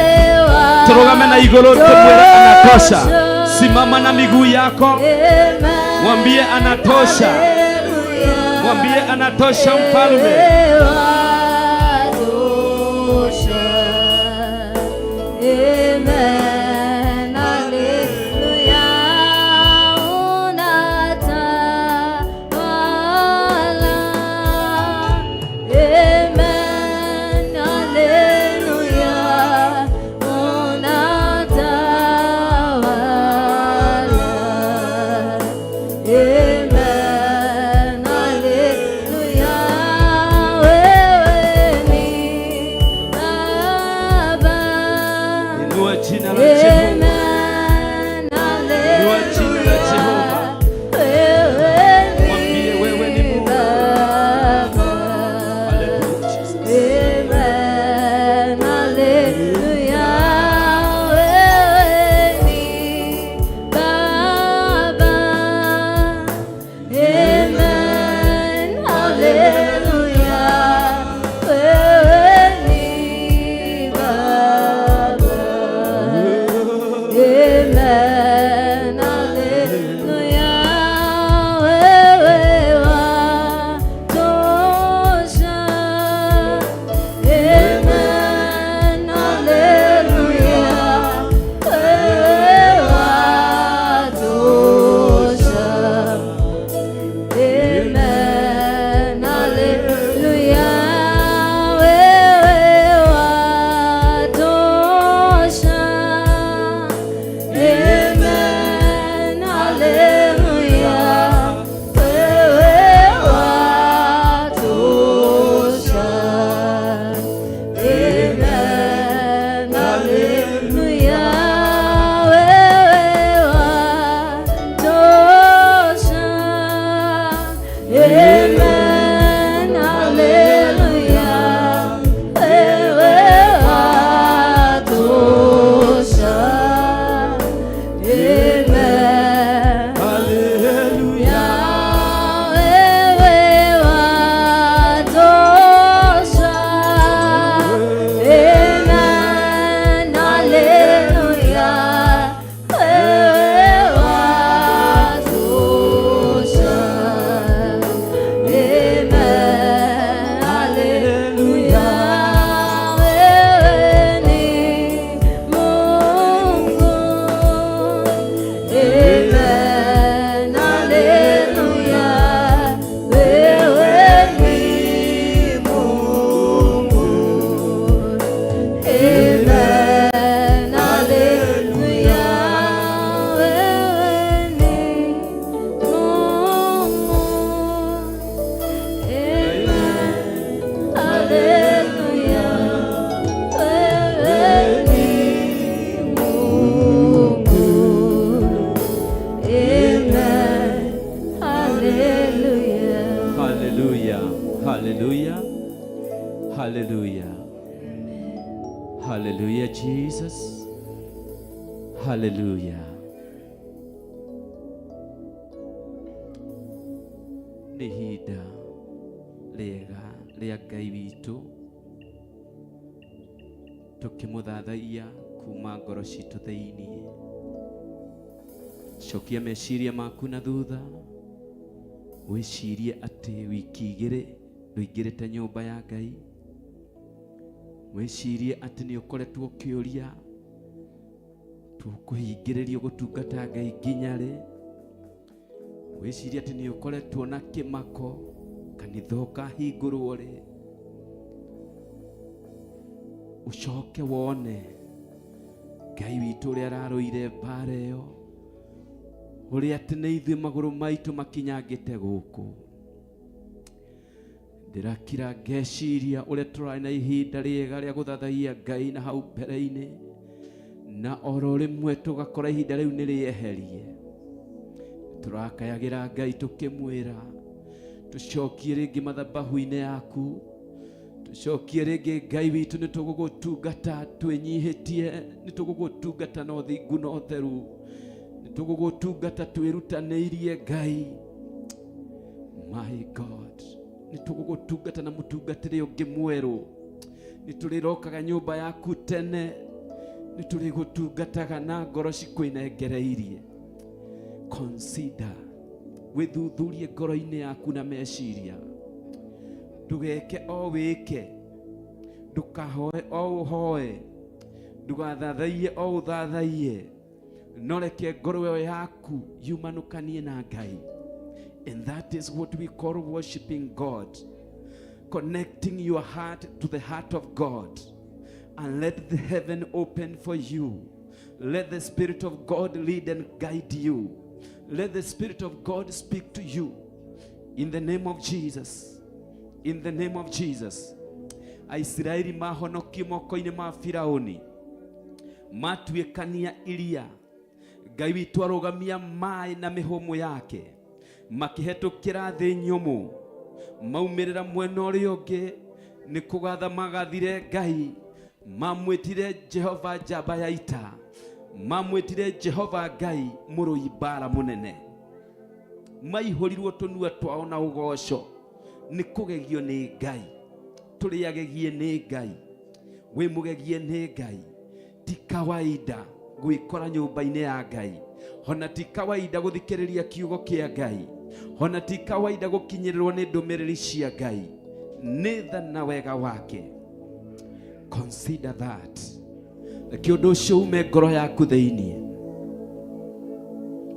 Turugame na igũrũ tũmwĩre anatosha. Simama na miguu yako. Amen. Mwambie anatosha. Haleluya. Mwambie anatosha mfalme. Watosha. Amen. Haleluya. Unatawala. Amen. Haleluya. Unatawala. Amen. Haleluya. Wewe ni Baba. Hallelujah. Hallelujah. Hallelujah, Jesus. Hallelujah. Nĩ ihinda rĩega rĩa Ngai witũ tũkĩmũthathaiya kuma ngoro citũ thĩiniĩ. Cokia meciria maku na thutha, wĩcirie atĩ wiki igĩrĩ ndũingĩrĩte nyũmba ya Ngai. Wĩcirie atĩ nĩ ũkoretwo ũkĩũria tũkũhingĩrĩrio gũtungata Ngai nginya rĩ. Wĩcirie atĩ nĩ ũkoretwo na kĩmako kanitha ũkahingũrwo rĩ. Ũcoke wone Ngai witũ ũrĩa ararũire mbara ĩyo, ũrĩa atĩ nĩ ithuĩ magũrũ maitũ makinyangĩte gũkũ. Ndĩrakira ngeciria ũrĩa tũrarĩ na ihinda rĩega rĩa gũthathaiya Ngai na hau mbere-inĩ, na oro rĩmwe tũgakora ihinda rĩu nĩ rĩeherie. Tũrakayagĩra Ngai tũkĩmwĩra tũcokie rĩngĩ mathabahu-inĩ yaku, tũcokie rĩngĩ Ngai witũ, nĩ tũgũgũtungata twĩnyihĩtie, nĩ tũgũgũtungata na ũthingu na ũtheru, nĩ tũgũgũtungata twĩrutanĩirie Ngai. My God, nĩ tũgũgũtungata na mũtungatĩre ũngĩ mwerũ, nĩ tũrĩrokaga nyũmba yaku tene, nĩ tũrĩgũtungataga na ngoro cikwĩnengereirie. Consider, wĩthuthurie ngoro-inĩ yaku na meciria, ndũgeke o wĩke, ndũkahoe o ũhoe, ndũgathathaiye o ũthathaiye, no reke ngoro ĩyo yaku yumanũkanie na Ngai. And that is what we call worshiping God, connecting your heart to the heart of God, and let the heaven open for you. Let the Spirit of God lead and guide you. Let the Spirit of God speak to you. In the name of Jesus. In the name of Jesus. Aisiraeli mahonokie moko-inĩ ma Firauni, matuĩkania iria, Ngai witũ arũgamia maĩ na mĩhũmũ yake, makĩhetũkĩra thĩ nyũmũ, maumĩrĩra mwena ũrĩa ũngĩ, nĩ kũgatha magathire Ngai, mamwĩtire Jehova njamba ya ita, mamwĩtire Jehova Ngai mũrũi mbara mũnene. Maihũrirwo tũnua twao na ũgoco, nĩ kũgegio nĩ Ngai, tũrĩagegie nĩ Ngai, wĩ mũgegie nĩ Ngai. Ti kawaida gwĩkora nyũmba-inĩ ya Ngai, ona ti kawaida gũthikĩrĩria kiugo kĩa Ngai, ona ti kawaida gũkinyĩrĩrwo nĩ ndũmĩrĩri cia Ngai. Nĩ tha na wega wake. Consider that. Reke ũndũ ũcio ume ngoro yaku thĩiniĩ.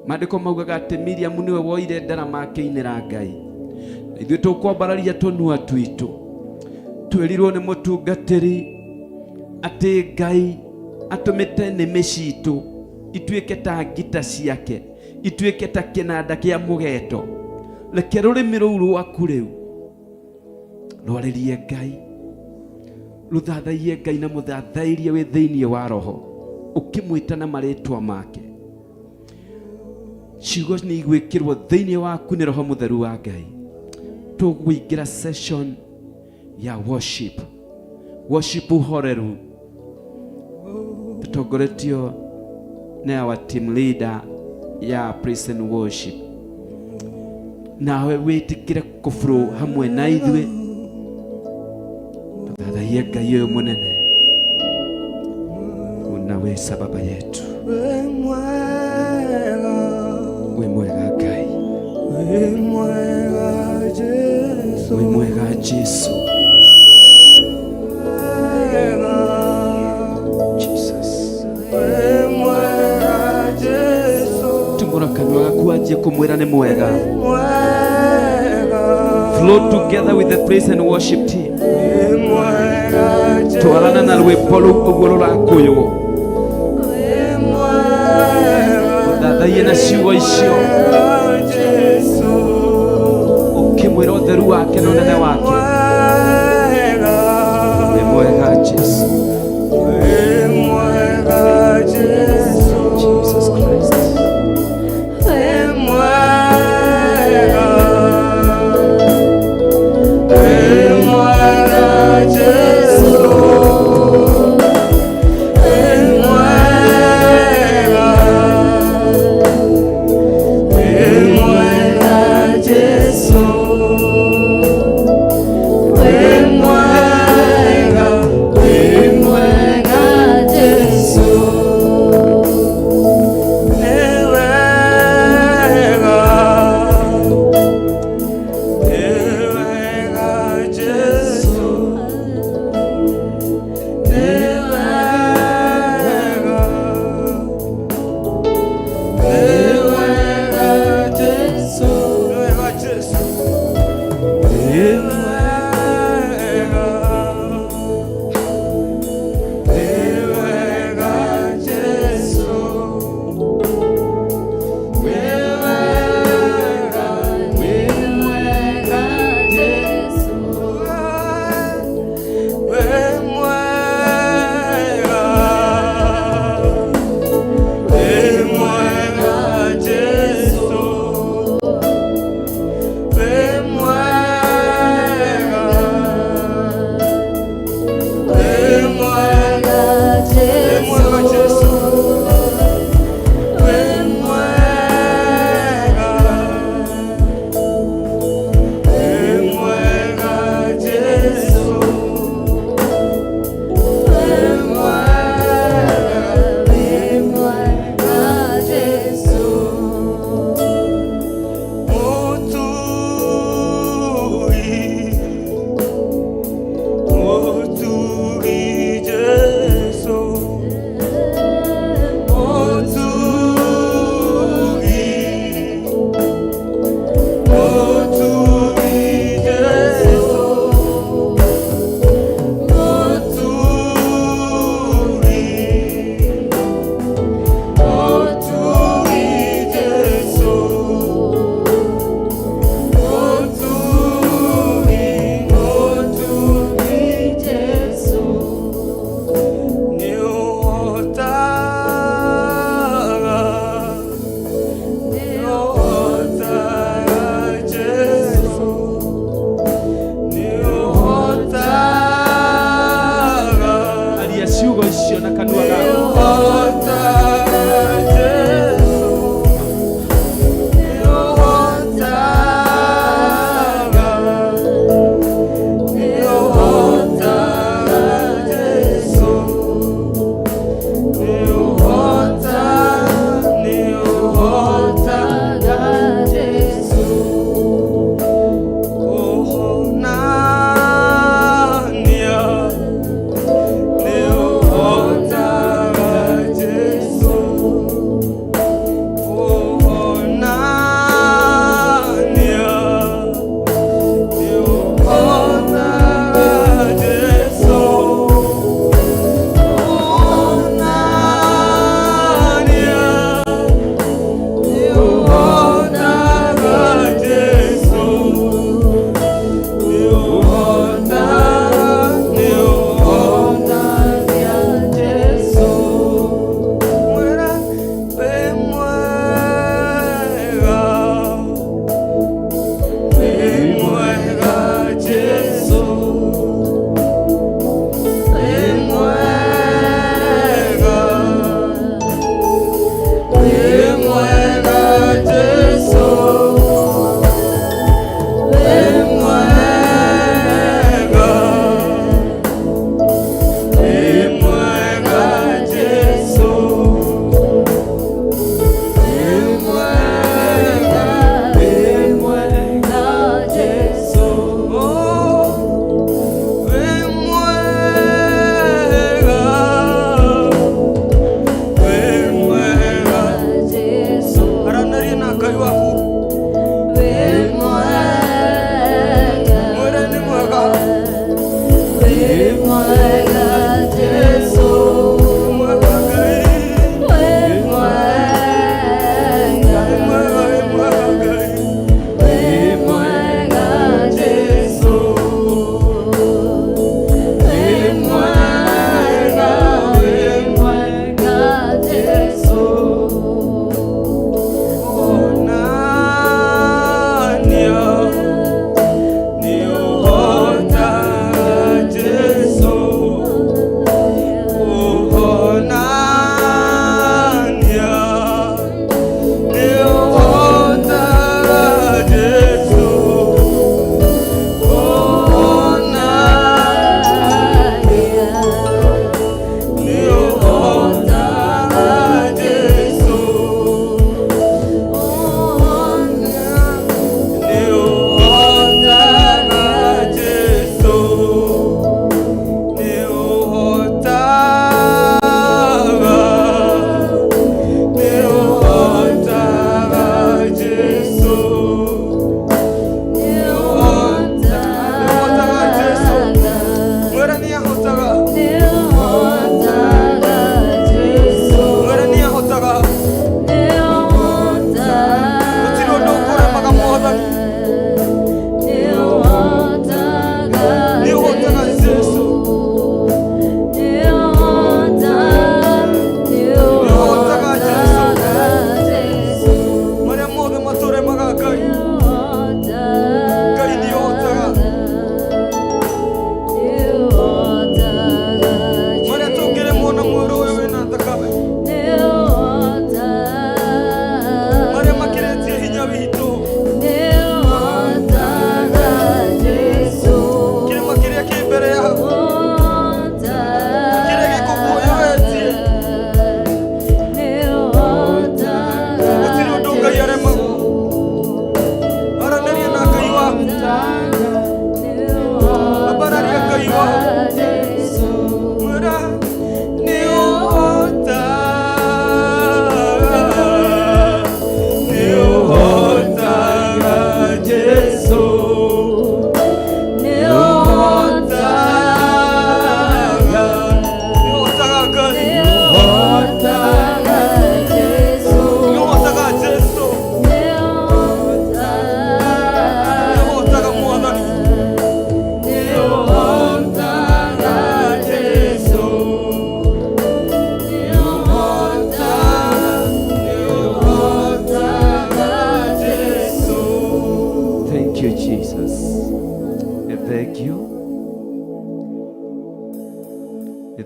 Maandĩko maugaga atĩ Miriam nĩwe woire ndarama akĩinĩra Ngai. Ithuĩ tũkwambararia tũnua twitũ, twĩrirwo nĩ mũtungatĩri atĩ Ngai atũmĩte nĩmĩ citũ ituĩke ta ngita ciake, ituĩke ta kĩnanda kĩa mũgeto. Reke rũrĩmĩ rũu rwaku rĩu rwarĩrie Ngai, rũthathaiye Ngai na mũthathairie wĩ thĩiniĩ wa roho, ũkĩmwĩta na marĩtwa make. Ciugo nĩ igwĩkĩrwo thĩiniĩ waku nĩ Roho Mũtheru wa Ngai. Tũgũingĩra session ya worship, worship horeru, tũtongoretio nĩ our team leader ya praise and worship. Nawe wĩtĩkĩre kũflow hamwe na ithuĩ, tũthathaiye Ngai ũyũ mũnene. Unaweza Baba yetu, Wĩ mwega, wĩ mwega Ngai, wĩ mwega Jesu, wĩ mwega Jesu. Mwega, Jesus. wĩ mwega Jesu, Tumũra kanua gaku wanjie kũmwĩra nĩ mwega. Mwega, Flow together with the praise and worship team. Wĩ mwega Jesu, Twarana na rwĩmbo rũu ũguo rũrakũywo, wĩ mwega ũthathaiye na ciugo icio, Jesu, ũkĩmwĩra ũtheru wake na ũnene wake. Mwega, Wĩ mwega Jesu. Wĩ mwega Jesu, Jesus Christ. Wĩ mwega, wĩ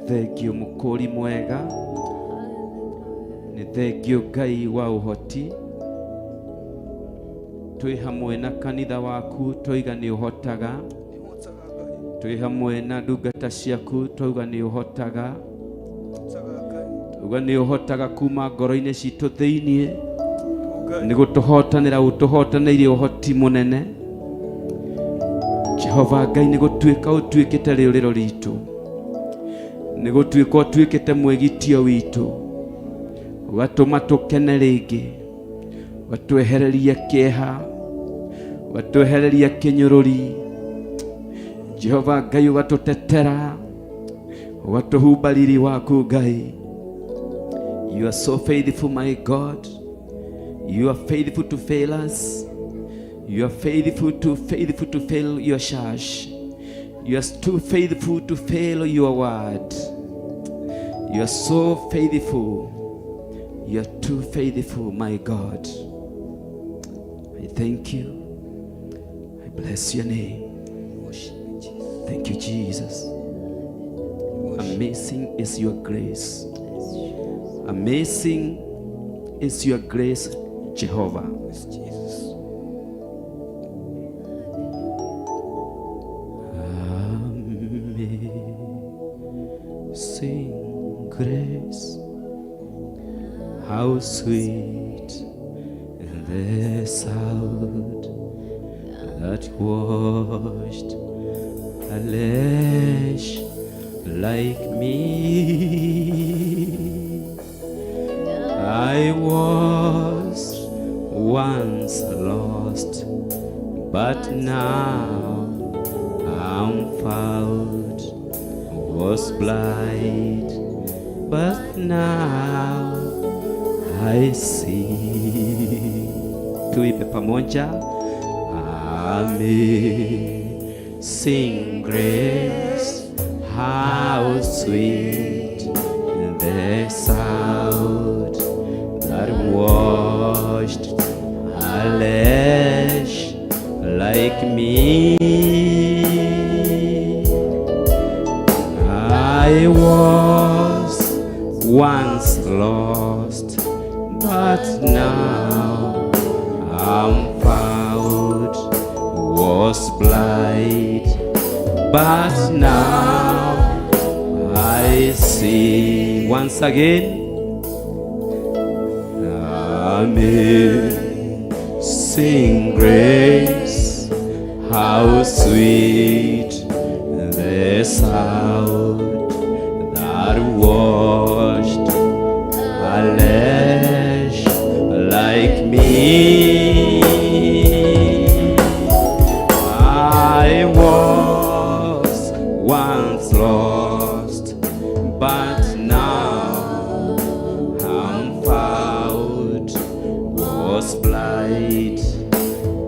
Thengio mũkũri mwega, nĩ thengio Ngai wa ũhoti. Twĩ hamwe na kanitha waku twauga nĩ ũhotaga, twĩ hamwe na ndungata ciaku twauga nĩ ũhotaga, twauga nĩ ũhotaga kuma ngoro-inĩ citũ thĩiniĩ, nĩ gũtũhotanĩra ũtũhotanĩire ũhoti mũnene. Jehova Ngai, nĩ gũtuĩka ũtuĩkĩte rĩũrĩro ritũ, nĩ gũtuĩka ũtuĩkĩte mwĩgitio witũ, ũgatũma tũkene rĩngĩ, ũgatwehereria kĩeha, ũgatwehereria kĩnyũrũri. Jehova Ngai, ũgatũtetera, ũgatũhumba riri waku Ngai. You are so faithful, my God. You are faithful to fail us. You are faithful to fail your church. You are too faithful to fail your word. You are so faithful. You are too faithful, my God. I thank you. I bless your name. Thank you, Jesus. Amazing is your grace. Amazing is your grace, Jehovah. Yes, Jesus. Amazing grace, how sweet the sound that washed a wretch like me. I was once lost, but now I'm found. Was blind, but now I see. Tuimbe pamoja. Amazing grace, how sweet the sound that washed a wretch like me. I was once lost, but now I'm found. Was blind, but now I see. Once again, Amazing grace, how sweet the sound that washed a wretch like me. I was once lost, but now I'm found. Was blind,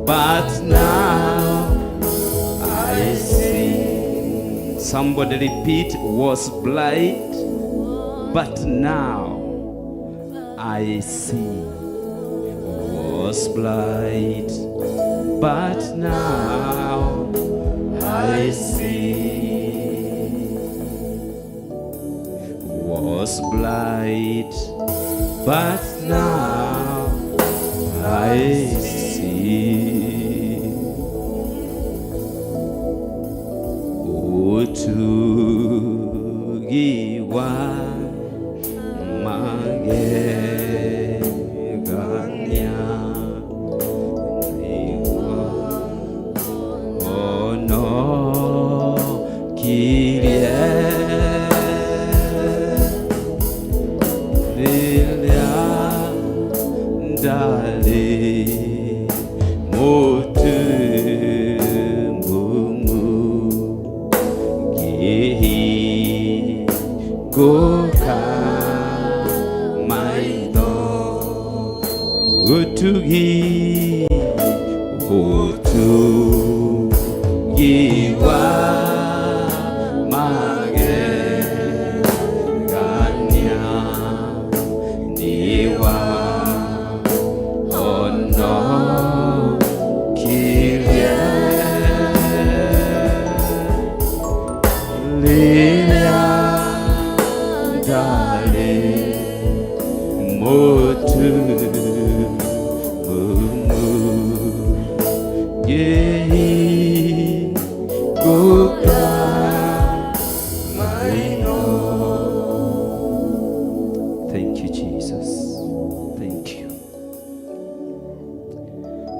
but now I see. Somebody repeat, was blind, but now I see. Was blind, but now I see. Was blind, but now I see. Ũtugi wa magegania nĩguo honokirie rĩrĩa ndarĩ Ngĩhingũka maitho. Thank you, Jesus. Thank you.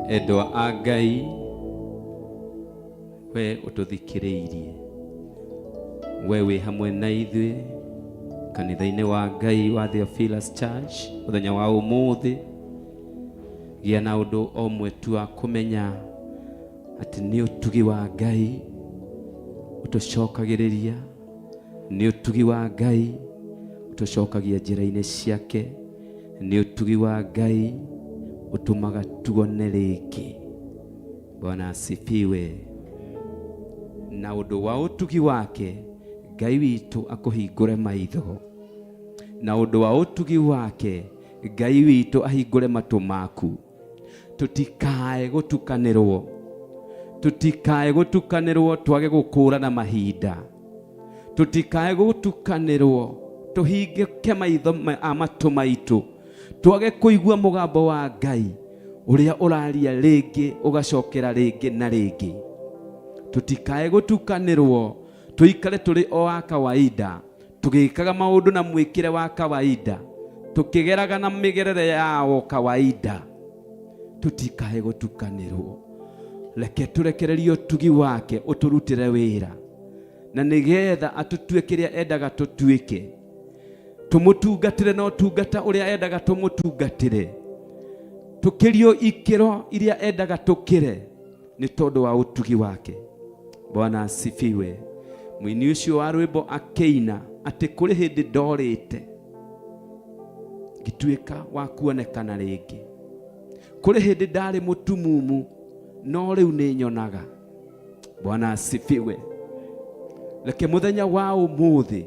Endwa a Ngai, we ũtũthikĩrĩirie, we wĩ hamwe na ithuĩ kanitha-inĩ wa Ngai wa Theophilus Church mũthenya wa ũmũthĩ, gĩa na ũndũ o ũmwe tu wa kũmenya atĩ nĩ ũtugi wa Ngai ũtũcokagĩrĩria, nĩ ũtugi wa Ngai ũtũcokagia njĩra-inĩ ciake, nĩ ũtugi wa Ngai ũtũmaga tuone rĩngĩ. Bwana asifiwe. Na ũndũ wa ũtugi wake Ngai witũ akũhingũre maitho, na ũndũ wa ũtugi wake Ngai witũ ahingũre matũ maku, tũtikae gũtukanĩrwo, tũtikae gũtukanĩrwo twage gũkũrana mahinda, tũtikae gũtukanĩrwo tũhingĩke maitho a matũ maitũ, twage kũigua mũgambo wa Ngai ũrĩa ũraria rĩngĩ ũgacokera rĩngĩ na rĩngĩ. Tũtikae gũtukanĩrwo tũikare tũrĩ o a kawaida, tũgĩkaga maũndũ na mwĩkĩre wa kawaida, tũkĩgeraga na mĩgerere yao kawaida. Tũtikae gũtukanĩrwo, reke tũrekererie ũtugi wake ũtũrutĩre wĩra, na nĩgetha atũtue kĩrĩa endaga tũtuĩke, tũmũtungatĩre na ũtungata ũrĩa endaga tũmũtungatĩre, tũkĩrio ikĩro iria endaga tũkĩre nĩ tondũ wa ũtugi wake. Bwana asifiwe. Mũini ũcio wa rwĩmbo akĩina atĩ kũrĩ hĩndĩ ndorĩte ngĩtuĩka wa kuonekana rĩngĩ, kũrĩ hĩndĩ ndarĩ mũtumumu no rĩu nĩ nyonaga. Bwana asifiwe. Reke mũthenya wa ũmũthĩ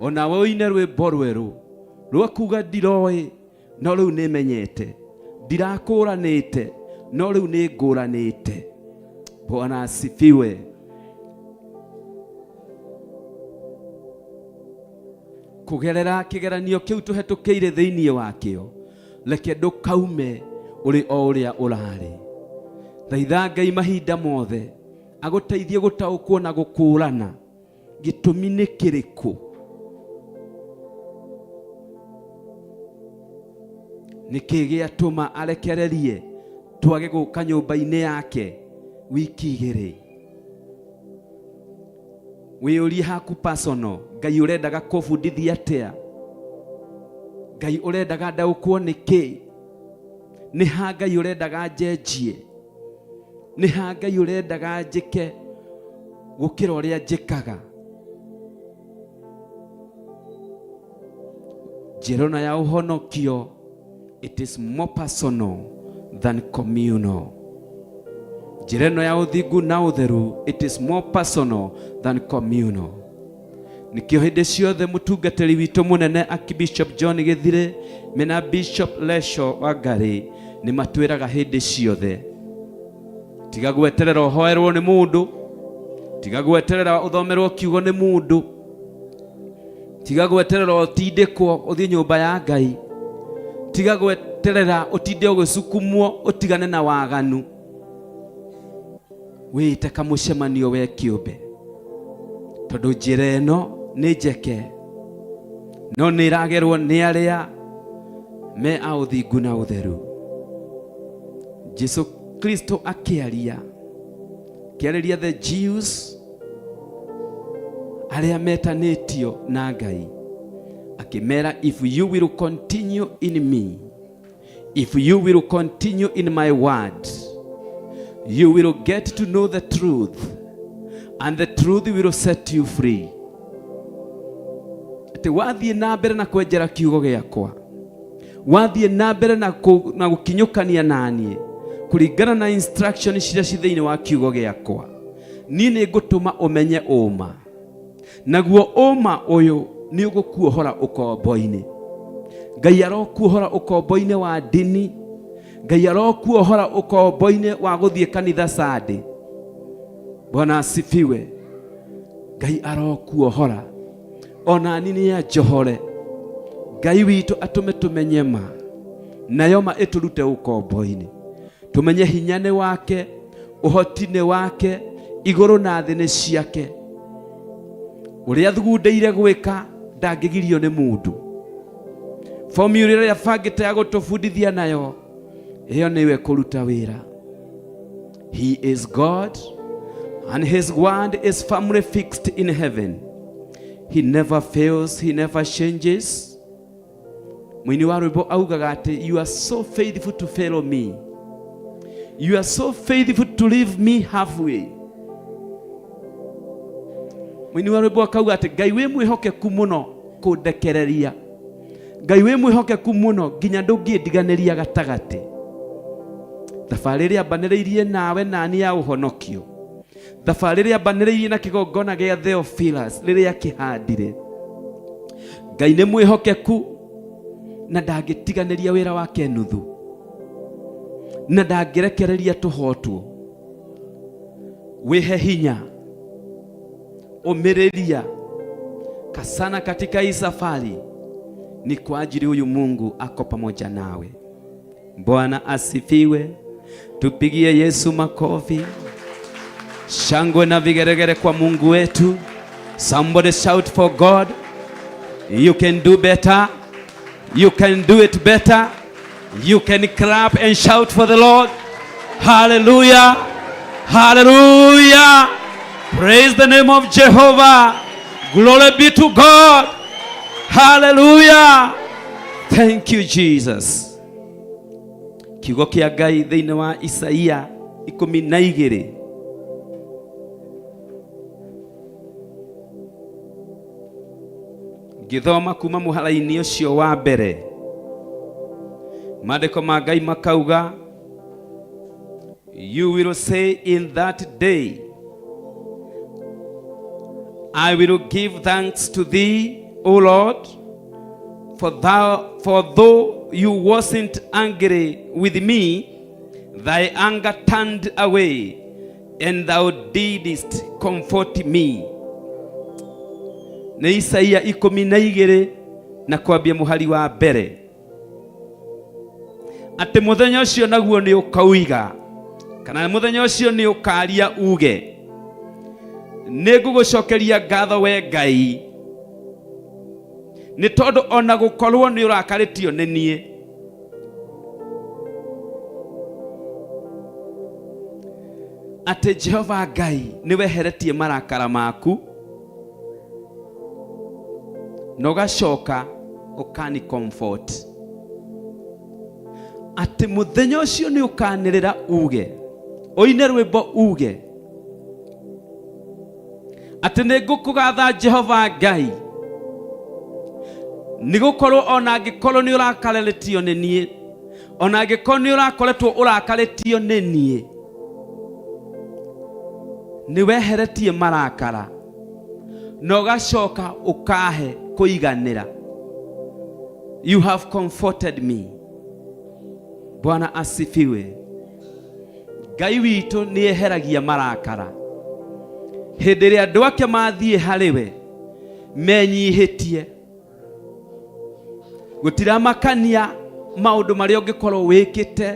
onawe ũine rwĩmbo rwerũ rwa kuga ndiroĩ no rĩu nĩ menyete, ndirakũranĩte no rĩu nĩ ngũranĩte. Bwana asifiwe. Kũgerera kĩgeranio kĩu tũhetũkĩire thĩinĩ wakĩo, reke ndũkaume ũrĩ o ũrĩa ũrarĩ. Thaitha Ngai mahinda mothe agũteithie gũtaũkwo na gũkũrana gĩtũmi nĩ kĩrĩkũ, nĩkĩ gĩatũma arekererie twage gũka nyũmba-inĩ yake wiki igĩrĩ. Wĩyũrie haku personal, Ngai ũrendaga kũbundithia atĩa? Ngai ũrendaga ndaũkwo nĩkĩ? Nĩ ha Ngai ũrendaga njenjie? Nĩ ha Ngai ũrendaga njĩke gũkĩra ũrĩa njĩkaga? Njĩra ĩno ya ũhonokio, it is more personal than communal. Njĩra ĩno ya ũthingu na ũtheru, it is more personal than communal. Nĩkĩo hĩndĩ ciothe mũtungatĩri witũ mũnene Archbishop John Gĩthire mena Bishop Lesho Wangari nĩ matwĩraga hĩndĩ ciothe, tiga gweterera ũhoerwo nĩ mũndũ, tiga gweterera ũthomerwo kiugo nĩ mũndũ, tiga gweterera ũtindĩkwo ũthiĩ nyũmba ya Ngai, tiga gweterera ũtinde ũgĩcukumwo ũtigane na waganu, wĩte kamũcemanio we kĩũmbe, tondũ njĩra ĩno nĩ njeke no nĩ ĩragerwo nĩ arĩa me a ũthingu na ũtheru. Jesu Kristo akĩaria, akĩarĩria the Jews arĩa metanĩtio na Ngai, akĩmera if you will continue in me, if you will continue in my word, you will get to know the truth, and the truth will set you free. Atĩ wathiĩ na mbere na kwenjera kiugo gĩakwa, wathiĩ na mbere na gũkinyũkania naniĩ kũringana na instruction ciria ci thĩinĩ wa kiugo gĩakwa, niĩ nĩ ngũtũma ũmenye ũma, naguo ũma ũyũ nĩ ũgũkuohora ũkombo-inĩ. Ngai arokuohora ũkombo-inĩ wa ndini, Ngai arokuohora ũkombo-inĩ wa gũthiĩ kanitha Sunday. Bwana asifiwe. Ngai arokuohora ona ni nĩ anjohore. Ngai witũ atũme tũmenye ma, nayo ma ĩtũrute ũkombo-inĩ, tũmenye hinya nĩ wake, Ũhoti nĩ wake, igũrũ na thĩ nĩ ciake. Ũrĩa athugundĩire gwĩka ndangĩgirio nĩ mũndũ. Formula ĩrĩa abangĩte ya gũtũbundithia nayo ĩyo nĩwe kũruta wĩra. He is God and his word is firmly fixed in heaven. He never fails, he never changes. Mũini wa rwĩmbo augaga atĩ you are so faithful to fail me. You are so faithful to leave me halfway. Mũini wa rwĩmbo akauga atĩ Ngai wĩ mwĩhokeku mũno kũndekereria. Ngai wĩ mwĩhokeku mũno nginya ndũngĩndiganĩria gatagatĩ. Thabarĩ ĩrĩa mbanĩrĩirie nawe nani ya ũhonokio. Thabarĩ ĩrĩa mbanĩrĩirie na kĩgongona gĩa Theophilus rĩrĩa kĩhandire. Ngai nĩ mwĩhokeku na ndangĩtiganĩria wĩra wake nuthu na ndangĩrekereria tũhotwo. Wĩhe hinya, ũmĩrĩria kasana katika hii safari, ni kwa ajili huyu Mungu ako pamoja nawe. Bwana asifiwe. Tupigie Yesu makofi, shangwe na vigeregere kwa Mungu wetu. Somebody shout for God. You can do better. You can do it better. You can clap and shout for the Lord. Hallelujah. Hallelujah. Praise the name of Jehovah. Glory be to God. Hallelujah. Thank you, Jesus. Kiugo kĩa Ngai thĩinĩ wa Isaia 12 ngĩthoma kuma mũhara-inĩ ũcio wa mbere, maandĩko ma Ngai makauga, you will say in that day, I will give thanks to thee, O Lord, for though you wasn't angry with me, thy anger turned away, and thou didst comfort me. Nĩ Isaia 12 na kwambia mũhari wa mbere, atĩ mũthenya ũcio naguo nĩ ũkauiga, kana mũthenya ũcio nĩ ũkaria uge, nĩ ngũgũcokeria ngatho we Ngai, nĩ tondũ ona gũkorwo nĩ ũrakarĩtio nĩ niĩ. Atĩ Jehova Ngai nĩ weheretie marakara maku na ũgacoka ũkani comfort. Atĩ mũthenya ũcio nĩ ũkanĩrĩra uge, ũine rwĩmbo uge, atĩ nĩ ngũkũgatha Jehova Ngai, nĩ gũkorwo ona angĩkorwo nĩ ũrakarĩtio nĩ niĩ, ona angĩkorwo nĩ ũrakoretwo ũrakarĩtio nĩ niĩ, nĩ weheretie marakara na ũgacoka ũkahe kũiganĩra. You have comforted me. Bwana asifiwe. Ngai witũ nĩ eheragia marakara. Hĩndĩ ĩrĩa andũ ake mathiĩ harĩ we menyihĩtie, gũtiramakania maũndũ marĩa ũngĩkorwo wĩkĩte,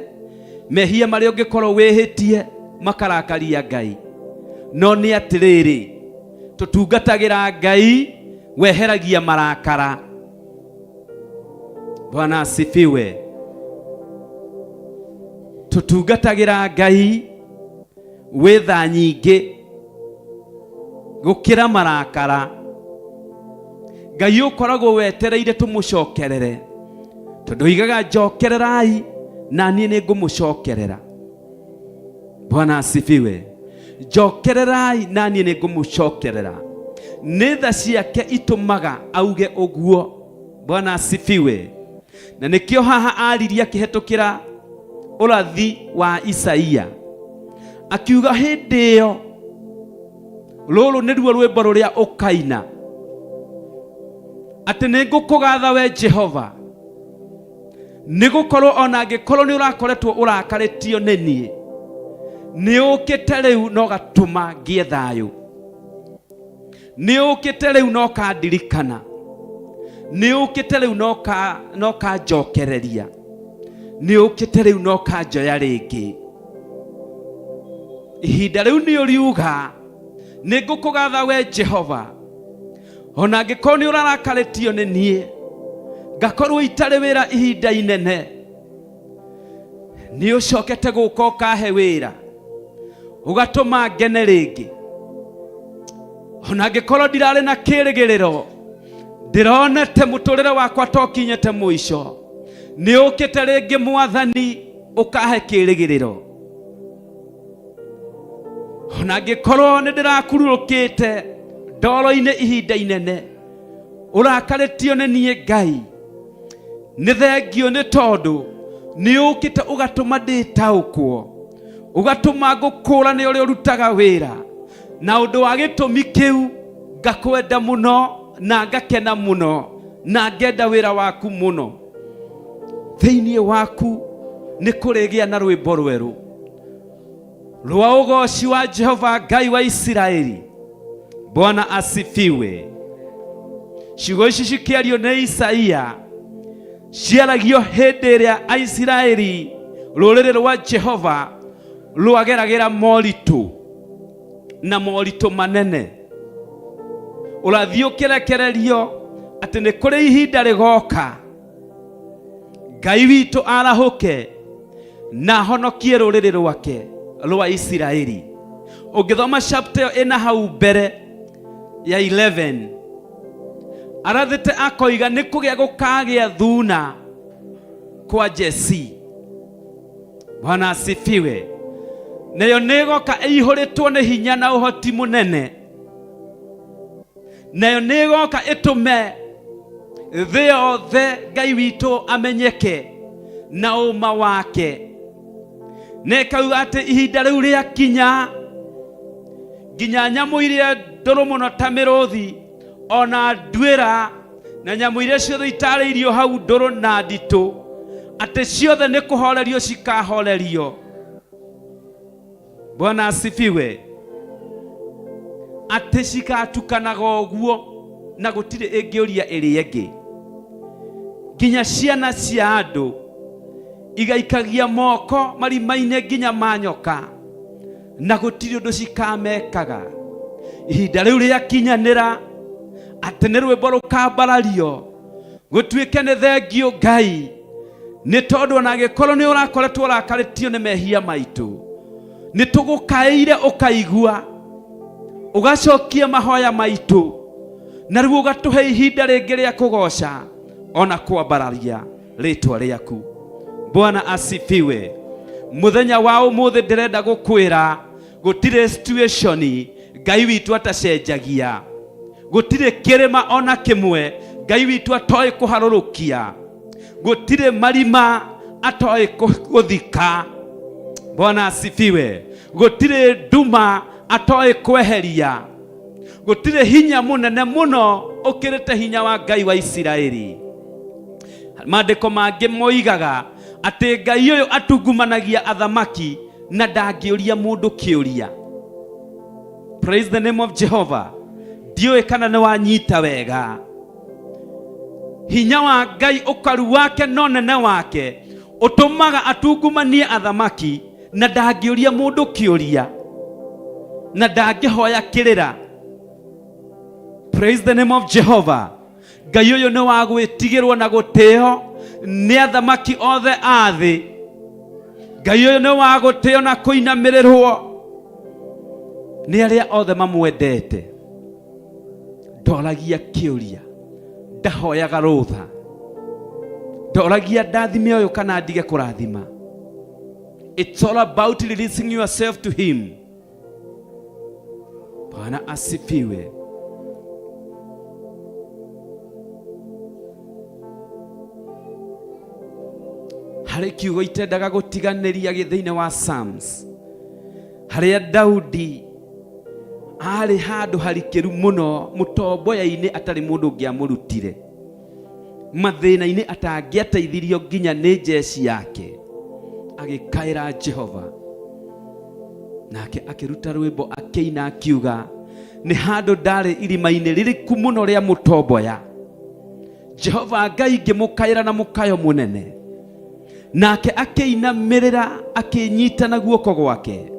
mehia marĩa ũngĩkorwo wĩhĩtie makarakaria Ngai. No nĩ atĩrĩrĩ, tũtungatagĩra Ngai weheragia marakara. Bwana asifiwe. Tũtungatagĩra Ngai wĩ tha nyingĩ gũkĩra marakara. Ngai ũkoragwo wetereire tũmũcokerere, tondũ oigaga njokererai na niĩ nĩ ngũmũcokerera. Bwana asifiwe. Njokererai na niĩ nĩ ngũmũcokerera. Nĩ tha ciake itũmaga auge ũguo. Bwana asifiwe. Na nĩkĩo haha aririe akĩhetũkĩra ũrathi wa Isaia, akiuga hĩndĩ ĩyo rũrũ nĩruo rwĩmbo rũrĩa ũkaina, atĩ nĩ ngũkũgatha we Jehova, nĩ gũkorwo ona angĩkorwo nĩ ũrakoretwo ũrakarĩtio nĩ niĩ, nĩ ũkĩte rĩu na ũgatũma ngĩe thayũ, nĩ ũkĩte rĩu na ũkandirikana, nĩ ũkĩte rĩu na ũkanjokereria, nĩ ũkĩte rĩu na ũkanjoya rĩngĩ. Ihinda rĩu nĩ ũriuga, nĩ ngũkũgatha we Jehova, ona angĩkorwo nĩ ũrarakarĩtio nĩ niĩ, ngakorwo itarĩ wĩra ihinda inene, nĩ ũcokete gũka ũkahe wĩra, ũgatũma ngene rĩngĩ. Ona angĩkorwo ndirarĩ na kĩrĩgĩrĩro, ndĩronete mũtũrĩre wakwa tokinyĩte mũico, nĩ ũkĩte rĩngĩ Mwathani ũkahe kĩrĩgĩrĩro. Ona angĩkorwo nĩ ndĩrakururũkĩte ndoro-inĩ ihinda inene, ũrakarĩtio nĩ niĩ Ngai, nĩ thengio nĩ tondũ nĩ ũkĩte ũgatũma ndĩtaũkwo, ũgatũma ngũkũrane ũrĩa ũrutaga wĩra, na ũndũ wa gĩtũmi kĩu ngakwenda mũno na ngakena mũno na ngenda wĩra waku mũno. Thĩinĩ waku nĩ kũrĩgĩa na rwĩmbo rwerũ rwa ũgoci wa Jehova Ngai wa Isiraeli. Bwana asifiwe. Ciugo ici cikĩario nĩ Isaia ciaragio hĩndĩ ĩrĩa Aisiraeli rũrĩrĩ rwa Jehova rwageragĩra moritũ na moritũ manene. Ũrathiĩ ũkĩrekererio atĩ nĩ kũrĩ ihinda rĩgoka Ngai witũ arahũke na ahonokie rũrĩrĩ rwake rwa Isiraeli. Ũngĩthoma chapter ĩyo ĩna hau mbere ya 11, arathĩte akoiga nĩ kũgĩa gũkagĩa thuna kwa Jesi. Bwana asifiwe. Nayo nĩ ĩgoka ĩihũrĩtwo nĩ hinya na ũhoti mũnene, nayo nĩ ĩgoka ĩtũme thĩ yothe Ngai witũ amenyeke na ũma wake. Na ĩkauga atĩ ihinda rĩu rĩakinya, nginya nyamũ iria ndũrũ mũno ta mĩrũthi ona nduĩra na nyamũ iria ciothe itarĩirio hau ndũrũ na nditũ, atĩ ciothe nĩ kũhorerio cikahorerio. Bwana asifiwe. Atĩ cigatukanaga ũguo na gũtirĩ ĩngĩũria ĩrĩa ĩngĩ, nginya ciana cia andũ igaikagia moko marima-inĩ nginya ma nyoka, na gũtirĩ ũndũ cikamekaga. Ihinda rĩu rĩakinyanĩra atĩ nĩ rwĩmbo rũkambarario gũtuĩke nĩ thengio Ngai, nĩ tondũ ona angĩkorwo nĩ ũrakoretwo ũrakarĩtio nĩ mehia maitũ, nĩ tũgũkaĩire ũkaigua, ũgacokia mahoya maitũ, na rĩu ũgatũhe ihinda rĩngĩ rĩa kũgoca ona kwambararia rĩtwa rĩaku. Bwana asifiwe. Mũthenya wa ũmũthĩ ndĩrenda gũkwĩra gũtirĩ situation Ngai witũ atacenjagia, gũtirĩ kĩrĩma ona kĩmwe Ngai witũ atoĩ kũharũrũkia, gũtirĩ marima atoĩ gũthika. Bwana asifiwe. Gũtirĩ nduma atoĩ kweheria, gũtirĩ hinya mũnene mũno ũkĩrĩte hinya wa Ngai wa Isiraeli. Maandĩko mangĩ moigaga atĩ Ngai ũyũ atungumanagia athamaki na ndangĩũria mũndũ kĩũria. Praise the name of Jehovah. Ndiũĩ kana nĩ wanyita wega. Hinya wa Ngai, ũkaru wake na ũnene wake ũtũmaga atungumanie athamaki na ndangĩũria mũndũ kĩũria na ndangĩhoya kĩrĩra. Praise the name of Jehovah. Ngai ũyũ nĩ wa gwĩtigĩrwo na gũtĩo nĩ athamaki othe a thĩ. Ngai ũyũ nĩ wa gũtĩo na kũinamĩrĩrwo nĩ arĩa othe mamwendete. Ndoragia kĩũria, ndahoyaga rũtha, ndoragia ndathime ũyũ kana ndige kũrathima. It's all about releasing yourself to him. Bwana asifiwe. Harĩ kiugo itendaga gũtiganĩria gĩ thĩinĩ wa Psalms, harĩa Daudi arĩ handũ harikĩru mũno mũtomboya-inĩ atarĩ mũndũ ũngĩamũrutire mathĩna-inĩ, atangĩateithirio nginya nĩ njeci yake, agĩkaĩra Jehova, nake akĩruta rwĩmbo akĩina akiuga, nĩ handũ ndarĩ irima-inĩ rĩriku mũno rĩa mũtomboya, Jehova Ngai ngĩmũkaĩra na mũkayo mũnene, nake akĩinamĩrĩra akĩnyita na guoko gwake,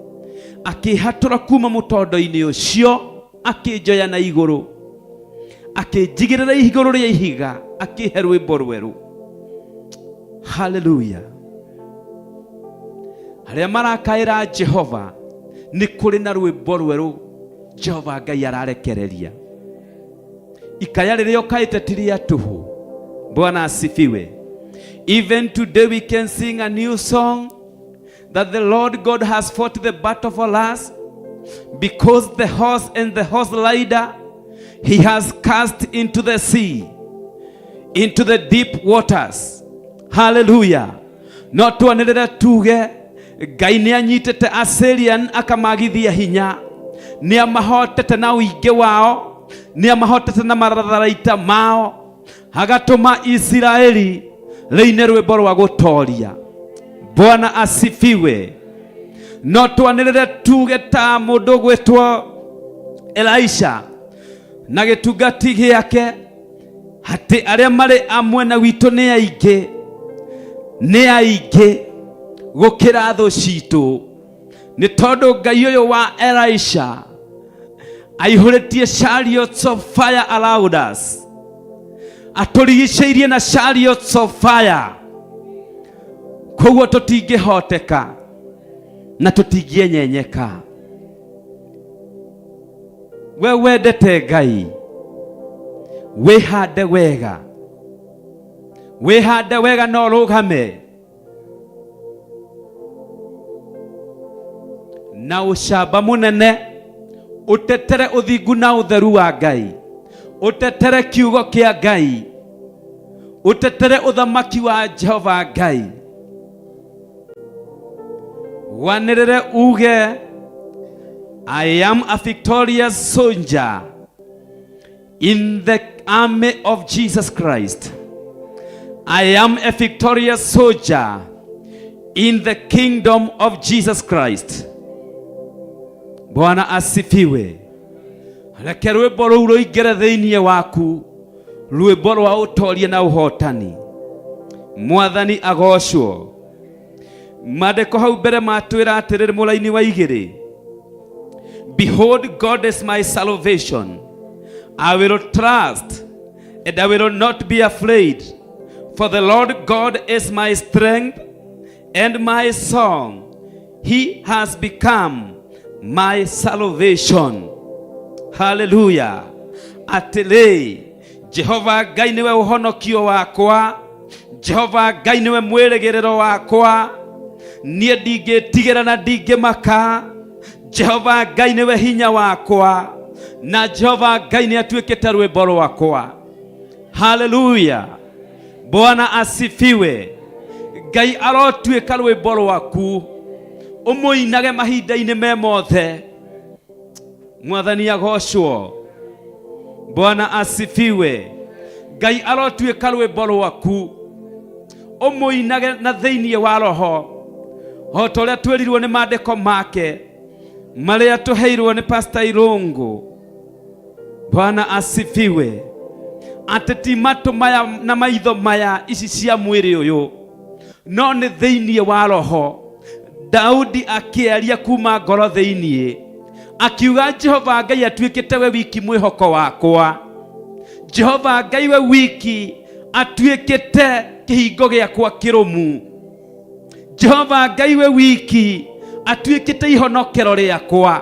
Akĩhatũra kuma mũtondo-inĩ ũcio, akĩnjoya na igũrũ, akĩnjigĩrĩra igũrũ rĩa ihiga, akĩhe rwĩmbo rwerũ. Haleluya! Arĩa marakaĩra Jehova, nĩ kũrĩ na rwĩmbo rwerũ Jehova Ngai ararekereria. Ikaya rĩrĩa ũkaĩte ti rĩa tũhũ. Bwana asifiwe. Even today we can sing a new song that the Lord God has fought the battle for us, because the horse and the horse rider he has cast into the sea, into the deep waters. Hallelujah. No twanĩrĩre tuge Ngai nĩ anyitĩte Assyrian akamagithia hinya, nĩ amahotete na ũingĩ wao, nĩ amahotete na matharaita mao, agatũma Isiraeli rĩine rwĩmbo rwa gũtoria. Bwana asifiwe. No twanĩrĩre tuge ta mũndũ gwĩtwo Elisha na gĩtungati gĩake, atĩ arĩa marĩ a mwena witũ nĩ aingĩ, nĩ aingĩ gũkĩra thũ citũ, nĩ tondũ Ngai ũyũ wa Elisha aihũrĩtie chariots of fire around us, atũrigicĩirie na chariots of fire, koguo tũtingĩhoteka na tũtingĩenyenyeka. We wendete Ngai, wĩhande wega, wĩhande wega na ũrũgame na ũcamba mũnene, ũtetere ũthingu na ũtheru wa Ngai, ũtetere kiugo kĩa Ngai, ũtetere ũthamaki wa Jehova Ngai. Wanĩrĩre uge, I am a victorious soldier in the army of Jesus Christ. I am a victorious soldier in the kingdom of Jesus Christ. Bwana asifiwe. Reke rwĩmbo rũu rũingĩre thĩinĩ waku, rwĩmbo rwa ũtoria na ũhotani. Mwathani agocwo. Maandĩko hau mbere matwĩra atĩrĩrĩ, mũraini wa igĩrĩ, Behold, God is my salvation. I will trust and I will not be afraid, for the Lord God is my strength and my song. He has become my salvation. Hallelujah. Atĩrĩ, Jehova Ngai nĩwe ũhonokio wakwa, Jehova Ngai nĩwe mwĩrĩgĩrĩro wakwa, niĩ ndingĩtigĩra na ndingĩmaka. Jehova Ngai nĩwe hinya wakwa, na Jehova Ngai nĩ atuĩkĩte rwĩmbo rwakwa. Haleluya. Bwana asifiwe. Ngai arotuĩka rwĩmbo rwaku, ũmũinage mahinda-inĩ me mothe. Mwathani agocwo. Bwana asifiwe. Ngai arotuĩka rwĩmbo rwaku, ũmũinage na thĩinĩ wa roho, o ta ũrĩa twĩrirwo nĩ maandĩko make marĩa tũheirwo nĩ Pastor Irũngũ. Bwana asifiwe. Atĩ ti matũ maya na maitho maya, ici cia mwĩrĩ ũyũ, no nĩ thĩinĩ wa roho. Daudi akĩaria kuma ngoro thĩinĩ, akiuga Jehova Ngai atuĩkĩte we wiki mwĩhoko wakwa, Jehova Ngai we wiki atuĩkĩte kĩhingo gĩakwa kĩrũmu, Jehova Ngai we wiki atuĩkĩte ihonokero rĩakwa,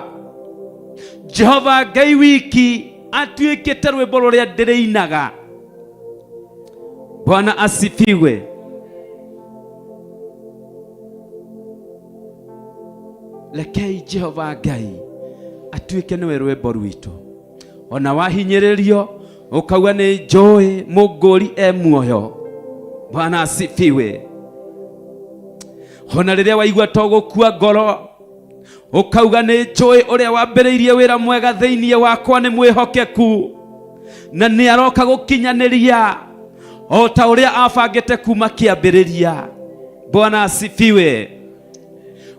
Jehova Ngai wiki atuĩkĩte rwĩmbo rũrĩa ndĩrĩinaga. Bwana asifiwe. Rekei Jehova Ngai atuĩke nĩwe rwĩmbo rwitũ. Ona wahinyĩrĩrio ũkauga nĩ njũĩ mũngũri e muoyo. Bwana asifiwe. Ona rĩrĩa waigua to gũkua ngoro ũkauga nĩ njũĩ ũrĩa wambĩrĩirie wĩra mwega thĩinĩ wakwa nĩ mwĩhokeku na nĩ aroka gũkinyanĩria o ta ũrĩa abangĩte kuma kĩambĩrĩria. Bwana asifiwe.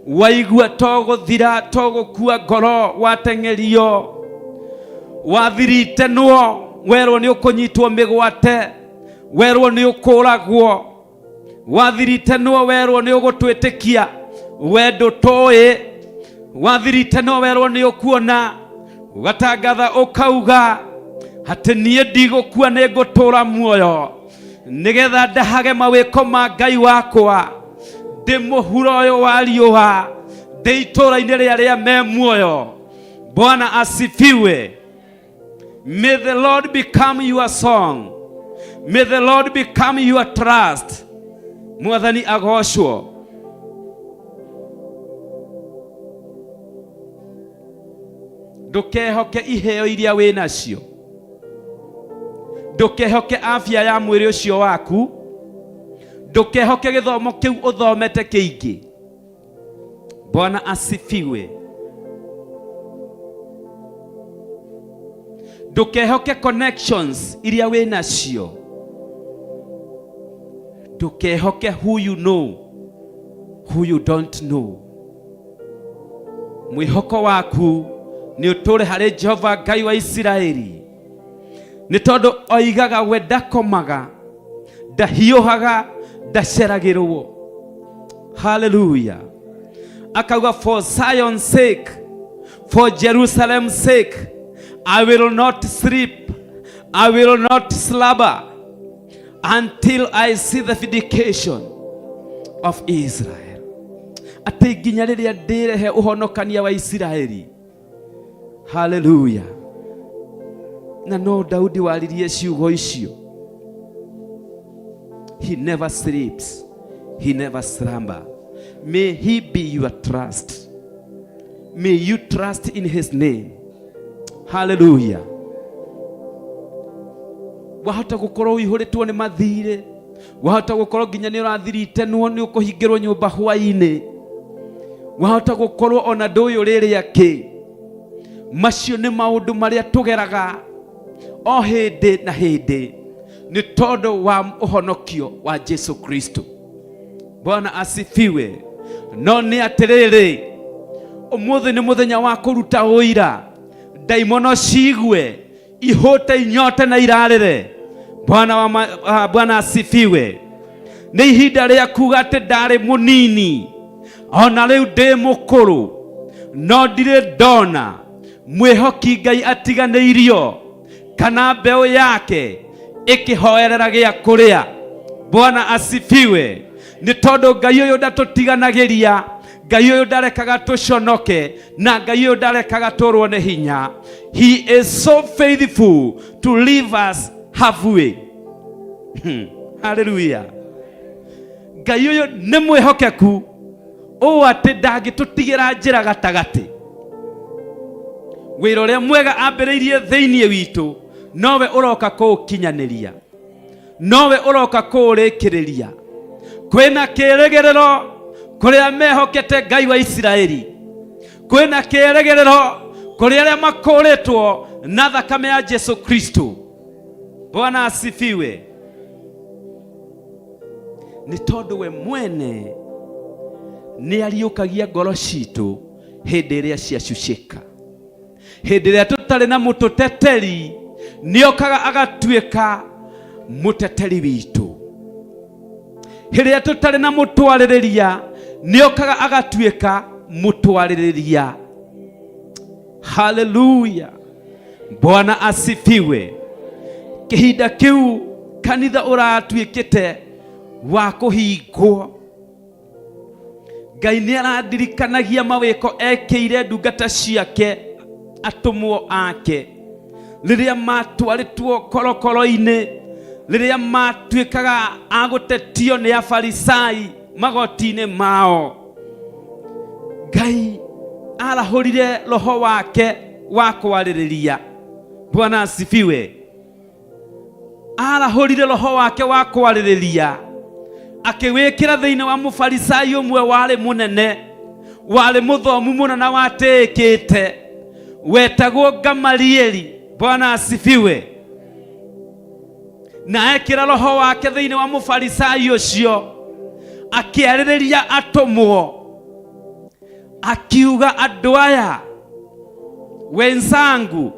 Waigua to gũthira to gũkua ngoro, wateng'erio, wathiritenwo, werwo nĩ ũkũnyitwo mĩgwate, werwo nĩ ũkũragwo, wathiritenwo, werwo nĩ ũgũtwĩtĩkia, we ndũtũĩ. Wathirite no werwo nĩ ũkuona, ũgatangatha ũkauga atĩ niĩ ndigũkua, nĩ ngũtũũra muoyo nĩgetha ndahage mawĩko ma Ngai wakwa ndĩ mũhuro ũyũ wa riũa, ndĩ itũũra-inĩ rĩa arĩa me muoyo. Bwana asifiwe. May the Lord become your song. May the Lord become your trust. Mwathani agocwo. Ndũkehoke iheo iria wĩ nacio. Ndũkehoke afya ya mwĩrĩ ũcio waku. Ndũkehoke gĩthomo kĩu ũthomete kĩingĩ. Bwana asifiwe. Ndũkehoke connections iria wĩ nacio. Ndũkehoke who you know, who you don't know. Mwĩhoko waku nĩ ũtũũre harĩ Jehova Ngai wa Isiraeli, nĩ tondũ oigaga we ndakomaga, ndahiũhaga, ndaceragĩrwo. Haleluya. Akauga, for Zion's sake, for Jerusalem's sake, I will not sleep, I will not slumber until I see the vindication of Israel. Atĩ nginya rĩrĩa ndĩrehe ũhonokania wa Isiraeli. Haleluya. Na no Daudi waririe ciugo icio. He never sleeps, he never slumber. May he be your trust. May you trust in his name. Haleluya. Wahota gukorwo ũihũrĩtwo nĩ mathirĩ, wahota gukorwo nginya nĩ ũrathiritenwo nĩ ũkũhingĩrwo nyũmba hwainĩ, wahota gukorwo ona ndũĩ ũrĩrĩa kĩ. Macio nĩ maũndũ marĩa tũgeraga o hĩndĩ na hĩndĩ nĩ tondũ wa ũhonokio wa Jesu Kristo. Bwana asifiwe. No nĩ atĩrĩrĩ, ũmũthĩ nĩ mũthenya wa kũruta ũira, ndaimono ciigue, ihũte, inyote na irarĩre. Bwana, wa ma, ah, Bwana asifiwe. Nĩ ihinda rĩa kuga atĩ ndarĩ mũnini ona rĩu ndĩ mũkũrũ, no ndirĩ ndona mwĩhoki Ngai atiganĩirio kana mbeũ yake ĩkĩhoerera gĩa kũrĩa. Bwana asifiwe. Nĩ tondũ Ngai ũyũ ndatũtiganagĩria, Ngai ũyũ ndarekaga tũconoke, na Ngai ũyũ ndarekaga tũrwo nĩ hinya. He is so faithful to leave us halfway. Hallelujah. Ngai ũyũ nĩ mwĩhokeku ũũ atĩ ndangĩtũtigĩra njĩra gatagatĩ. Wĩra ũrĩa mwega ambĩrĩirie thĩinĩ witũ nowe ũroka kũũkinyanĩria, nowe ũroka kũũrĩkĩrĩria. Kwĩna kĩĩrĩgĩrĩro kũrĩa mehokete Ngai wa Isiraeli, kwĩna kĩĩrĩgĩrĩro kũrĩ arĩa makũrĩtwo na thakame ya Jesu Kristo. Bwana asifiwe. Nĩ tondũ we mwene nĩ ariũkagia ngoro citũ hĩndĩ ĩrĩa ciacucĩka, hĩndĩ ĩrĩa tũtarĩ na mũtũteteri, nĩ okaga agatuĩka mũteteri witũ. Hĩndĩ ĩrĩa tũtarĩ na mũtwarĩrĩria, nĩ okaga agatuĩka mũtwarĩrĩria. Haleluya. Bwana asifiwe. Kĩhinda kĩu kanitha ũratuĩkĩte wa kũhingwo, Ngai nĩ arandirikanagia mawĩko ekĩire ndungata ciake, atũmwo ake, rĩrĩa matwarĩtwo korokoro-inĩ, rĩrĩa matuĩkaga a gũtetio nĩ Afarisai magoti-inĩ mao. Ngai arahũrire roho wake wa kwarĩrĩria. Bwana asifiwe. Arahũrire roho wake wa kwarĩrĩria akĩwĩkĩra thĩinĩ wa mũfarisai ũmwe warĩ mũnene, warĩ mũthomu mũno na watĩĩkĩte, wetagwo Gamalieli. Bwana asifiwe. Na ekĩra roho wake thĩinĩ wa mũfarisai ũcio, akĩarĩrĩria atũmwo, akiuga, andũ aya wenzangu,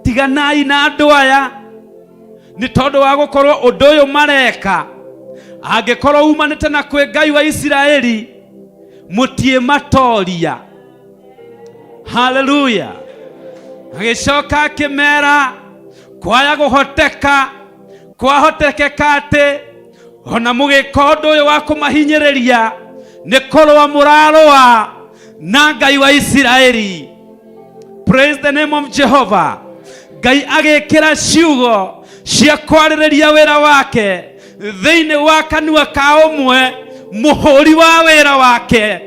tiganai na andũ aya, nĩ tondũ wa gũkorwo ũndũ ũyũ mareka angĩkorwo umanĩte na kwĩ Ngai wa Isiraeli. Mũtiĩmatoria. Haleluya. Agĩcoka akĩmera, kwaya gũhoteka, kwahotekeka atĩ ona mũgĩka ũndũ ũyũ wa kũmahinyĩrĩria, nĩ kũrũa mũrarũa na Ngai wa Isiraeli. Praise the name of Jehovah. Ngai agĩkĩra ciugo cia kwarĩrĩria wĩra wake thĩinĩ wa kanua ka ũmwe mũhũri wa wĩra wake.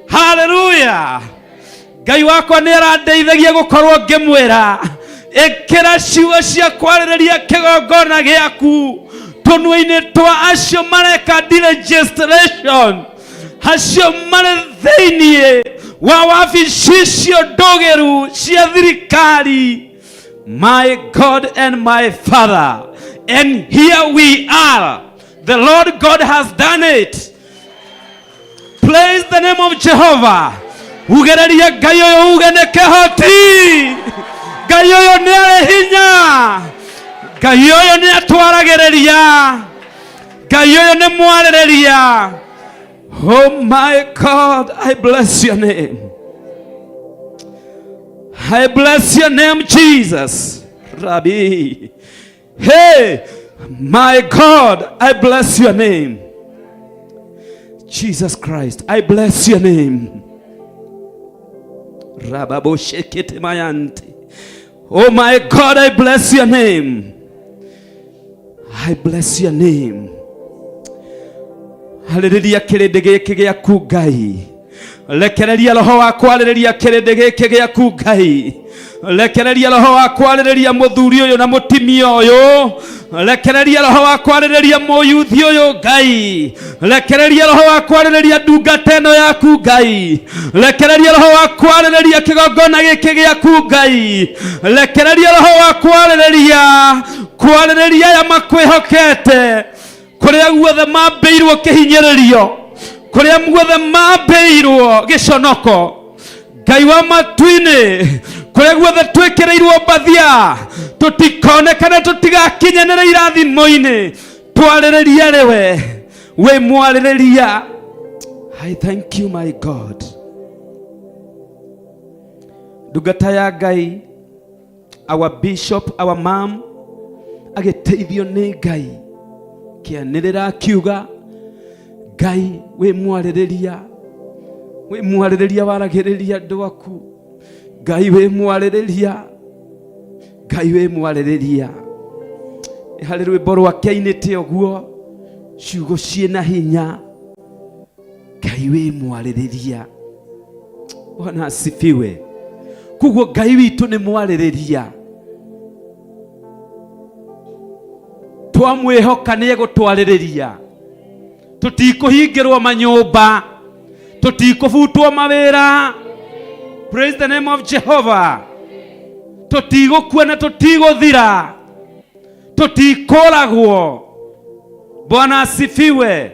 Haleluya. Ngai wakwa nĩ arandeithagia gũkorwo ngĩmwĩra, ĩkĩra ciugo cia kwarĩrĩria kĩgongona gĩaku tũnua-inĩ twa acio mareka deregistration, acio marĩ thĩinĩ wa wabici icio ndũgĩru cia thirikari. My God and my Father, and here we are. The Lord God has done it. Praise the name of Jehovah. Ugereria Ngai ũyũ uge nĩ kĩhoti. Ngai ũyũ nĩ arĩ hinya. Ngai ũyũ nĩ atwaragĩrĩria. Ngai ũyũ nĩ mwarĩrĩria. Oh my God, I bless your name. I bless your name, Jesus. Rabbi. Hey, my God, I bless your name. Jesus Christ, I bless your name. Rababo shekete mayante. Oh my God, I bless your name. I bless your name. Arĩrĩria kĩrĩndĩ gĩkĩ gĩaku Ngai. Rekereria roho wa kwarĩrĩria kĩrĩndĩ gĩkĩ gĩaku Ngai. Rekereria roho wa kwarĩrĩria mũthuri ũyũ na mũtimia ũyũ. Rekereria roho wa kwarĩrĩria mũyuthi ũyũ Ngai. Rekereria roho wa kwarĩrĩria ndungata ĩno yaku Ngai. Rekereria roho wa kwarĩrĩria kĩgongona gĩkĩ gĩaku Ngai. Rekereria roho wa kwarĩrĩria kwarĩrĩria aya makwĩhokete, kũrĩa guothe mambĩirwo kĩhinyĩrĩrio, kũrĩa guothe mambĩirwo gĩconoko. Ngai wa matu-inĩ, kũrĩa guothe twĩkĩrĩirwo mbathia tũtikonekane, tũtigakinyanĩre irathimo-inĩ, twarĩrĩria rĩwe wĩ mwarĩrĩria. I thank you, my God. Ndungata ya Ngai, our bishop, our mom, agĩteithio nĩ Ngai, kĩanĩrĩra akiuga, Ngai wĩ mwarĩrĩria, wĩ mwarĩrĩria, waragĩrĩria andũ aku. Ngai wĩ mwarĩrĩria, Ngai wĩ mwarĩrĩria. Harĩ rwĩmbo rwake ainĩte ũguo, ciugo ciĩna hinya. Ngai wĩ mwarĩrĩria. Bwana asifiwe. Koguo Ngai witũ nĩ mwarĩrĩria, twamwĩhoka nĩ egũtwarĩrĩria. Tũtikũhingĩrwo manyũmba, tũtikũbutwo mawĩra. Praise the name of Jehovah. Tũtigũkua na tũtigũthira, tũtikũragwo. Bwana asifiwe.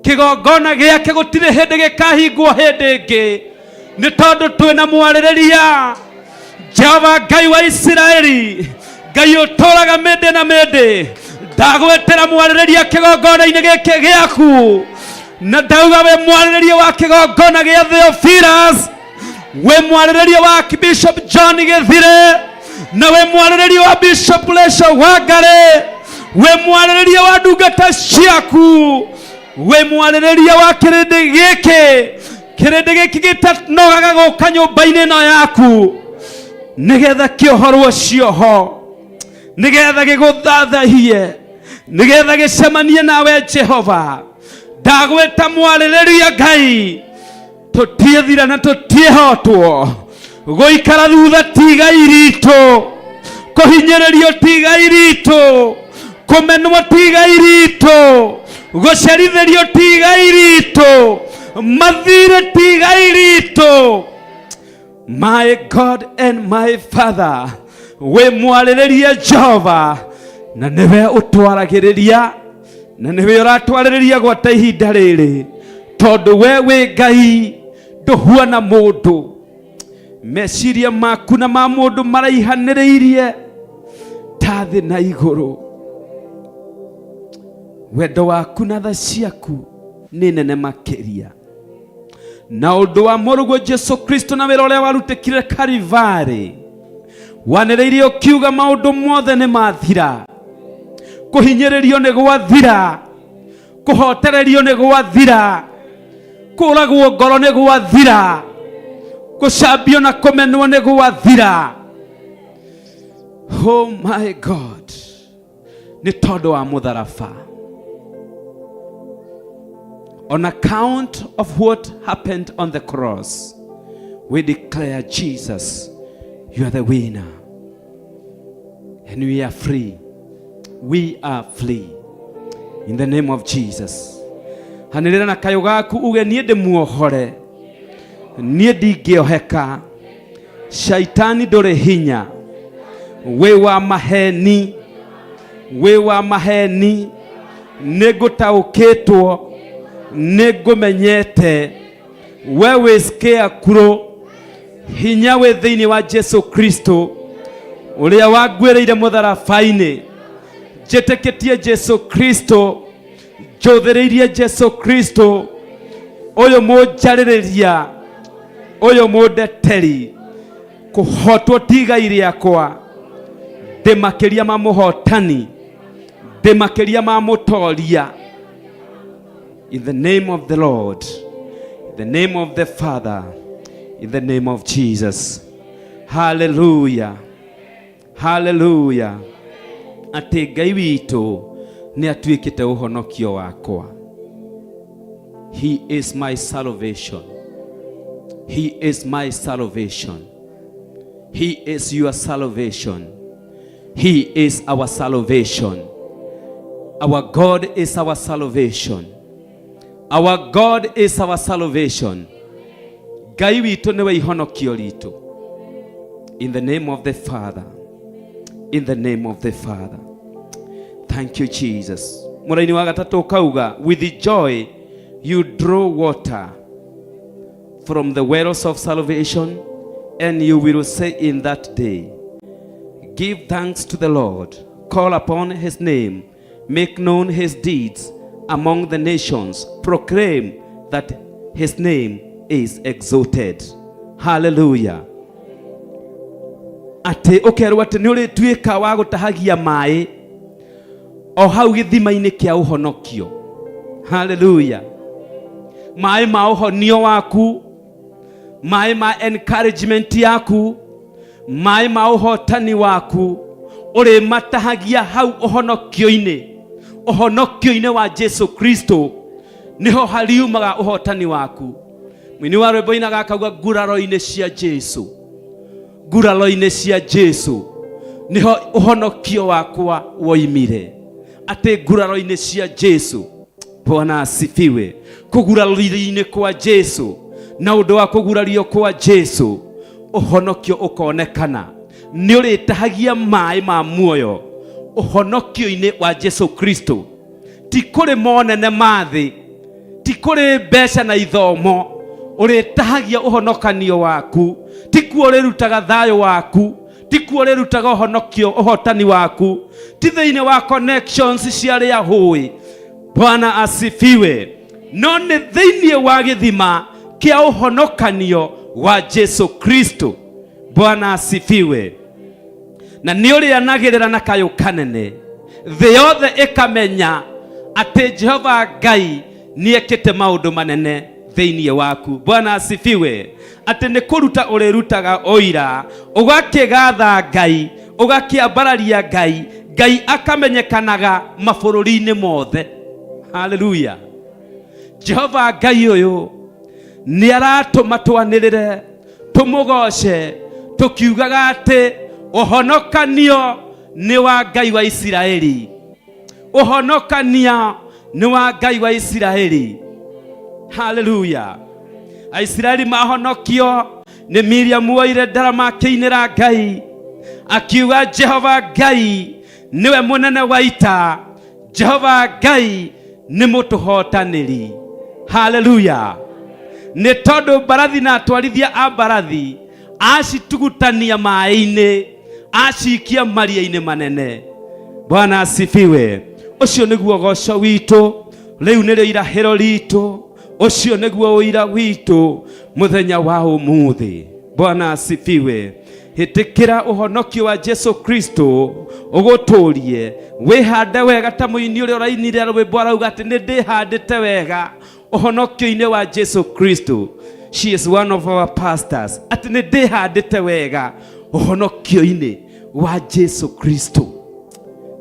Kĩgongona gĩake gũtirĩ hĩndĩ gĩkahingwo hĩndĩ ĩngĩ, nĩ tondũ twĩna mwarĩrĩria, Jehova Ngai wa Isiraeli, Ngai ũtũraga mĩndĩ na mĩndĩ. Ndagwĩtĩra mwarĩrĩria kĩgongona-inĩ gĩkĩ gĩaku, na ndauga wĩ mwarĩrĩria wa kĩgongona gĩa Theophilus, wĩ mwarĩrĩria wa Bishop John Gĩthire, na wĩ mwarĩrĩria wa Bishop Lesha Wangari, wĩ mwarĩrĩria wa ndungata ciaku, wĩ mwarĩrĩria wa kĩrĩndĩ gĩkĩ, kĩrĩndĩ gĩkĩ gĩtanogaga gũka nyũmba-inĩ ĩno yaku, nĩgetha kĩohorwo cioho, nĩgetha gĩgũthathahie, nĩgetha gĩcemanie nawe Jehova. Ndagwĩta mwarĩrĩria Ngai, tũtiĩthira na tũtiĩhotwo. Gũikara thutha ti igai ritũ, kũhinyĩrĩrio ti igai ritũ, kũmenwo ti igai ritũ, gũcerithĩrio ti igai ritũ, mathirĩ ti igai ritũ. My God and my Father, wĩ mwarĩrĩria Jehova, na nĩwe ũtwaragĩrĩria, na nĩwe ũratwarĩrĩria gwata ihinda rĩrĩ, tondũ we wĩ Ngai, ndũhuana mũndũ. Meciria maku na ma mũndũ maraihanĩrĩirie ta thĩ na igũrũ. Wendo waku na tha ciaku. Nĩ nene makĩria. Na ũndũ wa mũrũguo Jesu Kristo na wĩra ũrĩa warutĩkire Kalivarĩ, wanĩrĩire ũkiuga maũndũ mothe nĩ mathira, kũhinyĩrĩrio nĩ gwathira, kũhotererio nĩ gwathira, kũragwo ngoro nĩ gwathira, gũcambio na kũmenwo nĩ gwathira. Oh my God, nĩ tondũ wa mũtharaba. On account of what happened on the cross, we declare, Jesus, you are the winner, and we are free. We are free in the name of Jesus. Hanĩrĩra na kayũ gaku uge, niĩ ndĩ muohore, niĩ ndingĩoheka. Shaitani, ndũrĩ hinya, wĩ wa maheni, wĩ wa maheni. Nĩ ngũtaũkĩtwo, nĩ ngũmenyete, we wĩ scarecrow. Hinya wĩ thĩinĩ wa Jesu Kristo ũrĩa wanguĩrĩire mũtharaba-inĩ. Njĩtĩkĩtie Jesu Kristo, njũthĩrĩirie Jesu Kristo, ũyũ mũnjarĩrĩria, ũyũ mũndeteri. Kũhotwo ti igai rĩakwa. Ndĩ makĩria ma mũhotani, ndĩ makĩria ma mũtoria. In the name of the Lord, in the name of the Father, in the name of Jesus. Hallelujah, hallelujah. Atĩ Ngai witũ nĩ atuĩkĩte ũhonokio wakwa. He is my salvation. He is my salvation. He is your salvation. He is our salvation. Our God is our salvation. Our God is our salvation. Ngai witũ nĩwe ihonokio ritũ. In the name of the Father, in the name of the Father. Thank you, Jesus. Mũraini wa gatatũ ũkauga, with joy you draw water from the wells of salvation, and you will say in that day, give thanks to the Lord, call upon his name, make known his deeds among the nations, proclaim that his name is exalted. Hallelujah. Atĩ ũkerwo atĩ nĩ ũrĩtuĩka wa gũtahagia maĩ o hau gĩthima-inĩ kĩa ũhonokio. Haleluya. Maĩ ma ũhonio waku, maĩ ma encouragement yaku, maĩ ma ũhotani waku, ũrĩmatahagia hau ũhonokio-inĩ. Ũhonokio-inĩ wa Jesu Kristo nĩho hariumaga ũhotani waku. Mũini wa rwĩmbo inaga akauga, nguraro-inĩ cia Jesu, nguraro-inĩ cia Jesu nĩho ũhonokio wakwa woimire. Atĩ nguraro-inĩ cia Jesu. Bwana asifiwe. Kũgurario-inĩ kwa Jesu, na ũndũ wa kũgurario kwa Jesu, ũhonokio ũkonekana. Nĩ ũrĩtahagia maĩ ma muoyo ũhonokio-inĩ wa Jesu Kristo. Ti kũrĩ monene ma thĩ, ti kũrĩ mbeca na ithomo ũrĩtahagia ũhonokanio waku, ti kuo ũrĩrutaga thayũ waku, ti kuo ũrĩrutaga ũhonokio, ũhotani waku, ti thĩinĩ wa connections cia arĩa hũĩ. Bwana asifiwe. No nĩ thĩinĩ wa gĩthima kĩa ũhonokanio wa Jesu Kristo. Bwana asifiwe. Na nĩ ũrĩanagĩrĩra na kayũ kanene, thĩ yothe ĩkamenya atĩ Jehova Ngai nĩ ekĩte maũndũ manene thĩinĩ waku. Bwana asifiwe. Atĩ nĩ kũruta ũrĩrutaga ũira, ũgakĩgatha Ngai, ũgakĩambararia Ngai, Ngai akamenyekanaga mabũrũri-inĩ mothe. Haleluya. Jehova Ngai ũyũ nĩ aratũma twanĩrĩre, tũmũgoce, tũkiugaga atĩ ũhonokanio nĩ wa Ngai wa Isiraeli. Ũhonokania nĩ wa Ngai wa Isiraeli. Haleluya. Aisiraeli mahonokio nĩ Miriam woire ndarama akĩinĩra Ngai akiuga, Jehova Ngai nĩwe mũnene wa ita, Jehova Ngai nĩ mũtũhotanĩri. Haleluya. Nĩ tondũ mbarathi na atwarithia a mbarathi acitugutania maĩ-inĩ, acikia maria-inĩ manene. Bwana asifiwe. Ũcio nĩguo goco witũ. Rĩu nĩrĩo irahĩro ritũ, ũcio nĩguo ũira witũ mũthenya wa ũmũthĩ. Bwana asifiwe. Hĩtĩkĩra ũhonokio wa Jesu Kristo ũgũtũrie, wĩhande wega ta mũini ũrĩa ũrainire rwĩmbo arauga atĩ nĩ ndĩhandĩte wega ũhonokio-inĩ wa Jesu Kristo. She is one of our pastors. Atĩ nĩ ndĩhandĩte wega ũhonokio-inĩ wa Jesu Kristo.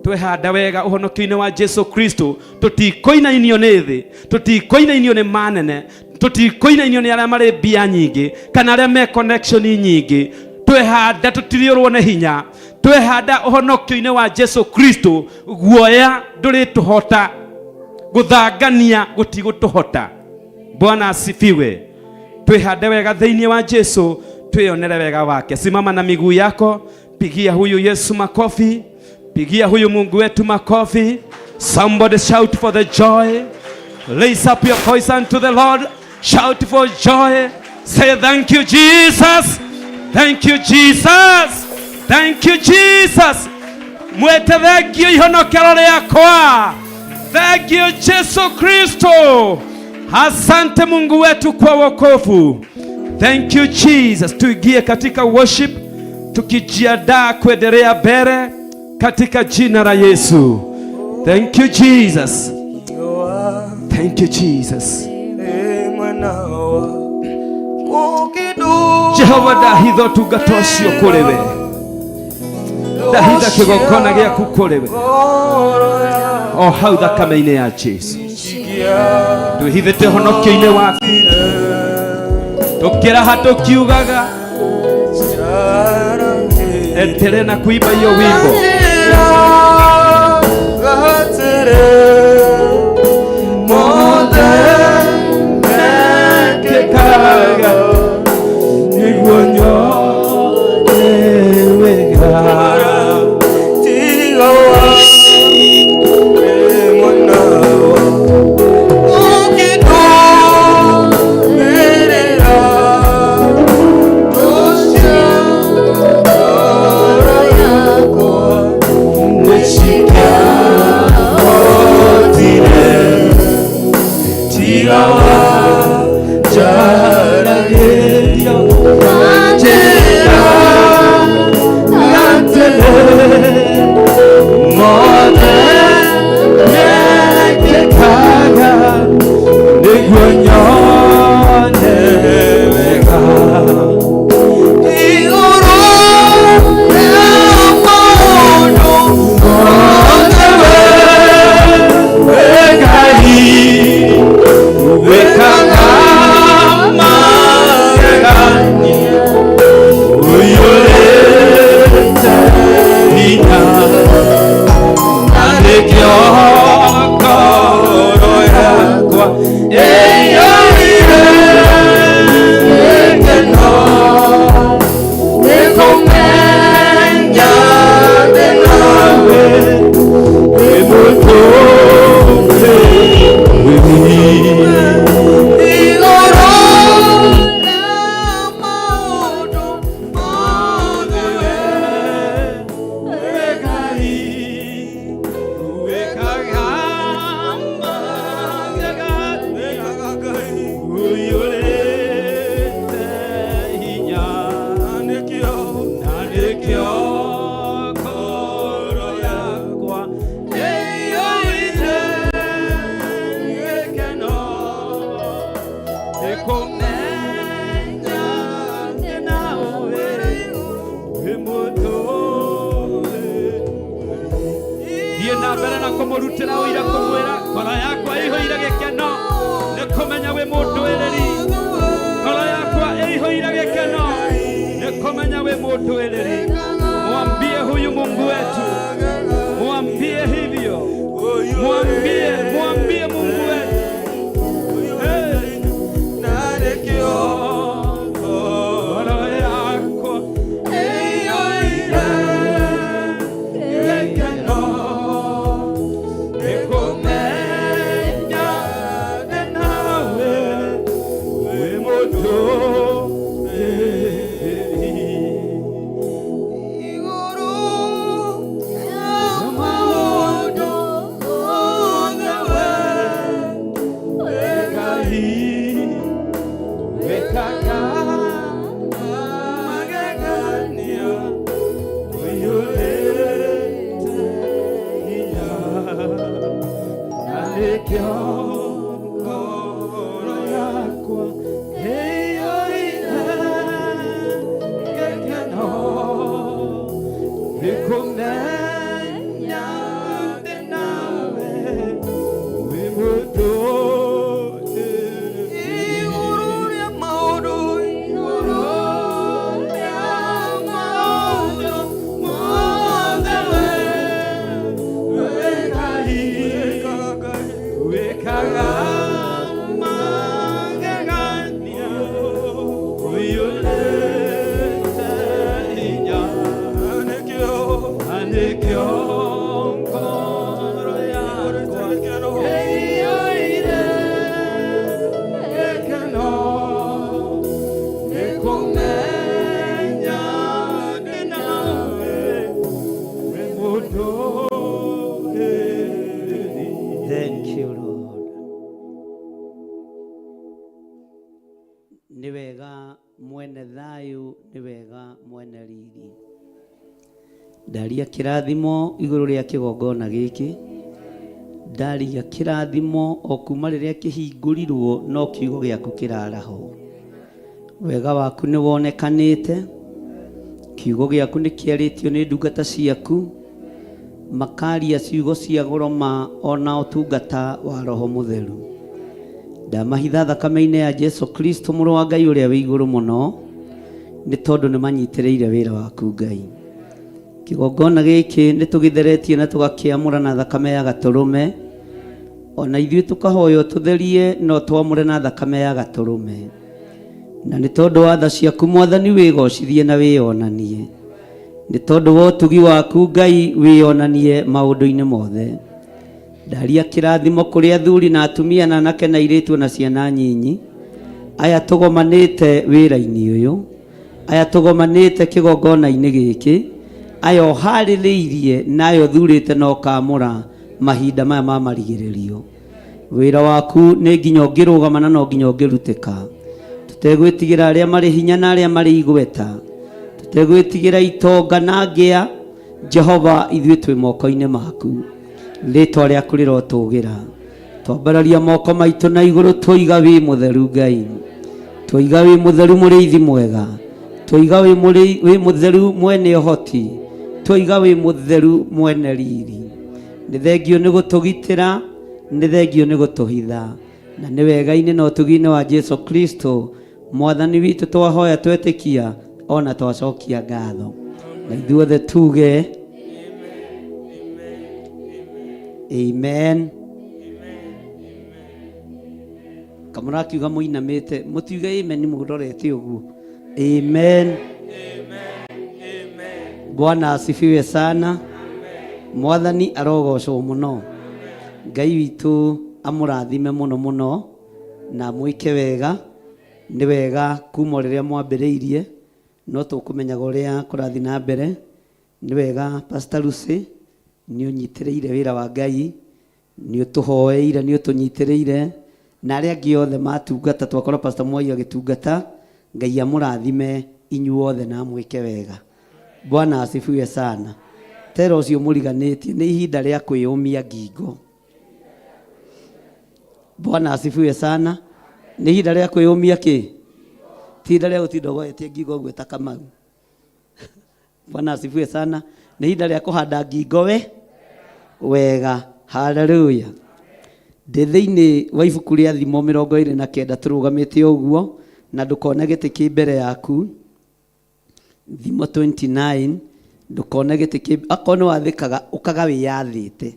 Twehanda wega ũhonokio-inĩ wa Jesu Kristo, tũtikũinainio nĩ thĩ, tũtikũinainio nĩ manene, tũtikũinainio nĩ arĩa marĩ mbia nyingĩ kana arĩa me connection nyingĩ. Twehanda tũtiriũrwo nĩ hinya. Twehanda ũhonokio-inĩ wa Jesu Kristo, guoya ndũrĩtũhota, gũthangania gũtigũtũhota. Bwana asifiwe. Twihande wega thĩinĩ wa Jesu, twionere wega wake. Simama na miguu yako, pigia huyu Yesu makofi, pigia huyu Mungu wetu makofi. Somebody shout for the joy. Raise up your voice unto the Lord. Shout for joy. Say thank you Jesus. Thank you Jesus. Thank you Jesus. Mwete thengio ihonokero rĩakwa. Thank you Jesu Kristo. Asante Mungu wetu kwa wokovu. Thank you Jesus. Tuingie katika worship tukijiandaa kuendelea mbele katika jina la Yesu. Thank you Jesus. Thank you Jesus. Jehova, ndahitha ũtungata ũcio kũrĩ we, ndahitha kĩgongona gĩaku kũrĩ we o hau thakame-inĩ ya Jesu. Twĩhithĩte ũhonokio-inĩ waku, tũkĩraha tũkiugaga, endelee na kuimba hiyo wimbo. Mekekaga nĩguo nyone wega. Mekekaga nĩguo nyone wega. Thiĩ na mbere na kũmũrutĩra ũira, kũmwĩra ngoro yakwa ĩihũire gĩkeno nĩ kũmenya wĩ mũndũĩrĩri. Ngoro yakwa ĩihũire gĩkeno nĩ kũmenya wĩ mũndũĩrĩri. Mwambie huyu Mungu wetu, mwambie hivyo, mwambie, mwambie Mungu wetu. Hey. Ngoro yakwa ĩihũire gĩkeno nĩ kũmenya ndĩ nawe. Nĩ wega mwene thayũ, nĩ wega mwene riri. Ndaria kĩrathimo igũrũ rĩa kĩgongona gĩkĩ, ndaria kĩrathimo o kuma rĩrĩa kĩhingũrirwo no kiugo gĩaku kĩraraho. Wega waku nĩ wonekanĩte, kiugo gĩaku nĩ kĩarĩtio nĩ ndungata ciaku, makaria ciugo cia goro ma ona ũtungata wa Roho Mũtheru. Ndamahitha thakame-inĩ ya Jesu Kristo mũrũ wa Ngai ũrĩa wĩ igũrũ mũno, nĩ tondũ nĩ manyitĩrĩire wĩra waku Ngai. Kĩgongona gĩkĩ nĩ tũgĩtheretie na tũgakĩamũra na thakame ya gatũrũme, ona ithuĩ tũkahoywo tũtherie no twamũre na thakame ya gatũrũme. Na nĩ tondũ wa tha ciaku Mwathani wĩgocithie na wĩyonanie. Nĩ tondũ wa ũtugi waku Ngai wĩyonanie maũndũ-inĩ mothe. Ndaria kĩrathimo kũrĩ athuri na atumia na anake na airĩtu na ciana nyinyi aya tũgomanĩte wĩra-inĩ ũyũ, aya tũgomanĩte kĩgongona-inĩ gĩkĩ, aya ũharĩrĩirie na aya ũthurĩte na ũkamũra mahinda maya ma marigĩrĩrio. Wĩra waku nĩ nginya ũngĩrũgama na no nginya ũngĩrutĩka, tũtegwĩtigĩra arĩa marĩ hinya na arĩa marĩ igweta, tũtegwĩtigĩra itonga na ngĩa. Jehova, ithuĩ twĩ moko-inĩ maku, rĩtwa rĩaku rĩrotũgĩra. Twambararia moko maitũ na igũrũ, twoiga wĩ mũtheru Ngai, twoiga wĩ mũtheru mũrĩithi mwega, twoiga wĩ mũtheru mwene ũhoti, twoiga wĩ mũtheru mwene riri. Nĩ thengio nĩ gũtũgitĩra, nĩ thengio nĩ gũtũhitha, na nĩ wega-inĩ na ũtugi-inĩ wa Jesu Kristo Mwathani witũ twahoya twetĩkia ona twacokia ngatho. Na ithuothe tuge amen. Kamũrakiuga mũinamĩte, mũtiuge amen mũrorete ũguo. Amen. Bwana asifiwe sana. Mwathani arogocwo mũno. Ngai witũ amũrathime mũno mũno na amwĩke wega. Nĩ wega kuma o rĩrĩa mwambĩrĩirie no tũkũmenyaga ũrĩa kũrathiĩ na mbere. Nĩ wega Pastor Lucy nĩ ũnyitĩrĩire wĩra wa Ngai, nĩ ũtũhoeire, nĩ ũtũnyitĩrĩire, na arĩa angĩ othe matungata, twakora Pastor Mwai agĩtungata, Ngai amũrathime inyuothe na amwĩke wega. Bwana asifiwe sana. Tera ũcio mũriganĩtie, nĩ ihinda rĩa kwĩyũmia ngingo. Bwana asifiwe sana. Nĩ ihinda rĩa kwĩyũmia kĩ? Ti ihinda rĩa gũtinda ũgoetie ngingo ũguo ta Kamau. Bwana asifiwe sana. Nĩ ihinda rĩa kũhanda ngingo we wega. Haleluya. Ndĩ thĩinĩ wa ibuku rĩa Thimo 29 tũrũgamĩte ũguo, na ndũkone gĩtĩ kĩ mbere yaku. Thimo 29 ndũkone gĩtĩ kĩ, akorwo nĩ wathĩkaga ũkaga wĩyathĩte,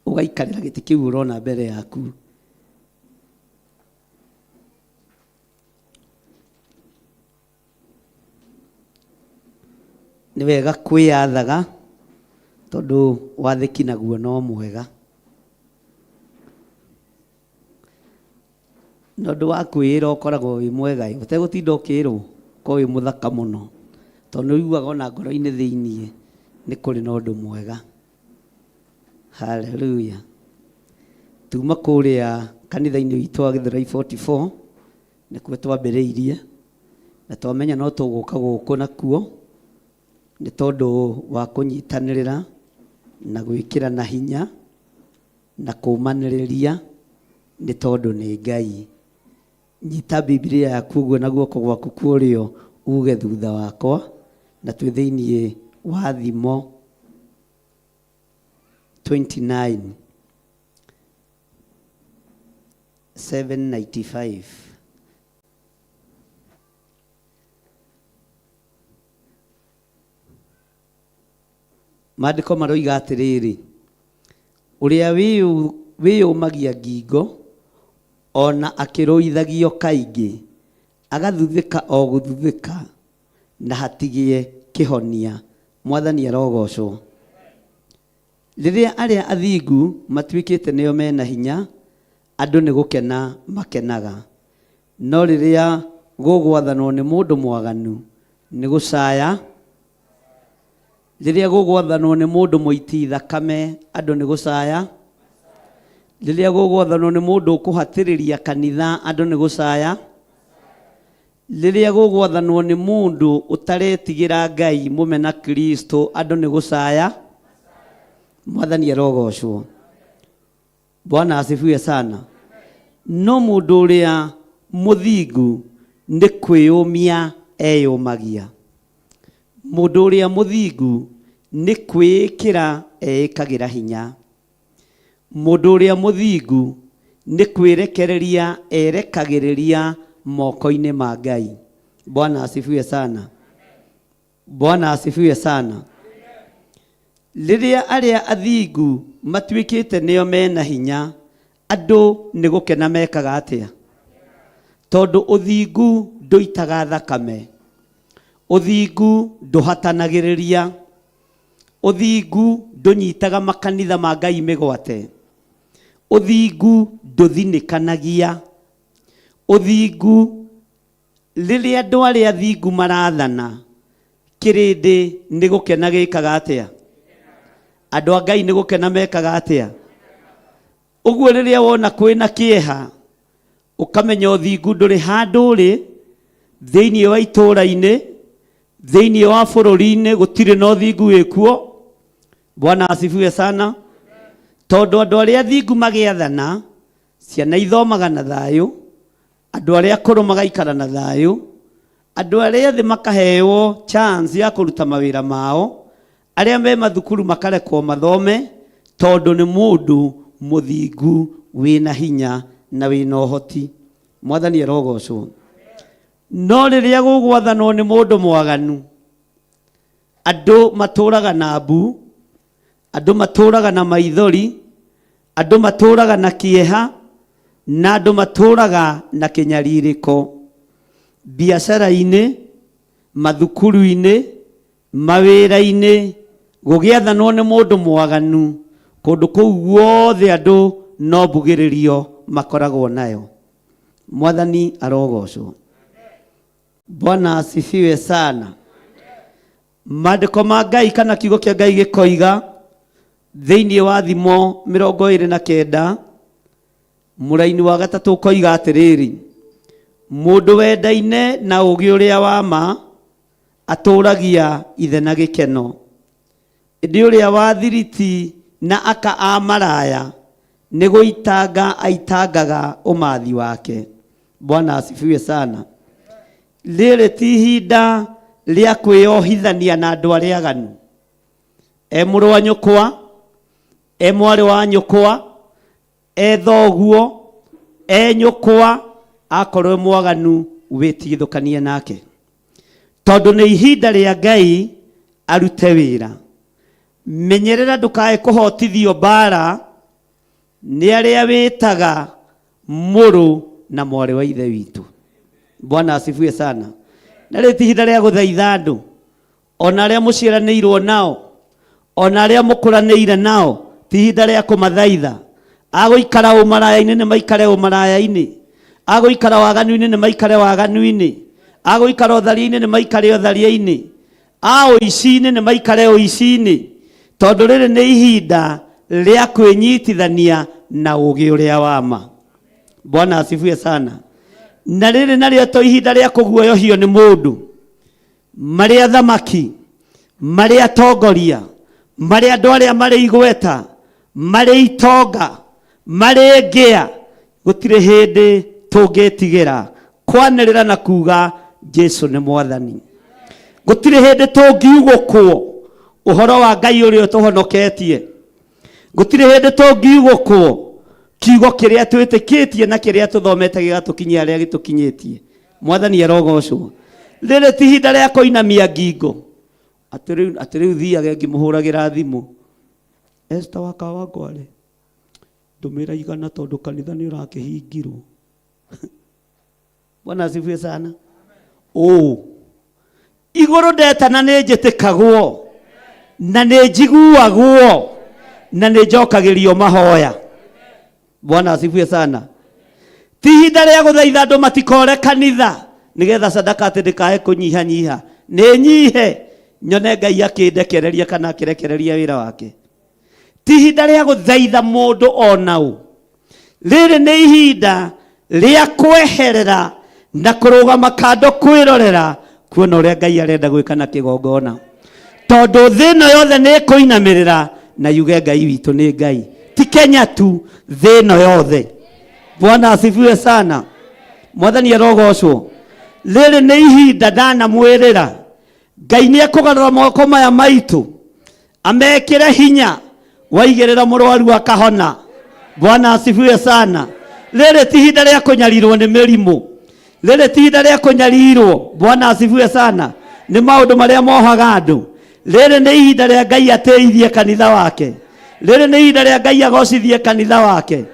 ũgaikarĩra gĩtĩ kĩu ũrona mbere yaku. Nĩ wega kwĩyathaga tondũ wathĩki naguo no mwega. Na ũndũ wa kwĩĩra ũkoragwo wĩ mwega ĩ, ũtegũtinda ũkĩĩrwo, ũkoragwo wĩ mũthaka mũno. Tondũ nĩ ũiguaga ona ngoro-inĩ thĩiniĩ nĩ kũrĩ na ũndũ mwega. Hallelujah. Tuma kũrĩa kanitha-inĩ witũ wa Gĩthũrai 44, nĩkuo twambĩrĩirie, na twamenya no tũgũka gũkũ nakuo, nĩ tondũ wa kũnyitanĩrĩra na gwĩkĩrana hinya na kũmanĩrĩria, nĩ tondũ nĩ Ngai. Nyita Bibilia yaku ũguo na guoko gwaku kwa ũrĩo uge thutha wakwa, na twĩ thĩiniĩ wa Thimo 29 795. Maandĩko maroiga atĩrĩrĩ, ũrĩa wĩyũmagia ngingo o na akĩrũithagio kaingĩ, agathuthĩka o gũthuthĩka na hatigĩe kĩhonia. Mwathani arogocwo. Rĩrĩa arĩa athingu matuĩkĩte nĩo mena hinya, andũ nĩ gũkena makenaga. No rĩrĩa gũgwathanwo nĩ mũndũ mwaganu, nĩ gũcaya. Rĩrĩa gũgwathanwo nĩ mũndũ mũiti thakame, andũ nĩ gũcaya. Rĩrĩa gũgwathanwo nĩ mũndũ ũkũhatĩrĩria kanitha, andũ nĩ gũcaya. Rĩrĩa gũgwathanwo nĩ mũndũ ũtaretigĩra Ngai mũmena Kristo, andũ nĩ gũcaya. Mwathani arogocwo. Bwana asifiwe sana. No mũndũ ũrĩa mũthingu nĩ kwĩyũmia eyũmagia. Mũndũ ũrĩa mũthingu nĩ kwĩĩkĩra eĩkagĩra hinya. Mũndũ ũrĩa mũthingu nĩ kwĩrekereria erekagĩrĩria moko-inĩ ma Ngai. Bwana asifiwe sana. Bwana asifiwe sana. Rĩrĩa arĩa athingu matuĩkĩte nĩo mena hinya, andũ nĩ gũkena mekaga atĩa? Tondũ ũthingu ndũitaga thakame, ũthingu ndũhatanagĩrĩria, Ũthingu ndũnyitaga makanitha ma Ngai mĩgwate. Ũthingu ndũthinĩkanagia. Ũthingu, rĩrĩa andũ arĩa athingu marathana, kĩrĩndĩ nĩ gũkena gĩkaga atĩa? Andũ a Ngai nĩ gũkena mekaga atĩa? Ũguo rĩrĩa wona kwĩna kĩeha, ũkamenya ũthingu ndũrĩ handũ ũrĩ thĩinĩ wa itũũra-inĩ, thĩinĩ wa bũrũri-inĩ gũtirĩ na ũthingu wĩkuo. Bwana asifiwe sana. Tondũ andũ arĩa athingu magĩathana, ciana ithomaga na thayũ, andũ arĩa akũrũ magaikara na thayũ, andũ arĩa ethĩ makaheo chance ya kũruta mawĩra mao, arĩa me mathukuru makarekwo mathome, tondũ nĩ mũndũ mũthingu wĩna hinya na wĩna ũhoti. Mwathani arogocwo. No rĩrĩa gũgwathanwo nĩ mũndũ mwaganu, andũ matũraga na mbu, andũ matũraga na maithori, andũ matũraga na kĩeha, na andũ matũraga na kĩnyarirĩko. Biacara-inĩ, mathukuru-inĩ, mawĩra-inĩ, gũgĩathanwo nĩ mũndũ mwaganu, kũndũ kũu guothe andũ no mbugĩrĩrio makoragwo nayo. Mwathani arogocwo. Bwana asifiwe sana. Maandĩko ma Ngai kana kiugo kĩa Ngai gĩkoiga thĩinĩ wa Thimo 29 mũraini wa gatatũ ũkoiga atĩrĩrĩ, mũndũ wendaine na ũũgĩ ũrĩa wa ma atũũragia ithe na gĩkeno, ĩndĩ ũrĩa wa thiriti na aka a maraya nĩ gũitanga aitangaga ũmathi wake. Bwana asifiwe sana. Rĩrĩ ti ihinda rĩa kwĩyohithania na andũ arĩa aganu. E mũrũ wa nyũkwa, e mwarĩ wa nyũkwa, e thoguo, e nyũkwa, akorwo e mwaganu wĩtigithũkanie nake, tondũ nĩ ihinda rĩa Ngai arute wĩra. Menyerera ndũkae kũhotithio mbara nĩ arĩa wĩtaga mũrũ na mwarĩ wa ithe witũ. Bwana asifiwe sana. Na rĩrĩ ti ihinda rĩa gũthaitha andũ, ona arĩa mũciaranĩirwo nao, ona arĩa mũkũranĩire nao, ti ihinda rĩa kũmathaitha. Agũikara ũmaraya-inĩ nĩ maikare ũmaraya-inĩ, agũikara waganu-inĩ nĩ maikare waganu-inĩ, agũikara ũtharia-inĩ nĩ maikare ũtharia-inĩ, a ũici-inĩ nĩ maikare ũici-inĩ, tondũ rĩrĩ nĩ ihinda rĩa kwĩnyitithania na ũũgĩ ũrĩa wa ma. Bwana asifiwe sana. Na rĩrĩ narĩo to ihinda rĩa kũguoyohio nĩ mũndũ, marĩ athamaki, marĩ atongoria, marĩ andũ arĩa marĩ igweta, marĩ itonga, marĩ ngĩa, gũtirĩ hĩndĩ tũngĩtigĩra kwanĩrĩra na kuga Jesu nĩ Mwathani. Gũtirĩ hĩndĩ tũngiugũkwo ũhoro wa Ngai ũrĩa ũtũhonoketie. Gũtirĩ hĩndĩ tũngiugũkwo kiugo kĩrĩa twĩtĩkĩtie na kĩrĩa tũthomete gĩgatũkinyia harĩa gĩtũkinyĩtie. Mwathani arogocwo. Rĩrĩ ti ihinda rĩa kũinamia ngingo atĩ rĩu thiage ngĩmũhũragĩra thimũ, Esther wa Kawangware, ndũmĩra igana tondũ kanitha nĩ ũrakĩhingirwo. Bwana asifiwe sana. Ũũ igũrũ ndetana nĩ njĩtĩkagwo na nĩ njiguagwo na nĩ njokagĩrio mahoya. Bwana asifiwe sana. Ti ihinda rĩa gũthaitha andũ matikore kanitha nĩgetha sadaka atĩ ndĩkae kũnyihanyiha, nĩ nyihe nyone Ngai akĩndekereria kana akĩrekereria wĩra wake. Ti ihinda rĩa gũthaitha mũndũ ona ũ. Rĩrĩ nĩ ihinda rĩa kweherera Na kũrũgama kando kwĩrorera kuona ũrĩa Ngai arenda gwĩka na kĩgongona. Tondũ thĩ ĩno yothe nĩ ĩkũinamĩrĩra na yuge Ngai witũ nĩ Ngai. Ti Kenya tu, thĩ ĩno yothe. Bwana asifiwe sana. Mwathani arogocwo. Rĩrĩ nĩ ihinda ndanamwĩrĩra Ngai nĩ ekũgarũra moko maya maitũ amekĩre hinya, waigĩrĩra mũrwaru akahona. Bwana asifiwe sana. Rĩrĩ ti ihinda rĩa kũnyarirwo nĩ mĩrimũ, rĩrĩ ti ihinda rĩa kũnyarirwo. Bwana asifiwe sana. Nĩ maũndũ marĩa mohaga andũ. Rĩrĩ nĩ ihinda rĩa Ngai atĩithie kanitha wake. Rĩrĩ nĩ ihinda rĩa Ngai agocithie kanitha wake.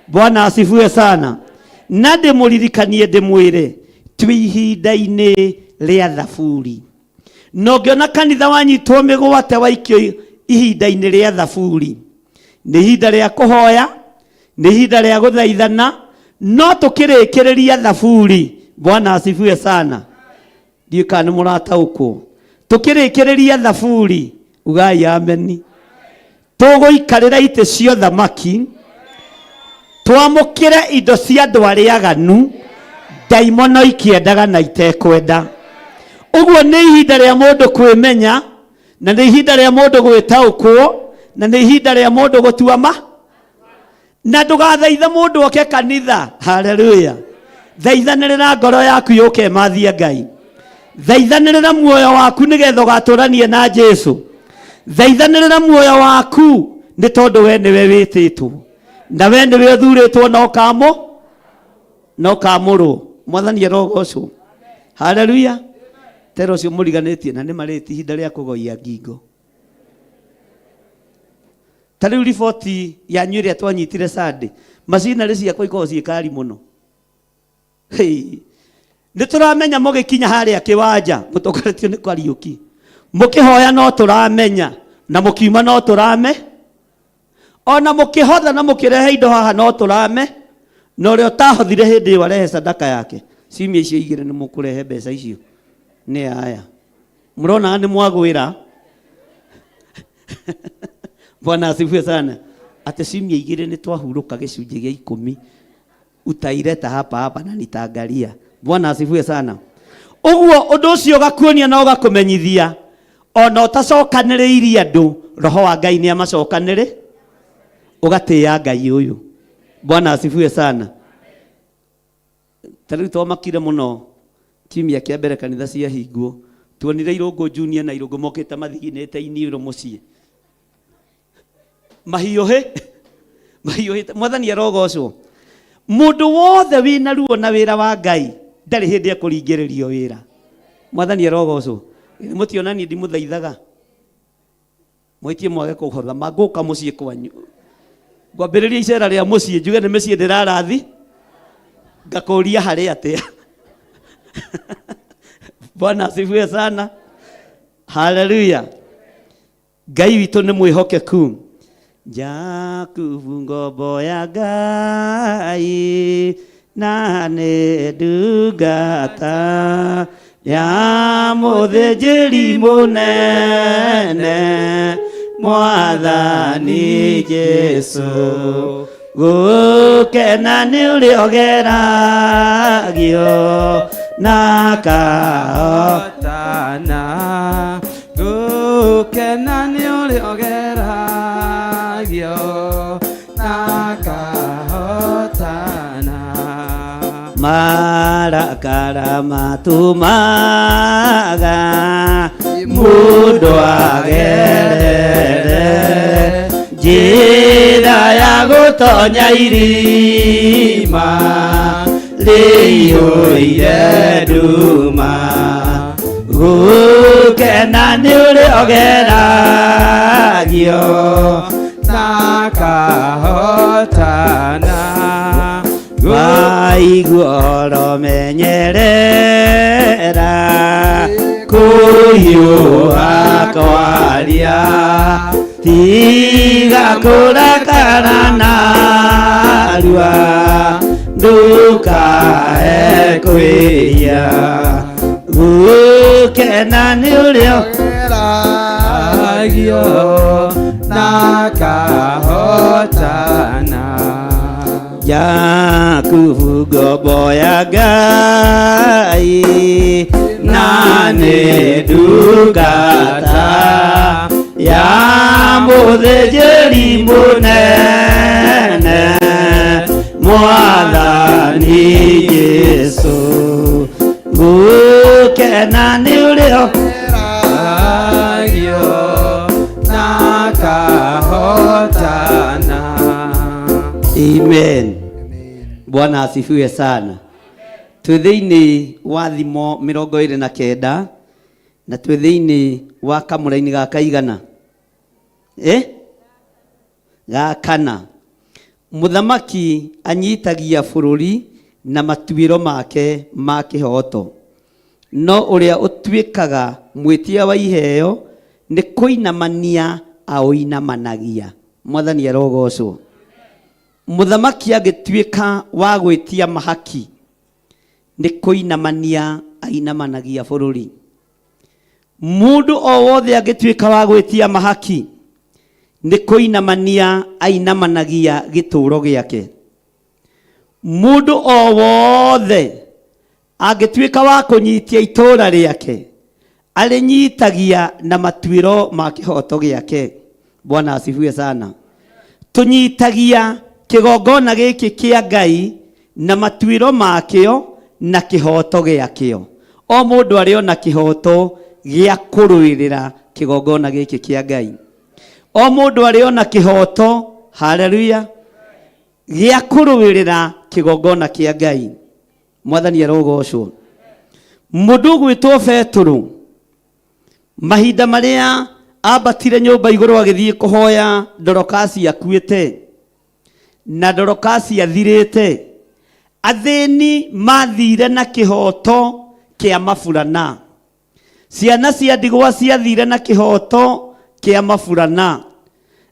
Bwana asifiwe sana. Na ndĩmũririkanie ndĩmwĩre twĩ ihinda-inĩ rĩa thaburi. Na ũngĩona kanitha wanyitwo mĩgwate waikio ihinda-inĩ rĩa thaburi, nĩ ihinda rĩa kũhoya, nĩ ihinda rĩa gũthaithana, no tũkĩrĩkĩrĩria thaburi. Bwana asifiwe sana. Ndiũĩ kana nĩ mũrataũkwo. Tũkĩrĩkĩrĩria thaburi, ugai ameni. Tũgũikarĩra itĩ cia ũthamaki, twamũkĩre indo cia andũ arĩa aganu, ndaimono ikĩendaga na itekwenda. Ũguo nĩ ihinda rĩa mũndũ kwĩmenya, na nĩ ihinda rĩa mũndũ gwĩtaũkwo, na nĩ ihinda rĩa mũndũ gũtua ma. Na ndũgathaithe mũndũ oke kanitha. Haleluya. Thaithanĩrĩra ngoro yaku yũke ĩmathie Ngai. Thaithanĩrĩra muoyo waku nĩgetha ũgatũranie na Jesu. Thaithanĩrĩra muoyo waku nĩ tondũ we nĩwe wĩtĩtwo na we nĩwe ũthurĩtwo na ũkamũ na ũkamũrwo. Mwathani arogocwo. Haleluya. Tera ũcio mũriganĩtie na nĩ marĩti ihinda rĩa kũgoia ngingo. Ta rĩu riboti yanyu ĩrĩa twanyitire Sunday, macinarĩ ciakwa ikoragwo ciĩ kari mũno. Hey. Nĩ tũramenya mũgĩkinya harĩa kĩwanja mũtongoretio nĩ Kariũki, mũkĩhoya no tũramenya, na mũkiuma no tũrame, ona mũkĩhotha na mũkĩrehe indo haha no tũrame, na ũrĩa ũtahothire hĩndĩ ĩyo arehe sadaka yake. Ciumia icio igĩrĩ nĩ mũkũrehe mbeca icio nĩ aya. Mũrona nĩ mwagwĩra. Bwana asifiwe sana. Atĩ ciumia igĩrĩ nĩ twahurũka gĩcunjĩ gĩa ikũmi, utaileta hapa hapa na nitaangalia. Bwana asifiwe sana. Ũguo ũndũ ũcio ũgakuonia na ũgakũmenyithia ona ũtacokanĩrĩirie andũ, roho wa Ngai nĩ amacokanĩrĩ, ũgatĩĩa Ngai ũyũ. Bwana asifiwe sana. Ta rĩu twamakire mũno kiumia kĩa mbere kanitha ciahingwo, tuonire Irũngũ Junior na Irũngũ mokĩte mathiginĩte iniũrũ mũciĩ, mahiũhĩ mahiũhĩte. Mwathani arogocwo. Mũndũ wothe wĩna ruo na wĩra wa Ngai ndarĩ hĩndĩ ekũringĩrĩrio wĩra. Mwathani arogocwo. Mũtiona niĩ ndimũthaithaga, mwĩtie mwage kũhotha, mangũka mũciĩ kwanyu, ngwambĩrĩria icera rĩa mũciĩ, njuge nĩ mĩciĩ ndĩrarathi, ngakũria harĩ atĩa. Bwana asifiwe sana. Haleluya. Ngai witũ nĩ mwĩhokeku. Jakubu ngombo ya Ngai na nĩ ndungata ya mũthĩnjĩri mũnene Mwathani Jesu, gũkena nĩ ũrĩa ũgeragio na kahotana, gũkena nĩ ũrĩa ũgeragio na kahotana. Marakara matumaga mũndũ agerere njĩra ya gũtonya irima rĩiyũire nduma, gũkena nĩ ũrĩa ũgeragio na kahotana. Waigua ũhoro menyerera kũhiũha kwaria, tiga kũrakara narua, ndũkae kwĩhia, gũkena nĩ ũrĩa ũgeragio na kahotana. Jakubu Jakubu ngombo ya Ngai na nĩ ndungata ya mũthĩnjĩri mũnene Mwathani Jesũ gũkena nĩ ũrĩa Agio na kahotana. Amen. Bwana asifiwe sana. Twĩ thĩinĩ wa thimo 29 na twĩ thĩinĩ wa kamũraini ga kaigana eh? Ga kana. Mũthamaki anyitagia bũrũri na matuĩro make ma kĩhooto, no ũrĩa ũtuĩkaga mwĩtia wa iheo nĩ kũinamania aũinamanagia. Mwathani arogocwo. Mũthamaki angĩtuĩka wa gwĩtia mahaki nĩ kũinamania ainamanagia bũrũri. Mũndũ o wothe angĩtuĩka wa gwĩtia mahaki nĩ kũinamania ainamanagia gĩtũũro gĩake. Mũndũ o wothe angĩtuĩka wa kũnyitia itũũra rĩake arĩnyitagia na matuĩro ma kĩhooto gĩake. Bwana asifiwe sana. Tũnyitagia kĩgongona gĩkĩ kĩa Ngai na matuĩro makĩo na kĩhooto gĩakĩo. O mũndũ arĩ ona kĩhooto gĩa kũrũĩrĩra kĩgongona gĩkĩ kĩa Ngai. O mũndũ arĩ ona kĩhooto, haleluya, gĩa kũrũĩrĩra kĩgongona kĩa Ngai. Mwathani arogocwo. Mũndũ ũgwĩtwo Betũrũ mahinda marĩa ambatire nyũmba igũrũ agĩthiĩ kũhoya Dorokasi akuĩte na Dorokasi athirĩte, athĩni mathire na kĩhooto kĩa maburana, ciana cia ndigwa ciathire na kĩhooto kĩa maburana,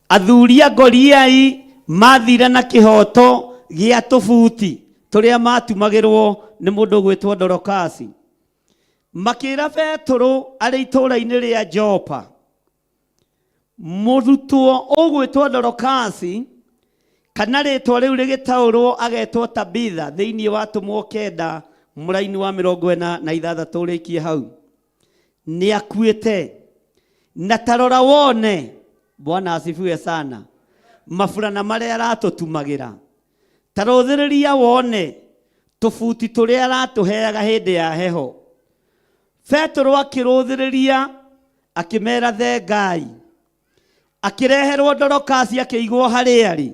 athuri a ngoriai mathire na kĩhooto gĩa tũbuti tũrĩa matumagĩrwo nĩ mũndũ ũgwĩtwo Dorokasi. Makĩra Betũrũ arĩ itũũra-inĩ rĩa Jopa, mũrutwo ũgwĩtwo Dorokasi kana rĩtwa rĩu rĩgĩtaũrwo agetwo Tabitha thĩinĩ wa Atũmwo 9 mũraini wa 46 ũrĩkie hau, nĩ akuĩte. Na tarora wone, Bwana asifiwe sana, maburana marĩa aratũtumagĩra, tarũthĩrĩria wone tũbuti tũrĩa aratũheaga hĩndĩ ya heho. Petero akĩrũthĩrĩria akĩmera thengai, akĩreherwo Dorokasi akĩigwo harĩa arĩ,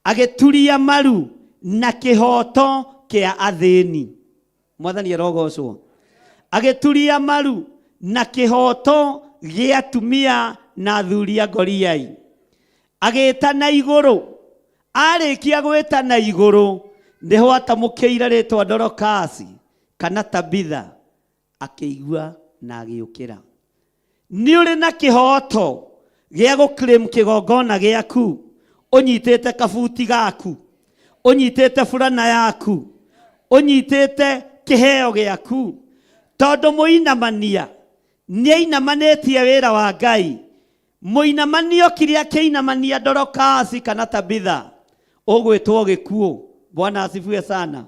agĩturia maru na kĩhooto kĩa athĩni. Mwathani arogocwo. Agĩturia maru na kĩhooto gĩa atumia na athuri a ngoriai. Agĩta na igũrũ, arĩkia gwĩta na igũrũ nĩho atamũkĩire rĩtwa Dorokasi kana Tabitha, akĩigua na agĩũkĩra. Nĩ ũrĩ na kĩhooto gĩa gũclaim kĩgongona gĩaku, ũnyitĩte kabuti gaku, ũnyitĩte burana yaku, ũnyitĩte kĩheo gĩaku, tondũ mũinamania nĩainamanĩtie wĩra wa Ngai. Mũinamanio kĩrĩa kĩinamania Dorokasi kana Tabitha ũgwĩtwo gĩkuũ. Bwana asifiwe sana.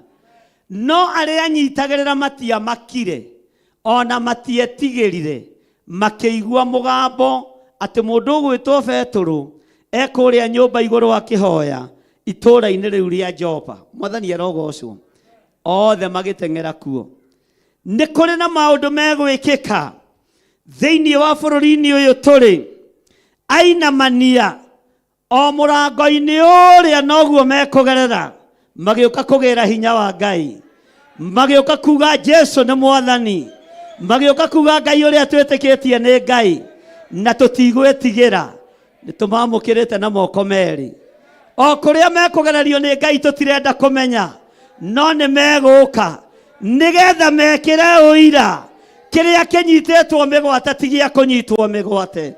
No arĩa anyitagĩrĩra matiamakire ona matietigĩrire, makĩigua mũgambo atĩ mũndũ ũgwĩtwo Betũrũ ekũrĩa nyũmba igũrũ akĩhoya itũũra-inĩ rĩu rĩa Jopa. Mwathani arogocwo. Othe magĩteng'era kuo. Nĩ kũrĩ na maũndũ megwĩkĩka thĩinĩ wa bũrũri-inĩ ũyũ tũrĩ. Ainamania o mũrango-inĩ ũrĩa noguo mekũgerera, magĩũka kũgĩra hinya wa Ngai, magĩũka kuga Jesu nĩ Mwathani, magĩũka kuga Ngai ũrĩa twĩtĩkĩtie nĩ Ngai na tũtigwĩtigĩra, nĩ tũmamũkĩrĩte na moko merĩ. O kũrĩa mekũgererio nĩ Ngai tũtirenda kũmenya, no nĩ megũka nĩgetha mekĩre ũira kĩrĩa kĩnyitĩtwo mĩgwate ti gĩa kũnyitwo mĩgwate,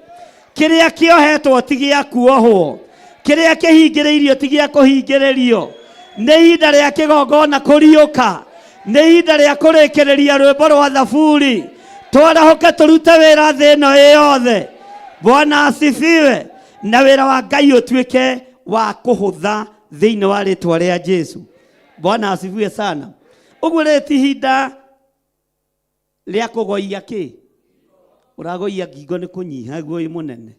kĩrĩa kĩohetwo ti gĩa kuohwo, kĩrĩa kĩhingĩrĩirio ti gĩa kũhingĩrĩrio. Nĩ ihinda rĩa kĩgongona kũriũka, nĩ ihinda rĩa kũrĩkĩrĩria rwĩmbo rwa Thaburi, twarahũke tũrute wĩra thĩ ĩno ĩ yothe. Bwana asifiwe. Na wĩra wa Ngai ũtuĩke wa kũhũtha thĩinĩ wa rĩtwa rĩa Jesu. Bwana asifiwe sana. Ũguo rĩ ti ihinda rĩa kũgoia kĩ ũragoia ngingo nĩ kũnyiha guo wĩ mũnene.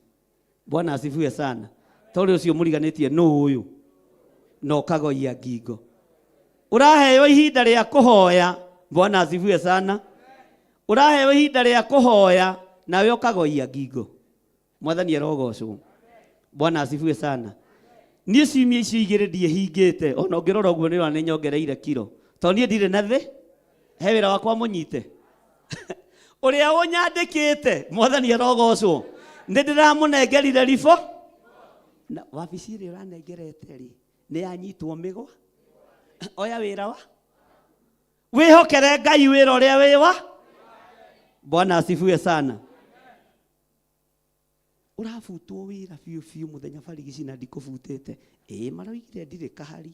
Bwana asifiwe sana. Tondũ ũcio mũriganĩtie nũ ũyũ na ũkagoia ngingo. Ũraheo ihinda rĩa kũhoya. Bwana asifiwe sana. Ũraheo ihinda rĩa kũhoya nawe ũkagoia ngingo. Mwathani arogocwo. Bwana asifiwe sana. Niĩ ciumia icio igĩrĩ ndiĩhingĩte ona ũngĩrora ũguo nĩ ũrona nĩ nyongereire kiro tondũ niĩ ndirĩ na thĩ he wĩra wakwa mũnyite ũrĩa ũnyandĩkĩte mwathani arogocwo nĩ ndĩramũnengerire ribo na wabici ĩrĩa ũranengerete rĩ nĩ yanyitwo mĩgwa oya wĩra wa wĩhokere Ngai wĩra ũrĩa wĩ wa. Bwana asifiwe sana. Ũrabutwo wĩra biũ biũ mũthenya barigici na ndikũbutĩte. Ĩĩ maroigire ndirĩ kahari.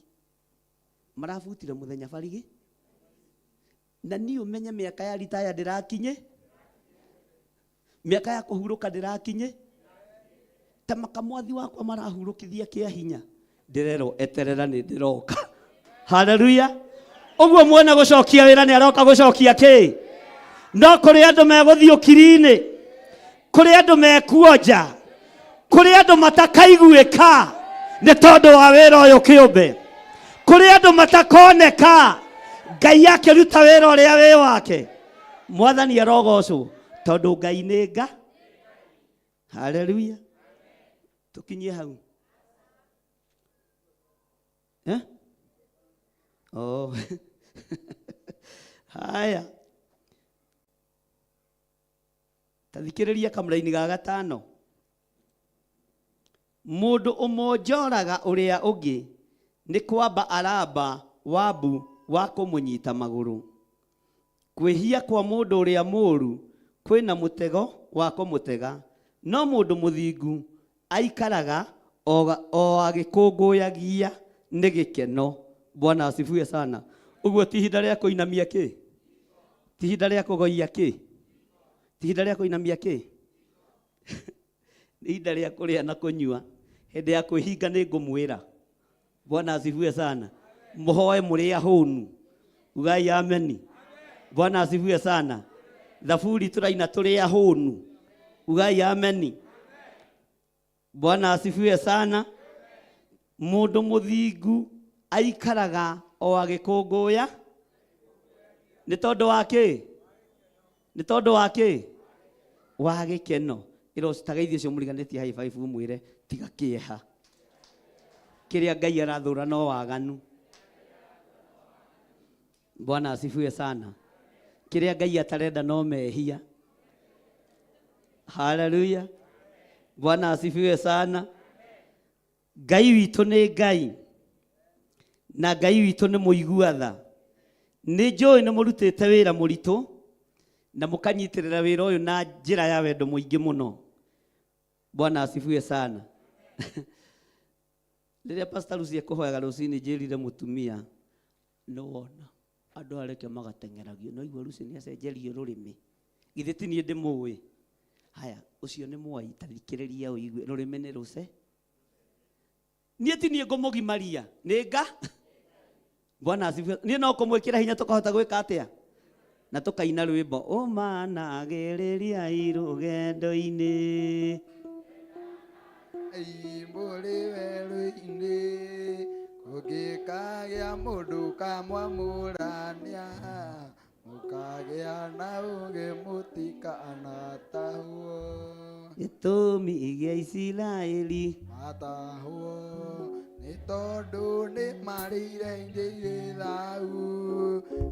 Marabutire mũthenya barigi. Na niĩ ũmenye mĩaka ya ritaya ndĩrakinye. Mĩaka ya kũhurũka ndĩrakinye. Ta makamwathi wakwa marahurũkithia kĩa hinya. Ndĩrerwo eterera nĩ ndĩroka. Haleluya. Ũguo mwene gũcokia wĩra nĩ aroka gũcokia kĩ? No kũrĩ andũ megũthiĩ ũkiri-inĩ, kũrĩ andũ mekuonja, kũrĩ andũ matakaiguĩka nĩ tondũ wa wĩra ũyũ kĩũmbe, kũrĩ andũ matakoneka Ngai akĩruta wĩra ũrĩa wĩ wake. Mwathani arogocwo tondũ Ngai nĩ nga. Haleluya. Tũkinyie hau. Eh? Oh. Haya. Ta thikĩrĩria kamũraini ga gatano. Mũndũ ũmonjoraga ũrĩa ũngĩ nĩ kwamba aramba wabu wa kũmũnyita magũrũ. Kwĩhia kwa mũndũ ũrĩa mũũru kwĩna mũtego wa kũmũtega, no mũndũ mũthingu aikaraga o agĩkũngũyagia nĩ gĩkeno. Bwana asifiwe sana. Ũguo ti ihinda rĩa kũinamia kĩ? Ti ihinda rĩa kũgoia kĩ? Ti ihinda rĩa kũinamia kĩ? Nĩ ihinda rĩa kũrĩa na kũnyua. Hĩndĩ ya kwĩhinga nĩ ngũmwĩra. Bwana asifiwe sana. Mũhoe mũrĩ ahũnu. Ugai ameni. Bwana asifiwe sana. Thaburi tũraina tũrĩ ahũnu. Ugai ameni. Bwana asifiwe sana. Mũndũ mũthingu aikaraga o agĩkũngũya nĩ tondũ wa kĩ? Nĩ tondũ wa kĩ? Wa gĩkeno. Ĩra ũcitageithie ũcio mũriganĩtie high five ũmwĩre tiga kĩeha. Kĩrĩa Ngai arathũra no waganu. Bwana asifiwe sana. Kĩrĩa Ngai atarenda no mehia. Haleluya. Bwana asifiwe sana. Ngai witũ nĩ Ngai na Ngai witũ nĩ mũigua tha. Nĩ njũĩ nĩ mũrutĩte wĩra mũritũ na mũkanyitĩrĩra wĩra ũyũ na njĩra ya wendo mũingĩ mũno. Bwana asifiwe sana. Rĩrĩa Pastor Lucy ekũhoyaga rũcinĩ njĩrire mũtumia nĩ wona andũ areke magateng'eragio no igua Lucy nĩ acenjerio rũrĩmĩ. Githĩ ti niĩ ndĩmũĩ? Haya, ũcio nĩ mwai, ta thikĩrĩria ũigue rũrĩmĩ nĩ rũce. Niĩ ti niĩ ngũmũgimaria, nĩ nga. Bwana asifiwe. Niĩ no kũmwĩkĩra hinya tũkahota gwĩka atĩa? Na tũkaina rwĩmbo ũmanagĩrĩria rũgendo-inĩ. Mũrĩ werũ-inĩ kũngĩkagĩa mũndũ kamwamũrania mũkagĩa na ũũgĩ mũtikanatahwo. Gĩtũmi gĩa Isiraeli matahwo nĩ tondũ nĩ marĩire irio irĩ thaahu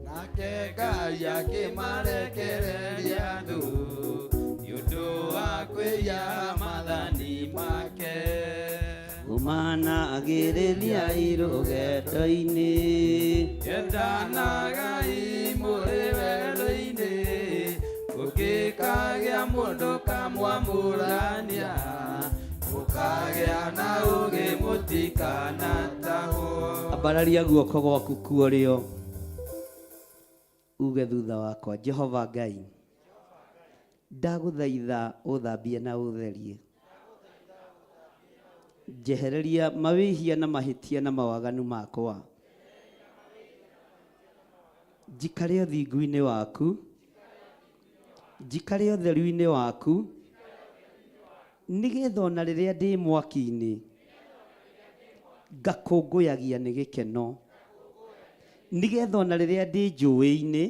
nake Ngai akĩmarekereria thũ nĩ ũndũ wa kwĩia maathani make. Ũmanagĩrĩria rũgendo-inĩ. Endanagai mũrĩ werũ-inĩ kũngĩkagĩa mũndũ kamwamũrania mũkagĩa na ũũgĩ mũtikanatahwo. Ambararia guoko gwaku kuorĩo uge thutha wakwa, Jehova Ngai, ndagũthaitha ũthambie na ũtherie. Njehereria mawĩhia na mahĩtia na mawaganu makwa. Njikare ũthingu-inĩ waku, njikare ũtheru-inĩ waku, nĩgetha ona rĩrĩa ndĩ mwaki-inĩ ngakũngũyagia nĩ gĩkeno, nĩgetha ona rĩrĩa ndĩ njũĩ-inĩ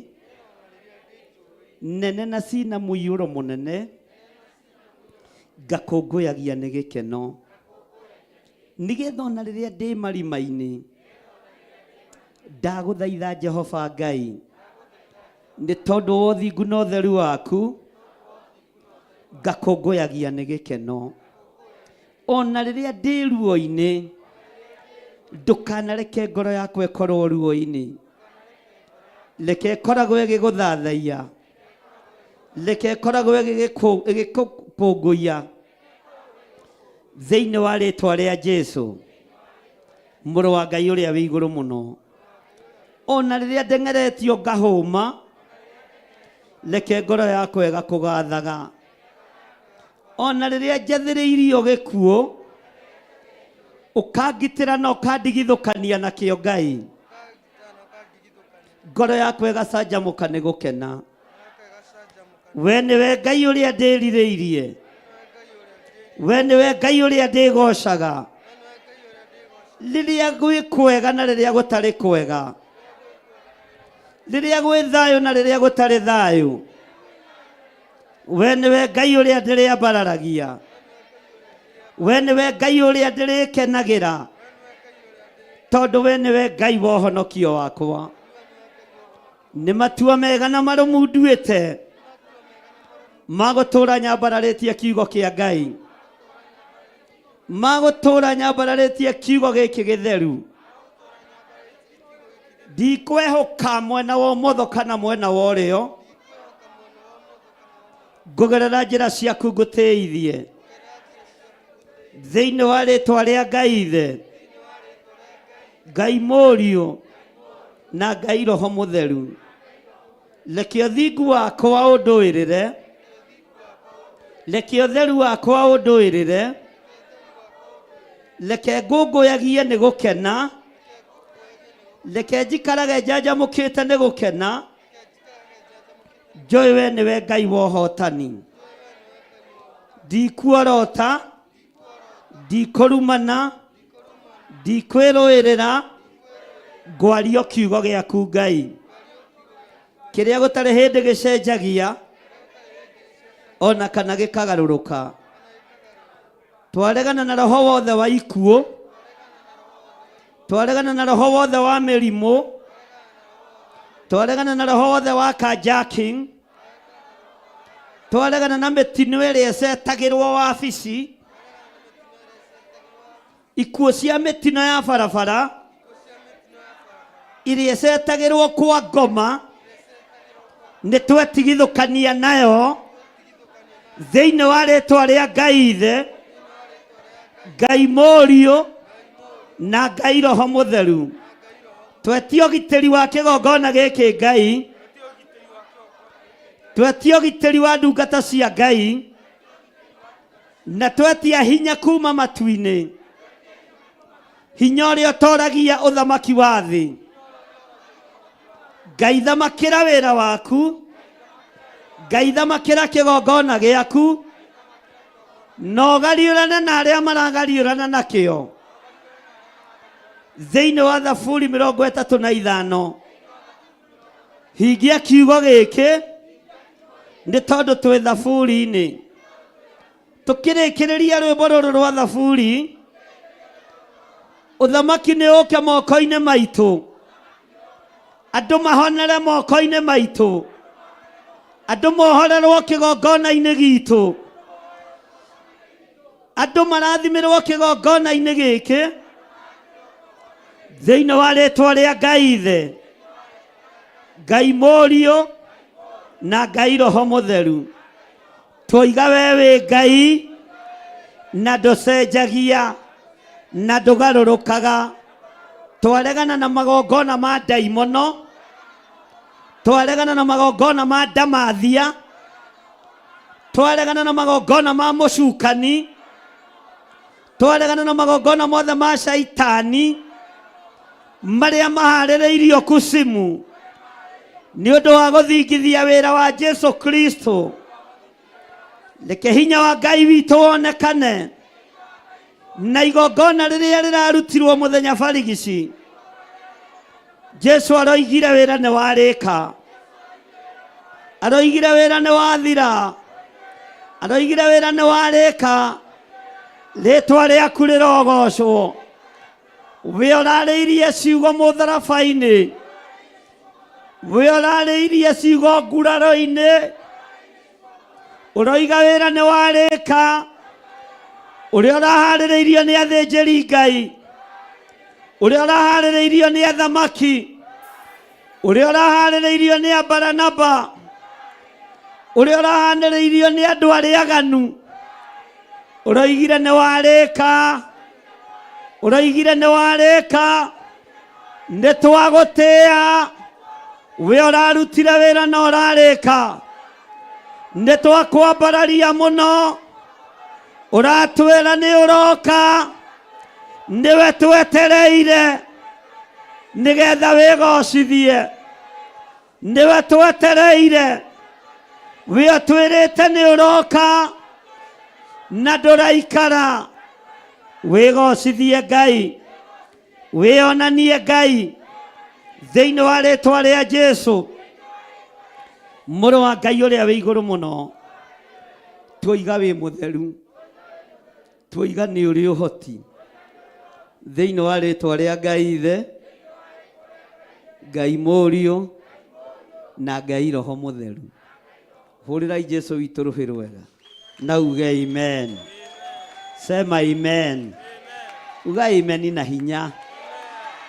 nene na cina mũiyũro mũnene ngakũngũyagia nĩ gĩkeno, nĩgetha ona rĩrĩa ndĩ marima-inĩ ndagũthaitha Jehova Ngai, nĩ tondũ wa ũthingu na ũtheru waku ngakũngũyagia nĩ gĩkeno. Ona rĩrĩa ndĩ ruo-inĩ, ndũkanareke ngoro yakwa ĩkorwo ruo-inĩ, reke ĩkoragwo ĩgĩgũthathaiya, reke ĩkoragwo ĩgĩkũngũiya thĩinĩ wa rĩtwa rĩa Jesu mũrũ wa Ngai ũrĩa wĩ igũrũ mũno. Ona rĩrĩa ndeng'eretio ngahũma, reke ngoro yakwa ĩgakũgathaga. Ona rĩrĩa njathĩrĩirio gĩkuũ, ũkangitĩra na ũkandigithũkania nakĩo Ngai, ngoro yakwa ĩgacanjamũka nĩ gũkena. We nĩwe Ngai ũrĩa ndĩrirĩirie, we nĩwe Ngai ũrĩa ndĩgocaga rĩrĩa gwĩ kwega na rĩrĩa gũtarĩ kwega, rĩrĩa gwĩ thayũ na rĩrĩa gũtarĩ thayũ. We nĩwe Ngai ũrĩa ndĩrĩambararagia, we nĩwe Ngai ũrĩa ndĩrĩkenagĩra, tondũ we nĩwe Ngai wa ũhonokio wakwa. Nĩ matua mega na marũmu nduĩte ma gũtũũra nyambararĩtie kiugo kĩa Ngai, ma gũtũũra nyambararĩtie kiugo gĩkĩ gĩtheru. Ndikwehũka mwena wa ũmotho kana mwena wa ũrĩo, ngũgerera njĩra ciaku ngũtĩithie thĩinĩ wa rĩtwa rĩa Ngai Ithe, Ngai Mũriũ na Ngai Roho Mũtheru. Reke ũthingu wakwa ũndũĩrĩre, reke ũtheru wakwa ũndũĩrĩre, reke ngũngũyagie nĩ gũkena, reke njikarage njanjamũkĩte nĩ gũkena, njũĩ we nĩwe Ngai wa ũhotani. Ndikuorota, ndikũrumana, ndikwĩrũĩrĩra, ngwario kiugo gĩaku Ngai, kĩrĩa gũtarĩ hĩndĩ gĩcenjagia ona kana gĩkagarũrũka. Twaregana na roho wothe wa ikuũ, twaregana na roho wothe wa mĩrimũ, twaregana na roho wothe wa carjacking, twaregana na mĩtino ĩrĩa ĩcetagĩrwo wabici, ikuũ cia mĩtino ya barabara iria ĩcetagĩrwo kwa ngoma, nĩ twetigithũkania nayo thĩinĩ wa rĩtwa rĩa Ngai Ithe, Ngai Mũriũ na Ngai Roho Mũtheru. Twetia ũgitĩri wa kĩgongona gĩkĩ Ngai, twetia ũgitĩri wa ndungata cia Ngai, na twetia hinya kuma matu-inĩ, hinya ũrĩa ũtoragia ũthamaki wa thĩ. Ngai thamakĩra wĩra waku, Ngai thamakĩra kĩgongona gĩaku, na ũgariũrane na arĩa maragariũrana nakĩo. Thĩinĩ wa Thaburi 35, hingia kiugo gĩkĩ, nĩ tondũ twĩ thaburi-inĩ. Tũkĩrĩkĩrĩria rwĩmbo rũrũ rwa thaburi, ũthamaki nĩ ũke moko-inĩ maitũ, andũ mahonere moko-inĩ maitũ, andũ mohorerwo kĩgongona-inĩ gitũ, andũ marathimĩrwo kĩgongona-inĩ gĩkĩ thĩinĩ wa rĩtwa rĩa Ngai Ithe, Ngai Mũriũ na Ngai Roho Mũtheru. Twoiga we wĩ Ngai na ndũcenjagia na ndũgarũrũkaga. Twaregana na magongona ma ndaimono, twaregana na magongona ma ndamathia, twaregana na magongona ma mũcukani, twaregana na magongona mothe ma shaitani marĩa maharĩrĩirio kusimu. Nĩ ũndũ wa gũthingithia wĩra wa Jesu Kristo. Reke hinya wa Ngai witũ wonekane na igongona rĩrĩa rĩrarutirwo mũthenya barigici. Jesu aroigire wĩra nĩ warĩka, aroigire wĩra nĩ wathira, aroigire wĩra nĩ warĩka. Rĩtwa rĩaku rĩrogocwo. We ũrarĩirie ciugo mũtharaba-inĩ, we ũrarĩirie ciugo nguraro-inĩ, ũroiga wĩra nĩ warĩka. Ũrĩa ũraharĩrĩirio nĩ athĩnjĩri Ngai, ũrĩa ũraharĩrĩirio nĩ athamaki, ũrĩa ũraharĩrĩirio nĩ abaranaba, ũrĩa ũraharĩrĩirio nĩ andũ arĩa aganu, ũroigire nĩ warĩka, ũroigire nĩ warĩka. Nĩ twagũtĩa, we ũrarutire wĩra na ũrarĩka. Nĩ twakwambararia mũno, ũratwĩra nĩ ũroka, nĩwe twetereire nĩgetha wĩgocithie, nĩwe twetereire, we ũtwĩrĩte nĩ ũroka na ndũraikara. Wĩgocithie Ngai, wĩonanie Ngai thĩinĩ wa rĩtwa rĩa Jesu, mũrũ wa Ngai ũrĩa wĩ igũrũ mũno. Tuoiga wĩ mũtheru, tuoiga nĩ ũrĩ ũhoti, thĩinĩ wa rĩtwa rĩa Ngai Ithe, Ngai Mũriũ na Ngai Roho Mũtheru. Hũrĩrai Jesu witũ rũhĩ rwega na uge amen. Sema amen. Uga amen na hinya.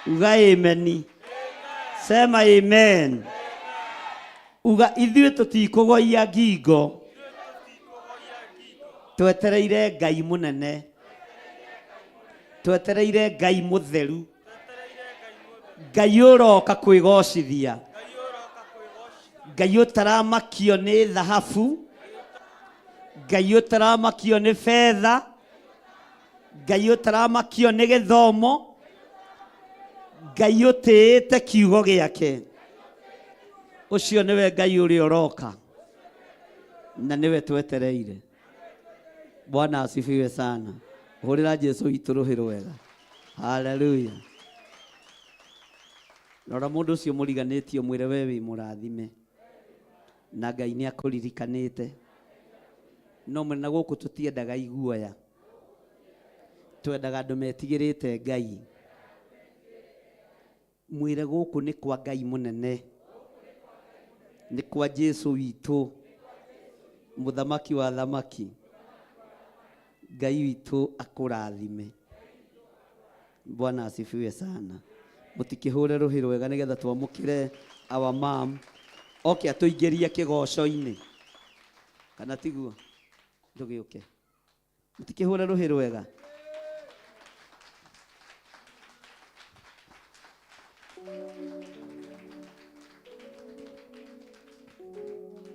Uga amen. Sema amen. Uga ithuĩ tũtikũgoia ngingo, twetereire Ngai mũnene, twetereire Ngai mũtheru, Ngai ũroka kwĩgocithia, Ngai ũtaramakio nĩ thahabu, Ngai ũtaramakio nĩ betha, Ngai ũtaramakio nĩ gĩthomo, Ngai ũtĩĩte kiugo gĩake. Ũcio nĩwe Ngai ũrĩa ũroka na nĩwe twetereire. Bwana asifiwe sana. Hũrĩra Jesu witũ rũhĩ rwega. Haleluya. Rora mũndũ ũcio mũriganĩtie mwĩre we wĩ mũrathime na Ngai nĩ akũririkanĩte. No mwena gũkũ tũtiendaga iguoya, twendaga andũ metigĩrĩte Ngai. Mwĩre gũkũ nĩ kwa Ngai mũnene, nĩ kwa Jesu witũ, mũthamaki wa thamaki. Ngai witũ akũrathime. Bwana asifiwe sana. Mũtikĩhũre rũhĩ rwega nĩgetha twamũkĩre our mom oke atũingĩrie kĩgoco-inĩ, kana tiguo? Ndũgĩũke. Mũtikĩhũre rũhĩ rwega.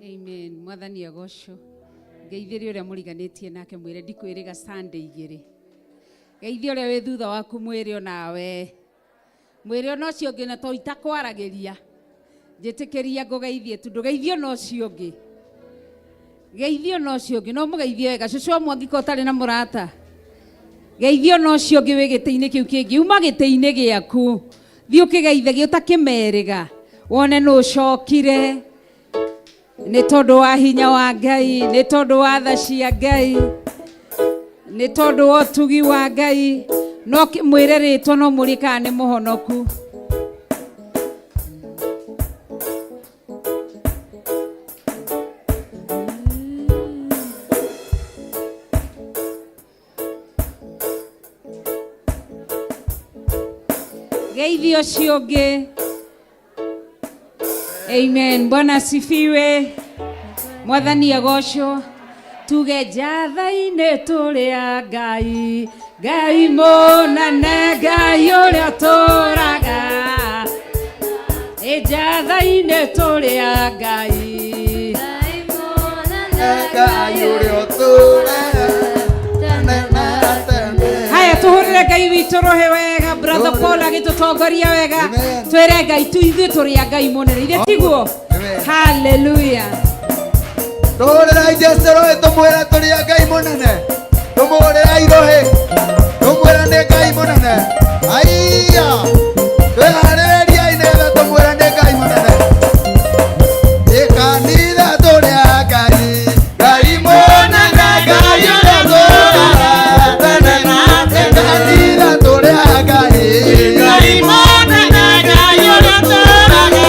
Amen. Mwathani agocwo. Ngeithĩrie ũrĩa mũriganĩtie nake mwĩre ndikwĩrĩga Sunday igĩrĩ. Geithie ũrĩa wĩ thutha waku mwĩre onawe. Mwĩre ona ũcio ũngĩ na to itakwaragĩria. Njĩtĩkĩria ngũgeithie tu ndũgeithie ona ũcio ũngĩ. Geithie ona ũcio ũngĩ no mũgeithie wega. Cũcũ wa Mwangi ko ũtarĩ na mũrata. Geithie ona ũcio ũngĩ wĩ gĩtĩ-inĩ kĩu kĩngĩ. Uma gĩtĩ-inĩ gĩaku. Thiĩ ũkĩgeithagie ũtakĩmerĩga. Wone nũ ũcokire. Nĩ tondũ wa hinya wa Ngai, nĩ tondũ wa tha cia Ngai, nĩ tondũ wa ũtugi wa Ngai. No mwĩre rĩtwa no mũrie kana nĩ mũhonoku. Geithie ũcio ũngĩ. Amen. Bwana asifiwe. Mwathani agocwo. Tuge njatha-inĩ tũrĩ a Ngai, Ngai mũnene, Ngai ũrĩa ũtũũraga. Ĩ njatha-inĩ tũrĩ a Ngai. Ngai ũrĩa ũtũũraga tene na tene. Haya tũhũrĩre Ngai witũ rũhĩ wega. Brother Paul agĩtũtongoria wega. Amen. Twĩre Ngai tu ithuĩ tũrĩ a Ngai mũnene. Ithuĩ tiguo? Amen. Hallelujah. Tũhũrĩrai Jesũ rũhĩ tũmwĩre tũrĩ a Ngai mũnene. Tũmũhũrĩrai rũhĩ tũmwĩre nĩ Ngai mũnene. Aiya, twĩharĩrĩriai nĩgetha tũmwĩre nĩ Ngai mũnene. Ĩ kanitha tũrĩ a Ngai, Ngai mũnene, Ngai ũrĩa tũraga tene na tene. Kanitha tũrĩ a Ngai, Ngai mũnene, Ngai ũrĩa tũraga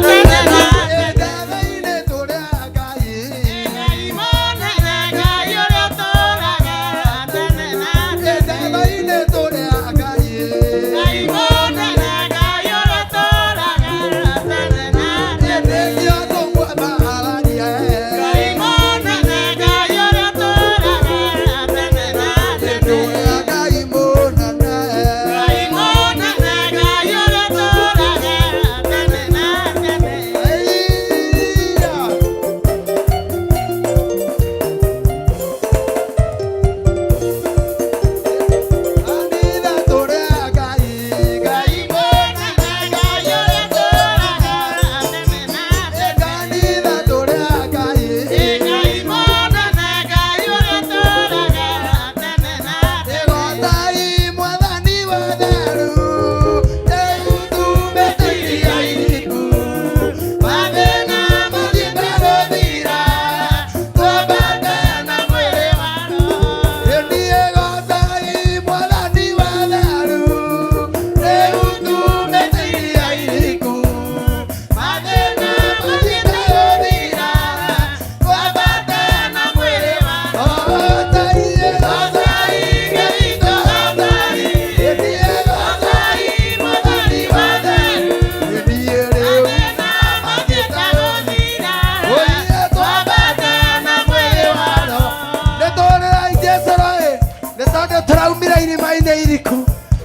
tene na Ĩ tũrĩ a Ngai. Ngai mũnene, Ngai ũrĩa tũraga tene na tene. Ĩ tũrĩ a Ngai. Ngai mũnene, Ngai ũrĩa tũraga tene na tene. Ngai mũnene, Ngai ũrĩa tũraga tene na tene. Ngai mũnene, Ngai ũrĩa tũraga tene na tene. Ngai mũnene, Ngai ũrĩa tũraga tene na tene. Ngai mũnene, Ngai ũrĩa tũraga tene na tene. Mathĩna mathiĩte gũthira, twambate na mwĩrĩ wa Roho. Mathĩna mathiĩte gũthira, twambate na mwĩrĩ wa Roho. Goocai Ngai witũ, goocai. Goocai Mwathani wa theru. Mathĩna mathiĩte gũthira, twambate na mwĩrĩ wa Roho. Nĩtũhũrĩrai Jesũ rũhĩ nĩ tondũ tũraumire irima-inĩ iriku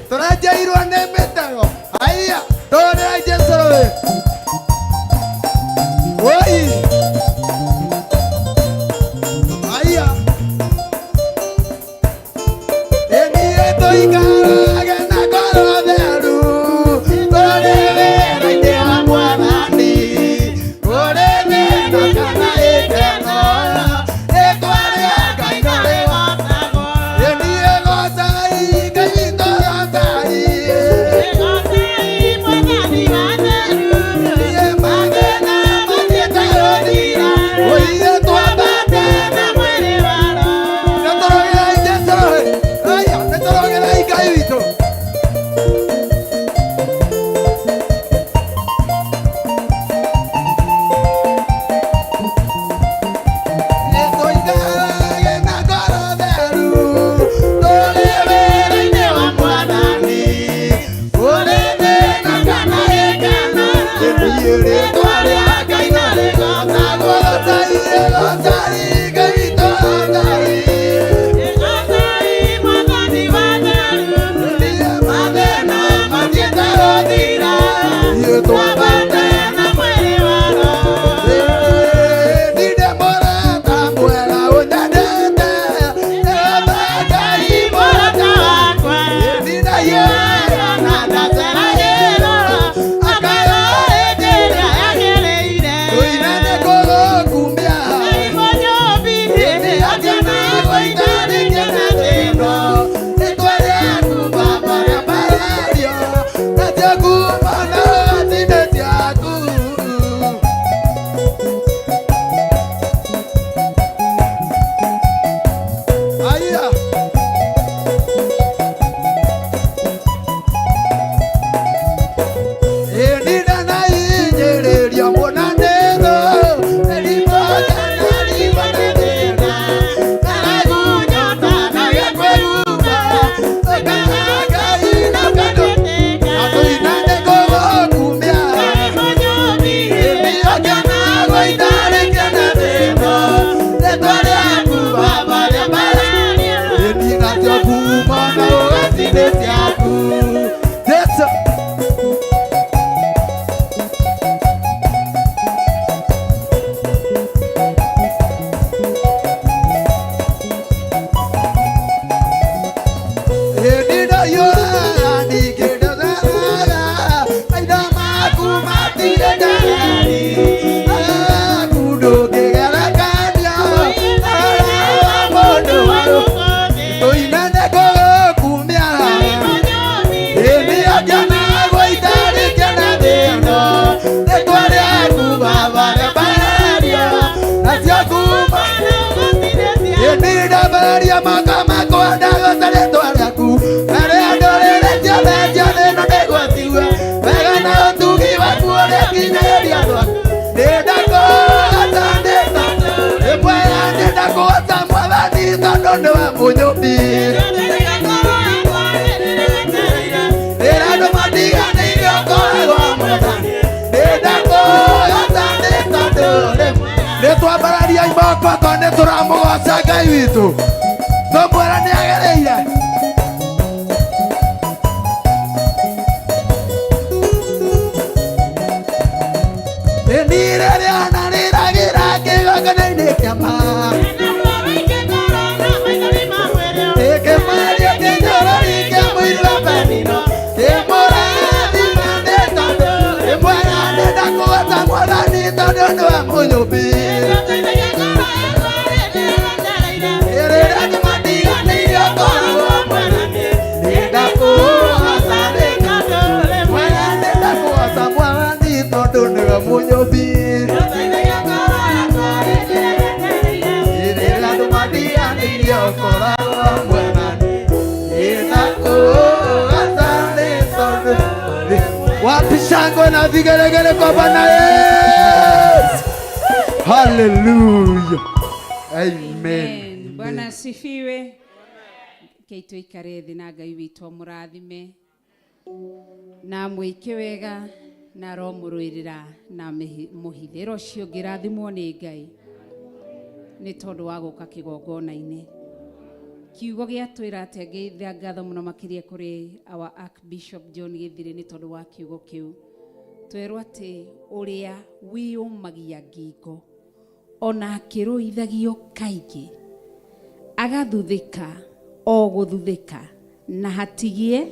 tũrenjeirwo nĩ mĩtego. Aiya, tũhũrĩrai Jesũ rũhĩ. Oi, aiya, ĩ niĩ tũikarage na ngoro theru tũrĩ wĩra-inĩ wa Mwathani kũrĩ thĩna kana gĩkeno rĩĩtwa rĩa Ngai no rĩgoocagwo. Ĩ niĩ goocai Ngai witũ, goocai. Goocai Mwathani Ambararia moko makwa ndagooca rĩtwa rĩaku. Mbere ya ndũrĩrĩ ciothe cia thĩ ĩno nĩguo ciigue wega na ũtugi waku ũrĩa ũkinyagĩria andũ aku. Nĩndakũgooca nĩ tondũ wĩ mwega, nĩndakũgooca Mwathani tondũ nĩwe mũnyũmbi. Rĩrĩa andũ matiganĩirie ũkoragwo hamwe naniĩ. Nĩndakũgooca nĩ tondũ wĩ mwega. Nĩtwambararia imoko tondũ nĩtũramũgoca Ngai witũ. Tũmwĩre nĩagĩrĩire. Nĩ rĩrĩa narĩragĩra kĩgongona-inĩ kĩa ma. Gĩkĩmaria kĩnyũrũri kĩa mũiru wa Penina. Kĩmũrathima nĩ tondũ wĩ mwega, nĩndakũgooca Mwathani tondũ nĩwe mũnyũmbi. Rĩrĩa andũ matiganĩirie ũkoragwo hamwe naniĩ. Nĩndakũgooca nĩ tondũ wĩ mwega, nĩndakũgooca Mwathani tondũ nĩwe mũnyũmbi. Rĩrĩa andũ matiganĩirie ũkoragwo hamwe naniĩ. Nĩndakũgooca nĩ tondũ Wapi shangwe na vigelegele kwa Bwana Yesu? Hallelujah. Amen. Bwana asifiwe. Rekei tũikare thĩ na Ngai witũ amũrathime na amwĩke wega na aromũrũĩrĩra na amũhithĩra ũcio ũngĩrathimwo nĩ Ngai nĩ tondũ wa gũka kĩgongona-inĩ. Kiugo gĩatwĩra atĩa ngĩithia ngatho mũno makĩria kũrĩ our Archbishop John Gĩthirĩ nĩ tondũ wa kiugo kĩu. Twerwo atĩ ũrĩa wĩyũmagia ngingo ona akĩrũithagio kaingĩ agathuthĩka o gũthuthĩka na hatigie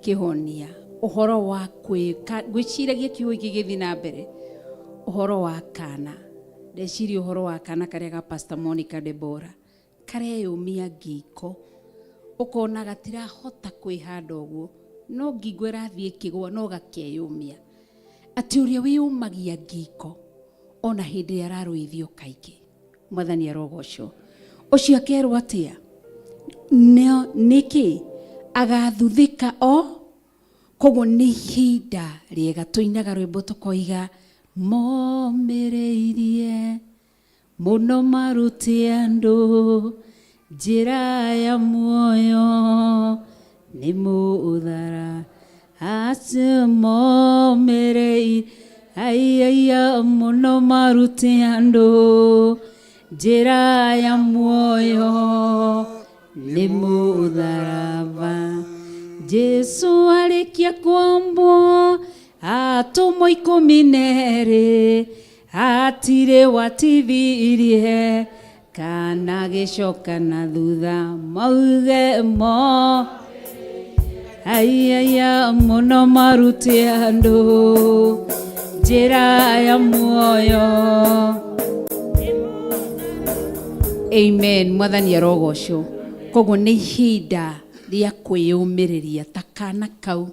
kĩhonia. Ũhoro wa kwĩka, ngwĩciragia kiugo gĩkĩ gĩthiĩ na mbere, ũhoro wa kana. Ndeciria ũhoro wa kana karĩa ga Pastor Monica Deborah kareyũmia ngingo ũkona gatirahota kwĩhanda ũguo no ngingo ĩrathiĩ ĩkĩgũa no gakeyũmia. Atĩ ũrĩa wĩyũmagia ngingo ona hĩndĩ ĩrĩa ararũithio kaingĩ, Mwathani arogocwo. Ũcio akerwo atĩa? Nĩkĩ? Agathuthĩka o koguo nĩ ihinda rĩega tũinaga rwĩmbo tũkoiga momĩrĩirie mũno marute andũ njĩra ya muoyo nĩ mũthara acio momĩrĩirie aiaya mũno marute andũ njĩra ya muoyo nĩ mũtharaba. Jesu arĩkia kwambwo atũmwo ikũmi na erĩ hatirĩ watithirie kana gĩcoka na thutha mauge mo aiaya mũno marute andũ njĩra ya muoyo. Amen. Mwathani arogocwo. Koguo nĩ ihinda rĩa kwĩyũmĩrĩria ta kana kau.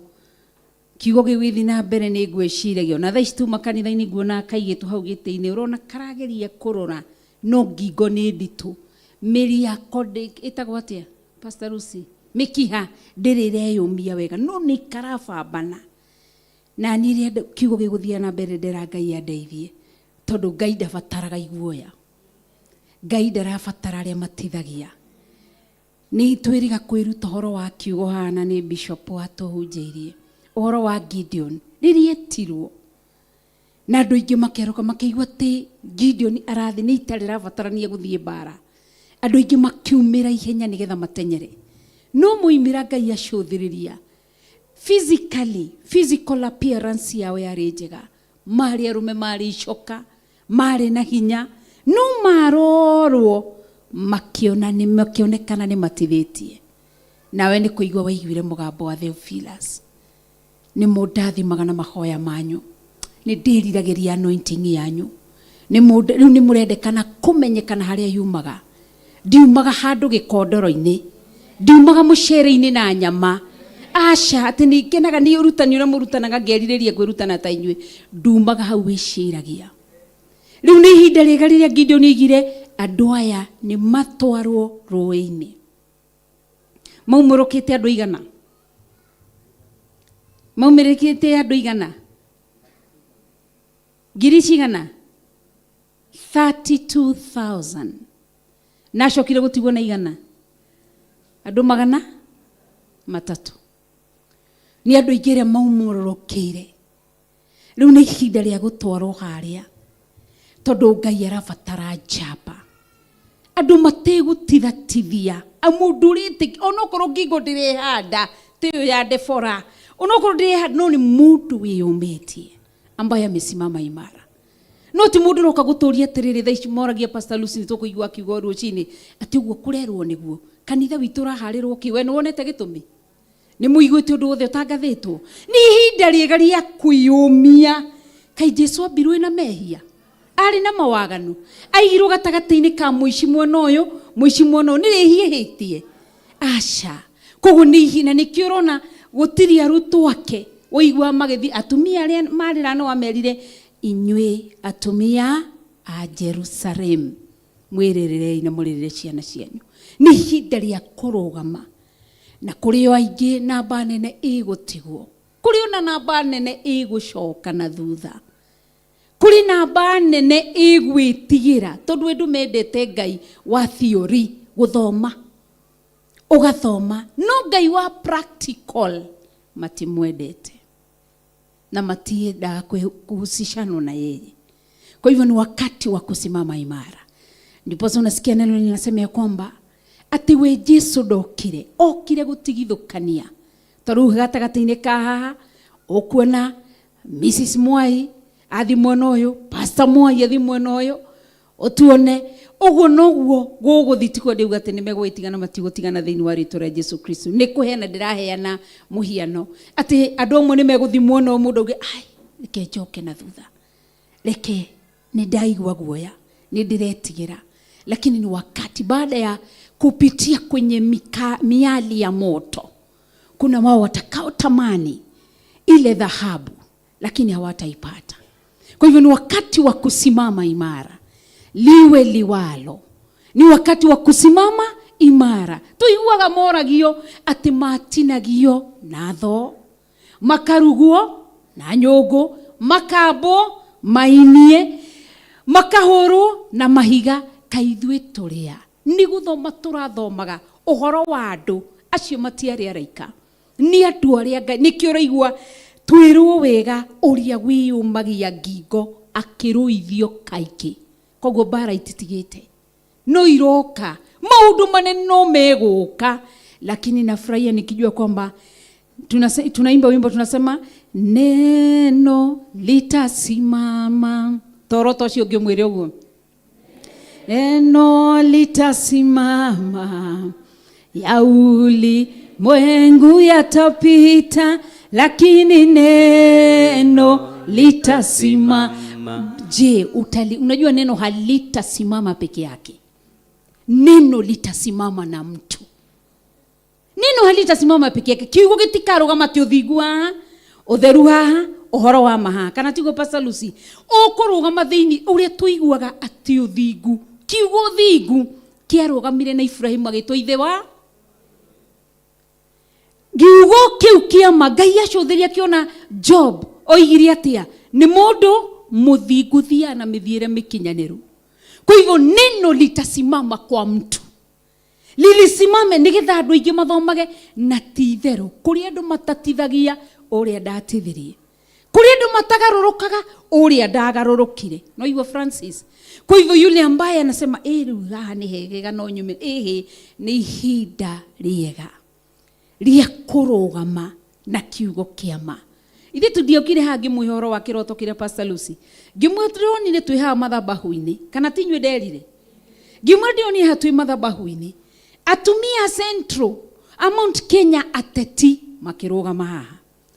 Kiugo gĩgĩthiĩ na mbere nĩ ngwĩciragia ona thaa ici tuma kanitha-inĩ nguona kaigĩtwo hau gĩtĩ-inĩ ũrona karageria kũrora no ngingo nĩ nditũ mĩri yako ĩtagwo atĩa Pastor Lucy mĩkiha ndĩrĩ ĩreyũmia wega no nĩ karabambana na niĩ rĩrĩa kiugo gĩgũthiĩ na mbere ndera Ngai andeithie tondũ Ngai ndabataraga iguoya. Ngai ndarabatara arĩa matithagia. Nĩ twĩrĩga kwĩruta ũhoro wa kiugo haha nĩ bishop watũhunjĩirie ũhoro wa Gideon rĩrĩa etirwo na andũ aingĩ makerũka makĩigua atĩ Gideon arathiĩ nĩ ita rĩrabatarania gũthiĩ mbara. Andũ aingĩ makiumĩra ihenya nĩgetha matenyere no moimĩra Ngai acũthĩrĩria physically, physical appearance yao yarĩ njega, marĩ arũme marĩ icoka marĩ na hinya no marorwo makiona nĩ makĩonekana nĩ matithĩtie. Nawe nĩ kũigua waiguire mũgambo wa Theophilus. Nĩ mũndathimaga na mahoya manyu, nĩ ndĩriragĩria anointing yanyu, rĩu nĩ mũrendekana kũmenyekana harĩa yumaga. Ndiumaga handũ gĩkondoro-inĩ, ndiumaga mũcere-inĩ na nyama, aca atĩ nĩ ngenaga nĩ ũrutani ũrĩa mũrutanaga ngerirĩria kwĩrutana ta inyuĩ. Ndumaga hau wĩciragia. Rĩu nĩ ihinda rĩega rĩrĩa Gideon oigire Andũ aya nĩ matwarwo rũĩ-inĩ. Maumũrũkĩte andũ igana? Maumĩrĩkĩte andũ igana? Ngiri cigana? 32,000. Na acokire gũtigwo na igana? Andũ 300. Nĩ andũ aingĩ arĩa maumũrũkĩire. Rĩu nĩ ihinda rĩa gũtwarwo harĩa, tondũ Ngai arabatara njamba. Andũ mategũtithatithia. Mũndũ ũrĩtĩkia, onokorwo ngingo ndĩrehanda, ta ĩyo ya Debora, onokorwo ndĩrehanda, no nĩ mũndũ wĩyũmĩtie, ambaye amesimama imara. No ti mũndũ ũroka gũtũria atĩrĩrĩ, thaa ici moragia Pastor Lucy, nĩ tũkũigua akiuga rũcinĩ, atĩ ũguo kũrerwo nĩguo. Kanitha witũ ũraharĩrwo kĩ? We nĩ wonete gĩtũmi? Nĩ mũiguĩte ũndũ wothe ũtangathĩtwo? Nĩ ihinda rĩega rĩa kwĩyũmia. Kaĩ Jesu ambirwo ena mehia? Arĩ na mawaganu? Aigirwo gatagatĩ-inĩ ka mũici mwena ũyũ, mũici mwena ũyũ, nĩ rĩhia ĩhĩtie? Aca. Koguo nĩ ihinda, na nĩkĩo ũrona gũtirĩ arutwo ake ũiguaga magĩthiĩ, atumia arĩa marĩra no amerire, inyuĩ atumia a Jerusalem, mwĩrĩrĩrei na mũrĩrĩre ciana cianyu. Nĩ ihinda rĩa kũrũgama, na kũrĩ o aingĩ namba nene ĩgũtigwo, kũrĩ ona namba nene ĩgũcoka na thutha, kũrĩ namba nene ĩgwĩtigĩra, tondũ andũ mendete Ngai wa theory, gũthoma ũgathoma, no Ngai wa practical matimwendete na matiendaga kuhusishana na yeye. Kwa hivyo ni wakati wa kusimama imara. Ndiposa unasikia neno linasema ya kwamba ati we Jesu ndokire, okire gutigithukania. Toru gatagatĩ-inĩ ka haha ũkuona Mrs Mwai athi mwena ũyũ, Pastor Mwai athi mwena ũyũ, ũtuone ũguo noguo gũgũthiĩ. Ti kwenda uga atĩ nĩ megũgĩtigana, matigũtigana thĩinĩ wa rĩtwa rĩa Jesu Kristo. Nĩ kũheana ndĩraheana mũhiano atĩ andũ amwe nĩ megũthiĩ mwena ũyũ, mũndũ ũngĩ, ai, reke njoke na thutha, reke nĩ ndaigua guoya, nĩ ndĩretigĩra. Lakini ni wakati baada ya kupitia kwenye miali ya moto, kuna wao watakaotamani ile dhahabu lakini hawataipata. Kwa hivyo ni wakati wa kusimama imara, liwe liwalo. Ni wakati wa kusimama imara. Tuiguaga moragio ati matinagio na tho, makarugwo na nyũngũ, makambwo mainie, makahũrwo na mahiga. Kaithuĩ tũrĩa nĩ gũthoma tũrathomaga ũhoro wa andũ acio, matiarĩ araika, nĩ andũ arĩa Ngai. Nĩkĩo ũraigua twĩrwo wega ũrĩa wĩyũmagia ngingo akĩrũithio kaingĩ. Koguo mbara ititigĩte, no iroka, maũndũ manene no megũka, lakini nafurahia nikijua kwamba tunaimba wimbo tunasema neno litasimama. Toroto ũcio ũngĩ ũmwĩre ũguo, neno litasimama, ya ulimwengu yatapita, lakini neno litasimama. Je, unajua neno halitasimama peke yake. Neno litasimama na mtu. Neno halitasimama peke yake. Kiugo gĩtikarũgama ti ũthingu haha, ũtheru haha, ũhoro wa ma haha. Kana tiguo Pastor Lucy? Ũkũrũgama thĩinĩ ũrĩa tũiguaga atĩ ũthingu. Kiugo ũthingu kĩarũgamire na Ibrahimu agĩtwo ithe wa kiugo kĩu kĩama. Ngai acũthĩria akĩona Job oigire atĩa? Nĩ mũndũ mũthingu, thiaga na mĩthiĩre mĩkinyanĩru. Kwa hivyo neno litasimama kwa mtu, lilisimame nigetha andũ aingĩ mathomage. Na ti itherũ kũrĩ andũ matatithagia ũrĩa ndatithirie, kũrĩ andũ matagarũrũkaga ũrĩa ndagarũrũkire. No igua Francis. Kwa hivyo yule ambaye anasema ĩ rĩu haha nĩ hegega no nyume, ĩhĩ, nĩ ihinda rĩega rĩa kũrũgama na kiugo kĩa ma. Ithuĩ tũndiokire haha ngĩmwĩhe ũhoro wa kĩroto kĩrĩa Pastor Lucy ngĩmwĩra tũronire twĩ haha mathabahu-inĩ, kana ti inyuĩ nderire? Ngĩmwĩra ndĩronire haha twĩ mathabahu-inĩ atumia Central a Mount Kenya ateti makĩrũgama haha,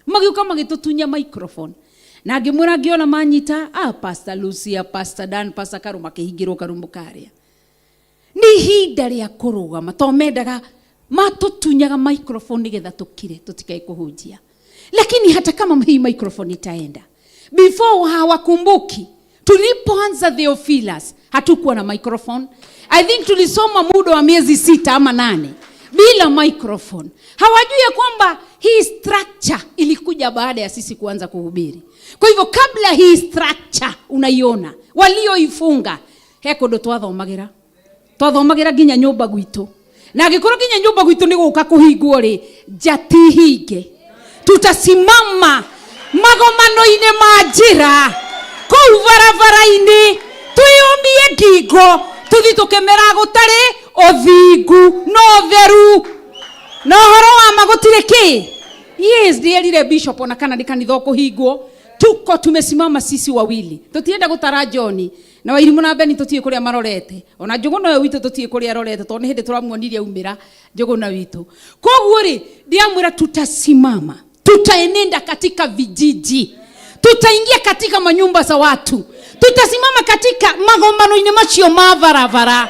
magĩũka magĩtũtunya microphone, na ngĩmwĩra ngĩona manyita Pastor Lucia, Pastor Dan, Pastor Karu makĩhingĩrwo karumu karĩa. Nĩ ihinda rĩa kũrũgama, to mendaga matũtunyaga microphone nĩgetha tũkire tũtikae kũhunjia. Lakini hata kama hii microphone itaenda before hawakumbuki, Tulipoanza Theophilus hatukuwa na microphone. I think tulisoma muda wa miezi 6 ama 8 bila microphone. Hawajui ya kwamba hii structure ilikuja baada ya sisi kuanza kuhubiri. Kwa hivyo kabla hii structure unaiona walioifunga he kundu twathomagira, twathomagira nginya nyumba gwitu, na angikorwo nginya nyumba gwitu ni guka kuhingwo ri, njati hinge, tutasimama magomano-inĩ ma njĩra kũu barabara-inĩ, twĩyũmie ngingo, tũthiĩ tũkĩmera gũtarĩ ũthingu na ũtheru na ũhoro wa ma gũtirĩ kĩ. Yes, ndĩerire bishop ona kana nĩ kanitha ũkũhingwo, tuko tumesimama sisi wawili, tũtienda gũtara John na Wairimu na Beni, tũtiĩ kũrĩa marorete, ona Njũgũna ũyũ witũ tũtiĩ kũrĩa arorete, tondũ nĩ hĩndĩ tũramuonirie aumĩra Njũgũna witũ. Koguo rĩ, ndĩamwĩra tutasimama, tutaenenda katika vijiji, tutaingia katika manyumba za watu, tutasimama katika magomano-inĩ macio ma barabara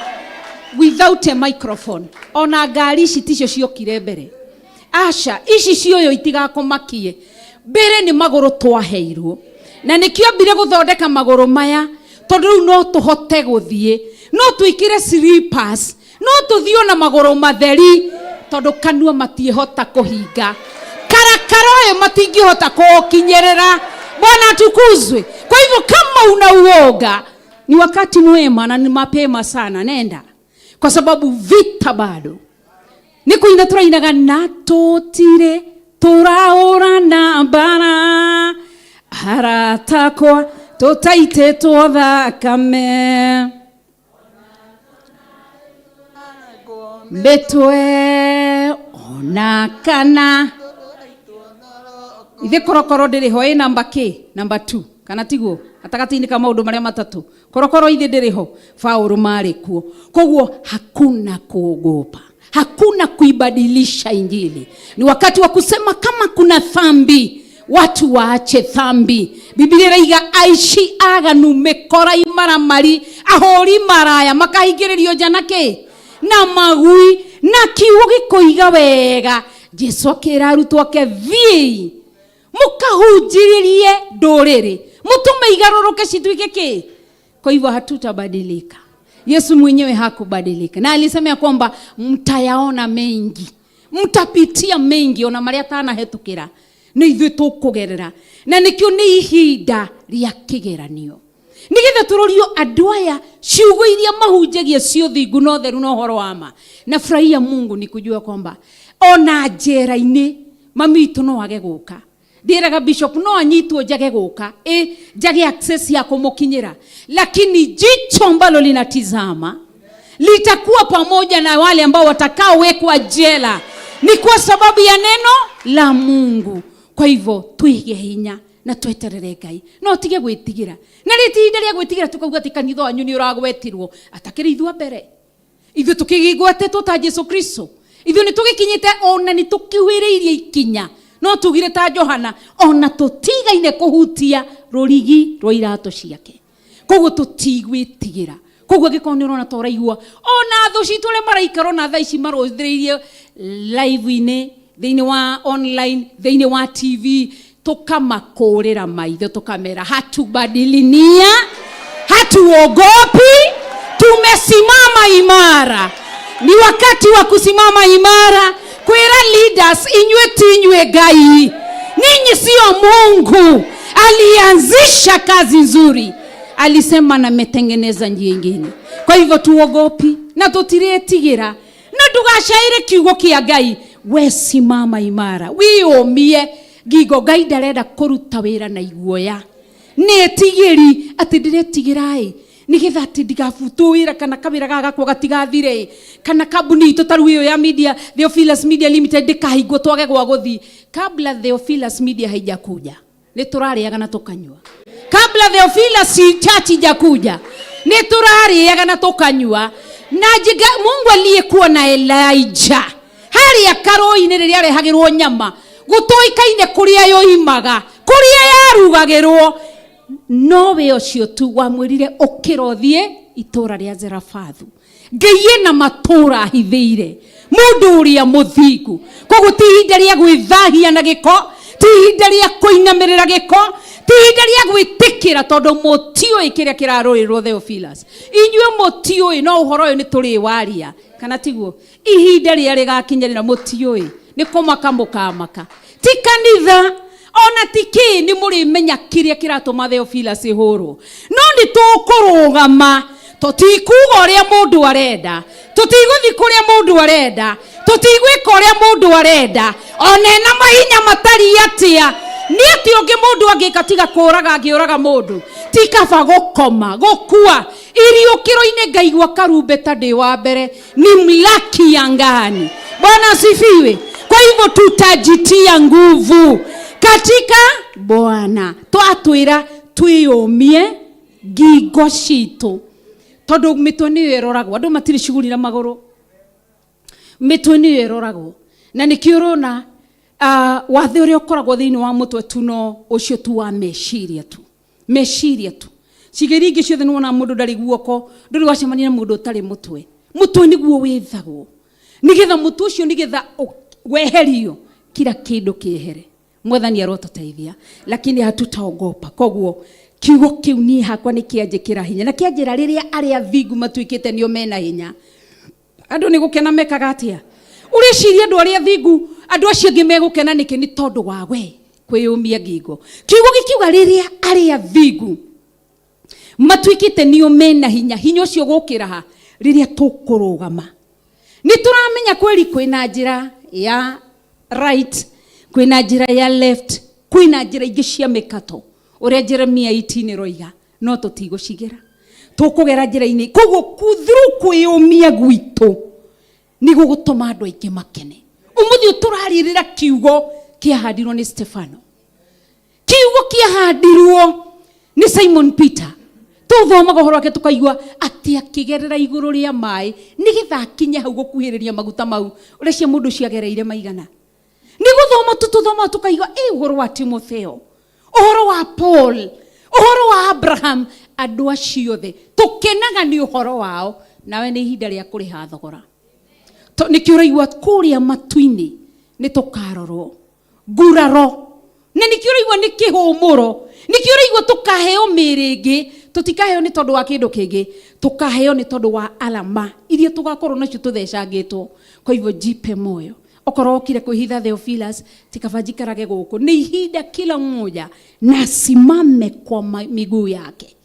without a microphone. Ona ngari ici ticio ciokire mbere, aca, ici cioyo itigakomakie. Mbere nĩ magũrũ twaheirwo, na nĩkĩo ambire gũthondeka magũrũ maya, tondũ rĩu no tũhote gũthiĩ, no twĩkĩre slippers, no tũthiĩ ona magũrũ matheri, tondũ kanua matiĩhota kũhinga, karakara ũyũ matingĩhota kũũkinyĩrĩra. Bwana atukuzwe. Kwa hivyo kama una uoga, ni wakati mwema na ni mapema sana, nenda, kwa sababu vita bado. Nĩ kũina tũrainaga na tũtirĩ tũrahũrana mbara, aratakwa tũtaitĩtwo thakame, mĩtwe ona kana ithe korokoro ndĩrĩ ho, ĩ namba kĩ, namba 2 kana tiguo, gatagatĩ-inĩ ka maũndũ marĩa matatũ, korokoro ithe ndĩrĩ ho, Paũlũ marĩ kuo. Koguo hakuna kuogopa, hakuna kuibadilisha injili. Ni wakati wa kusema kama kuna dhambi, watu waache dhambi. Biblia iraiga aici aganu mĩkora imaramari ahũri maraya makahingĩrĩrio nja na kĩ na magui, na kiugo gĩkoiga wega. Jesu akĩra arutwo ake, thiĩi mũkahunjĩrĩrie ndũrĩrĩ, mũtũme igarũrũke cituĩke kĩ. Kwa hivyo hatutabadilika. Yesu mwenyewe hakubadilika, na alisema ya kwamba mtayaona mengi, mtapitia mengi, ona marĩa atanahetũkĩra nĩ ithuĩ tũkũgerera, na nĩkĩo nĩ ihinda rĩa kĩgeranio, nĩgetha tũrorio andũ aya ciugo iria mahunjagia cia ũthingu na ũtheru na ũhoro wa ma. Na furahia Mungu ni kujua kwamba ona njera-inĩ mami witũ no age gũka. Ndĩraga bishop no anyitwo njage gũka, njage access ya kũmũkinyĩra, lakini jicho ambalo linatizama litakuwa pamoja na wale ambao watakaowekwa jela, ni kwa sababu ya neno la Mungu. Kwa hivyo twige hinya na tweterere Ngai, no tige gwĩtigĩra. Na rĩ ti ihinda rĩa gwĩtigĩra tukauga atĩ kanitha wanyu nĩ ũragwetirwo, atakĩrĩ ithuĩ mbere, ithuĩ tũkĩgwetĩtwo ta Jesu Kristo, ithuĩ nĩ tũgĩkinyĩte ona nĩ tũkiuhĩrĩirie ikinya, no tugire ta Johana ona tũtigaine kũhutia rũrigi rwa iratũ ciake. Koguo tũtigwĩtigĩra. Koguo angĩkorwo nĩ ũrona ta ũraigua ona thũ citũ arĩa maraikara ona thaa ici marũthĩrĩirie live-inĩ, thĩinĩ wa online, thĩinĩ wa TV, tũkamakũrĩra maitho, tũkamera hatubadili nia, hatuogopi, tumesimama imara. Ni wakati wa kusimama imara, kwĩra leaders, inyuĩ ti inyuĩ Ngai, ninyi sio Mungu. Alianzisha kazi nzuri, alisema na ametengeneza njia ingine. Kwa hivyo tuogopi na tũtirĩtigĩra, na ndũgacaĩre kiugo kĩa Ngai. We simama imara, wĩyũmie ngingo. Ngai ndarenda kũruta wĩra na iguoya. Nĩ etigĩri atĩ ndĩretigĩra ĩ, nĩgetha atĩ ndigabutwo wĩra kana kawĩra gaka gakwa gatigathire, kana kambuni itũ ta rĩu ĩyo ya media, Theophilus Media Limited, ndĩkahingwo twage gwa gũthiĩ. Kabla Theophilus Media haijakuja nĩ tũrarĩaga na tũkanyua. Kabla Theophilus Church ijakuja nĩ tũrarĩaga na tũkanyua. Na njiga Mungu aliyekuwa na Elijah harĩa karũĩ-inĩ rĩrĩa arehagĩrwo nyama, gũtoĩkaine kũrĩa yoimaga, kũrĩa yarugagĩrwo, nowe ũcio tu wamwĩrire ũkĩra ũthiĩ itũũra rĩa Zerafathu. Ngai ena matũũra ahithĩire mũndũ ũrĩa mũthingu. Koguo ti ihinda rĩa gwĩthahia na gĩko, Ti ihinda rĩa kũinamĩrĩra gĩko, ti ihinda rĩa gwĩtĩkĩra, tondũ mũtiũĩ kĩrĩa kĩrarũĩrĩrwo. Theophilus, inyuĩ mũtiũĩ, no ũhoro ũyũ nĩ tũrĩwaria kana tiguo? Ihinda rĩrĩa rĩgakinyĩrĩra mũtiũĩ, nĩ kũmaka mũkamaka. Ti kanitha ona ti kĩ, nĩ mũrĩmenya kĩrĩa kĩratũma Theophilus ĩhũrwo. No nĩ tũkũrũgama, tũtikuga ũrĩa mũndũ arenda, tũtigũthiĩ kũrĩa mũndũ arenda, tũtigwĩka ũrĩa mũndũ arenda, ona ena mahinya matariĩ atĩa. Nĩ atĩ ũngĩ mũndũ angĩka tiga kũraga angĩũraga mũndũ? Ti kaba gũkoma gũkua iriũkĩro-inĩ ngaigua karumbeta ndĩ wa mbere ni mlaki angani. Bwana asifiwe. Kwa hivyo tutajitia nguvu katika Bwana. Twatwĩra twĩyũmie ngingo citũ, tondũ mĩtwe nĩyo ĩroragwo. Andũ matirĩ cuguri na magũrũ, mĩtwe nĩyo ĩroragwo. Na nĩkĩo ũrona wathe ũrĩa ũkoragwo thĩinĩ wa mũtwe tu no ũcio tu wa meciria tu, meciria tu. Ciĩga iria ingĩ ciothe nĩwona mũndũ ndarĩ guoko, ndũrĩ wacemania na mũndũ ũtarĩ mũtwe. Mũtwe nĩguo wĩthagwo, nĩgetha mũtwe ũcio nĩgetha weherio, kila kĩndũ kĩehere. Mwathani arotũteithia, lakini hatutaogopa. Koguo kiugo kĩu niĩ hakwa nĩ kĩanjĩkĩra hinya na kĩanjĩra rĩrĩa arĩa thingu matuĩkĩte nĩo mena hinya, andũ nĩ gũkena mekaga atĩa? Ũreciria andũ arĩa thingu, andũ acio angĩ megũkena nĩkĩ? Nĩ tondũ wa we kwĩyũmia ngingo. Kiugo gĩkiuga rĩrĩa arĩa thingu matuĩkĩte nĩo mena hinya, hinya ũcio gũkĩra ha? Rĩrĩa tũkũrũgama. Nĩ tũramenya kweri kwĩna njĩra ya right, kwĩna njĩra ya left, kwĩna njĩra ingĩ cia mĩkato ũrĩa Jeremia 18 ĩroiga, no tũtigũcigera, tũkũgera njĩra-inĩ. Koguo through kwĩyũmia gwitũ nĩ gũgũtũma andũ aingĩ makene. Ũmũthĩ ũyũ tũrarĩrĩra kiugo kĩahandirwo nĩ Stefano, kiugo kĩahandirwo nĩ Simon Peter. Tũthomaga ũhoro wake tũkaigua atĩ akĩgerera igũrũ rĩa maĩ nĩgetha akinye hau gũkuhĩrĩria maguta mau. Ũreciria mũndũ ũcio agereire maigana? Nĩ gũthoma tu tũthomaga tũkaigua ĩ ũhoro wa Timotheo, ũhoro wa Paul, ũhoro wa Abraham, andũ acio othe tũkenaga nĩ ũhoro wao. Nawe nĩ ihinda rĩa kũrĩha thogora. Nĩkĩo ũraigua kũrĩa matu-inĩ nĩ tũkarorwo nguraro, na nĩkĩo ũraigua nĩ kĩhũmũro, nĩkĩo ũraigua tũkaheo mĩĩrĩ ĩngĩ. Tũtikaheo nĩ tondũ wa kĩndũ kĩngĩ, tũkaheo nĩ tondũ wa alama iria tũgakorwo nacio tũthecangĩtwo. Kwa hivyo jipe moyo. Okorwo wokire kwĩhitha Theophilus, ti kaba njikarage gũkũ. Nĩ ihinda kila mmoja na asimame kwa miguu yake.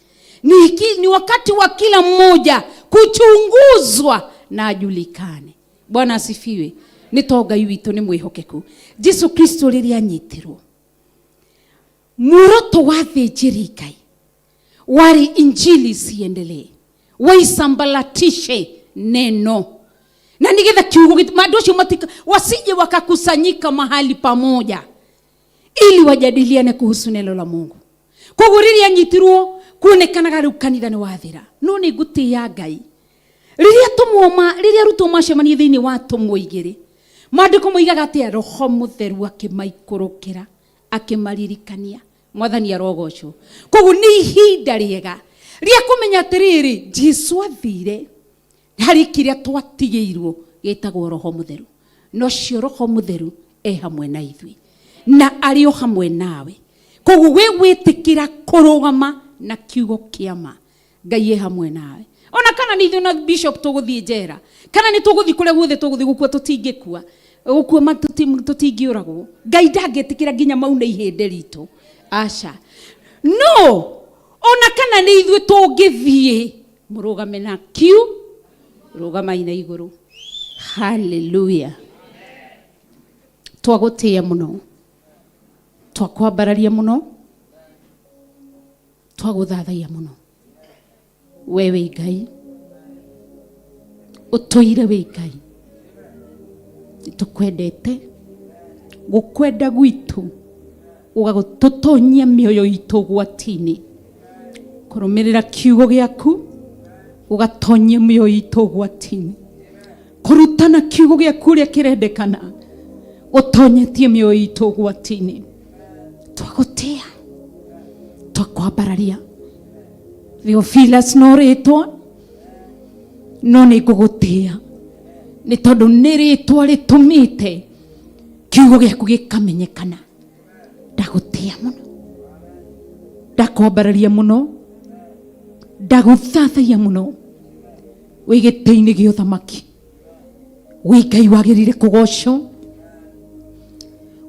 Ni wakati wa kila mmoja kuchunguzwa na ajulikane. Bwana asifiwe. Nĩ to Ngai witũ nĩ mwĩhokeku. Jesu Kristo rĩrĩa anyitirwo, muoroto wa thĩnjĩri Ngai warĩ injili isiendelee, waisambaratishe neno, na nigetha kiugo andũ acio matika wasije wakakusanyika mahali pamoja ili wajadiliane kuhusu neno la Mungu. Koguo rĩrĩa anyitirwo kuonekanaga rĩu kanitha nĩ wathira. No nĩ ngũtĩĩa Ngai rĩrĩa tũmwo ma rĩrĩa arutwo macemania thĩinĩ wa tũmwo igĩrĩ, maandĩko moigaga atĩa? Roho Mũtheru akĩmaikũrũkĩra akĩmaririkania. Mwathani arogocwo. Koguo nĩ ihinda rĩega rĩa kũmenya atĩrĩrĩ, Jesu athire harĩ kĩrĩa twatigĩirwo gĩtagwo Roho Mũtheru, na ũcio Roho Mũtheru e hamwe na ithuĩ na arĩ o hamwe nawe. Koguo wĩ wĩtĩkĩra kũrũgama na kiugo kĩa ma, Ngai e hamwe nawe. Ona kana nĩ ithuĩ na bishop tũgũthiĩ njera, kana nĩ tũgũthiĩ kũrĩa guothe tũgũthiĩ, gũkua tũtingĩkua, gũkua tũtingĩũragwo. Ngai ndangĩtĩkĩra nginya maune ihĩndĩ ritũ, aca. No ona kana nĩ ithuĩ tũngĩthiĩ, mũrũgame na kiu, rũgamai na igũrũ. Haleluya. Twagũtĩĩa mũno, twakwambararia mũno, twagũthathaiya mũno. We wĩ Ngai, ũtũire wĩ Ngai. Tũkwendete, gũkwenda gwitũ gũgagũtũtonyia mĩoyo itũ ũgwati-inĩ, kũrũmĩrĩra kiugo gĩaku gũgatonyia mĩoyo itũ ũgwati-inĩ, kũrutana kiugo gĩaku ũrĩa kĩrendekana gũtonyetie mĩoyo itũ ũgwati-inĩ. Twagũtĩa, twakwambararia. Theophilus no rĩtwa, no nĩ ngũgũtĩa nĩ tondũ nĩ rĩtwa rĩtũmĩte kiugo gĩaku gĩkamenyekana. Ndagũtĩa mũno, ndakwambararia mũno, ndagũthathaiya mũno. Wĩ gĩtĩ-inĩ gĩa ũthamaki, wĩ Ngai wagĩrĩire kũgocwo,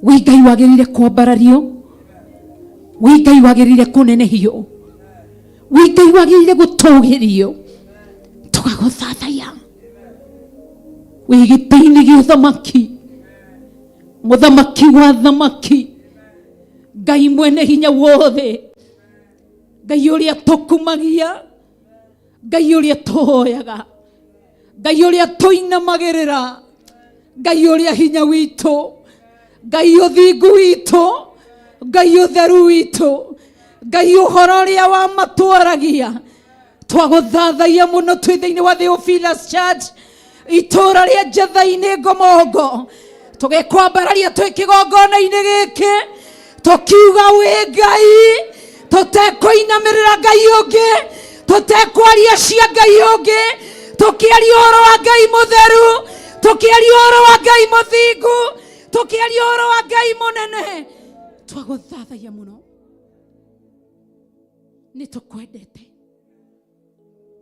wĩ Ngai wagĩrĩire kwambarario, wĩ Ngai wagĩrĩire kũnenehio, wĩ Ngai wagĩrĩire gũtũgĩrio. Tũgagũthathaiya wĩ gĩtĩ-inĩ gĩa ũthamaki, mũthamaki wa thamaki, Ngai mwene hinya wothe, Ngai ũrĩa tũkumagia, Ngai ũrĩa tũhoyaga, Ngai ũrĩa tũinamagĩrĩra, Ngai ũrĩa hinya witũ, Ngai ũthingu witũ, Ngai ũtheru witũ, Ngai ũhoro ũrĩa wa matwaragia. Twagũthathaiya mũno twĩ thĩinĩ wa Theophilus Church, itũũra rĩa Njetha-inĩ Ngomongo, tũgĩkwambararia twĩ kĩgongona-inĩ gĩkĩ, tũkiuga wĩ Ngai, tũtekũinamĩrĩra Ngai ũngĩ, tũtekwaria cia Ngai ũngĩ, tũkĩaria ũhoro wa Ngai mũtheru, tũkĩaria ũhoro wa Ngai mũthingu, tũkĩaria ũhoro wa Ngai mũnene. Twagũthathaiya mũno, nĩ tũkwendete,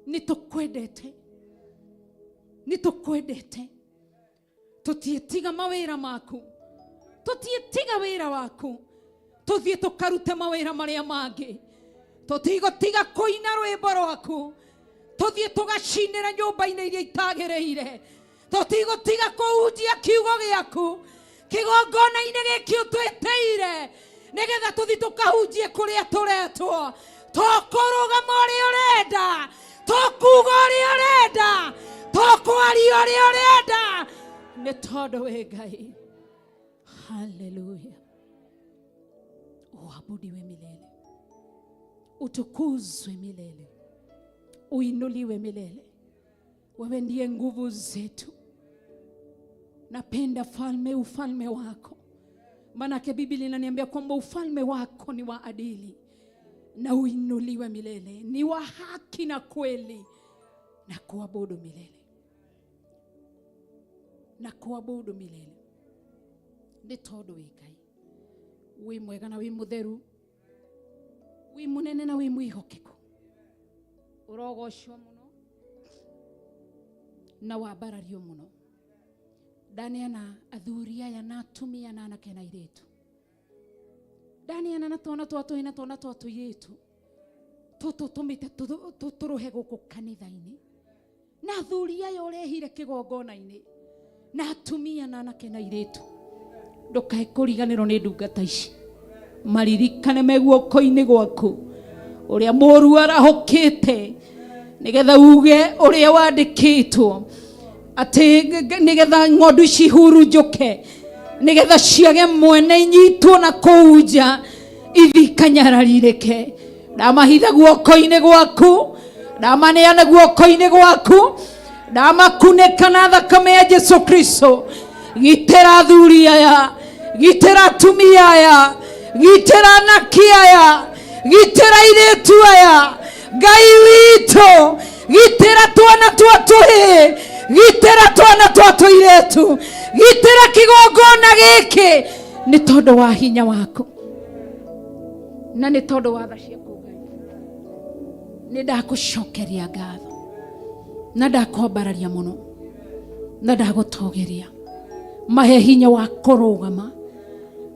nĩ tũkwendete, nĩ tũkwendete. Tũtiĩtiga mawĩra maku, tũtiĩtiga wĩra waku, tũthiĩ tũkarute mawĩra marĩa mangĩ. Tũtigũtiga kũina rwĩmbo rwaku, tũthiĩ tũgacinĩra nyũmba-inĩ iria itagĩrĩire. Tũtigũtiga kũhunjia kiugo gĩaku kĩgongona-inĩ gĩkĩ ũtwĩtĩire, nĩgetha tũthiĩ tũkahunjie kũrĩa tũretwo. Tũkũrũgama ũrĩa ũrenda, tũkuga ũrĩa ũrenda, tũkwaria ũrĩa ũrenda, nĩ tondũ wĩ Ngai. Haleluya. Uabudiwe milele, utukuzwe milele, uinuliwe milele. Wewe ndiye nguvu zetu. Napenda falme, ufalme wako, manake Biblia inaniambia kwamba ufalme wako ni wa adili na uinuliwe milele, ni wa haki na kweli, na kuabudu milele, na kuabudu milele. Nĩ tondũ wĩ Ngai, wĩ mwega na wĩ mũtheru, wĩ mũnene na wĩ mwĩhokeku. Ũrogocwo mũno na wambarario mũno. Ndaneana athuri aya na atumia na anake na airĩtu, ndaneana na twana twa tũhĩ na twana twa tũirĩtu tũtũ tũmĩte tũrũhe gũkũ kanitha-inĩ, na athuri aya ũrehire kĩgongona-inĩ, na atumia na anake na airĩtu. Ndũkae kũriganĩrwo nĩ ndungata ici, maririkane me guoko-inĩ gwaku ũrĩa mũru arahũkĩte, nĩgetha uge ũrĩa wandĩkĩtwo atĩ nĩgetha ng'ondu ici ihurunjũke, nĩgetha ciage mwene, inyitwo na kũu nja ithi ikanyararirĩke. Ndamahitha guoko-inĩ gwaku, ndamaneana guoko-inĩ gwaku, ndamakunĩka na thakame ya Jesu Kristo. Gitĩra athuri aya, gitĩra atumia aya, gitĩra anake aya, gitĩra airĩtu aya, Ngai witũ, gitĩra twana twa tũhĩĩ, gitĩra twana twa tũirĩtu, gitĩra kĩgongona gĩkĩ, nĩ tondũ wa hinya waku na nĩ tondũ wa tha ciaku. Ngai, nĩ ndakũcokeria ngatho na ndakwambararia mũno na ndagũtũgĩria. Mahe hinya wa kũrũgama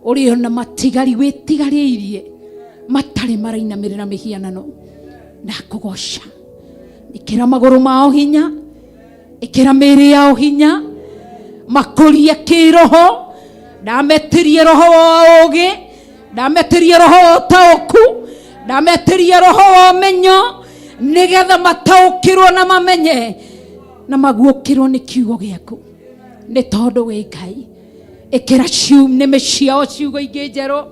ũrĩ ona matigari wĩtigarĩirie matarĩ marainamĩrĩra mĩhianano. Ndakũgoca. Ĩkĩra magũrũ mao hinya, ĩkĩra mĩĩrĩ yao hinya, makũrie kĩroho. Ndametĩrie roho wa ũũgĩ, ndametĩrie roho wa ũtaũku, ndametĩrie roho wa ũmenyo, nĩgetha mataũkĩrwo na mamenye na maguũkĩrwo nĩ kiugo gĩaku, nĩ tondũ wĩ Ngai. Ĩkĩra nĩmĩ ciao ciugo ingĩ njerũ,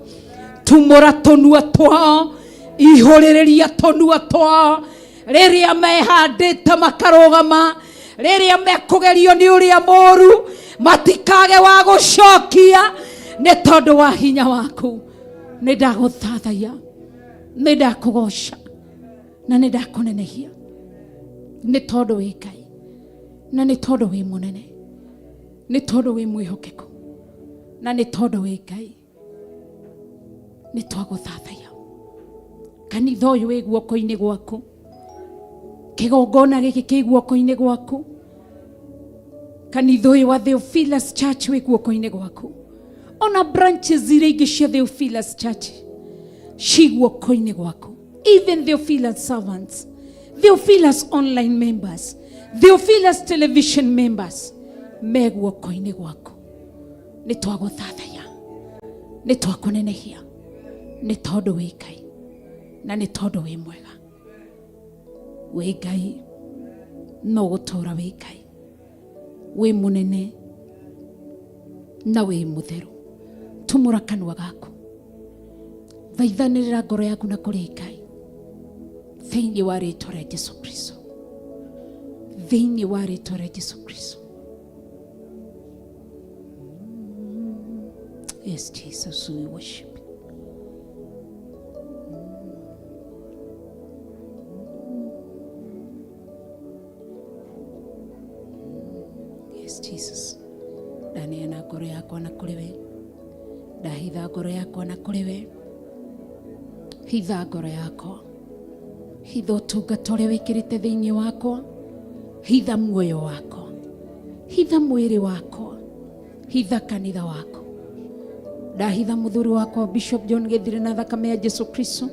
tumũra tũnua twao, ihũrĩrĩria tũnua twao rĩrĩa mehandĩte makarũgama, rĩrĩa mekũgerio nĩ ũrĩa mũru matikage wa gũcokia, nĩ tondũ wa hinya waku. Nĩ ndagũthathaiya, nĩ ndakũgoca na nĩ ndakũnenehia, nĩ tondũ wĩ Ngai na nĩ tondũ wĩ mũnene, nĩ tondũ wĩ mwĩhokeku na nĩ tondũ wĩ Ngai. Nĩ twagũthathaiya. Kanitha ũyũ wĩ guoko-inĩ gwaku. Kĩgongona gĩkĩ kĩ guoko-inĩ gwaku. Kanitha ũyũ wa Theophilus Church wĩ guoko-inĩ gwaku. Ona branches iria ingĩ cia Theophilus Church ci guoko-inĩ gwaku. Even Theophilus servants, Theophilus online members, Theophilus television members me guoko-inĩ gwaku. Nĩ twagũthathaiya, nĩ twakũnenehia, nĩ tondũ wĩ Ngai na nĩ tondũ wĩ mwega. Wĩ Ngai no gũtũũra wĩ Ngai, wĩ mũnene na wĩ mũtheru. Tumũra kanua gaku, thaithanĩrĩra ngoro yaku na kũrĩ Ngai thĩinĩ wa rĩtwa rĩa Jesu Kristo, thĩinĩ wa rĩtwa rĩa Jesu Kristo. Yes, Jesus, we worship you. Yes, Jesus. Ndaneana ngoro yakwa na kũrĩ we. Ndahitha ngoro yakwa na kũrĩ we. Hitha ngoro yakwa. Hitha ũtungata ũrĩa wĩkĩrĩte thĩinĩ wakwa. Hitha muoyo wakwa. Hitha mwĩrĩ wakwa. Hitha kanitha waku. Ndahitha mũthuri wakwa Bishop John Gĩthire na thakame ya Jesu Kristo.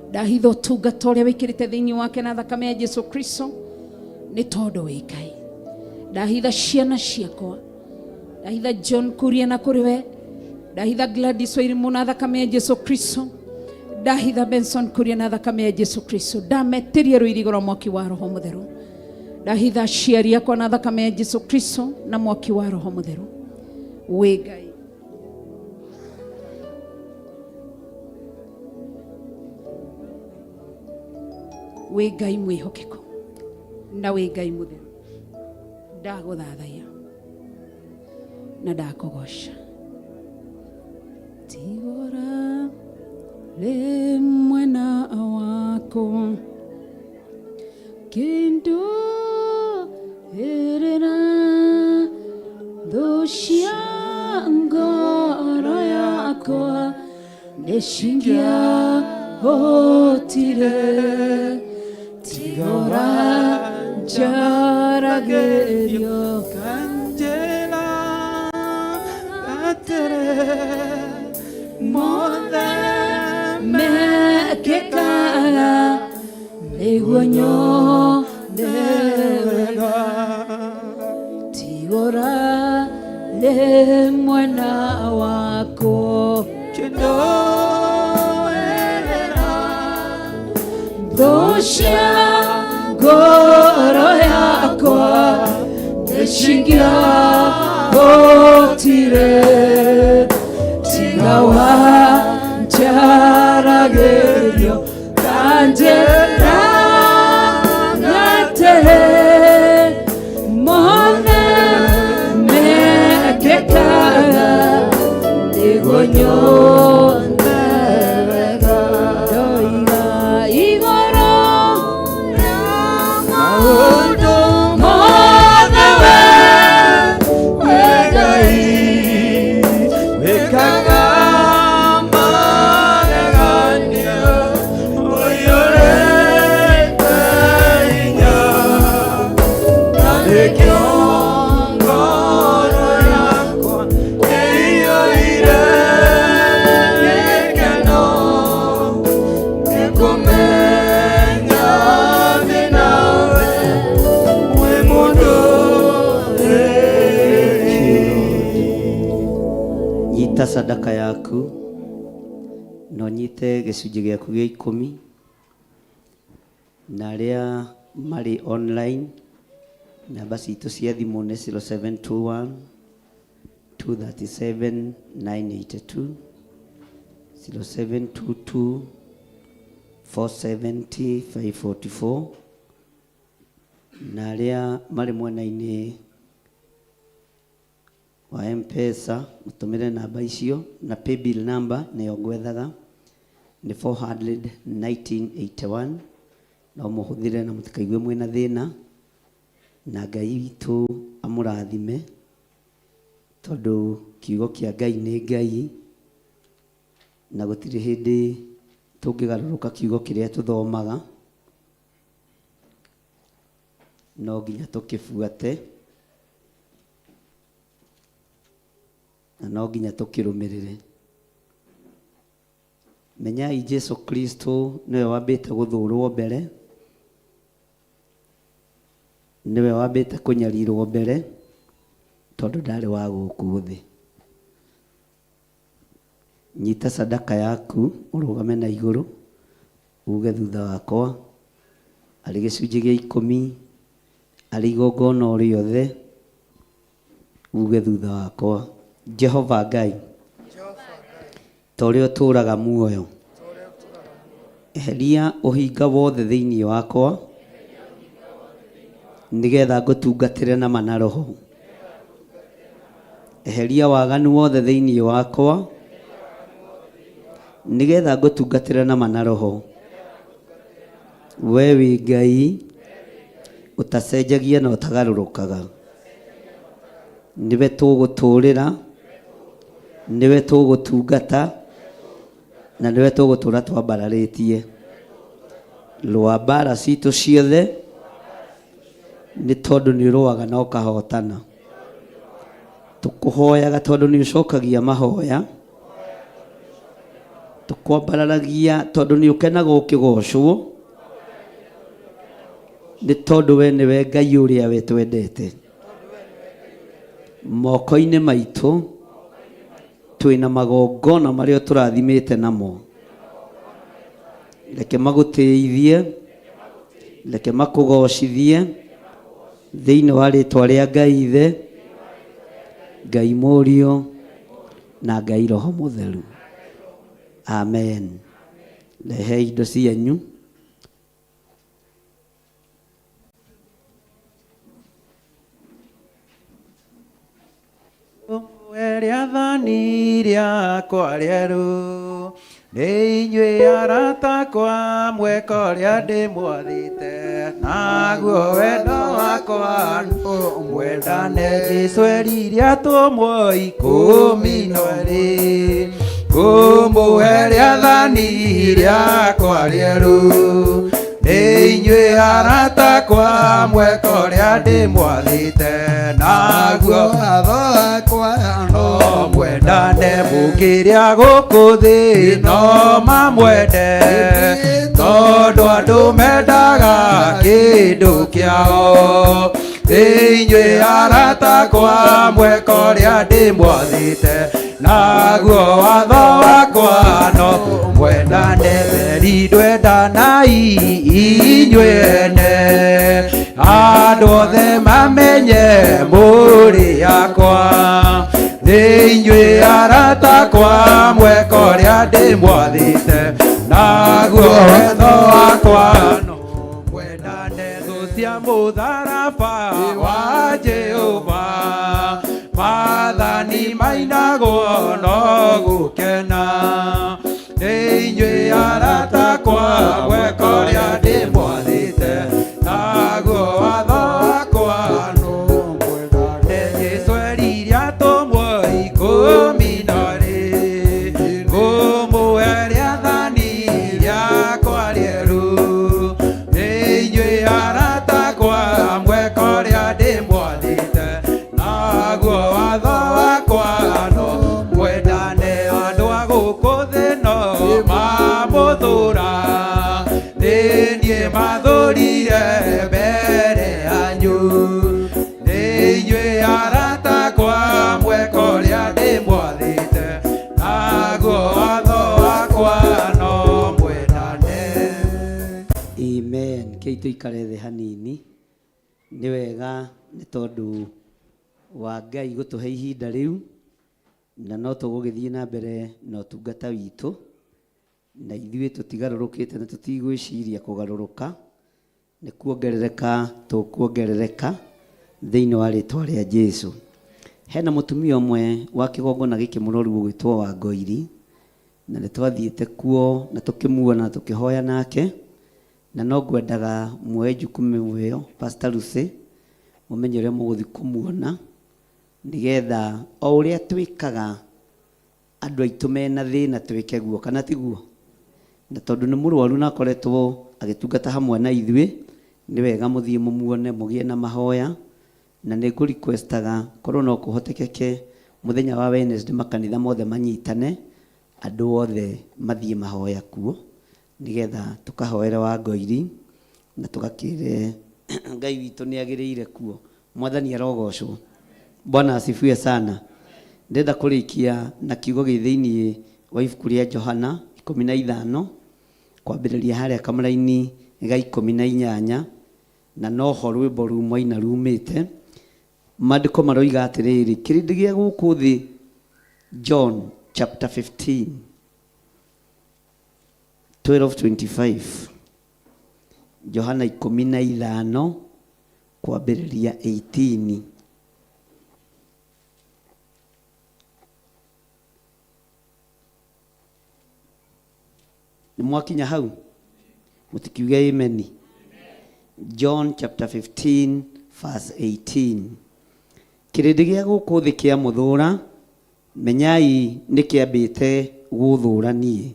Ndahitha ũtungata ũrĩa wĩkĩrĩte thĩinĩ wake na thakame ya Jesu Kristo, nĩ tondũ wĩ Ngai. Ndahitha ciana ciakwa, ndahitha John Kuria na kũrĩ we, ndahitha Gladys Wairimu na thakame ya Jesu Kristo, ndahitha Benson Kuria na thakame ya Jesu Kristo. Ndametĩria rũirigo rwa mwaki wa Roho Mũtheru. Ndahitha aciari akwa na thakame ya Jesu Kristo na mwaki wa Roho Mũtheru. Wĩ Ngai. Wĩ Ngai mwĩhokeku na wĩ Ngai mũtheru. Ndagũthathaiya na ndakũgoca. Tigora rĩ mwena wakwa kĩndũ ĩrĩra thũ cia ngoro yakwa nĩ cingĩahotire. Tigora njaragĩrio Kanjĩra atĩrĩ mothe mekĩkaga nĩguo nyone wega. Tigora rĩ mwena wakwa kĩndũĩrĩra thũ cia ngoro yakwa nĩ cingĩahotire. Tiga wanjaragĩrio kanjĩra atĩrĩ mothe mekĩkaga nĩguo nyone wega. Ndoiga igũrũ maũndũ mothe we we Ngai wĩkaga magegania ũiyũrĩte hinya, na nĩkĩo ngoro yakwa ĩiyũire gĩkeno nĩ kũmenya ndĩ nawe wĩ mũndũ. Nyita sadaka yaku na ũnyite gĩcunjĩ gĩaku gĩa ikũmi, na arĩa marĩ online namba citũ cia thimũ nĩ 0721 237 982, 0722 470 544, na arĩa marĩ mwena-inĩ wa M-Pesa mũtũmĩre namba icio, na paybill number nĩyo ngwethaga nĩ 400 1981. No mũhũthĩre na mũtikaigue mwĩna thĩna, na Ngai witũ amũrathime, tondũ kiugo kĩa Ngai nĩ Ngai. Na gũtirĩ hĩndĩ tũngĩgarũrũka kiugo kĩrĩa tũthomaga, no nginya tũkĩbuate na no nginya tũkĩrũmĩrĩre. Menyai Jesu Kristo nĩwe wambĩte gũthũrwo mbere, nĩwe wambĩte kũnyarirwo mbere, tondũ ndarĩ wa gũkũ thĩ. Nyita sadaka yaku ũrũgame na igũrũ, uge thutha wakwa, arĩ gĩcunjĩ gĩa ikũmi, arĩ igongona o rĩothe, uge thutha wakwa, Jehova Ngai, ta ũrĩa ũtũũraga muoyo, eheria ũhinga wothe thĩinĩ wakwa, nĩgetha ngũtungatĩre na ma na roho. Eheria waganu wothe thĩinĩ wakwa, nĩgetha ngũtungatĩre na ma na roho. We wĩ Ngai ũtacenjagia na ũtagarũrũkaga. Nĩwe tũgũtũũrĩra, nĩwe tũgũtungata, na nĩwe tũgũtũũra twambararĩtie. Rũa mbara citũ ciothe, nĩ tondũ nĩ ũrũaga na ũkahotana. Tũkũhoyaga tondũ nĩ ũcokagia mahoya. Tũkwambararagia tondũ nĩ ũkenaga ũkĩgocwo, nĩ tondũ we nĩwe Ngai ũrĩa we twendete. Moko-inĩ maitũ twĩna magongona marĩa ũtũrathimĩte namo. Reke magũtĩithie, reke makũgocithie thĩinĩ wa rĩtwa rĩa Ngai Ithe, Ngai Mũriũ na Ngai Roho Mũtheru. Amen. Rehe indo cianyu. Rĩathani rĩakwa rĩerũ nĩ inyuĩ arata akwa mweka ũrĩa ndĩmwathĩte naguo wendo wakwa mwendane Jesũ erire atũmwo 12 ngũmũhe rĩathani rĩakwa rĩerũ nĩ inyuĩ arata akwa mweka ũrĩa ndĩmwathĩte naguo watho wakwa no mwendane mũkĩrĩa gũkũ thĩ no mamwende tondũ andũ mendaga kĩndũ kĩao nĩ inyuĩ arata akwa mweka ũrĩa ndĩmwathĩte naguo watho wakwa no mwendane theri ndwendanai inyuĩ ene andũ othe mamenye mũrĩ akwa nĩ inyuĩ arata akwa mweka ũrĩa ndĩmwathĩte naguo watho wakwa no mwendane thũ cia mũtharaba wa Jehova maathani mainagwo no gũkena nĩ inyuĩ arata akwa mweka ũrĩa ndĩmwathĩte naguo watho wakwa no mwendane Jesũ erire atũmwo 12 ngũmũhe rĩathani rĩakwa rĩerũ nĩ inyuĩ arata akwa mweka ũrĩa ndĩmwathĩte naguo watho wakwa no mwendane andũ a gũkũ thĩ no mamũthũra nĩ niĩ mathũrire mbere yanyu nĩ inyuĩ arata akwa mweka ũrĩa ndĩmwathĩte naguo watho wakwa no mwendane. Amen. Kei tũikare thĩ hanini. Nĩ wega nĩ tondũ wa Ngai gũtũhe ihinda rĩu, na no tũgũgĩthiĩ na mbere na ũtungata witũ, na ithuĩ tũtigarũrũkĩte na tũtigwĩciria kũgarũrũka, nĩ kuongerereka tũkuongerereka thĩinĩ wa rĩtwa rĩa Jesu. Hena mũtumia ũmwe wa kĩgongona gĩkĩ mũroru ũgwĩtwo Wangoiri, na nĩ twathiĩte kuo na tũkĩmuona na tũkĩhoya nake, na no ngwendaga muoye jukumu ĩyo Pastor Lucy, mũmenye ũrĩa mũgũthiĩ kũmuona, nĩgetha o ũrĩa twĩkaga Andũ aitũ mena thĩna twĩke guo, kana tiguo? Na tondũ nĩ mũrwaru na akoretwo agĩtungata hamwe na ithuĩ, nĩ wega mũthiĩ mũmuone, mũgĩe na mahoya. Na nĩ ngũ requestaga korwo no kũhotekeke mũthenya wa Wednesday makanitha mothe manyitane, andũ othe mathiĩ mahoya kuo, nĩgetha tũkahoere Wangoiri na tũgakĩre Ngai witũ nĩ agĩrĩire kuo. Mwathani arogocwo. Bwana asifiwe sana. Ndĩrenda kũrĩkia na kiugo gĩ thĩinĩ wa ibuku rĩa Johana 15 kwambĩrĩria harĩa kamũraini ga 18 na noho rwĩmbo rũu mwaina rumĩte. Maandĩko maroiga atĩrĩrĩ, kĩrĩndĩ gĩa gũkũ thĩ, John chapter 15 12:25 Johana 15 kwambĩrĩria 18. Nĩ mwakinya hau? Mũtikiuge ameni. John chapter 15 verse 18. Kĩrĩndĩ gĩa gũkũ thĩ kĩamũthũra, menyai nĩ kĩambĩte gũthũra niĩ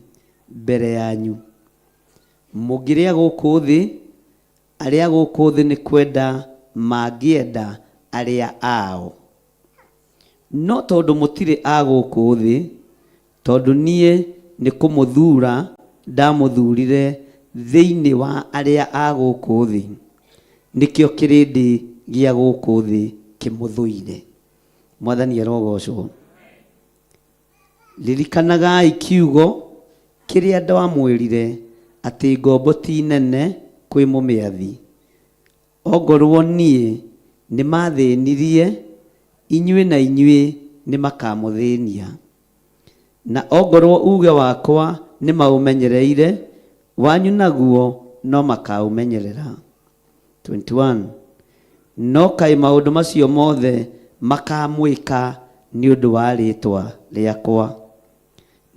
mbere yanyu. Mũngĩrĩa gũkũ thĩ, Arĩa a gũkũ thĩ nĩ kwenda mangĩenda arĩa ao. No tondũ mũtirĩ a gũkũ thĩ, tondũ niĩ nĩ kũmũthura ndamũthurire thĩinĩ wa arĩa a gũkũ thĩ, nĩkĩo kĩrĩndĩ gĩa gũkũ thĩ kĩmũthũire. Mwathani arogocwo. Ririkanagai kiugo kĩrĩa ndamwĩrire, atĩ ngombo ti nene kwĩ mũmĩathi. Ongorũo niĩ nĩmathĩnirie, inyuĩ na inyuĩ nĩmakamũthĩnia. Na ongorũo uuge wakwa nĩmaũmenyereire, wanyu naguo no makaũmenyerera. 21 No kaĩ maũndũ macio mothe makaamwĩka nĩ ũndũ wa rĩĩtwa rĩakwa,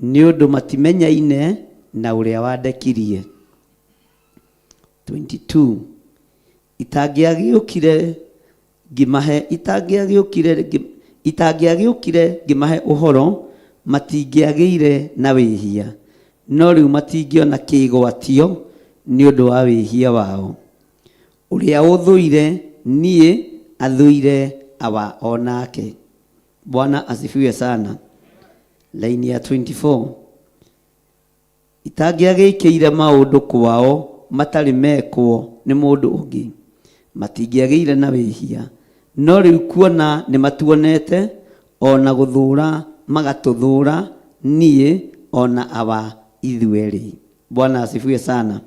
nĩ ũndũ matimenyaine na ũrĩa wandekirie. 22 Itangĩagĩũkire ngĩmahe itangĩagĩũkire itangĩagĩũkire ngĩmahe ũhoro, matingĩagĩire na wĩhia, no rĩu matingĩona kĩĩgwatio nĩ ũndũ wa wĩhia wao. Ũrĩa ũthũire niĩ athũire Awa o nake. Bwana asifiwe sana. Laini ya 24. Itangĩagĩkĩire maũndũ kwao matarĩ mekwo nĩ mũndũ ũngĩ, matingĩagĩire na wĩhia. No rĩu kuona nĩmatuonete, o na gũthũũra magatũthũũra niĩ o na Awa ithuerĩ. Bwana asifiwe sana.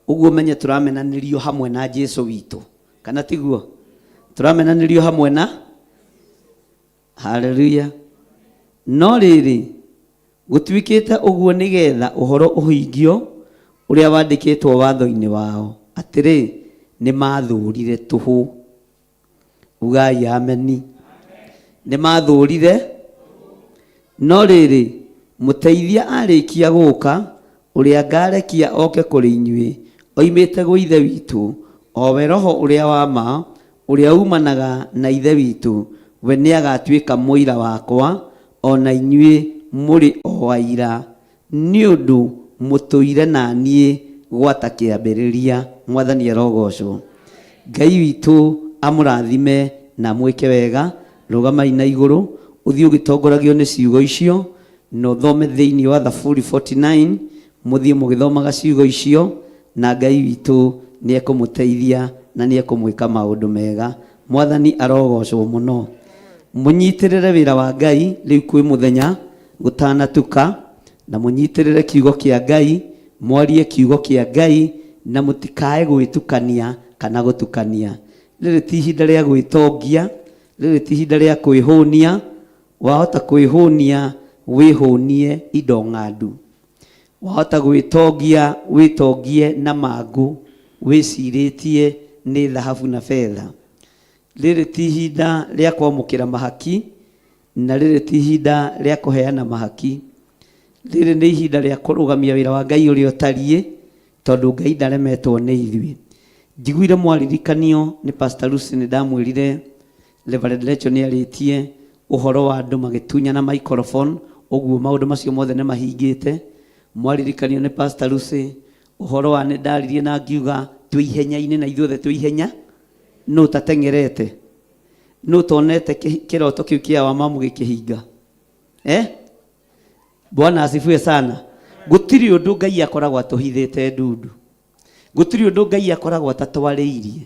Ũguo ũmenye tũramenanĩrio hamwe na Jesu witũ, kana tiguo? Tũramenanĩrio hamwe na Haleluya! No rĩrĩ, gũtuĩkĩte ũguo nĩ getha ũhoro ũhingio ũrĩa wandĩkĩtwo watho-inĩ wao, atĩrĩ, Nĩmaathũũrire tũhũ. Ugai ameni. Nĩmaathũũrire. No rĩrĩ, Mũteithia aarĩkia gũũka, ũrĩa ngaarekia oke kũrĩ inyuĩ oimĩte gwĩ Ithe witũ, o we Roho ũrĩa wa ma, ũrĩa uumanaga na Ithe witũ, we nĩagatuĩka mũira wakwa, o na inyuĩ mũrĩ o aira, nĩ ũndũ mũtũire na niĩ gwata kĩambĩrĩria. Mwathani arogoocwo. Ngai witũ amũrathime na amwĩke wega. Rũgamai na igũrũ, ũthiĩ ũgĩtongoragio nĩ ciugo icio, na ũthome thĩinĩ wa Thaburi 49, mũthiĩ mũgĩthomaga ciugo icio, na Ngai witũ nĩ ekũmũteithia na nĩ ekũmwĩka maũndũ mega. Mwathani arogocwo mũno. Mũnyitĩrĩre wĩra wa Ngai rĩu kwĩ mũthenya gũtanatuka, na mũnyitĩrĩre kiugo kĩa Ngai, mwarie kiugo kĩa Ngai, na mũtikae gwĩtukania kana gũtukania. Rĩrĩ ti ihinda rĩa gwĩtongia, rĩrĩ ti ihinda rĩa kwĩhũnia, wahota kwĩhũnia wĩhũnie indo ng'andu. Wahota gwĩtongia wĩtongie na mangũ wĩcirĩtie nĩ thahabu na betha. Rĩrĩ ti ihinda rĩa kwamũkĩra mahaki, na rĩrĩ ti ihinda rĩa kũheana mahaki. Rĩrĩ nĩ ihinda rĩa kũrũgamia wĩra wa Ngai ũrĩa ũtariĩ, tondũ Ngai ndaremetwo nĩ ithuĩ. Njiguire mwaririkanio nĩ Pastor Lucy nĩ ndamwĩrire Reverend Rachel nĩ arĩtie ũhoro wa andũ magĩtunyana microphone Ũguo maũndũ macio mothe nĩ mahingĩte. Mwaririkanio nĩ Pastor Lucy ũhoro wa nĩ ndaririe na ngiuga twĩ ihenya-inĩ na ithuothe twĩ ihenya, nũ ũtateng'erete? Nũ ũtonete kĩroto kĩu kĩa Wamamu gĩkĩhinga? Eh? Bwana asifiwe sana. Gũtirĩ ũndũ Ngai akoragwo atũhithĩte ndundu. Gũtirĩ ũndũ Ngai akoragwo atatwarĩirie.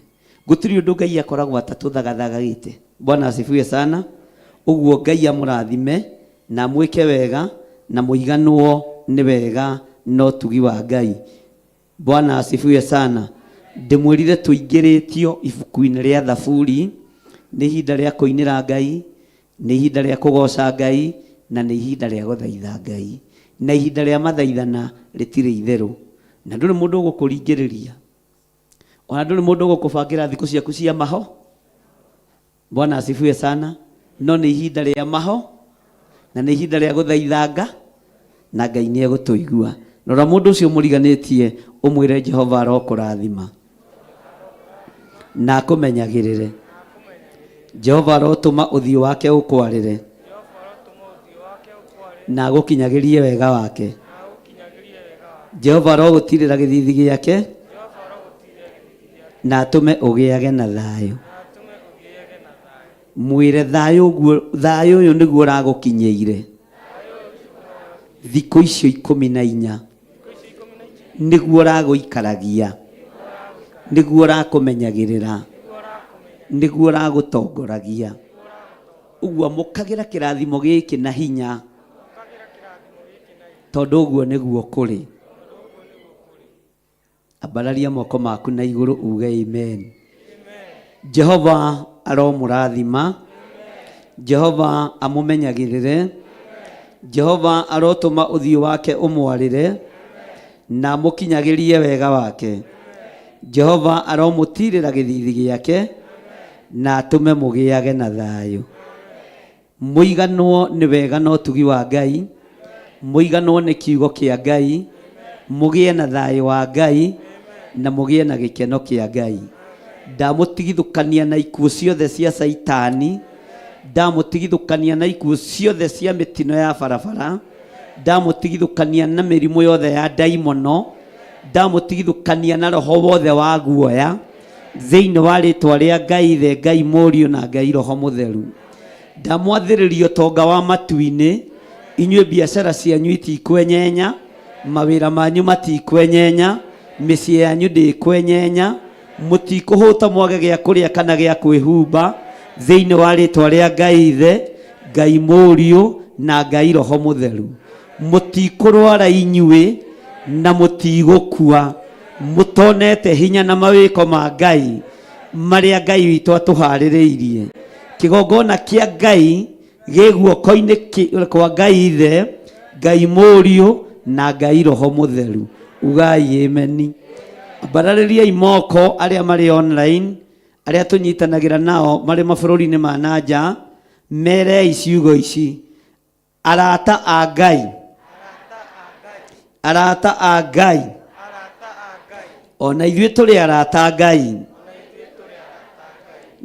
Gũtirĩ ũndũ Ngai akoragwo atatũthagathagĩte. Bwana asifiwe sana. Ũguo Ngai amũrathime na amwĩke wega na mũiganwo nĩ wega na ũtugi wa Ngai. Bwana asifiwe sana. Ndĩmwĩrire tũingĩrĩtio ibuku-inĩ rĩa Thaburi, nĩ ihinda rĩa kũinĩra Ngai, Nĩ ihinda rĩa kũgooca Ngai na nĩ ihinda rĩa gũthaitha Ngai. Na ihinda rĩa mathaithana rĩtirĩ itherũ. Na ndũrĩ mũndũ ũgũkũringĩrĩria. Ona ndũrĩ mũndũ ũgũkũbangĩra thikũ ciaku cia maho. Bwana asifiwe sana. No nĩ ihinda rĩa maho na nĩ ihinda rĩa gũthaithanga na Ngai nĩ egũtũigua. Rora mũndũ ũcio mũriganĩtie ũmwĩre Jehova arokũrathima na akũmenyagĩrĩre. Jehova arotũma ũthiũ wake ũkwarĩre na agũkinyagĩrie wega wake. Jehova arogũtirĩra gĩthithi gĩake na atũme ũgĩage na thayũ. Mwĩre thayũ ũguo, thayũ ũyũ nĩguo ũragũkinyĩire thikũ icio 14 nĩguo ũragũikaragia, nĩguo ũrakũmenyagĩrĩra, nĩguo ũragũtongoragia. Ũguo amũkagĩra kĩrathimo gĩkĩ na hinya, tondũ ũguo nĩguo kũrĩ. Ambararia moko maku na igũrũ uge amen. Jehova aromũrathima. Jehova amũmenyagĩrĩre. Jehova arotũma ũthiũ wake ũmwarĩre na amũkinyagĩrie wega wake. Jehova aromũtirĩra gĩthithi gĩake na atũme mũgĩage na thayũ. Mũiganwo nĩ wega na ũtugi wa Ngai, mũiganwo nĩ kiugo kĩa Ngai, mũgĩe na thayũ wa Ngai, na mũgĩe na gĩkeno kĩa Ngai. Ndamũtigithũkania na ikuũ ciothe cia Caitani, ndamũtigithũkania na ikuũ ciothe cia mĩtino ya barabara, ndamũtigithũkania na mĩrimũ yothe ya ndaimono, ndamũtigithũkania na roho wothe wa guoya, thĩinĩ wa rĩtwa rĩa Ngai Ithe, Ngai Mũriũ na Ngai Roho Mũtheru. Ndamwathĩrĩria ũtonga wa matu-inĩ, inyuĩ biacara cianyu itikwenyenya, mawĩra manyu matikwenyenya, mĩciĩ yanyu ndĩkwenyenya, mũtikũhũta mwage gĩa kũrĩa kana gĩa kwĩhumba, thĩinĩ wa rĩtwa rĩa Ngai Ithe, Ngai Mũriũ na Ngai Roho Mũtheru. Mũtikũrwara inyuĩ na mũtigũkua, mũtonete hinya na mawĩko ma Ngai marĩa Ngai witũ atũharĩrĩirie. Kĩgongona kĩa Ngai gĩ guoko-inĩ kwa Ngai Ithe, Ngai Mũriũ na Ngai Roho Mũtheru. Ugai ameni. Ambararĩriai moko arĩa marĩ online, arĩa tũnyitanagĩra nao marĩ mabũrũri-inĩ ma na nja, merei ciugo ici. Arata a Ngai. Arata a Ngai. Ona ithuĩ tũrĩ arata a Ngai.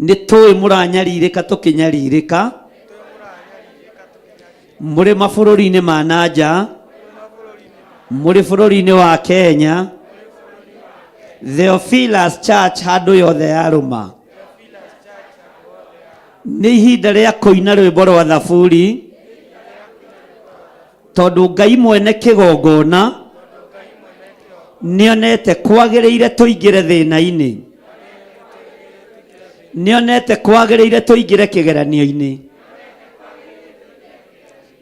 Nĩ tũĩ mũranyarirĩka tũkĩnyarirĩka. Mũrĩ mabũrũri-inĩ ma na nja. Mũrĩ bũrũri-inĩ wa Kenya. Theophilus Church handũ yothe yarũma. Nĩ ihinda rĩa kũina rwĩmbo rwa thaburi tondũ Ngai mwene kĩgongona nĩonete kwagĩrĩire tũingĩre thĩna-inĩ, nĩonete kwagĩrĩire tũingĩre kĩgeranio-inĩ,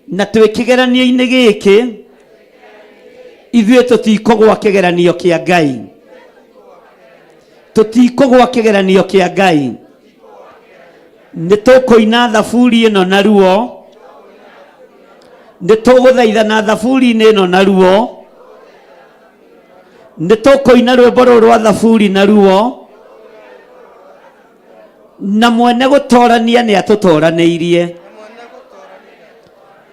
na twĩ kĩgeranio-inĩ gĩkĩ ithuĩ tũtikũgwa kĩgeranio kĩa Ngai, tũtikũgwa kĩgeranio kĩa Ngai. Nĩ tũkũina thaburi ĩno na ruo, nĩ tũgũthaithana thaburi-inĩ ĩno na ruo, nĩ tũkũina rwĩmbo rũrũ rwa thaburi na ruo, na mwene gũtorania nĩ atũtoranĩirie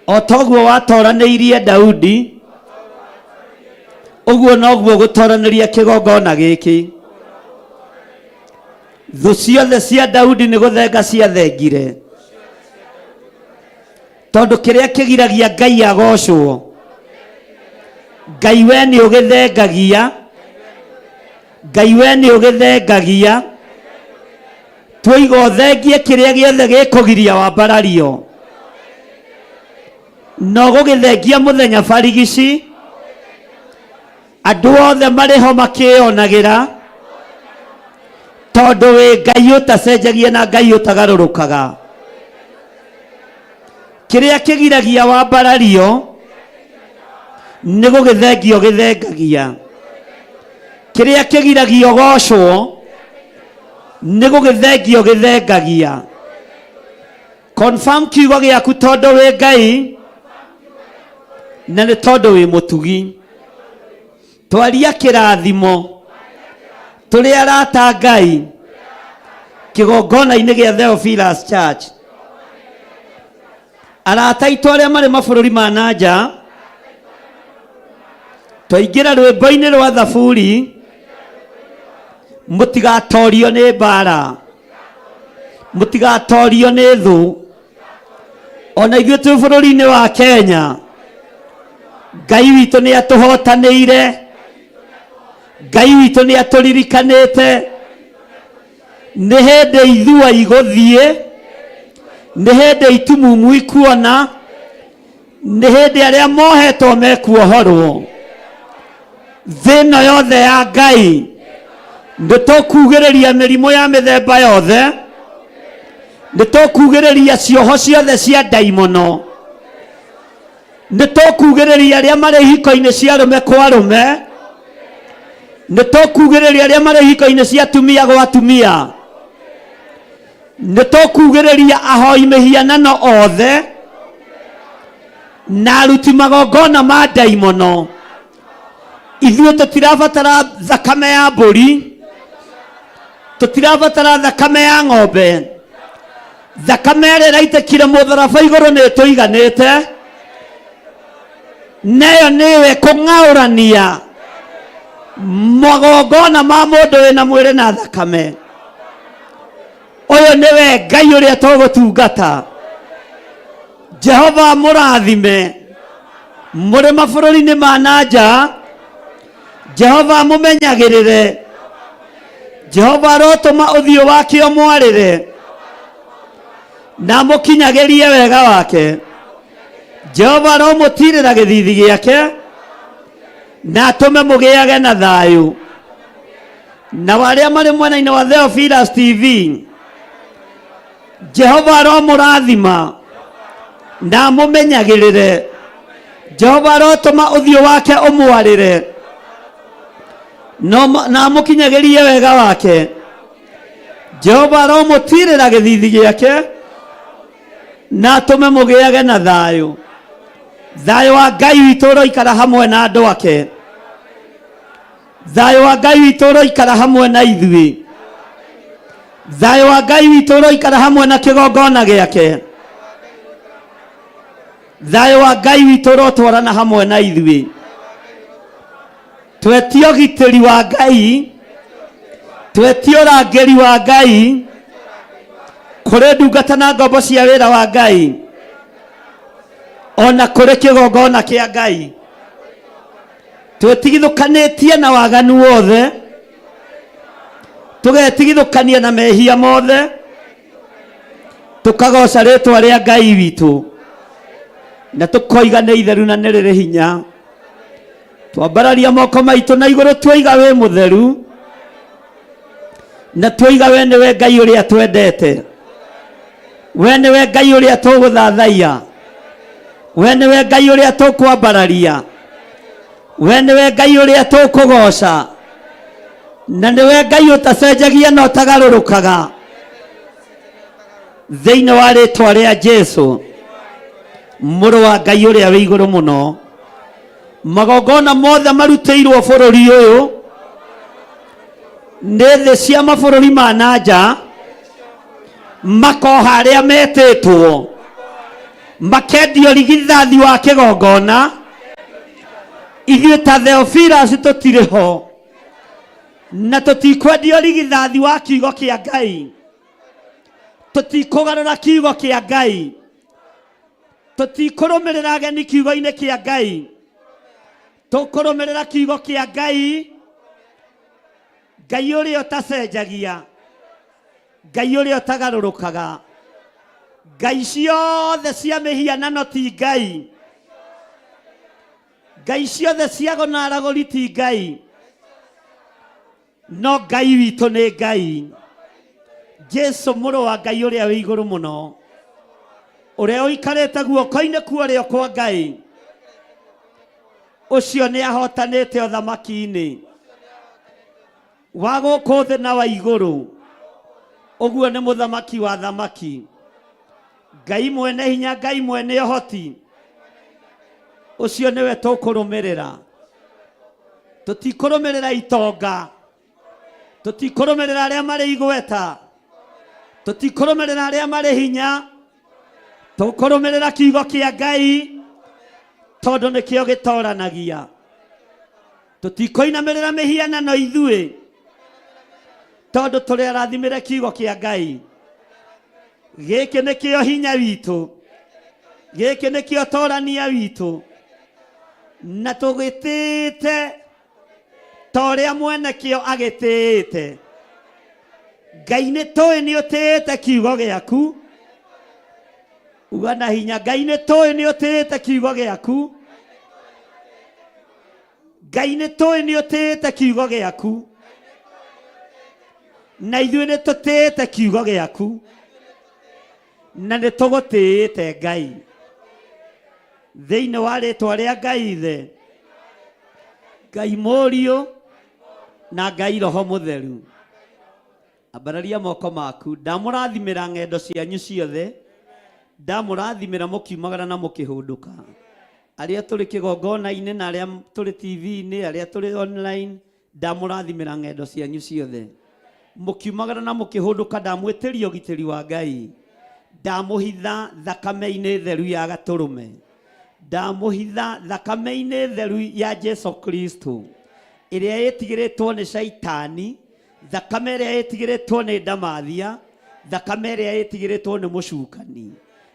o toguo watoranĩirie Daudi, ũguo noguo gũtoranĩria kĩgongona gĩkĩ. Thũ ciothe cia Daudi nĩ gũthenga ciathengire. Tondũ kĩrĩa kĩgiragia Ngai agocwo, Ngai we nĩ ũgĩthengagia, Ngai we nĩ ũgĩthengagia. Twoiga ũthengie kĩrĩa gĩothe gĩkũgiria wambarario, na ũgũgĩthengia mũthenya barigici, andũ othe marĩ ho makĩyonagĩra, tondũ wĩ Ngai ũtacenjagia na Ngai ũtagarũrũkaga. Kĩrĩa kĩgiragia wambarario nĩ gũgĩthengio gĩthengagia. Kĩrĩa kĩgiragia ũgocwo nĩ gũgĩthengio gĩthengagia. Confirm kiugo gĩaku tondũ wĩ Ngai na nĩ tondũ wĩ mũtugi. Twaria kĩrathimo tũrĩ arata Ngai kĩgongona-inĩ gĩa Theophilus Church. Arata aitũ arĩa marĩ mabũrũri ma na nja, twaingĩra rwĩmbo-inĩ rwa Thaburi, mũtigatorio nĩ mbara, mũtigatorio nĩ thũ. Ona ithuĩ twĩ bũrũri-inĩ wa Kenya, Ngai witũ nĩ atũhotanĩire, Ngai witũ nĩ atũririkanĩte. Nĩ hĩndĩ ithua igũthiĩ, nĩ hĩndĩ itumumu ikuona, nĩ hĩndĩ arĩa mohetwo mekuohorwo. Thĩ ĩno yothe ya Ngai nĩ tũkugĩrĩria mĩrimũ ya mĩthemba yothe, nĩ tũkugĩrĩria cioho ciothe cia ndaimono, nĩ tũkugĩrĩria arĩa marĩ ihiko-inĩ cia arũme kwa arũme, nĩ tũkugĩrĩria arĩa marĩ ihiko-inĩ cia atumia gwa atumia, nĩ tũkugĩrĩria ahoi mĩhianano othe na aruti magongona ma ndaimono. Ithuĩ tũtirabatara thakame ya mbũri, tũtirabatara thakame ya ng'ombe. Thakame ĩrĩa ĩraitĩkire mũtharaba igũrũ nĩ ĩtũiganĩte, nayo nĩyo ĩkũng'aũrania magongona ma mũndũ wĩna mwĩrĩ na thakame. Ũyũ nĩwe Ngai ũrĩa tũgũtungata. Jehova amũrathime mũrĩ mabũrũri-inĩ ma na nja. Jehova amũmenyagĩrĩre. Jehova arotũma ũthiũ wake ũmwarĩre na amũkinyagĩrie wega wake. Jehova aromũtirĩra gĩthithi gĩake na atũme mũgĩage na thayũ. Na arĩa marĩ mwena-inĩ wa Theophilus TV, Jehova aromũrathima na amũmenyagĩrĩre. Jehova arotũma ũthiũ wake ũmwarĩre na amũkinyagĩrie wega wake. Jehova aromũtirĩra gĩthithi gĩake na atũme mũgĩage na thayũ. Thayũ wa Ngai witũ ũroikara hamwe na andũ ake. Thayũ wa Ngai witũ ũroikara hamwe na ithuĩ. Thayũ wa Ngai witũ ũroikara hamwe na kĩgongona gĩake. Thayũ wa Ngai witũ ũrotwarana hamwe na ithuĩ. Twetie ũgitĩri wa Ngai, twetie ũrangĩri wa Ngai kũrĩ ndungata na ngombo cia wĩra wa Ngai, ona kũrĩ kĩgongona kĩa Ngai. Twĩtigithũkanĩtie na waganu wothe, tũgetigithũkania na mehia mothe, tũkagoca rĩtwa rĩa Ngai witũ na tũkoiga nĩ itheru na nĩ rĩrĩ hinya. Twambararia moko maitũ na igũrũ, twoiga wĩ mũtheru na twoiga we nĩwe Ngai ũrĩa twendete, we nĩwe Ngai ũrĩa tũgũthathaiya, we nĩwe Ngai ũrĩa tũkwambararia, we nĩwe Ngai ũrĩa tũkũgoca, na nĩwe Ngai ũtacenjagia na ũtagarũrũkaga. Thĩinĩ wa rĩtwa rĩa Jesu mũrũ wa Ngai ũrĩa wĩ igũrũ mũno, magongona mothe marutĩirwo bũrũri ũyũ nĩ thĩ cia mabũrũri ma na nja, makoha arĩa metĩtwo makendio rigithathi wa kĩgongona. Ithuĩ ta Theophilus tũtirĩ ho na tũtikwendio rigithathi wa kiugo kĩa Ngai, tũtikũgarũra kiugo kĩa Ngai. Tũtikũrũmĩrĩra ageni kiugo-inĩ kĩa Ngai, tũkũrũmĩrĩra kiugo kĩa Ngai, Ngai ũrĩa ũtacenjagia, Ngai ũrĩa ũtagarũrũkaga. Ngai ciothe cia mĩhianano ti Ngai, Ngai ciothe cia aragũri ti Ngai, no Ngai witũ nĩ Ngai. Jesu mũrũ wa Ngai ũrĩa wĩ igũrũ mũno, ũrĩa ũikarĩte guoko-inĩ kwa ũrĩo kwa Ngai, ũcio nĩ ahotanĩte ũthamaki-inĩ wa gũkũ thĩ na wa igũrũ. Ũguo nĩ mũthamaki wa thamaki, Ngai mwene hinya, Ngai mwene ũhoti, ũcio nĩwe tũkũrũmĩrĩra. Tũtikũrũmĩrĩra itonga, tũtikũrũmĩrĩra arĩa marĩ igweta, tũtikũrũmĩrĩra arĩa marĩ hinya, tũkũrũmĩrĩra kiugo kĩa Ngai tondũ nĩkĩo gĩtoranagia. Tũtikũinamĩrĩra mĩhianano ithuĩ tondũ tũrĩ arathimĩre kiugo kĩa Ngai. Gĩkĩ nĩkĩo hinya witũ, gĩkĩ nĩkĩo torania witũ, na tũgĩtĩĩte ta ũrĩa mwene kĩo agĩtĩĩte. Ngai nĩ tũĩ nĩ ũtĩĩte kiugo gĩaku. Uga na hinya, Ngai nĩ tũĩ nĩ ũtĩĩte kiugo gĩaku. Ngai nĩ tũĩ nĩ ũtĩĩte kiugo gĩaku, na ithuĩ nĩ tũtĩĩte kiugo gĩaku, na nĩ tũgũtĩĩte Ngai. Thĩinĩ wa rĩtwa rĩa Ngai Ithe, Ngai Mũriũ na Ngai Roho Mũtheru. Ambararia moko maku. Ndamũrathimĩra ng'endo cianyu ciothe, ndamũrathimĩra mũkiumagara na mũkĩhũndũka. Arĩa tũrĩ kĩgongona-inĩ na arĩa tũrĩ TV-inĩ, arĩa tũrĩ online, ndamũrathimĩra ng'endo cianyu ciothe. Mũkiumagara na mũkĩhũndũka, ndamwĩtĩria ũgitĩri wa Ngai. Ndamũhitha thakame-inĩ theru ya Gatũrũme. Ndamũhitha thakame-inĩ theru ya Jesu Kristo, ĩrĩa ĩtigĩrĩtwo nĩ Shaitani, thakame ĩrĩa ĩtigĩrĩtwo nĩ ndamathia, thakame ĩrĩa ĩtigĩrĩtwo nĩ mũcukani.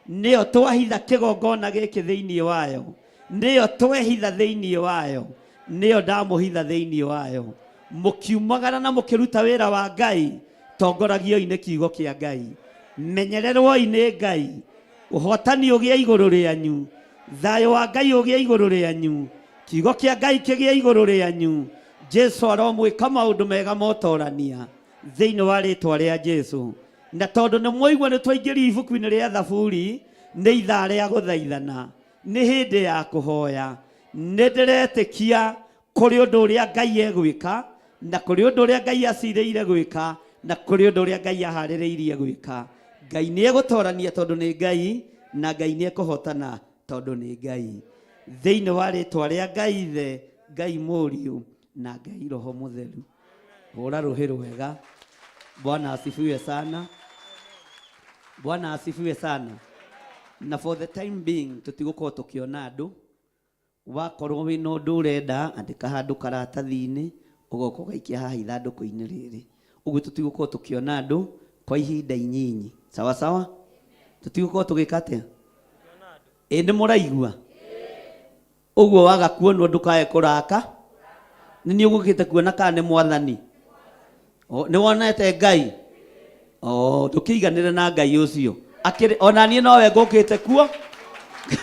Nĩyo twahitha kĩgongona gĩkĩ thĩinĩ wayo, nĩyo twehitha thĩinĩ wayo, nĩyo ndamũhitha thĩinĩ wayo. Mũkiumagara na mũkĩruta wĩra wa Ngai, tongoragioi nĩ kiugo kĩa Ngai, menyererwoi nĩ Ngai, ũhotani ũgĩe igũrũ rĩanyu, thayũ wa Ngai ũgĩe igũrũ rĩanyu, kiugo kĩa Ngai kĩgĩe igũrũ rĩanyu. Jesu aromwĩka maũndũ mega motorania thĩinĩ wa rĩtwa rĩa Jesu. Na tondũ nĩ mwaigua nĩ twaingĩrio ibuku-inĩ rĩa Thaburi, nĩ ithaa rĩa gũthaithana, nĩ hĩndĩ ya kũhoya. Nĩ ndĩretĩkia kũrĩ ũndũ ũrĩa Ngai egwĩka, na kũrĩ ũndũ ũrĩa Ngai acirĩire gwĩka, na kũrĩ ũndũ ũrĩa Ngai aharĩrĩirie gwĩka. Ngai nĩ egũtorania tondũ nĩ Ngai, na Ngai nĩ ekũhotana tondũ nĩ Ngai. Thĩinĩ wa rĩtwa rĩa Ngai Ithe, Ngai Mũriũ, na Ngai Roho Mũtheru. Hũra rũhĩ rwega. Bwana asifiwe sana. Bwana asifiwe sana. Na for the time being tũtigũkorwo tũkĩona andũ. Wakorwo wĩna ũndũ ũrenda, andĩka handũ karatathi-inĩ, ũgoka ũgaikia haha ithandũkũ-inĩ rĩrĩ. Ũguo tũtigũkorwo tũkĩona andũ kwa ihinda inyinyi. Sawa sawa? Tũtigũkorwo tũgĩka atĩa? Ĩ nĩ mũraigua? Ũguo waga kuonwo ndũkae kũraka. Nĩ niĩ ũgũkĩte kuona kana nĩ Mwathani? Nĩ wonete Ngai? Oh, ndũkĩiganĩre na Ngai ũcio. Akĩrĩ ona niĩ nowe ngũkĩte kuo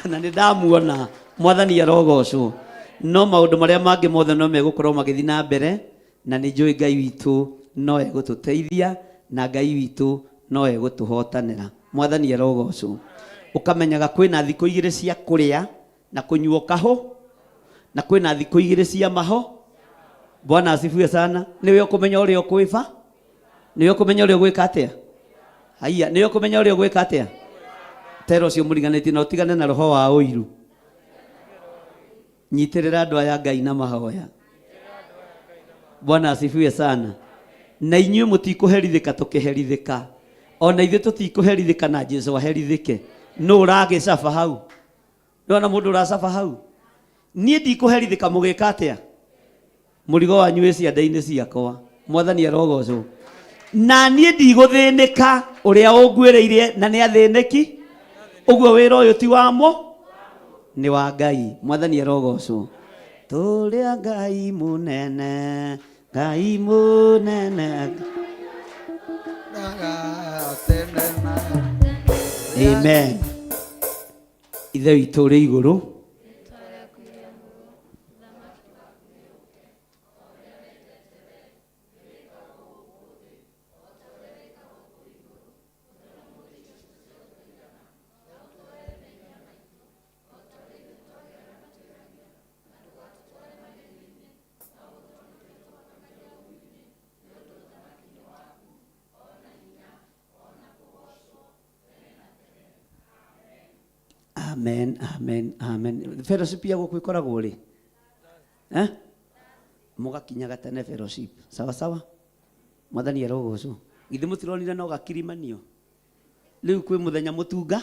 na nĩ ndamuona. Mwathani arogocwo. No maũndũ marĩa mangĩ mothe no megũkorwo magĩthiĩ na mbere, na nĩ njũĩ Ngai witũ no egũtũteithia na Ngai witũ no egũtũhotanĩra. Mwathani arogocwo. Ũkamenyaga kwĩna thikũ igĩrĩ cia kũrĩa na kũnyua kahũ, na kwĩna thikũ igĩrĩ cia maho. Bwana asifiwe sana. Nĩwe ũkũmenya ũrĩa ũkwĩba, nĩwe ũkũmenya ũrĩa ũgwĩka atĩa. Haiya, nĩwe ũkũmenya ũrĩa ũgwĩka atĩa. Tera ũcio mũriganĩtie na ũtigane na roho wa ũiru. Nyitĩrĩra andũ aya Ngai na mahoya. Bwana asifiwe sana. Na inyuĩ mũtikũherithĩka tũkĩherithĩka, ona ithuĩ tũtikũherithĩka na Jesu aherithĩke. Nũ ũragĩcaba hau? Nĩwona mũndũ ũracaba hau? Niĩ ndikũherithĩka mũgĩka atĩa? Mũrigo wanyu wĩ ciande-inĩ ciakwa. Mwathani arogocwo. Na niĩ ndigũthĩnĩka ũrĩa ũnguĩrĩirie na nĩ athĩnĩki. Ũguo wĩra ũyũ ti wamo nĩ wa Ngai. Mwathani arogocwo. Tũrĩa Ngai mũnene, Ngai mũnene. Amen. Ithe witũ ũrĩ igũrũ, Amen, amen, amen. Fellowship ya gũkũ ĩkoragwo rĩ? Eh? Mũgakinyaga tene fellowship. Sawa sawa? Mwathani arogocwo. Githĩ mũtironire no gakirimanio? Rĩu kwĩ mũthenya mũtunga.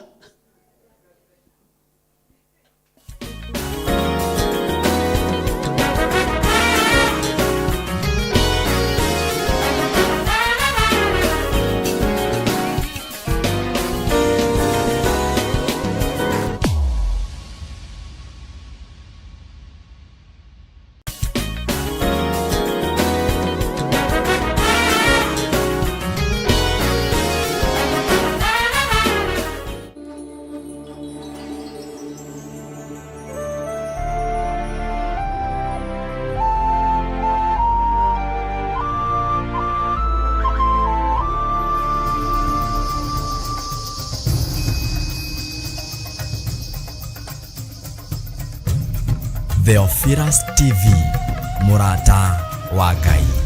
Theophilus TV, mũrata wa Ngai.